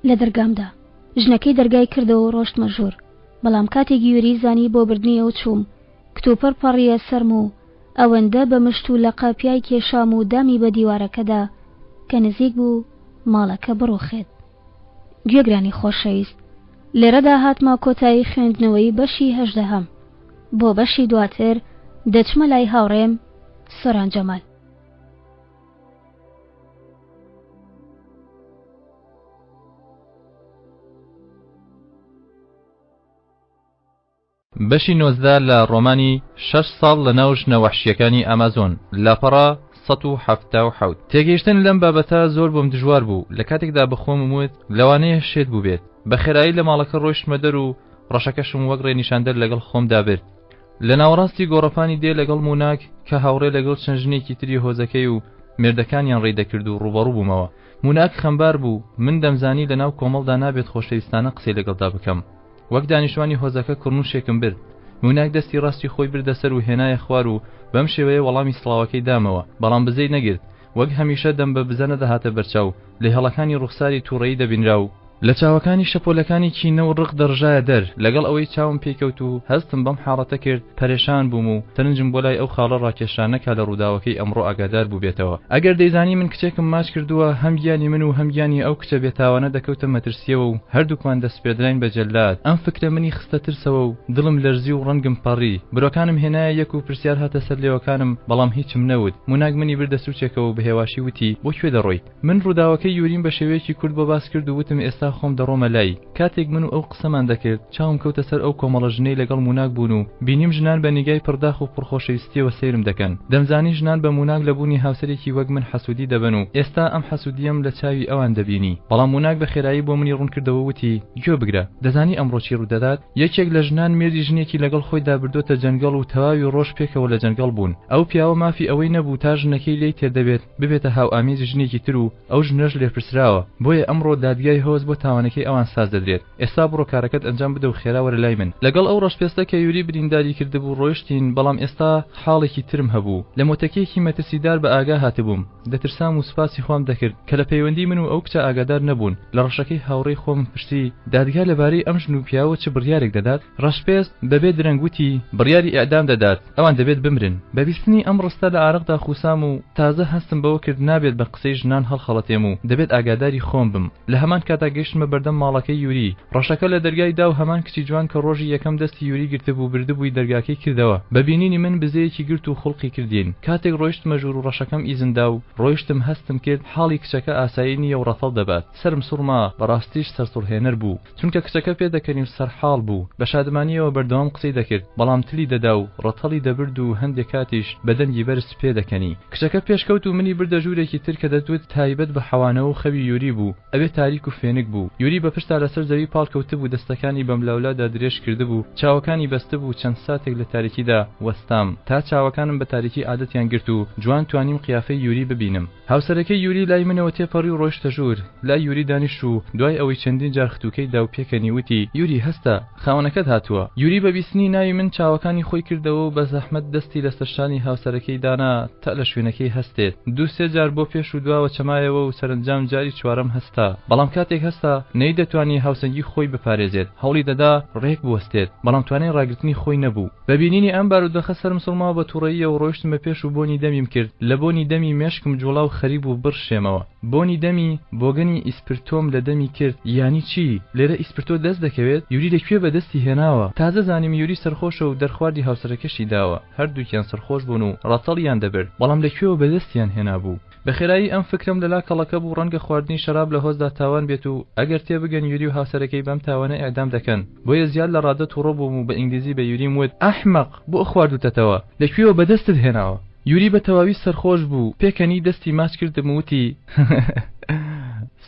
لە دەرگام دا. ژنەکەی دەرگای کردەوە و ڕۆشتمە ژوور. بەڵام کاتێک یوری زانی بۆ بردنی ئەو چووم، کتوپڕ پەڕییە سەرم و ئەوەندە بە مشت و لەقە پیای کێشام و دامی بە دیوارەکەدا کە نزیک بوو ماڵەکە بڕووخێت. گوێگرانی خۆشەویست، لێرەدا هاتمە کۆتایی خوێندنەوەی بەشی هەژدەهەم. بۆ بەشی دواتر دەچمە لای هاوڕێم سۆران جەمال. بەشی 19 لە ڕۆمانی شەش ساڵ لە ناو ژنە وەحشیەکانی ئەمازۆن لاپەڕە 177 تێگەیشتن لەم بابەتە زۆر بۆم دژوار بوو لە کاتێکدا بەخۆمم وت لەوانەیە شێت بووبێت بە خێرایی لە ماڵەکە ڕۆیشتمە دەر و ڕەشەکەشم وەک ڕێنیشاندەر لەگەڵ خۆمدا برد لە ناوەڕاستی گۆڕەپانی دێ لەگەڵ موناک کە هاوڕێ لەگەڵ چەند ژنێکی تری هۆزەکەی و مێردەکانیان ڕێی دەکرد و ڕووبەڕوو بوومەوە. موناک خەمبار بوو، من دەمزانی لەناو کۆمەڵدا نابێت خۆشەویستانە قسەی لەگەڵدا بکەم. وەک دانیشتوانی هۆزەکە کڕنووشێکم برد. موناک دەستی ڕاستی خۆی بردە سەر و هێنایە خوار و بەم شێوەیە وەڵامی سڵاوەکەی دامەوە، بەڵام بزەی نەگرت. وەک هەمیشە دەم بە بزە نەدەهاتە بەرچاو، لە هێڵەکانی ڕوخساری تووڕەیی دەبینرا و، لە چاوەکانی شەپۆلەکانی کینە و ڕق دەڕژایە دەر، لەگەڵ ئەوەی چاوم پێی کەوت و هەستم بەم حاڵەتە کرد، پەرێشان بووم و سەرنجم بۆ لای ئەو خاڵە ڕاکێشرا نەکا لە ڕووداوەکەی ئەمڕۆ ئاگادار بووبێتەوە. ئەگەر دەیزانی من کچێکم ماچ کردووە، هەم گیانی من و هەم گیانی ئەو کچە بێتاوانە دەکەوتە مەترسییەوە و هەردووکمان دەسپێردراین بە جەلاد. ئەم فکرە منی خستە ترسەوە و دڵم لەرزی و ڕەنگم پەڕی. برۆکانم هێنایە یەک و پرسیار هاتە سەر لێوەکانم، بەڵام هیچم نەوت. موناک منی بردە سوچێکەوە و بە هێواشی وتی، بۆ کوێ دەڕۆیت؟ من ڕووداوەکەی یوریم بە شێوەیەکی کورت بۆ باس کرد و وتم ئێستا خۆم دەڕۆمە لای. کاتێک من و ئەو قسەمان دەکرد، چاوم کەوتە سەر ئەو کۆمەڵە ژنەی لەگەڵ موناک بوون و بینیم ژنان بە نیگای پڕداخ و پڕخۆشەویستییەوە سەیرم دەکەن. دەمزانی ژنان بە موناک لە بوونی هاوسەرێکی وەک من حەسوودی دەبەن و ئێستا ئەم حەسوودییەم لە چاوی ئەوان دەبینی. بەڵام موناک بە خێرایی بۆ منی ڕوون کردەوە و وتی، گوێ بگرە، دەزانی ئەمڕۆ چی ڕوودەدات؟ یەکێک لە ژنان مێردی ژنێکی لەگەڵ خۆیدا بردۆتە جەنگەڵ و تەواوی ڕۆژ پێکەوە لە جەنگەڵ بوون. ئەو پیاوە مافی ئەوەی نەبوو تا ژنەکەی لێی تێر دەبێت، ببێتە هاوئامێزی ژنێکی تر و ئەو ژنەش لێپرسراوە. بۆیە ئەمڕۆ دادگای هۆز بۆ. تاوانەکەی ئەوان ساز دەدرێت. ئێستا بڕۆ کارەکەت ئەنجام بدە و خێرا وەرە لای من. لەگەڵ ئەو ڕەشپێستە کە یوری برینداری کردبوو ڕۆیشتین، بەڵام ئێستا حاڵێکی ترم هەبوو. لە مۆتەکەیەکی مەترسیدار بە ئاگا هاتبووم. دەترسام و سوپاسی خوام دەکرد کە لە پەیوەندی من و ئەو کچە ئاگادار نەبوون. لە ڕەشەکەی هاوڕێی خۆمم پرسی، دادگا لەبارەی ئەم ژن و پیاوە چ بڕیارێک دەدات؟ ڕەشپێست بەبێ درەنگ وتی، بڕیاری ئیعدام دەدات، ئەوان دەبێت بمرن. بە بیستنی ئەم ڕستە لە ئارەقدا خووسام و تازە هەستم بەوە کرد نابێت بە قسەی ژنان هەڵخەڵەتێم و دەبێت ئاگاداری خۆم بم. لە هەمان کاتا گەیشتمە بەردەم ماڵەکەی یوری. ڕەشەکە لە دەرگای دا و هەمان کچی جوان کە ڕۆژی یەکەم دەستی یوری گرتبوو بردبووی دەرگاکەی کردەوە. بە بینینی من بزەیەکی گرت و خوڵقی کردین. کاتێک ڕۆیشتمە ژوور و ڕەشەکەم ئیزن دا و ڕۆیشتم هەستم کرد حاڵی کچەکە ئاسایی نییە و ڕەتەڵ دەبات. سەرم سوڕما، بەڕاستیش سەرسوڕهێنەر بوو. چونکە کچەکە پێدەکەنی و سەرحاڵ بوو، بە شادمانییەوە بەردەوام قسەی دەکرد، بەڵام تلی دەدا و ڕەتەڵی دەبرد و هەندێ کاتیش بە دەنگی بەرز پێدەکەنی. کچەکە پێشکەوت و منی بردە ژوورێکی تر کە دەتوت تایبەت بە حەوانەوە و خەوی یوری بوو، ئەوێ تاریک و فێنک بوو. یوری بە پشتا لەسەر زەوی پاڵ کەوتبوو، دەستەکانی بەملاولادا درێژ کردبوو، چاوەکانی بەستبوو، چەند ساتێک لە تاریکیدا وەستام، تا چاوەکانم بە تاریکی عادەتیان گرت و جوان توانیم قیافەی یوری ببینم. هاوسەرەکەی یوری لای منەوە تێپەڕی و ڕۆیشتە ژوور، لای یوری دانیشت و دوای ئەوەی چەندین جار ختوکەی دا و پێکەنی وتی، یوری هەستە، خاوەنەکەت هاتووە. یوری بە بیستنی ناوی من چاوەکانی خۆی کردەوە و بە زەحمەت دەستی لەسەر شانی هاوسەرەکەی دانا تا لە شوێنەکەی هەستێت. دوو سێ جار بۆ پێش و دواوە چەمایەوە و سەرەنجام جاری چوارەم هەستا. بەڵام کاتێک هەستا نەیدەتوانی هاوسەنگی خۆی بپارێزێت، هەوڵی دەدا ڕێک بوەستێت، بەڵام توانای ڕاگرتنی خۆی نەبوو. بە بینینی ئەم بارودۆخە سەرم سوڕما و بە توڕەییەوە ڕۆیشتمە پێش و بۆنی دەمیم کرد، لە بۆنی دەمی مێشکم جوڵا و خەریک بوو بڕشێمەوە. بۆنی دەمی، بۆگەنی ئیسپرتۆم لە دەمی کرد، یانی چی؟ لێرە ئیسپرتۆ دەست دەکەوێت؟ یوری لە کوێ بە دەستی هێناوە؟ تازە زانیم یوری سەرخۆشە و دەرخواردی هاوسەرەکەشی داوە، هەردووکیان سەرخۆش بوون و ڕەتەڵیان دەبرد، بەڵام لە کوێوە بە دەستیان هێنابوو؟ بە خێرایی ئەم فکرەم لەلا کەڵەکە بوو ڕەنگە خواردنی شەراب لە هۆزدا تاوان بێت و ئەگەر تێبگەن یوری و هاوسەرەکەی بەم تاوانە ئیعدام دەکەن بۆیە زیاد لە ڕادە توڕە بووم و بە ئینگلیزی بە یوریم وت ئەحمەق بۆ خواردوتەتەوە لە کوێوە بەدەستت هێناوە؟ یوری بە تەواوی سەرخۆش بوو پێکەنی دەستی ماچ کردم و وتی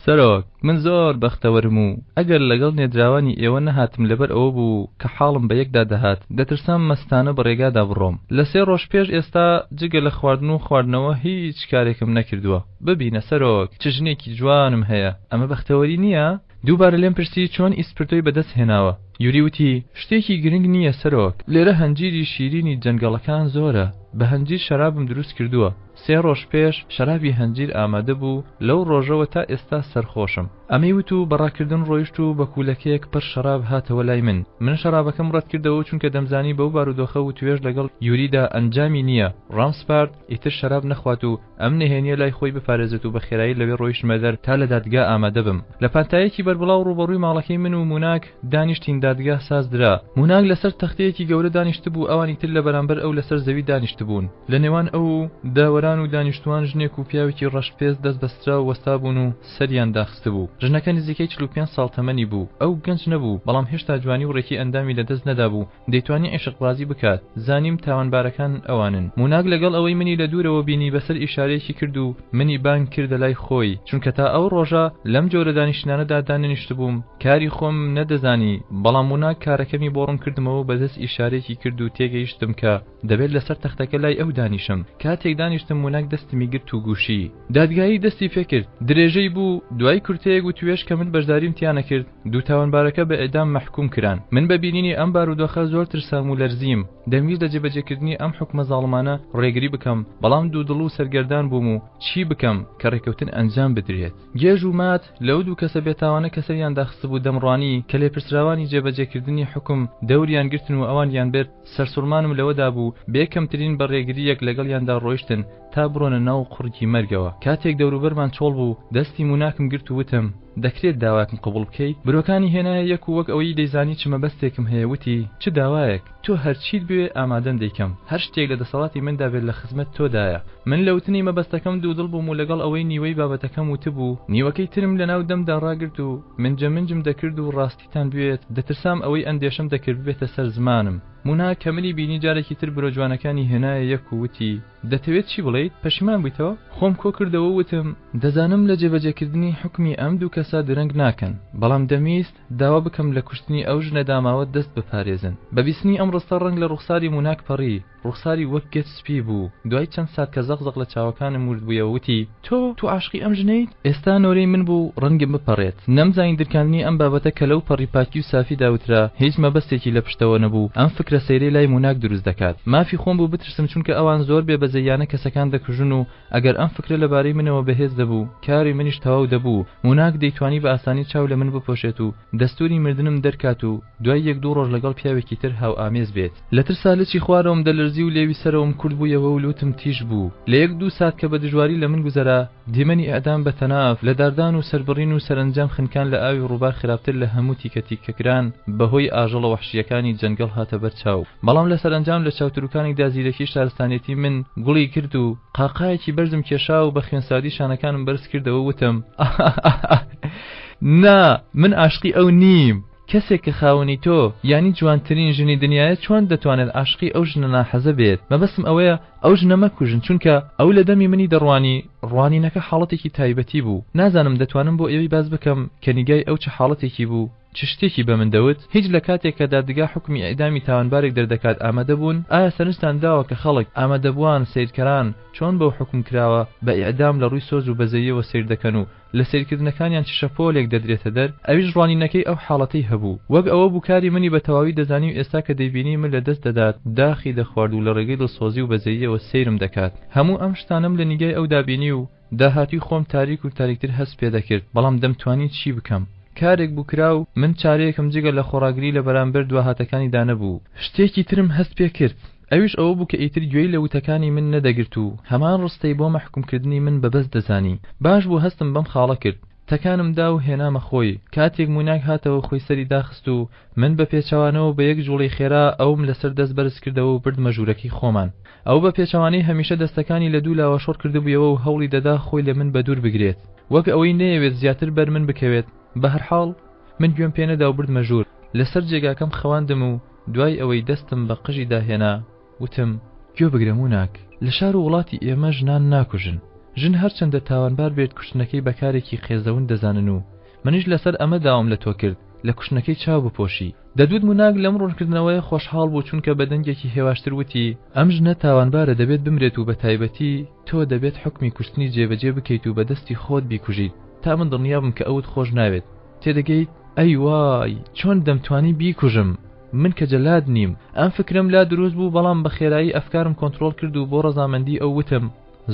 سەرۆک، من زۆر بەختەوەرم و ئەگەر لەگەڵ نێردراوانی ئێوە نەهاتم لەبەر ئەوە بوو کە حاڵم بە یەکدا دەهات، دەترسام مەستانە بە ڕێگادا بڕۆم. لە سێ ڕۆژ پێش ئێستا جگە لە خواردن و خواردنەوە هیچ کارێکم نەکردووە. ببینە سەرۆک، چ ژنێکی جوانم هەیە. ئەمە بەختەوەری نییە؟ دووبارە لێم پرسی چۆن ئیسپرتۆی بەدەست هێناوە؟ یوری وتی، شتێکی گرنگ نییە سەرۆک، لێرە هەنجیری شیرینی جەنگەڵەکان زۆرە، بە هەنجیر شەرابم دروست کردووە. سێ ڕۆژ پێش شەرابی هەنجیر ئامادە بوو، لەو ڕۆژەوە تا ئێستا سەرخۆشم. ئەمەی وت و بە ڕاکردن ڕۆیشت و بە کوولەکەیەک پڕ شەراب هاتەوە لای من. من شەرابەکەم ڕەت کردەوە چونکە دەمزانی بەو بارودۆخە وتوێژ لەگەڵ یوریدا ئەنجامی نییە. ڕامسپارد ئیتر شەراب نەخوات و ئەم نهێنییە لای خۆی بپارێزێت و بە خێرایی لەوێ ڕۆیشتمە دەر تا لە دادگا ئامادە بم. لە پانتایەکی بەربڵاو ڕووبەڕووی ماڵەکەی من و موناک دانیشتین دادگا ساز درا. موناک لەسەر تەختەیەکی گەورە دانیشتبوو ئەوانی تر لە بەرامبەر ئەو لەسەر زەوی دانیشتبوون. لە نێوان ئەو و داوەران و دانیشتووان ژنێک و پیاوێکی ڕەش پێست دەست بەستراو وەستابوون و سەریان داخستبوو. ژنەکە نزیکەی 45 ساڵ تەمەنی بوو. ئەو گەنج نەبوو، بەڵام هێشتا جوانی و ڕێکی ئەندامی لە دەست نەدابوو، دەیتوانی عیشقبازی بکات. زانیم تاوانبارەکان ئەوانن. موناک لەگەڵ ئەوەی منی لە دوورەوە بینی بەسەر ئیشارەیەکی کرد و منی بانگ کردە لای خۆی، چونکە تا ئەو ڕۆژە لەم جۆرە دانیشتنانەدا دانەنیشتبووم، کاری خۆم نەدەزانی، بەڵام موناک کارەکەمی بۆ ڕوون کردمەوە و بە دەست ئیشارەیەکی کرد و تێگەیشتم کە دەبێت لەسەر تەختەکە لای ئەو دانیشم. کاتێک دانیشتم موناک دەستمی گرت و گوشی. دادگایی دەستی پێکرد. درێژەی بوو، دوای کورتەیەک وتوێژ کە من بەشداریم تیا نەکرد، دوو تاوانبارەکە بە ئیعدام مەحکوم کران. من بە بینینی ئەم بارودۆخە زۆر ترسام و لەرزیم. دەمویست لە جێبەجێکردنی ئەم حوکمە زاڵمانە ڕێگری بکەم، بەڵام دوودڵ و سەرگەردان بووم و چی بکەم کە ڕێکەوتن ئەنجام بدرێت. گێژ و مات لەو دوو کەسە بێتاوانە کە سەریان داخستبوو دەمڕوانی کە لێپرسراوانی جێبەجێکردنی حوکم دەوریان گرتن و ئەوانیان برد، سەرسوڕمانم لەوەدا بوو بێ کەمترین بە ڕێگرییەک لەگەڵیاندا ڕۆیشتن تا بڕۆنە ناو قوڕگی مەرگەوە. کاتێک دەوروبەرمان چۆڵ بوو، دەستی موناکم گرت و وتم، دەکرێت داوایەکم قبوڵ بکەیت؟ برۆکانی هێنایە یەک و وەک ئەوەی دەیزانی چ مەبەستێکم هەیە وتی، چ داوایەک؟ تۆ هەرچیت بوێ ئامادەم دەیکەم، هەر شتێک لە دەسەڵاتی مندا بێت لە خزمەت تۆدایە. من لە وتنی مەبەستەکەم دوودڵ بووم و لەگەڵ ئەوەی نیوەی بابەتەکەم وتبوو، نیوەکەی ترم لەناو دەمدا ڕاگرت و منجەمنجم دەکرد و ڕاستی تان بوێت، دەترسام ئەوەی ئەندێشەم دەکرد ببێتە سەر زمانم. مونا کە منی بینی جارێکی تر برۆ جوانەکانی هێنایە یەک و وتی، دەتەوێت چی بڵێیت؟ پەشیمان بوویتەوە؟ خۆم کۆ کردەوە و وتم، دەزانم لە جێبەجێکردنی حوکمی ئەم دوو کەسە درەنگ ناکەن، بەڵام دەمویست داوا بکەم لە کوشتنی ئەو ژنە داماوە دەست بپارێزن. بە بیستنی ئەم ڕستە ڕەنگ لە ڕوخساری موناک پەڕی. ڕوخساری وەک گەچ سپی بوو. دوای چەند سات کە زەق زەق لە چاوەکانم ورد بوویەوە وتی، تۆ، تۆ عاشقی ئەم ژنەیت؟ ئێستا نۆرەی من بوو ڕەنگم بپەڕێت. نەمزانی درکاندنی ئەم بابەتە کە لەو پەڕی پاکی و سافیدا وترا، هیچ مەبەستێکی لە پشتەوە نەبوو، ئەم فکرە سەیرەی لای موناک دروست دەکات. مافی خۆم بوو بترسم چونکە ئەوان زۆر بێ بەزەییانە کەسەکان دەکوژن و ئەگەر ئەم فکرە لەبارەی منەوە بەهێز دەبوو، کاری منیش تەواو دەبوو. موناک دەیتوانی بە ئاسانی چاو لە من بپۆشێت و دەستووری مردنم دەرکات و دوای یەک دوو ڕۆژ لەگەڵ پیاوێکی تر هاوئامێز بێت. لە ترسا لچی خوارەوەم دەلەرزی و لێوی سەرەوەم کورت بوویەوە و لووتم تیژ بوو. لە یەک دوو سات کە بە دژواری لە من گوزەرا، دیمەنی ئیعدام بە تەناف، لەداردان و سەربڕین و سەرەنجام خنکان لە ئاوی ڕووبار خراپتر لە هەموو تیکە تیکەکران بە هۆی ئاژەڵە وەحشییەکانی جەنگەڵ هاتە بەر چاو. بەڵام لە سەرەنجام لە چاوتروکانێکدا زیرەکی شارستانێتی من گوڵی کرد و قاقایەکی بەرزم کێشا و بە خوێنساردی شانەکانم بەرز کردەوە وتم، ئاهاهاها نا، من عاشقی ئەو نیم! کەسێک کە خاوەنی تۆ، یانی جوانترین ژنی دنیایە چۆن دەتوانێت عاشقی ئەو ژنە ناحەزە بێت؟ مەبەستم ئەوەیە ئەو ژنە مەکوژن چونکە ئەو لە دەمی منی دەڕوانی، ڕوانینەکە حاڵەتێکی تایبەتی بوو، نازانم دەتوانم بۆ ئێوەی باس بکەم کە نیگای ئەو چ حاڵەتێکی بوو، چ شتێکی بە من دەوت؟ هیچ لە کاتێک کە دادگا حوکمی ئیعدامی تاوانبارێک دەردەکات ئامادە بوون؟ ئایا سەرنجتان داوە کە خەڵک، ئامادەبووان، سەیرکەران، چۆن بەو حوکمکراوە بە ئیعدام لە ڕووی سۆز و بەزەییەوە سەیر دەکەن و لە سەیرکردنەکانیان چ شەپۆلێک دەدرێتە دەر، ئەویش ڕوانینەکەی ئەو حاڵەتەی هەبوو. وەک ئەوە بوو کاری منی بە تەواوی دەزانی و ئێستا کە دەیبینی من لە دەست دەدات، داخی دەخوارد و لە ڕێگەی دڵسۆزی و بەزەییەوە سەیرم دەکات. هەموو ئەم شتانەم لە نیگای ئەودا بینی و داهاتووی خۆم تاریک و تاریکتر هەست پێ دەکرد، بەڵام دەمتوانی چی بکەم؟ کارێک بوو کرا و من چارەیەکم جگە لە خۆڕاگری لە بەرامبەر دواهاتەکانیدا نەبوو. شتێکی ترم هەست پێ کرد. ئەویش ئەوە بوو کە ئیتر گوێی لە وتەکانی من نەدەگرت و هەمان ڕستەی بۆ مەحکومکردنی من بە بەس دەزانی. باش بوو هەستم بەم خاڵە کرد. تەکانم دا و هێنامە خۆی. کاتێک موناک هاتەوە خۆی سەری داخست و من بە پێچەوانەوە بە یەک جوڵەی خێرا ئەوم لەسەر دەست بەرز کردەوە و بردمە ژوورەکەی خۆمان. ئەو بە پێچەوانەی هەمیشە دەستەکانی لە دوو لاوە شۆڕ کردبوویەوە و هەوڵی دەدا خۆی لە من بەدوور بگرێت. وەک ئەوەی نەیەوێت زیاتر بەر من بکەوێت. بەهەرحاڵ من گوێم پێ نەدا و بردمە ژوور. لەسەر جێگاکەم خەواندم و دوای ئەوەی دەستم بە قژیدا هێنا، وتم، گوێ بگرە موناک، لە شار و وڵاتی ئێمە ژنان ناکوژن. ژن هەرچەندە تاوانبار بێت کوشتنەکەی بە کارێکی قێزەون دەزانن و منیش لەسەر ئەمە داوام لە تۆ کرد لە کوشتنەکەی چاو بپۆشی. دەدوت موناک لەم ڕوونکردنەوەیە خۆشحاڵ بوو چونکە بە دەنگێکی هێواشتر وتی، ئەم ژنە تاوانبارە دەبێت بمرێت و بە تایبەتی تۆ دەبێت حوکمی کوشتنی جێبەجێ بکەیت و بە دەستی خۆت بیکوژیت تا من دڵنیابم کە ئەوت خۆش ناوێت. تێدەگەیت؟ ئەی وای چۆن دەمتوانی بیکوژم؟ من کە جەلاد نیم. ئەم فکرەم لا دروست بوو بەڵام بە خێرایی ئەفکارم کۆنترۆڵ کرد و بۆ ڕەزامەندی ئەو وتم،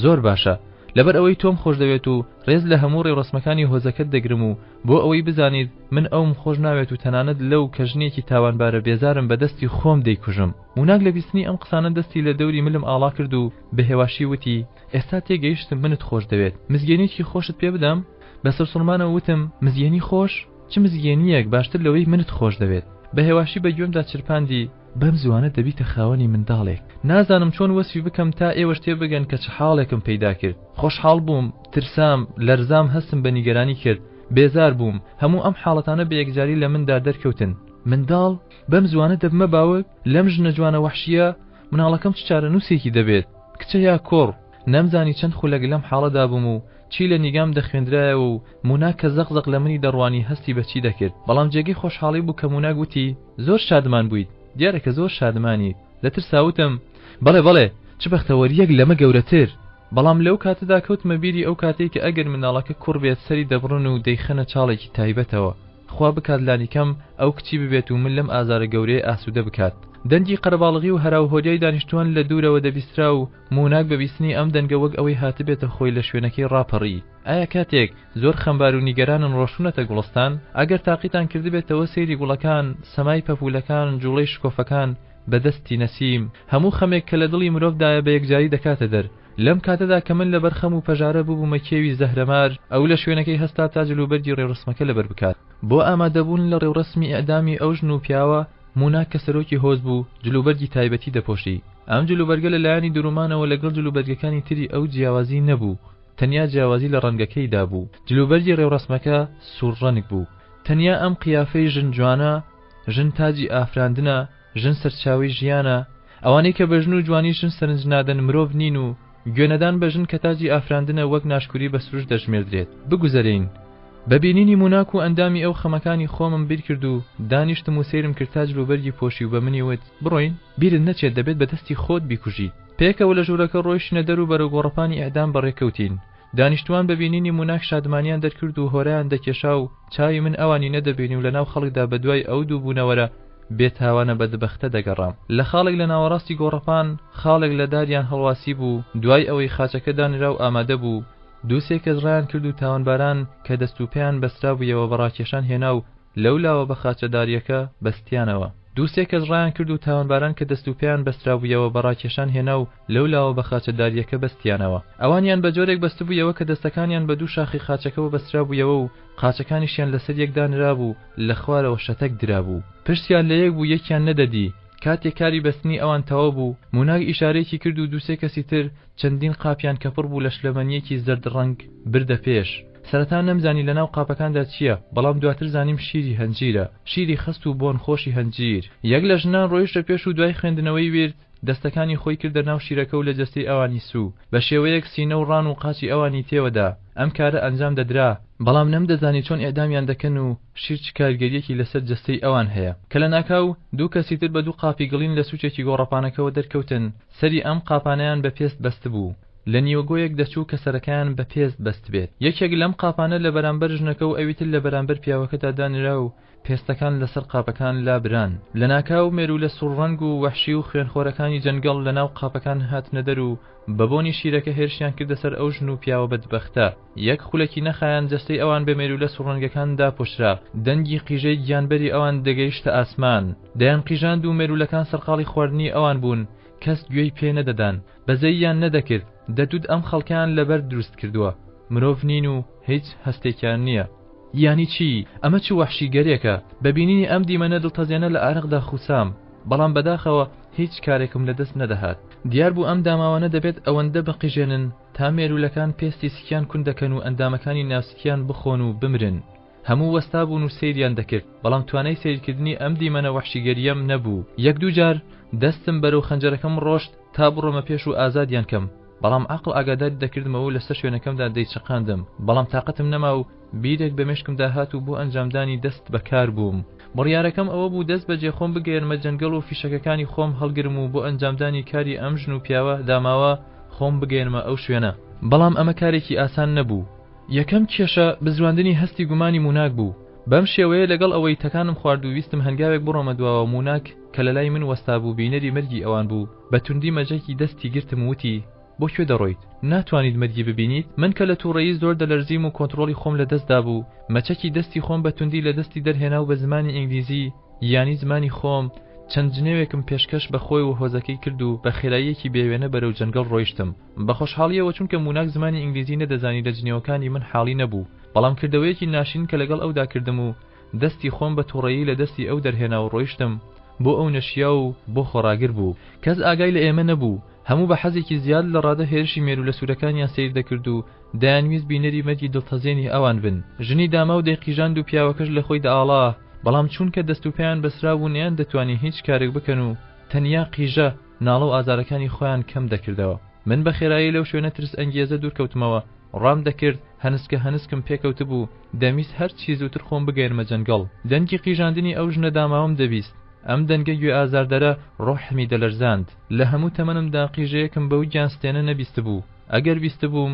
زۆر باشە. لەبەر ئەوەی تۆم خۆشدەوێت و ڕێز لە هەموو ڕێوڕەسمەکانی هۆزەکەت دەگرم و بۆ ئەوەی بزانیت من ئەوم خۆش ناوێت و تەنانەت لەو کە ژنێکی تاوانبارە بێزارم بە دەستی خۆم دەیکوژم. موناک لە بیستنی ئەم قسانە دەستی لە دەوری ملم ئاڵا کرد و بە هێواشی وتی، ئێستا تێگەیشتم منت خۆش دەوێت. مزگێنیی خۆشت پێ بدەم؟ بە سەرسوڕمانەوە وتم، مزگێنی خۆش؟ چ مزگێنییەک باشتر لەوەی منت خۆش دەوێت؟ بە هێواشی بە گوێمدا چرپاندی، بەم زووانە دەبیتە خاوەنی منداڵێک. نازانم چۆن وەسفی بکەم تا ئێوەش تێبگەن کە چ حاڵێکم پەیدا کرد. خۆشحاڵ بووم، ترسام، لەرزام، هەستم بە نیگەرانی کرد، بێزار بووم، هەموو ئەم حاڵەتانە بە یەکجاری لە مندا دەرکەوتن. منداڵ؟ بەم زووانە دەبمە باوک؟ لەم ژنە جوانە وەحشییە؟ مناڵەکەم چ چارەنووسێکی دەبێت؟ کچە یا کوڕ؟ نەمزانی چەند خولەک لەم حاڵەدا بووم و چی لە نیگام دەخوێندرایەوە و موناک کە زەق زەق لە منی دەڕوانی هەستی بە چی دەکرد بەڵام جێگەی خۆشحاڵی بوو کە موناک وتی زۆر شادمان بوویت دیارە کە زۆر شادمانیت لە ترسا وتم بەڵێ بەڵێ چ بەختەوەرییەک لەمە گەورەتر بەڵام لەو کاتەدا کەوتمە بیری ئەو کاتەی کە ئەگەر منداڵەکە کوڕ بێت سەری دەبڕن و دەیخەنە چاڵێکی تایبەتەوە خوا بکات لانیکەم ئەو کچی ببێت و من لەم ئازارە گەورەیە ئاسوودە بکات دەنگی قەرەباڵغی و هەراوهۆریای دانیشتووان لە دوورەوە دەبیسترا و موناک بە بیستنی ئەم دەنگە وەک ئەوەی هاتبێتە خۆی لە شوێنەکەی ڕاپەڕی. ئایا کاتێک زۆر خەمبار و نیگەرانن ڕۆشتوونەتە گوڵستان؟ ئەگەر تاقیتان کردبێتەوە سەیری گوڵەکان، سەمای پەپوولەکان، جووڵەی شکۆفەکان بە دەستی نەسیم، هەموو خەمێک کە لە دڵی مرۆڤدایە بە یەکجاری دەکاتە دەر. لەم کاتەدا کە من لەبەر خەم و پەژارە ببوومە کێوی زەهرەمار، ئەو لە شوێنەکەی هەستا تا جلوبەرگی ڕێوڕەسمەکە لەبەر بکات. بۆ ئامادەبوون لە ڕێوڕەسمی ئیعدامی ئەو ژن و پیاوە، موناک کە سەرۆکی هۆز بوو، جلوبەرگی تایبەتی دەپۆشی. ئەم جلوبەرگە لە لایەنی درومانەوە لەگەڵ جلوبەرگەکانی تری ئەو جیاوازی نەبوو، تەنیا جیاوازی لە ڕەنگەکەیدا بوو. جلوبەرگی ڕێوڕەسمەکە سوور ڕەنگ بوو. تەنیا ئەم قیافەی ژن جوانە، ژن تاجی ئافراندنە، ژن سەرچاوەی ژیانە، ئەوانەی کە بە ژن و جوانی ژن سەرنج نادەن مرۆڤ نین و گوێنەدان بە ژن کە تاجی ئافراندنە وەک ناشکوری بە سروشت دەژمێردرێت. بگوزەرێین. بە بینینی موناک و ئەندامی ئەو خەمەکانی خۆمم بیر کرد و دانیشتم و سەیرم کرد تا جلوبەرگی پۆشی و بە منی وت، بڕۆین؟ بیرت نەچێت دەبێت بە دەستی خۆت بیکوژیت. پێکەوە لە ژوورەکە ڕۆیشتینە دەر و بەرەو گۆڕەپانی ئیعدام بەڕێ کەوتین. دانیشتووان بە بینینی موناک شادمانیان دەرکرد و هۆرایان دەکێشا و چاوی من ئەوانی نەدەبینی و لەناو خەڵکدا بە دوای ئەو دوو بوونەوەرە بێتاوانە بەدبەختە دەگەڕام. لە خاڵێک لە ناوەڕاستی گۆڕەپان خاڵێک لە داریان هەڵواسیبوو، دوای ئەوەی خاچەکە دانرا و ئامادە بوو، دوو سێ کەس ڕایان کرد و تاوانباران کە دەست و پێیان بەسترابوویەوە بە ڕاکێشان هێنا و لەو لاوە بە خاچە دارییەکە بەستیانەوە. دوو سێ کەس ڕایان کرد و تاوانباران کە دەست و پێیان بەسترابوویەوە بە ڕاکێشان هێنا و لەو لاوە بە خاچە دارییەکە بەستیانەوە. ئەوانیان بە جۆرێک بەستبوویەوە کە دەستەکانیان بە دوو شاخی خاچەکەوە بەسترابوویەوە و قاچەکانیشیان لەسەر یەک دانرابوو لە خوارەوە شەتەک درابوو. پشتیان لە یەک بوو یەکیان نەدەدی. کاتێ کاری بەستنی ئەوان تەواو بوو، موناک ئیشارەیەکی کرد و دوو سێ کەسی تر چەندین قاپیان کە پڕ بوو لە شلەمەنییەکی زەرد ڕەنگ بردە پێش. سەرەتا نەمزانی لەناو قاپەکاندا چییە، بەڵام دواتر زانیم شیری هەنجیرە، شیری خەست و بۆن خۆشی هەنجیر. یەک لە ژنان ڕۆیشتە پێش و دوای خوێندنەوەی ویرد، دەستەکانی خۆی کردە ناو شیرەکە و لە جەستەی ئەوانی سوو، بە شێوەیەک سینە و ڕان و قاچی ئەوانی تێوەدا. ئەم کارە ئەنجام دەدرا، بەڵام نەمدەزانی چۆن ئیعدامیان دەکەن و شیر چ کارگەرییەکی لەسەر جەستەی ئەوان هەیە. کە لەناکاو دوو کەسی تر بە دوو قاپی گڵین لە سوچێکی گۆڕەپانەکەوە دەرکەوتن، سەری ئەم قاپانەیان بە پێست بەستبوو. لە نیوەگۆیەک دەچوو کە سەرەکەیان بە پێست بەستبێت. یەکێک لەم قاپانە لە بەرامبەر ژنەکە و ئەوی تر لە بەرامبەر پیاوەکەدا دانرا و پێستەکان لەسەر قاپەکان لابران. لەناکاو مێروولە سوورڕەنگ و وەحشی و خوێنخۆرەکانی جەنگەڵ لەناو قاپەکان هاتنە دەر و بە بۆنی شیرەکە هێرشیان کردە سەر ئەو ژن و پیاوە بەدبەختە. یەک خولەکی نەخایاند جەستەی ئەوان بە مێروولە سوورڕەنگەکان داپۆشرا. دەنگی قیژەی گیانبەری ئەوان دەگەیشتە ئاسمان. دەیانقیژاند و مێروولەکان سەرقاڵی خواردنی ئەوان بوون. کەس گوێی پێ نەدەدان. بەزەییان نەدەکرد. دەتوت ئەم خەڵکەیان لە بەرد دروست کردووە. مرۆڤ نین و هیچ هەستێکیان نییە. یانی چی؟ ئەمە چ وەحشیگەریەکە؟ بە بینینی ئەم دیمەنە دڵتەزێنە لە ئارەقدا خوسام، بەڵام بەداخەوە هیچ کارێکم لە دەست نەدەهات. دیار بوو ئەم داماوانە دەبێت ئەوەندە بقیژێنن تا مێروولەکان پێستی سکیان کون دەکەن و ئەندامەکانی ناوسکیان بخۆن و بمرن. هەموو وەستابوون و سەیریان دەکرد، بەڵام توانای سەیرکردنی ئەم دیمەنە وەحشیگەرییەم نەبوو. یەک دوو جار دەستم بەرەو خەنجەرەکەم ڕۆشت تا بڕۆمە پێش و ئازادیان کەم، بەڵام عەقڵ ئاگاداری دەکردمەوە و لەسەر شوێنەکەمدا دەیچەقاندم، بەڵام تاقەتم نەما و بیرێک بە مێشکمدا هات و بۆ ئەنجامدانی دەست بە کار بووم. بڕیارەکەم ئەوە بوو دەست بەجێ خۆم بگەیەنمە جەنگەڵ و فیشەکەکانی خۆم هەڵگرم و بۆ ئەنجامدانی کاری ئەم ژن و پیاوە داماوە خۆم بگەیەنمە ئەو شوێنە. بەڵام ئەمە کارێکی ئاسان نەبوو. یەکەم کێشە بزواندنی هەستی گومانی موناک بوو. بەم شێوەیە لەگەڵ ئەوەی تەکانم خوارد و ویستم هەنگاوێک بڕۆمە دواوە موناک کە لەلای من وەستابوو بینەری مەرگی ئەوان بوو، بە توندی مەجەکی دەستی گرتم و وتی، بۆ کوێ دەڕۆیت؟ ناتوانیت مەرگی ببینیت؟ من کە لە تووڕەیی زۆر دەلەرزیم و کۆنتڕۆڵی خۆم لە دەست دابوو، مەچەکی دەستی خۆم بە توندی لە دەستی دەرهێنا و بە زمانی ئینگلیزی، یانی زمانی خۆم، چەند جنێوێکم پێشکەش بە خۆی و هۆزەکەی کرد و بە خێراییەکی بێوێنە بەرەو جەنگەڵ ڕۆیشتم. بە خۆشحاڵییەوە چونکە موناک زمانی ئینگلیزی نەدەزانی لە جنێوەکانی من حاڵی نەبوو، بەڵام کردەوەیەکی ناشرین کە لەگەڵ ئەودا کردم و دەستی خۆم بە توڕەیی لە دەستی ئەو دەرهێنا و ڕۆیشتم بۆ ئەو نەشیاو و بۆ خۆڕاگر بوو. کەس ئاگای لە ئێمە نەبوو. هەموو بە حەزێکی زیاد لە ڕادە هێرشی مێروولە سوورەکانیان سەیر دەکرد و دەیانویست بینەری مەرگی دڵتەزێنی ئەوان بن. ژنی داماو دەیقیژاند و پیاوەکەش لە خۆی دەئاڵا، بەڵام چوونکە دەست و پێیان بەسرابوو نەیاندەتوانی هیچ کارێک بکەن و تەنیا قیژە، ناڵە و ئازارەکانی خۆیان کەم دەکردەوە. من بە خێرایی لەو شوێنە ترس ئەنگێزە دوور کەوتمەوە. ڕام دەکرد، هەنسکە هەنسکم پێکەوتبوو، دەمویست هەر چی زووتر خۆم بگەیەنمە جەنگەڵ. دەنگی قیژاندنی ئەو ژنە داماوەم دەبیست. ئەم دەنگە گوێ ئازاردەرە ڕۆحمی دەلەرزاند. لە هەموو تەمەنمدا قیژەیەکم بەو گیانستێنە نەبیستبوو. ئەگەر بیستبووم،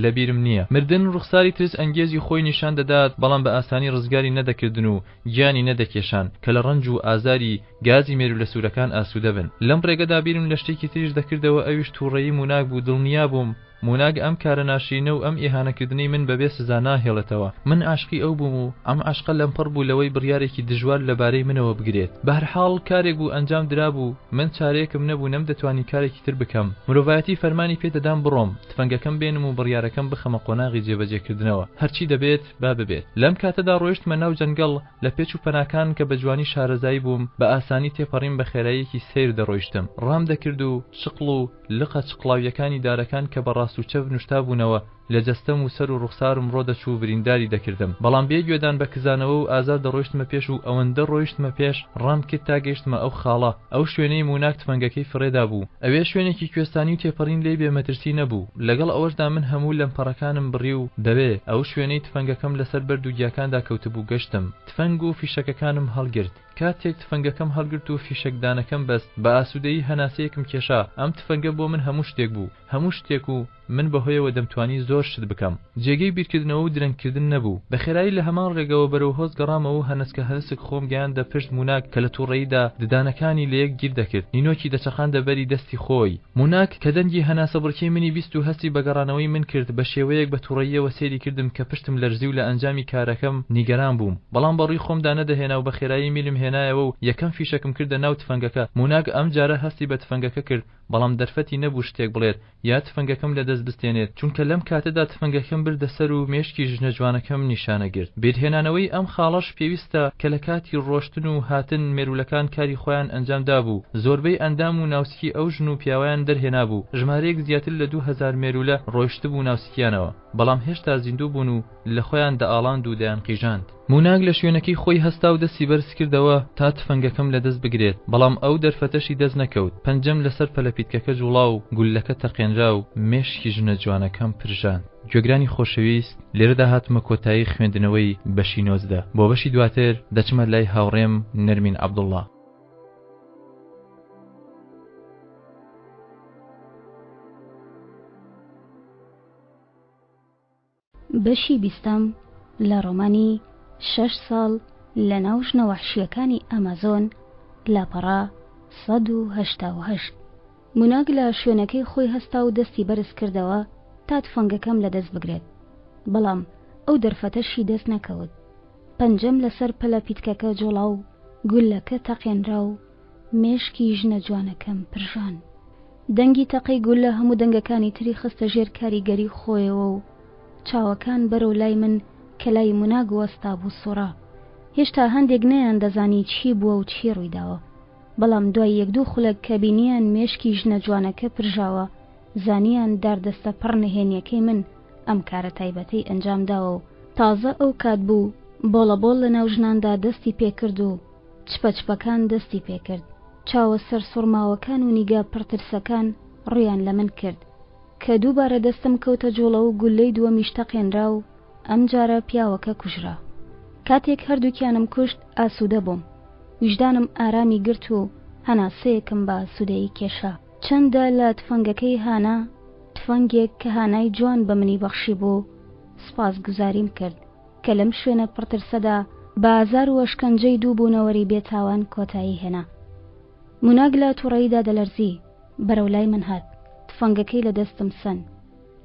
لە بیرم نییە. مردن ڕوخساری ترس ئەنگێزی خۆی نیشان دەدات، بەڵام بە ئاسانی ڕزگاری نەدەکردن و گیانی نەدەکێشان، کە لە ڕەنج و ئازاری گازی مێروولە سوورەکان ئاسوودە بن. لەم ڕێگەدا بیرم لە شتێکی تریش دەکردەوە ئەویش تووڕەیی موناک بوو، دڵنیا بووم موناک ئەم کارە ناشرینە و ئەم ئیهانەکردنەی من بەبێ سزا ناهێڵێتەوە. من عاشقی ئەو بووم و ئەم عەشقە لەمپەڕ بوو لەوەی بڕیارێکی دژوار لەبارەی منەوە بگرێت. بەهەرحاڵ کارێک بوو ئەنجام درابوو، من چارەیەکم نەبوو نەمدەتوانی کارێکی تر بکەم. مرۆڤایەتی فەرمانی پێ دەدام بڕۆم، تفەنگەکەم بێنم و بڕیارەکەم بخەمە قۆناغی جێبەجێکردنەوە. هەرچی دەبێت با ببێت. لەم کاتەدا ڕۆیشتمە ناو جەنگەڵ، لە پێچ و پەناکان کە بە جوانی شارەزای بووم، بە ئاسانی تێپەڕیم بە خێراییەکی سەیر دەڕۆیشتم. ڕام دەکرد و چقڵ و لقە چقڵاوییەکانی دارەکان کە بە ڕاست و چەپ نوشتابوونەوە. لە جەستەم و سەر و ڕوخسارم ڕۆدەچوو و برینداری دەکردم. بەڵام بێ گوێدان بە کزانەوە و ئازار دەڕۆیشتمە پێش و ئەوەندە ڕۆیشتمە پێش ڕام کرد تا گەیشتمە ئەو خاڵە، ئەو شوێنەی موناک تفەنگەکەی فڕێدابوو. ئەوێ شوێنێکی کوێستانی و تێپەڕین لێی بێ مەترسی نەبوو. لەگەڵ ئەوەشدا من هەموو لەمپەڕەکانم بڕی و بەوێ، ئەو شوێنەی تفەنگەکەم لەسەر بەرد و گیاکاندا کەوتبوو گەشتم. تفەنگ و فیشەکەکانم هەڵگرت. کاتێک تفەنگەکەم هەڵگرت و فیشەکدانەکەم بەست، بە ئاسوودەیی هەناسەیەکم کێشا. ئەم تفەنگە بۆ من هەموو شتێک بوو. هەموو شتێک و من بەهۆیەوە دەمتوانی زۆر شت بکەم. جێگەی بیرکردنەوە و درەنگکردن نەبوو. بە خێرایی لە هەمان ڕێگەوە بەرەو هۆز گەڕامەوە و هەنسکە هەنسک خۆم گەیاندە پشت موناک کە لە تووڕەییدا ددانەکانی لە یەک گیر دەکرد، نینۆکی دەچەقاندە بەری دەستی خۆی. موناک کە دەنگی هەناسەبڕکێی منی بیست و هەستی بە گەڕانەوەی من کرد، بە شێوەیەک بە تووڕەییەوە سەیری کردم کە پشتم لەرزی و لە ئەنجامی کارەکەم نیگەران بووم. بەڵام بە ڕووی خۆمدا نەدەهێنا و بە خێرایی میلم هێنایەوە و یەکەم فیشەکم کردە ناو تفەنگەکە. موناک ئەمجارە هەستی بە تفەنگەکە کرد، بەڵام دەرفەتی نەبوو شتێک بڵێت یا تفەنگەکەم لە دەست بستێنێت، چونکە لەم کاتەدا تفەنگەکەم بردە سەر و مێشکی ژنە جوانەکەم نیشانە گرت. بیرهێنانەوەی ئەم خاڵەش پێویستە کە لە کاتی ڕۆشتن و هاتن مێروولەکان کاری خۆیان ئەنجام دابوو، زۆربەی ئەندام و ناوسکی ئەو ژن و پیاوەیان دەرهێنابوو، ژمارەیەک زیاتر لە 2000 مێروولە ڕۆیشتبوو ناوسکیانەوە، بەڵام هێشتا زیندوو بوون و لە خۆیان دەئاڵاند و دەیانقیژاند. موناک لە شوێنەکەی خۆی هەستا و دەستی بەرز کردەوە تا تفەنگەکەم لە دەست بگرێت، بەڵام ئەو دەرفەتەشی دەست نەکەوت، پەنجەم لەسەر پەلەپیتکەکە جوڵا و گوللەکە تەقێنرا و مێشکی ژنە جوانەکەم پرژاند. گوێگرانی خۆشەویست لێرەدا هاتمە کۆتایی خوێندنەوەی بەشی 19، بۆ بەشی دواتر دەچمە لای هاوڕێم نەرمین عەبدوڵڵا. بەشی بیستەم لە ڕۆمانی شەش ساڵ لە ناو ژنە وەحشییەکانی ئەمازۆن، لاپەڕە 188. موناک لە شوێنەکەی خۆی هەستا و دەستی بەرز کردەوە تا تفەنگەکەم لە دەست بگرێت، بەڵام ئەو دەرفەتەشی دەست نەکەوت. پەنجەم لەسەر پەلە پیتکەکە جوڵا و گوللەکە تەقێنرا و مێشکی ژنە جوانەکەم پرژان. دەنگی تەقەی گوللە هەموو دەنگەکانی تری خستە ژێر کاریگەری خۆیەوە و چاوەکان بەرەو لای من کە لای موناگ وەستابوو سوڕا. هێشتا هەندێک نەیاندەزانی چی بووە و چی ڕوویداوە. بەڵام دوای یەک دوو خولەک کە بینیان مێشکی ژنە جوانەکە پرژاوە، زانیان داردەستە پڕ نهێنیەکەی من ئەم کارە تایبەتەی ئەنجام داوە و تازە ئەو کات بوو بۆڵەبۆڵ لەناو ژناندا دەستی پێکرد و چپەچپەکان دەستی پێکرد، چاوە سەرسوڕماوەکان و نیگا پڕترسەکان ڕوویان لە من کرد. کە دووبارە دەستم کەوتە جوڵە و گوللەی دووەمیش تەقێنرا و ئەمجارە پیاوەکە کوژرا. کاتێک هەردووکیانم کوشت ئاسوودە بووم. ویژدانم ئارامی گرت و هەناسەیەکم بە ئاسوودەیی کێشا. چەندە لە تفەنگەکەی هانا، تفەنگێک کە هانای جوان بە منی بەخشیبوو، سوپاسگوزاریم کرد. کە لەم شوێنە پڕترسەدا بە ئازار و ئەشکەنجەی دوو بوونەوەری بێتاوان کۆتایی هێنا. موناگ لە توڕەییدا دەلەرزی، بەرەو لای من هات، تفەنگەکەی لە دەستم سەند.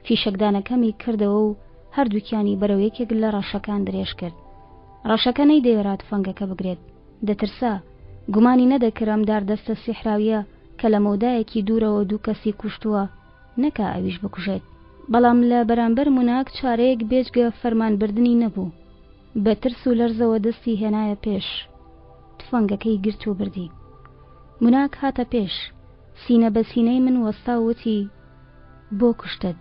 فیشەکدانەکەمی کردەوە و هەردووکیانی بەرەو یەکێک لە ڕەشەکان درێژ کرد. ڕەشەکە نەیدەوێرا تفەنگەکە بگرێت، دەترسا، گومانی نەدەکرد ئەم داردەستە سیحراوییە کە لە مەودایەکی دوورەوە دوو کەسی کوشتووە، نەکا ئەویش بکوژێت. بەڵام لە بەرامبەر موناک چارەیەک بێجگە فەرمان بردنی نەبوو. بە ترس و لەرزەوە دەستی هێنایە پێش. تفەنگەکەی گرت و بردی. موناک هاتە پێش. سینە بە سینەی من وەستا و وتی، بۆ کوشتت؟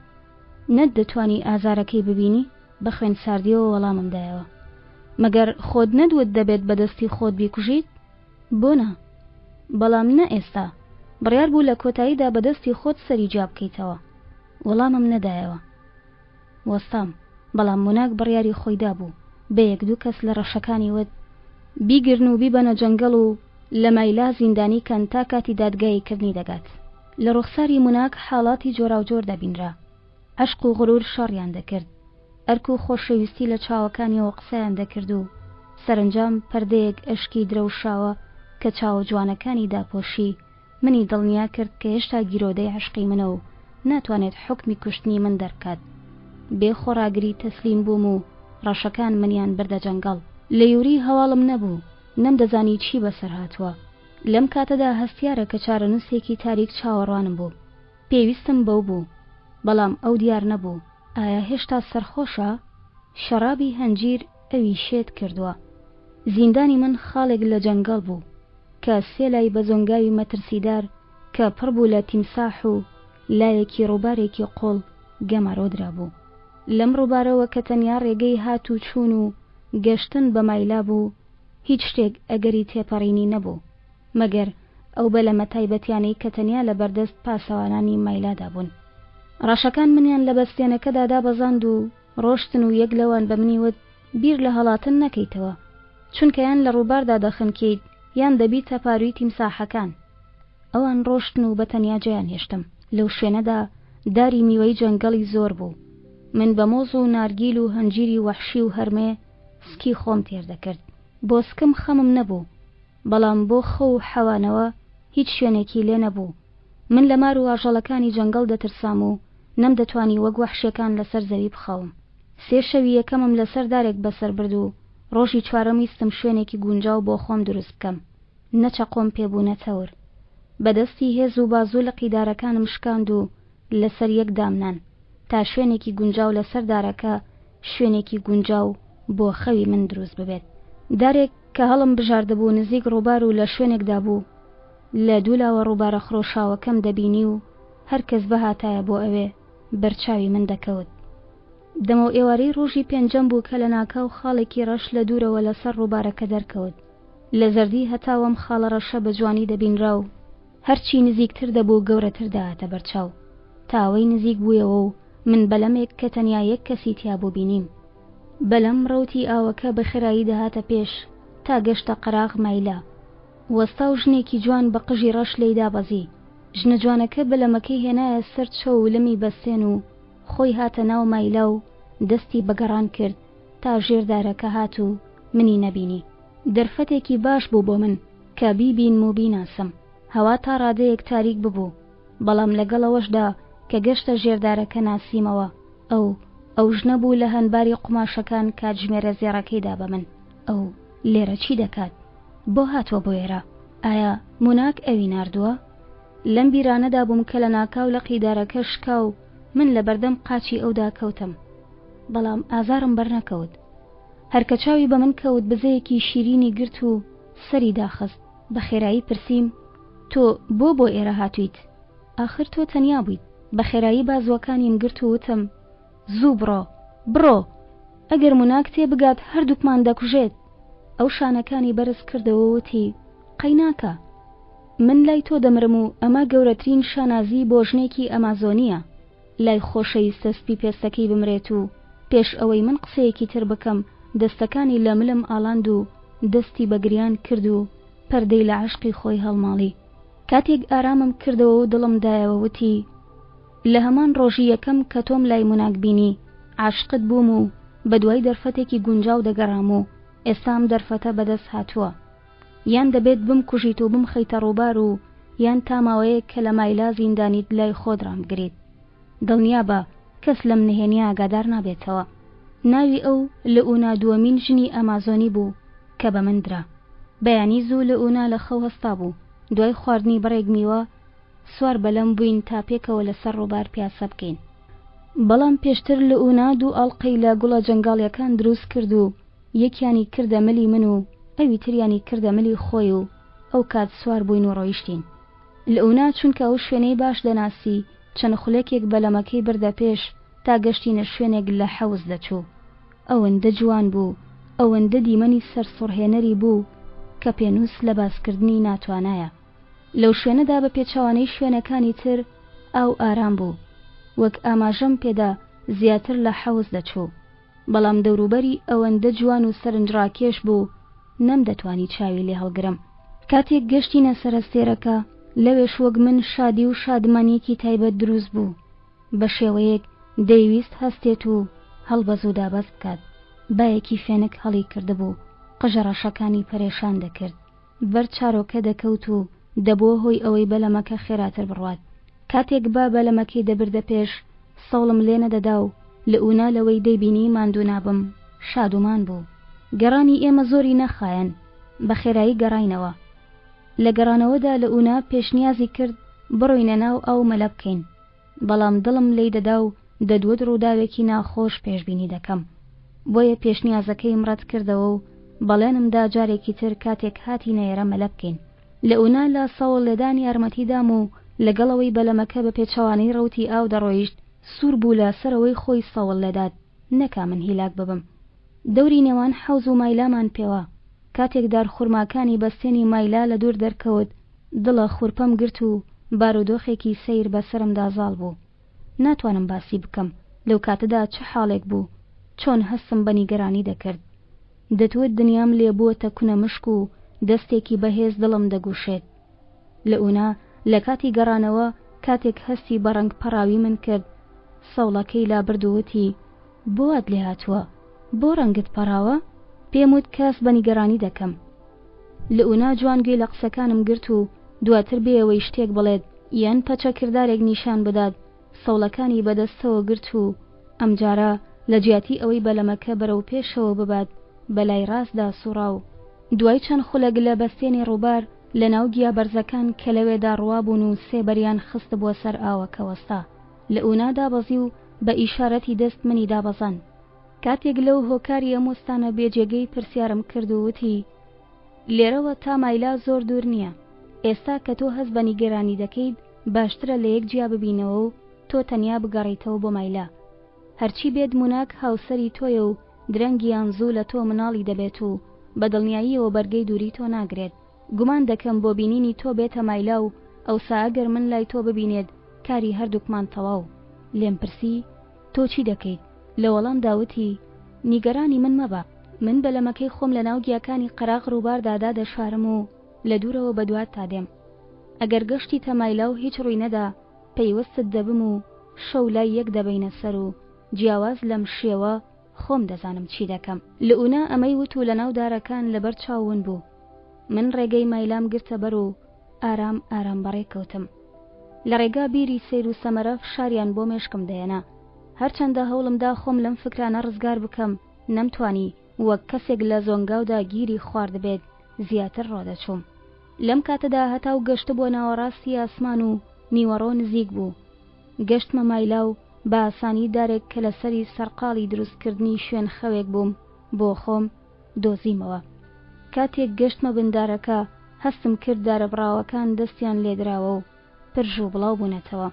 نەتدەتوانی ئازارەکەی ببینی؟ بە خوێنساردییەوە وەڵامم دایەوە. مەگەر خۆت نەتوت دەبێت بە دەستی خۆت بیکوژیت؟ بۆ نا؟ بەڵام نە ئێستا. بڕیار بوو لە کۆتاییدا بە دەستی خۆت سەری جیا بکەیتەوە. وەڵامم نەدایەوە. وەستام. بەڵام موناک بڕیاری خۆی دابوو. بە یەک دوو کەس لە ڕەشەکانی وت، بیگرن و بیبەنە جەنگەڵ و لە مایلا زیندانی کەن تا کاتی دادگایی کردنی دەگات. لە ڕوخساری موناک حاڵاتی جۆراوجۆر دەبینرا. عەشق و غرور شەڕیان دەکرد. ئەرک و خۆشەویستی لە چاوەکانیەوە قسەیان دەکرد و سەرەنجام پەردەیەک ئەشکی درەوشاوە کە چاوە جوانەکانی داپۆشی، منی دڵنیا کرد کە هێشتا گیرۆدەی عەشقی منە و ناتوانێت حوکمی کوشتنی من دەربکات. بێ خۆڕاگری تەسلیم بووم و ڕەشەکان منیان بردە جەنگەڵ. لە یوری هەواڵم نەبوو، نەمدەزانی چی بەسەر هاتووە. لەم کاتەدا هەستیارە کە چارەنووسێکی تاریک چاوەڕوانم بوو. پێویستم بەو بوو، بەڵام ئەو دیار نەبوو. ئایا هێشتا سەرخۆشە؟ شەڕابی هەنجیر ئەوی شێت کردووە. زیندانی من خاڵێک لە جەنگەڵ بوو، کە سێ لای بە زۆنگاوی مەترسیدار کە پڕ بوو لە تیمساح و لایەکی ڕووبارێکی قووڵ گەمارۆ درابوو. لەم ڕووبارەوە کە تەنیا ڕێگەی هات و چوون و گەشتن بە مایلا بوو، هیچ شتێک ئەگەری تێپەڕینی نەبوو، مەگەر ئەو بەلەمە تایبەتیانەی کە تەنیا لە بەردەست پاسەوانانی مایلادا بوون. ڕەشەکان منیان لە بەستێنەکەدا دابەزاند و ڕۆشتن و یەک لەوان بە منی وت بیر لە هەڵاتن نەکەیتەوە، چونکە یان لە ڕووباردا دەخنکێیت یان دەبیتە پارووی تیمساحەکان. ئەوان ڕۆشتن و بە تەنیا جێیان هێشتم. لەو شوێنەدا داری میوەی جەنگەڵی زۆر بوو. من بە مۆز و نارگیل و هەنجیری وەحشی و هەرمێ سکی خۆم تێر دەکرد. بۆ سکم خەمم نەبوو، بەڵام بۆ خەو و حەوانەوە هیچ شوێنێکی لێ نەبوو. من لە مار و ئاژەڵەکانی جەنگەڵ دەترسام و نەمدەتوانی وەک وەحشیەکان لەسەر زەوی بخەوم. سێ شەوی یەکەمم لەسەر دارێک بەسەر برد و ڕۆژی چوارەم ویستم شوێنێکی گونجاو بۆ خۆم دروست بکەم. نە چەقۆم پێ بوو نە تەور. بە دەستی هێز و بازوو لقی دارەکانم شکاند و لەسەر یەک دامنان تا شوێنێکی گونجاو لەسەر دارەکە شوێنێکی گونجاو بۆ خەوی من دروست ببێت. دارێک کە هەڵم بژاردبوو نزیک ڕووبار و لە شوێنێکدا بوو لە دوولاوە ڕووبارە خرۆشاوەکەم دەبینی و هەر کەس بهاتایە بۆ ئەوێ بەر چاوی من دەکەوت. دەمەو ئێوارەی ڕۆژی پێنجەم بوو کە لەناکاو خاڵێکی ڕەش لە دوورەوە لەسەر ڕووبارەکە دەرکەوت. لە زەردی هەتاو ئەم خاڵە ڕەشە بە جوانی دەبینرا و هەرچی نزیکتر دەبوو گەورەتر دەهاتە بەرچاو تا ئەوەی نزیک بوویەوە و من بەلەمێک کە تەنیا یەک کەسی تیا بوو بینیم. بەلەم ڕەوتی ئاوەکە بە خێرایی دەهاتە پێش تا گەشتە قەراغ مایلە. وەستا و ژنێکی جوان بە قژی ڕەش لێی دابەزی. ژنە جوانەکە بەلەمەکەی هێنایە سەر چەو و لمی بەستێن و خۆی هاتە ناو مایلە و دەستی بە گەڕان کرد تا ژێر دارەکە هات و منی نەبینی. دەرفەتێکی باش بوو بۆ من کە بیبینم و بیناسم. هەوا تا ڕادەیەک تاریک ببوو، بەڵام لەگەڵ ئەوەشدا کە گەشتە ژێر دارەکە ناسیمەوە. ئەو، ئەو ژنە بوو لە هەنباری قوماشەکان کاتژمێرە زێڕەکەی دا بە من. ئەو لێرە چی دەکات؟ بۆ هاتووە بۆ ئێرە؟ ئایا موناک ئەوی ناردووە؟ لەم بیرانەدا بووم کە لەناکاو لقی دارەکە شکا و من لە بەردەم قاچی ئەودا کەوتم. بەڵام ئازارم بەرنەکەوت. هەر کە چاوی بە من کەوت بزەیەکی شیرینی گرت و سەری داخست. بە خێرایی پرسیم، تۆ بۆ بۆ ئێرە هاتوویت؟ ئاخر تۆ تەنیا بوویت. بە خێرایی بازووەکانیم گرت و وتم، زوو بڕۆ! بڕۆ! ئەگەر موناک تێ بگات هەردووکمان دەکوژێت! ئەو شانەکانی بەرز کردەوە و وتی، قەیناکە! من لای تۆ دەمرم و ئەمە گەورەترین شانازی بۆ ژنێکی ئەمازۆنییە. لای خۆشەویستە سپی پێستەکەی بمرێت و پێش ئەوەی من قسەیەکی تر بکەم دەستەکانی لە ملم ئاڵاند و دەستی بە گریان کرد و پەردەی لە عەشقی خۆی هەڵماڵی. کاتێک ئارامم کردەوە و دڵم دایەوە وتی، لە هەمان ڕۆژی یەکەم کە تۆم لای موناک بینی عاشقت بووم و بە دوای دەرفەتێکی گونجاو دەگەڕام و ئێستا ئەم دەرفەتە بەدەست هاتووە. یان دەبێت بمکوژیت و بمخەیتە ڕووبار و یان تا ماوەیەک کە لە مایلا زیندانیت لای خۆت ڕامبگریت. دڵنیابە کەس لەم نهێنییە ئاگادار نابێتەوە. ناوی ئەو لئونا دووەمین ژنی ئەمازۆنی بوو کە بە من درا. بەیانی زوو لئونا لە خەو هەستابوو. دوای خواردنی بڕێک میوە سوار بەلەم بووین تا پێکەوە لەسەر ڕووبار پیاسە بکەین. بەڵام پێشتر لئونا دوو ئاڵقەی لە گوڵە جەنگاڵیەکان دروست کرد و یەکیانی کردە ملی من و ئەوی تریانی کردە ملی خۆی و ئەو کات سوار بووین و ڕۆیشتین. لئونا چونکە ئەو شوێنەی باش دەناسی چەند خولەکێک بەلەمەکەی بردە پێش تا گەشتینە شوێنێک لە حەوز دەچوو. ئەوەندە جوان بوو، ئەوەندە دیمەنی سەرسوڕهێنەری بوو کە پێنووس لە باسکردنی ناتوانایە. لەو شوێنەدا بە پێچەوانەی شوێنەکانی تر ئاو ئارام بوو. وەک ئاماژەم پێدا زیاتر لە حەوز دەچوو. بەڵام دەوروبەری ئەوەندە جوان و سەرنجڕاکێش بوو نەمدەتوانی چاوی لێ هەڵگرم. کاتێک گەشتینە سەرەستێرەکە، لەوێش وەک من شادی و شادمانییەکی تایبەت دروست بوو. بە شێوەیەک دەیویست هەستێت و هەڵبەز و دابەز بکات. بایەکی فێنک هەڵی کردبوو، قژە ڕەشەکانی پەرێشان دەکرد. بەر چارۆکە دەکەوت و دەبووە هۆی ئەوەی بەلەمەکە خێراتر بڕوات. کاتێک با بەلەمەکەی دەبردە پێش، سەوڵم لێ نەدەدا و لئونا لەوەی دەیبینی ماندوو نابم، شادومان بوو. گەڕانی ئێمە زۆری نەخایەن، بە خێرایی گەڕاینەوە. لە گەڕانەوەدا لئونا پێشنیازی کرد بڕۆینە ناو ئاو مەلە بکەین. بەڵام دڵم لێی دەدا و دەدوت ڕووداوێکی ناخۆش پێشبینی دەکەم. بۆیە پێشنیازەکەیم ڕەت کردەوە و بەڵێنم دا جارێکی تر کاتێک هاتینە ئێرە مەلە بکەین. لئونا لە سەوڵ لێدان یارمەتی دام و لەگەڵ ئەوەی بەلەمەکە بە پێچەوانەی ڕەوتی ئاو دەڕۆیشت، سوور بوو لە سەرەوەی خۆی سەوڵ لێدات نەکا من هیلاک ببم. دەوری نێوان حەوز و مایلامان پێوا. کاتێک دارخورماکانی بەستێنی مایلا لە دوور دەرکەوت، دڵە خورپەم گرت و بارودۆخێکی سەیر بە سەرمدا زاڵ بوو. ناتوانم باسی بکەم لەو کاتەدا چ حاڵێک بوو، چۆن هەستم بە نیگەرانی دەکرد. دەتوت دنیام لێ بووەتە کونە مشک و دەستێکی بەهێز دڵم دەگوشێت. لئونا لە کاتی گەڕانەوە کاتێک هەستی بە ڕەنگ پەڕاوی من کرد، سەوڵەکەی لابرد و وتی، بۆ وات لێ هاتووە؟ بۆ ڕەنگت پەڕاوە؟ پێم وت کە هەست بە نیگەرانی دەکەم. لئونا جوان گوێی لە قسەکانم گرت و دواتر بێ ئەوەی شتێک بڵێت یان پەچەکردارێک نیشان بدات، سەوڵەکانی بە دەستەوە گرت و ئەمجارە لە جیاتی ئەوەی بەلەمەکە بەرەو پێشەوە ببات بە لای ڕاستدا سوڕا و دوای چەند خولەک لە بەستێنی ڕووبار لە ناو گیا بەرزەکان کە لەوێدا ڕوابوون و سێبەریان خستبووە سەر ئاوەکە وەستا. لئونا دابەزی و بە ئیشارەتی دەست منی دابەزاند. کاتێک لەو هۆکاری ئەم وەستانە بێ جێگەی پرسیارم کرد و وتی، لێرەوە تا مایلا زۆر دوور نییە. ئێستا کە تۆ هەست بە نیگەرانی دەکەیت باشترە لە یەک جیا ببینەوە و تۆ تەنیا بگەڕێیتەوە بۆ مایلا. هەرچی بێت موناک هاوسەری تۆیە و درەنگ یان زوو لە تۆ مناڵی دەبێت و بە دڵنیاییەوە بەرگەی دووری تۆ ناگرێت. گومان دەکەم بۆ بینینی تۆ بێتە مایلا و ئەوسا ئەگەر من لای تۆ ببینێت کاری هەردووکمان تەواو. لێم پرسی، تۆ چی دەکەیت؟ لە وەڵامدا وتی، نیگەرانی من مەبە، من بەلەمەکەی خۆم لە ناو گیاکانی قەراغ ڕووباردا دادەشارم و لە دوورەوە بەدواتتا دێم. ئەگەر گەشتیتە مایلا و هیچ ڕووی نەدا، پەیوەستت دەبم و شەو لای یەک دەبەینە سەر و جیاواز لەم شێوە خۆم دەزانم چی دەکەم. لئونا ئەمەی وت و لەناو دارەکان لەبەر چاو ون بوو. من ڕێگەی مایلام گرتە بەر و ئارام ئارام بەڕێ کەوتم. لە ڕێگا بیری سەیر و سەمەرە فشاریان بۆ مێشکم دەهێنا. هەرچەندە هەوڵم دا خۆم لەم فکرانە ڕزگار بکەم، نەمتوانی، وەک کەسێک لە زۆنگاودا گیری خواردبێت زیاتر ڕۆدەچووم. لەم کاتەدا هەتاو گەشتبووە ناوەڕاستی ئاسمان و نیوەڕۆ نزیک بوو. گەشتمە مایلا و بە ئاسانی دارێک کە لەسەری سەرقاڵی دروستکردنی شوێن خەوێک بووم بۆ خۆم دۆزیمەوە. کاتێک گەشتمە بن دارەکە هەستم کرد دارە بڕاوەکان دەستیان لێدراوە و پرژ و بڵاو بوونەتەوە.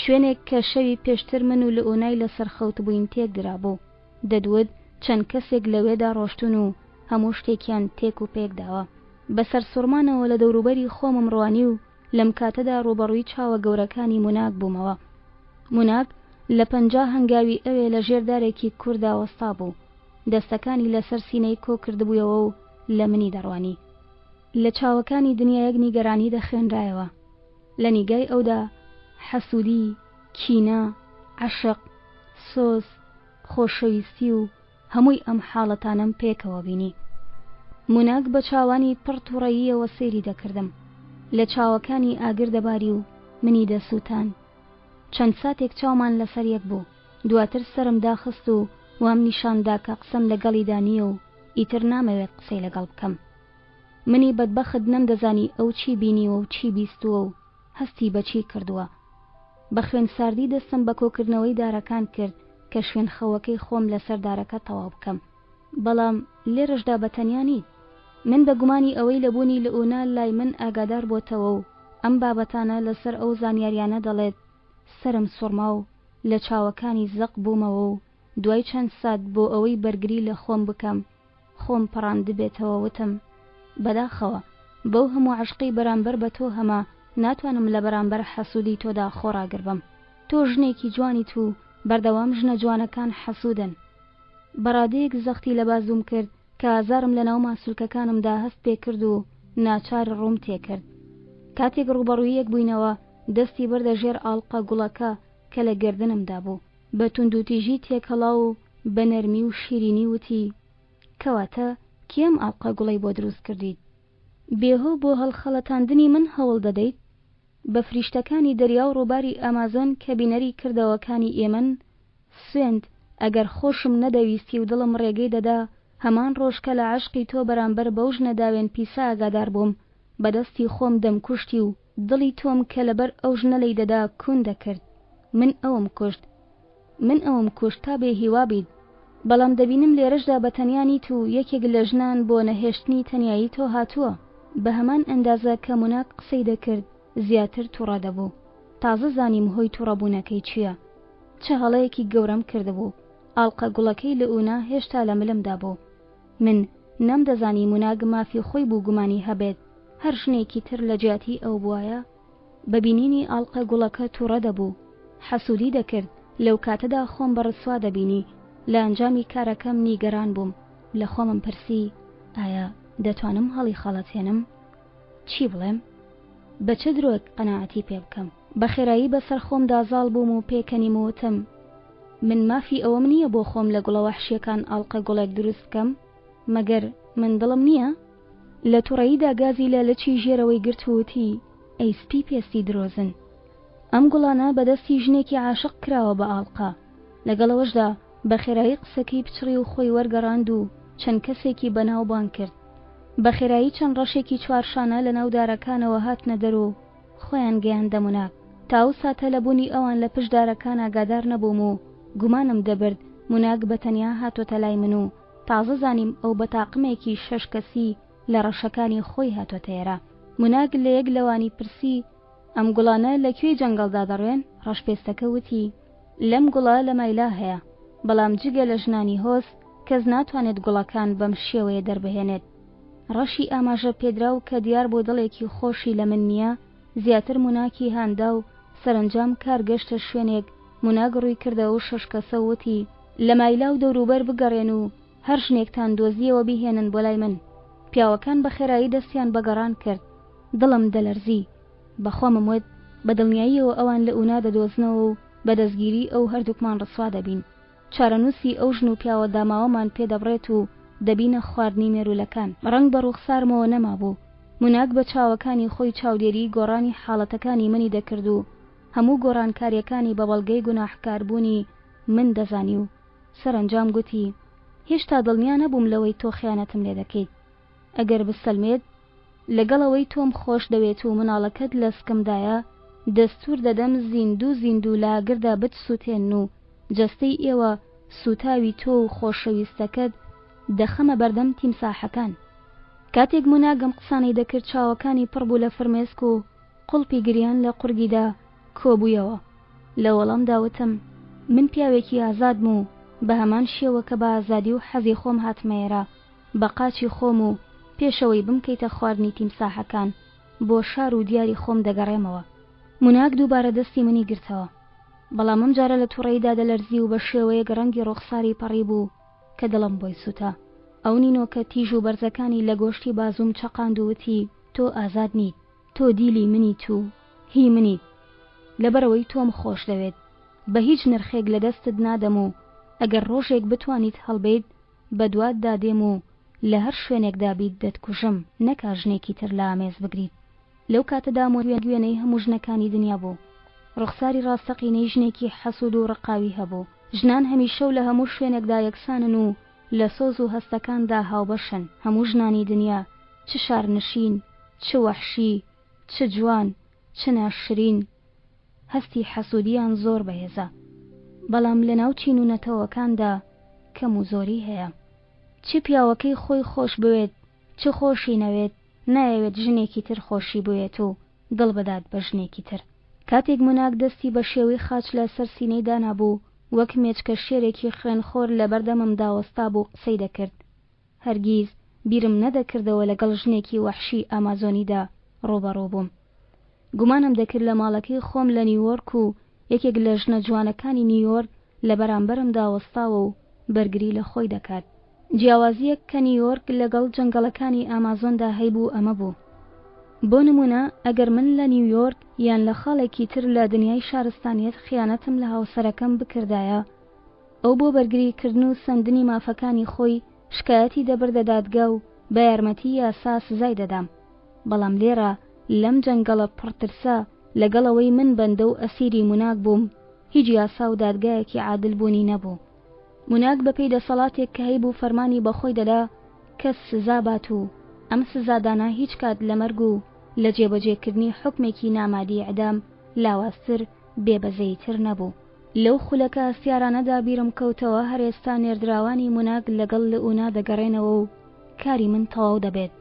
شوێنێک کە شەوی پێشتر من و لئونای لەسەر خەوتبووین تێکدرابوو. دەدوت چەند کەسێک لەوێدا ڕۆشتوون و هەموو شتێکیان تێک و پێک داوە. بە سەرسوڕمانەوە لە دەوروبەری خۆمم ڕوانی و لەم کاتەدا ڕووبەڕووی چاوە گەورەکانی موناک بوومەوە. موناک لە 50 هەنگاوی ئەوێ لە ژێر دارێکی کوردا وەستابوو. دەستەکانی لەسەر سینەی کۆ کردبوویەوە و لە منی دەڕوانی. لە چاوەکانی دنیایەک نیگەرانی دەخوێنرایەوە. لە نیگای ئەودا حەسوودی، کینە، عەشق، سۆز، خۆشەویستی و هەمووی ئەم حاڵەتانەم پێکەوە بینی. موناک بە چاوانی پڕ توڕەییەوە سەیری دەکردم. لە چاوەکانی ئاگر دەباری و منی دەسووتاند. چەند ساتێک چاومان لەسەر یەک بوو. دواتر سەرم داخست و وام نیشان دا کە قسەم لەگەڵیدا نییە و ئیتر نامەوێت قسەی لەگەڵ بکەم. منی بەدبەخت نەمدەزانی ئەو چی بینیوە و چی بیستووە و هەستی بە چی کردووە. بە خوێنساردی دەستم بە کۆکردنەوەی دارەکان کرد کە شوێن خەوەکەی خۆم لەسەر دارەکە تەواو بکەم. بەڵام لێرەشدا بە تەنیا نیت. من بە گومانی ئەوەی لە بوونی لئونا لای من ئاگادار بۆتەوە و ئەم بابەتانە لەسەر ئەو زانیاریانە دەڵێت، سەرم سوڕما و لە چاوەکانی زەق بوومەوە و دوای چەند سات بۆ ئەوەی بەرگری لە خۆم بکەم خۆم پەڕاندبێتەوە وتم، بەداخەوە، بەو هەموو عەشقەی بەرامبەر بە تۆ هەمە ناتوانم لە بەرامبەر حەسوودی تۆدا خۆڕاگر بم. تۆ ژنێکی جوانیت و بەردەوام ژنە جوانەکان حەسوودن. بە ڕادەیەک زەختی لە بازووم کرد کە ئازارم لە ناو ماسولکەکانمدا هەست پێ کرد و ناچار ڕووم تێ کرد. کاتێک ڕووبەڕووی یەک بووینەوە، دەستی بردە ژێر ئاڵقە گوڵەکە کە لە گەردنمدا بوو. بە توندوتیژی تێکەڵاو و بە نەرمی و شیرینی وتی، کەواتە کێ ئەم ئاڵقە گوڵەی بۆ دروست کردیت؟ بێهۆ بۆ هەڵخەڵەتاندنی من هەوڵ دەدەیت؟ بە فریشتەکانی دەریا و ڕووباری ئامازۆن کە بینەری کردەوەکانی ئێمەن، سوێند، ئەگەر خۆشم نەدەویستی و دڵم ڕێگەی دەدا، هەمان ڕۆژ کە لە عەشقی تۆ بەرامبەر بەو ژنە داوێن پیسە ئاگادار بووم، بە دەستی خۆم دەمکوشتی و دڵی تۆم کە لەبەر ئەو ژنە لێی دەدا کون دەکرد. من ئەوم کوشت. من ئەوم کوشت تا بێ هیوا بیت. بەڵام دەبینم لێرەشدا بە تەنیا نیت و یەکێک لە ژنان بۆ نەهێشتنی تەنیایی تۆ هاتووە. بە هەمان ئەندازە کە موناک قسەی دەکرد زیاتر توڕە دەبوو. تازە زانیم هۆی توڕەبوونەکەی چییە. چ هەڵەیەکی گەورەم کردبوو. ئاڵقە گوڵەکەی لئونا هێشتا لە ملمدا بوو. من نەمدەزانی موناگ مافی خۆی بوو گومانی هەبێت، هەر ژنێکی تر لە جیاتی ئەو بوایە، بە بینینی ئاڵقە گوڵەکە تووڕە دەبوو، حەسوودی دەکرد، لەو کاتەدا خۆم بە ڕسوا دەبینی، لە ئەنجامی کارەکەم نیگەران بووم، لە خۆمم پرسی، ئایا دەتوانم هەڵیخەڵەتێنم؟ چی بڵێم؟ بە چ درۆیەک قەناعەتی پێ بکەم؟ بە خێرایی بەسەر خۆمدا زاڵ بووم و پێکەنیم و وتم، من مافی ئەوەم نییە بۆ خۆم لە گوڵە وەحشییەکان ئاڵقە گوڵێک دروست بکەم؟ مەگەر من دڵم نییە؟ لە توڕەییدا گازی لە لچی ژێرەوەی گرت و وتی، ئەی سپی پێستی درۆزن! ئەم گوڵانە بە دەستی ژنێکی عاشق کراوە بە ئاڵقە. لەگەڵ ئەوەشدا بە خێرایی قسەکەی پچڕی و خۆی وەرگەڕاند و چەند کەسێکی بەناو بانگ کرد. بە خێرایی چەند ڕەشێکی چوارشانە لە ناو دارەکانەوە هاتنە دەر و خۆیان گەیاندە موناک. تا ئەو ساتە لە بوونی ئەوان لە پشت دارەکان ئاگادار نەبووم و گومانم دەبرد موناک بە تەنیا هاتۆتە لای من و تازە زانیم ئەو بە تاقمێکی شەش کەسی لە ڕەشەکانی خۆی هاتۆتە ئێرە. موناک لە یەک لەوانی پرسی، ئەم گوڵانە لە کوێی جەنگەڵدا دەڕوێن؟ ڕەشپێستەکە وتی، لەم گوڵە لە مایلا هەیە، بەڵام جگە لە ژنانی هۆز کەس ناتوانێت گوڵەکان بەم شێوەیە دەربهێنێت. ڕەشی ئاماژە پێدراو کە دیار بوو دڵێکی خۆشی لە من نییە، زیاتر موناکی هاندا و سەرەنجام کار گەشتە شوێنێک موناک ڕووی کردە ئەو شەش کەسە و وتی، لە مایلا و دەوروبەر بگەڕێن و هەر ژنێکتان دۆزییەوە بیهێنن بۆ لای من. پیاوەکان بە خێرایی دەستیان بە گەڕان کرد. دڵم دەلەرزی. بە خۆمم وت، بە دڵنیاییەوە ئەوان لئونا دەدۆزنەوە و بە دەستگیری ئەو هەردووکمان ڕسوا دەبین. چارەنووسی ئەو ژن و پیاوە داماوەمان پێ دەبڕێت و دەبینە خواردنی مێروولەکان. ڕەنگ بە ڕووخسارمەوە نەمابوو. موناک بە چاوەکانی خۆی چاودێریی گۆڕانی حاڵەتەکانی منی دەکرد و هەموو گۆڕانکارییەکانی بە بەڵگەی گوناحکاربوونی من دەزانی و سەرەنجام گوتی، هێشتا دڵنیا نەبووم لەوەی تۆ خیانەتم لێ دەکەیت. ئەگەر بسەلمێت لەگەڵ ئەوەی تۆم خۆش دەوێت و مناڵەکەت لە سکمدایە، دەستوور دەدەم زیندوو زیندوو لە ئاگردا بتسووتێنن و جەستەی ئێوە سووتاوی تۆ و خۆشەویستەکەت دەخەمە بەردەم تیمساحەکان. کاتێک موناگ ئەم قسانەی دەکرد چاوەکانی پڕ بوو لە فرمێسک و قوڵپی گریان لە قورگیدا کۆبوویەوە. لە وەڵامدا وتم، من پیاوێکی ئازادم و بە هەمان شێوە کە بە ئازادی و حەزی خۆم هاتمە ئێرە، بە قاچی خۆم و پێشەوەی بمکەیتە خواردنی تیمساحەکان، بۆ شار و دیاری خۆم دەگەڕێمەوە. موناک دووبارە دەستی منی گرتەوە. بەڵام ئەم جارە لە توڕەییدا دەلەرزی و بە شێوەیەک ڕەنگی ڕوخساری پەڕیبوو کە دڵم بۆی سووتا. ئەو نینۆکە تیژ و بەرزەکانی لە گۆشتی بازووم چەقاند و وتی، تۆ ئازاد نیت. تۆ دیلی منیت و هی منیت. لەبەرئەوەی تۆم خۆش دەوێت. بە هیچ نرخێک لە دەستت نادەم و ئەگەر ڕۆژێک بتوانیت هەڵبێیت، بەدواتدا دێم و لە هەر شوێنێکدا بیت دەتکوژم، نەکا ژنێکی تر لە ئامێز بگریت. لەو کاتەدا مۆریان وێنەی هەموو ژنەکانی دنیا بوو. ڕوخساری ڕاستەقینەی ژنێکی حەسوود و ڕقاوی هەبوو. ژنان هەمیشە و لە هەموو شوێنێکدا یەکسانن و لە سۆز و هەستەکاندا هاوبەشن. هەموو ژنانی دنیا، چ شارنشین، چ وەحشی، چ جوان، چ ناشرین، هەستی حەسوودییان زۆر بەهێزە. بەڵام لەناو چین و نەتەوەکاندا کەم و زۆری هەیە. چ پیاوەکەی خۆی خۆش بوێت، چ خۆشی نەوێت، نایەوێت ژنێکی تر خۆشی بوێت و دڵ بدات بە ژنێکی تر. کاتێک موناک دەستی بە شێوەی خاچ لە سەر سینەی دانابوو، وەک مێچکە شێرێکی خوێنخۆر لە بەردەممدا وەستابوو قسەی دەکرد. هەرگیز بیرم نەدەکردەوە لەگەڵ ژنێکی وەحشی ئامازۆنیدا ڕووبەڕوو بووم. گومانم دەکرد لە ماڵەکەی خۆم لە نیوۆرک و یەکێک لە ژنە جوانەکانی نیویۆرک لە بەرامبەرمدا وەستاوە و بەرگری لە خۆی دەکات. جیاوازییەک کە نیویۆرک لەگەڵ جەنگەڵەکانی ئامازۆندا هەیبوو ئەمە بوو. بۆ نموونە ئەگەر من لە نیویۆرک یان لە خاڵێکی تر لە دنیای شارستانیەت خیانەتم لە هاوسەرەکەم بکردایە، ئەو بۆ بەرگریکردن و سەندنی مافەکانی خۆی شکایەتی دەبردە دادگا و بە یارمەتی یاسا سزای دەدام. بەڵام لێرە لەم جەنگەڵە پڕ ترسە لەگەڵ ئەوەی من بەندە و ئەسیری موناک بووم هیچ یاسا و دادگایەکی عادل بوونی نەبوو. موناک بەپێی دەسەڵاتێک کە هەیبوو فەرمانی بە خۆی دەدا کەس سزا بات و ئەم سزادانە هیچ کات لە مەرگ و لە جێبەجێکردنی حوکمێکی نامادی ئیعدام لاوازتر بێ بەزەییتر نەبوو. لەو خولەکە هەستیارانەدا بیرم کەوتەوە هەر ئێستا نێردراوانی موناک لەگەڵ لئونا دەگەڕێنەوە و کاری من تەواو دەبێت.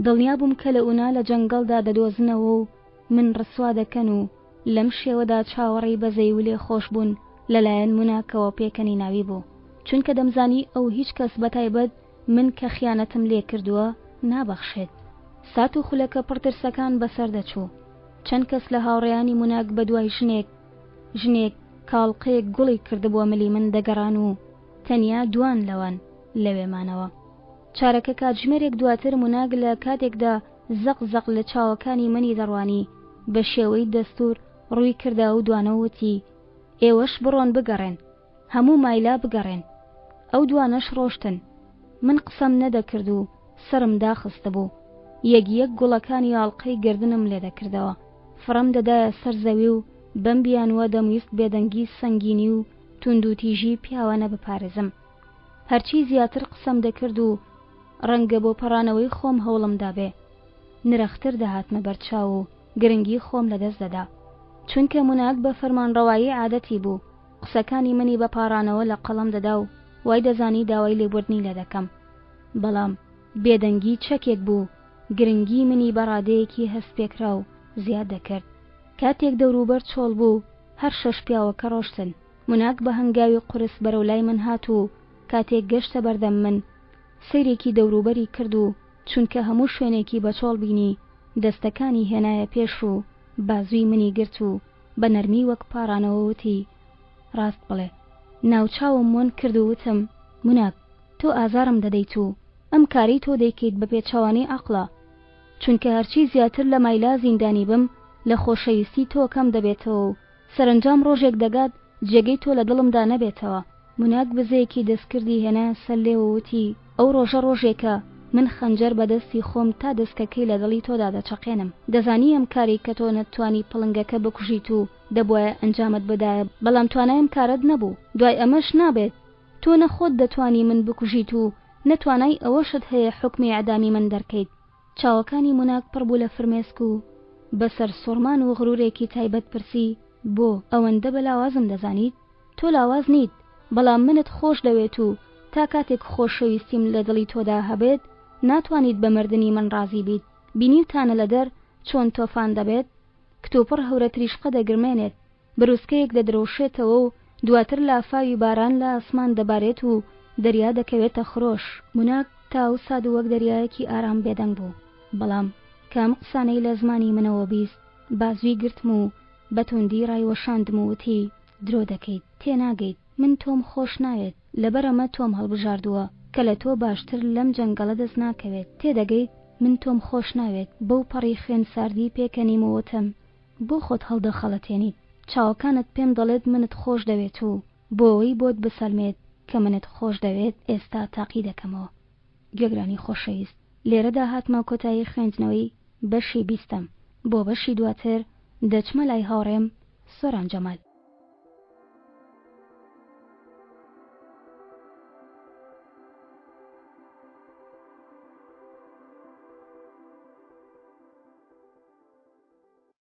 دڵنیا بووم کە لئونا لە جەنگەڵدا دەدۆزنەوە و من ڕسوا دەکەن و لەم شێوەدا چاوەڕێی بەزەی و لێخۆشبوون لەلایەن موناکەوە پێکەنیناوی بوو، چونکە دەمزانی ئەو هیچ کەس بەتایبەت من کە خیانەتم لێ کردووە نابەخشێت. سات و خولەکە پڕ ترسەکان بەسەر دەچوو. چەند کەس لە هاوڕێیانی موناک بەدوای ژنێک، ژنێک کاڵقەیەک گوڵی کردبووە ملی من دەگەڕان و تەنیا دوان لەوان لەوێ مانەوە. چارەکە کاتژمێرێک دواتر موناک لە کاتێکدا زەق زەق لە چاوەکانی منی دەڕوانی بە شێوەی دەستوور ڕووی کردە ئەو دوانە و وتی، ئێوەش بڕۆن بگەڕێن. هەموو مایلا بگەڕێن. ئەو دوانەش ڕۆشتن. من قسەم نەدەکرد و سەرم داخستبوو. یەک یەک گوڵەکانی ئاڵقەی گەردنم لێ دەکردەوە. فڕەم دەدایە سەر زەوی و بەم بیانووە دەمویست بێدەنگی سەنگینی و توندوتیژی پیاوانە بپارێزم. هەرچی زیاتر قسەم دەکرد و ڕەنگە بۆ پەڕانەوەی خۆم هەوڵم دابێ، نرەختر دەهاتمە بەرچاو و گرنگی خۆم لەدەست دەدا. چونکە موناک بە فەرمانڕەوایی عادەتی بوو، قسەکانی منی بە پاڕانەوە لە قەڵەم دەدا و وای دەزانی داوای لێبوردنی لێ دەکەم. بەڵام بێدەنگی چەکێک بوو گرنگی منی بە ڕادەیەکی هەستپێکراو زیاد دەکرد. کاتێک دەوروبەر چۆڵ بوو، هەر شەش پیاوەکە ڕۆشتن. موناک بە هەنگاوی قورس بەرەو لای من هات و کاتێک گەشتە بەردەم من، سەیرێکی دەوروبەری کرد و چونکە هەموو شوێنێکی بە چۆڵ بینی، دەستەکانی هێنایە پێش و بازووی منی گرت و بە نەرمی وەک پاڕانەوە وتی، ڕاست بڵێ. ناوچاوم ون کرد و وتم، موناک، تۆ ئازارم دەدەیت و ئەم کارەی تۆ دەیکەیت بە پێچەوانەی عەقڵە. چونکە هەرچی زیاتر لە مایلا زیندانی بم، لە خۆشەویستی تۆ کەم دەبێتەوە و سەرەنجام ڕۆژێک دەگات جێگەی تۆ لە دڵمدا نەبێتەوە. موناک بزەیەکی دەستکردی هێنایە سەر لێو و وتی، ئەو ڕۆژە ڕۆژێکە من خەنجەر بە دەستی خۆم تا دەسکەکەی لە دڵی تۆدا دەچەقێنم. دەزانی ئەم کارەی کە تۆ نەتتوانی پڵنگەکە بکوژیت و دەبوایە ئەنجامت بدایە بەڵام توانای ئەم کارەت نەبوو. دوای ئەمەش نابێت. تۆ نە خۆت دەتوانی من بکوژیت و نە توانای ئەوەشت هەیە حوکمی ئیعدامی من دەرکەیت. چاوەکانی موناک پڕ بوو لە فرمێسک و بە سەرسوڕمان و غرورێکی تایبەت پرسی، بۆ ئەوەندە بە لاوازم دەزانیت؟ تۆ لاواز نیت، بەڵام منت خۆش دەوێت و تا کاتێک خۆشەویستیم لە دڵی تۆدا هەبێت، ناتوانیت بە مردنی من ڕازی بیت. بینیوتانە لە دەر چۆن تۆفان دەبێت؟ کتوپڕ هەورەتریشقە دەگرمێنێت، بروسکەیەک دەدرەوشێتەوە و دواتر لافاوی باران لە ئاسمان دەبارێت و دەریا دەکەوێتە خرۆش. موناک تا ئەو سات وەک دەریایەکی ئارام بێدەنگ بوو، بەڵام کە ئەم قسانەی لە زمانی منەوە 20، بازووی گرتم و بە توندی ڕایوەشاندم و وتی، درۆ دەکەیت، تێناگەیت، من تۆم خۆش ناوێت، لەبەر ئەمە تۆم هەڵبژاردووە، کە لە تۆ باشتر لەم جەنگەڵە دەست ناکەوێت، تێدەگەیت، من تۆم خۆش ناوێت، بەو پەڕی خوێن ساردی پێکەنیم و وتم، بۆ خۆت هەڵدەخەڵەتێنیت، چاوەکانت پێم دەڵێت منت خۆش دەوێت و بۆ ئەوەی بۆت بسەلمێت کە منت خۆش دەوێت ئێستا تاقی دەکەمەوە. گوێگرانی خۆشەویست لێرەدا هاتمە کۆتایی خوێندنەوەی بەشی بیستەم، بۆ بەشی دواتر دەچمە لای هاوڕێم سۆران جەمال.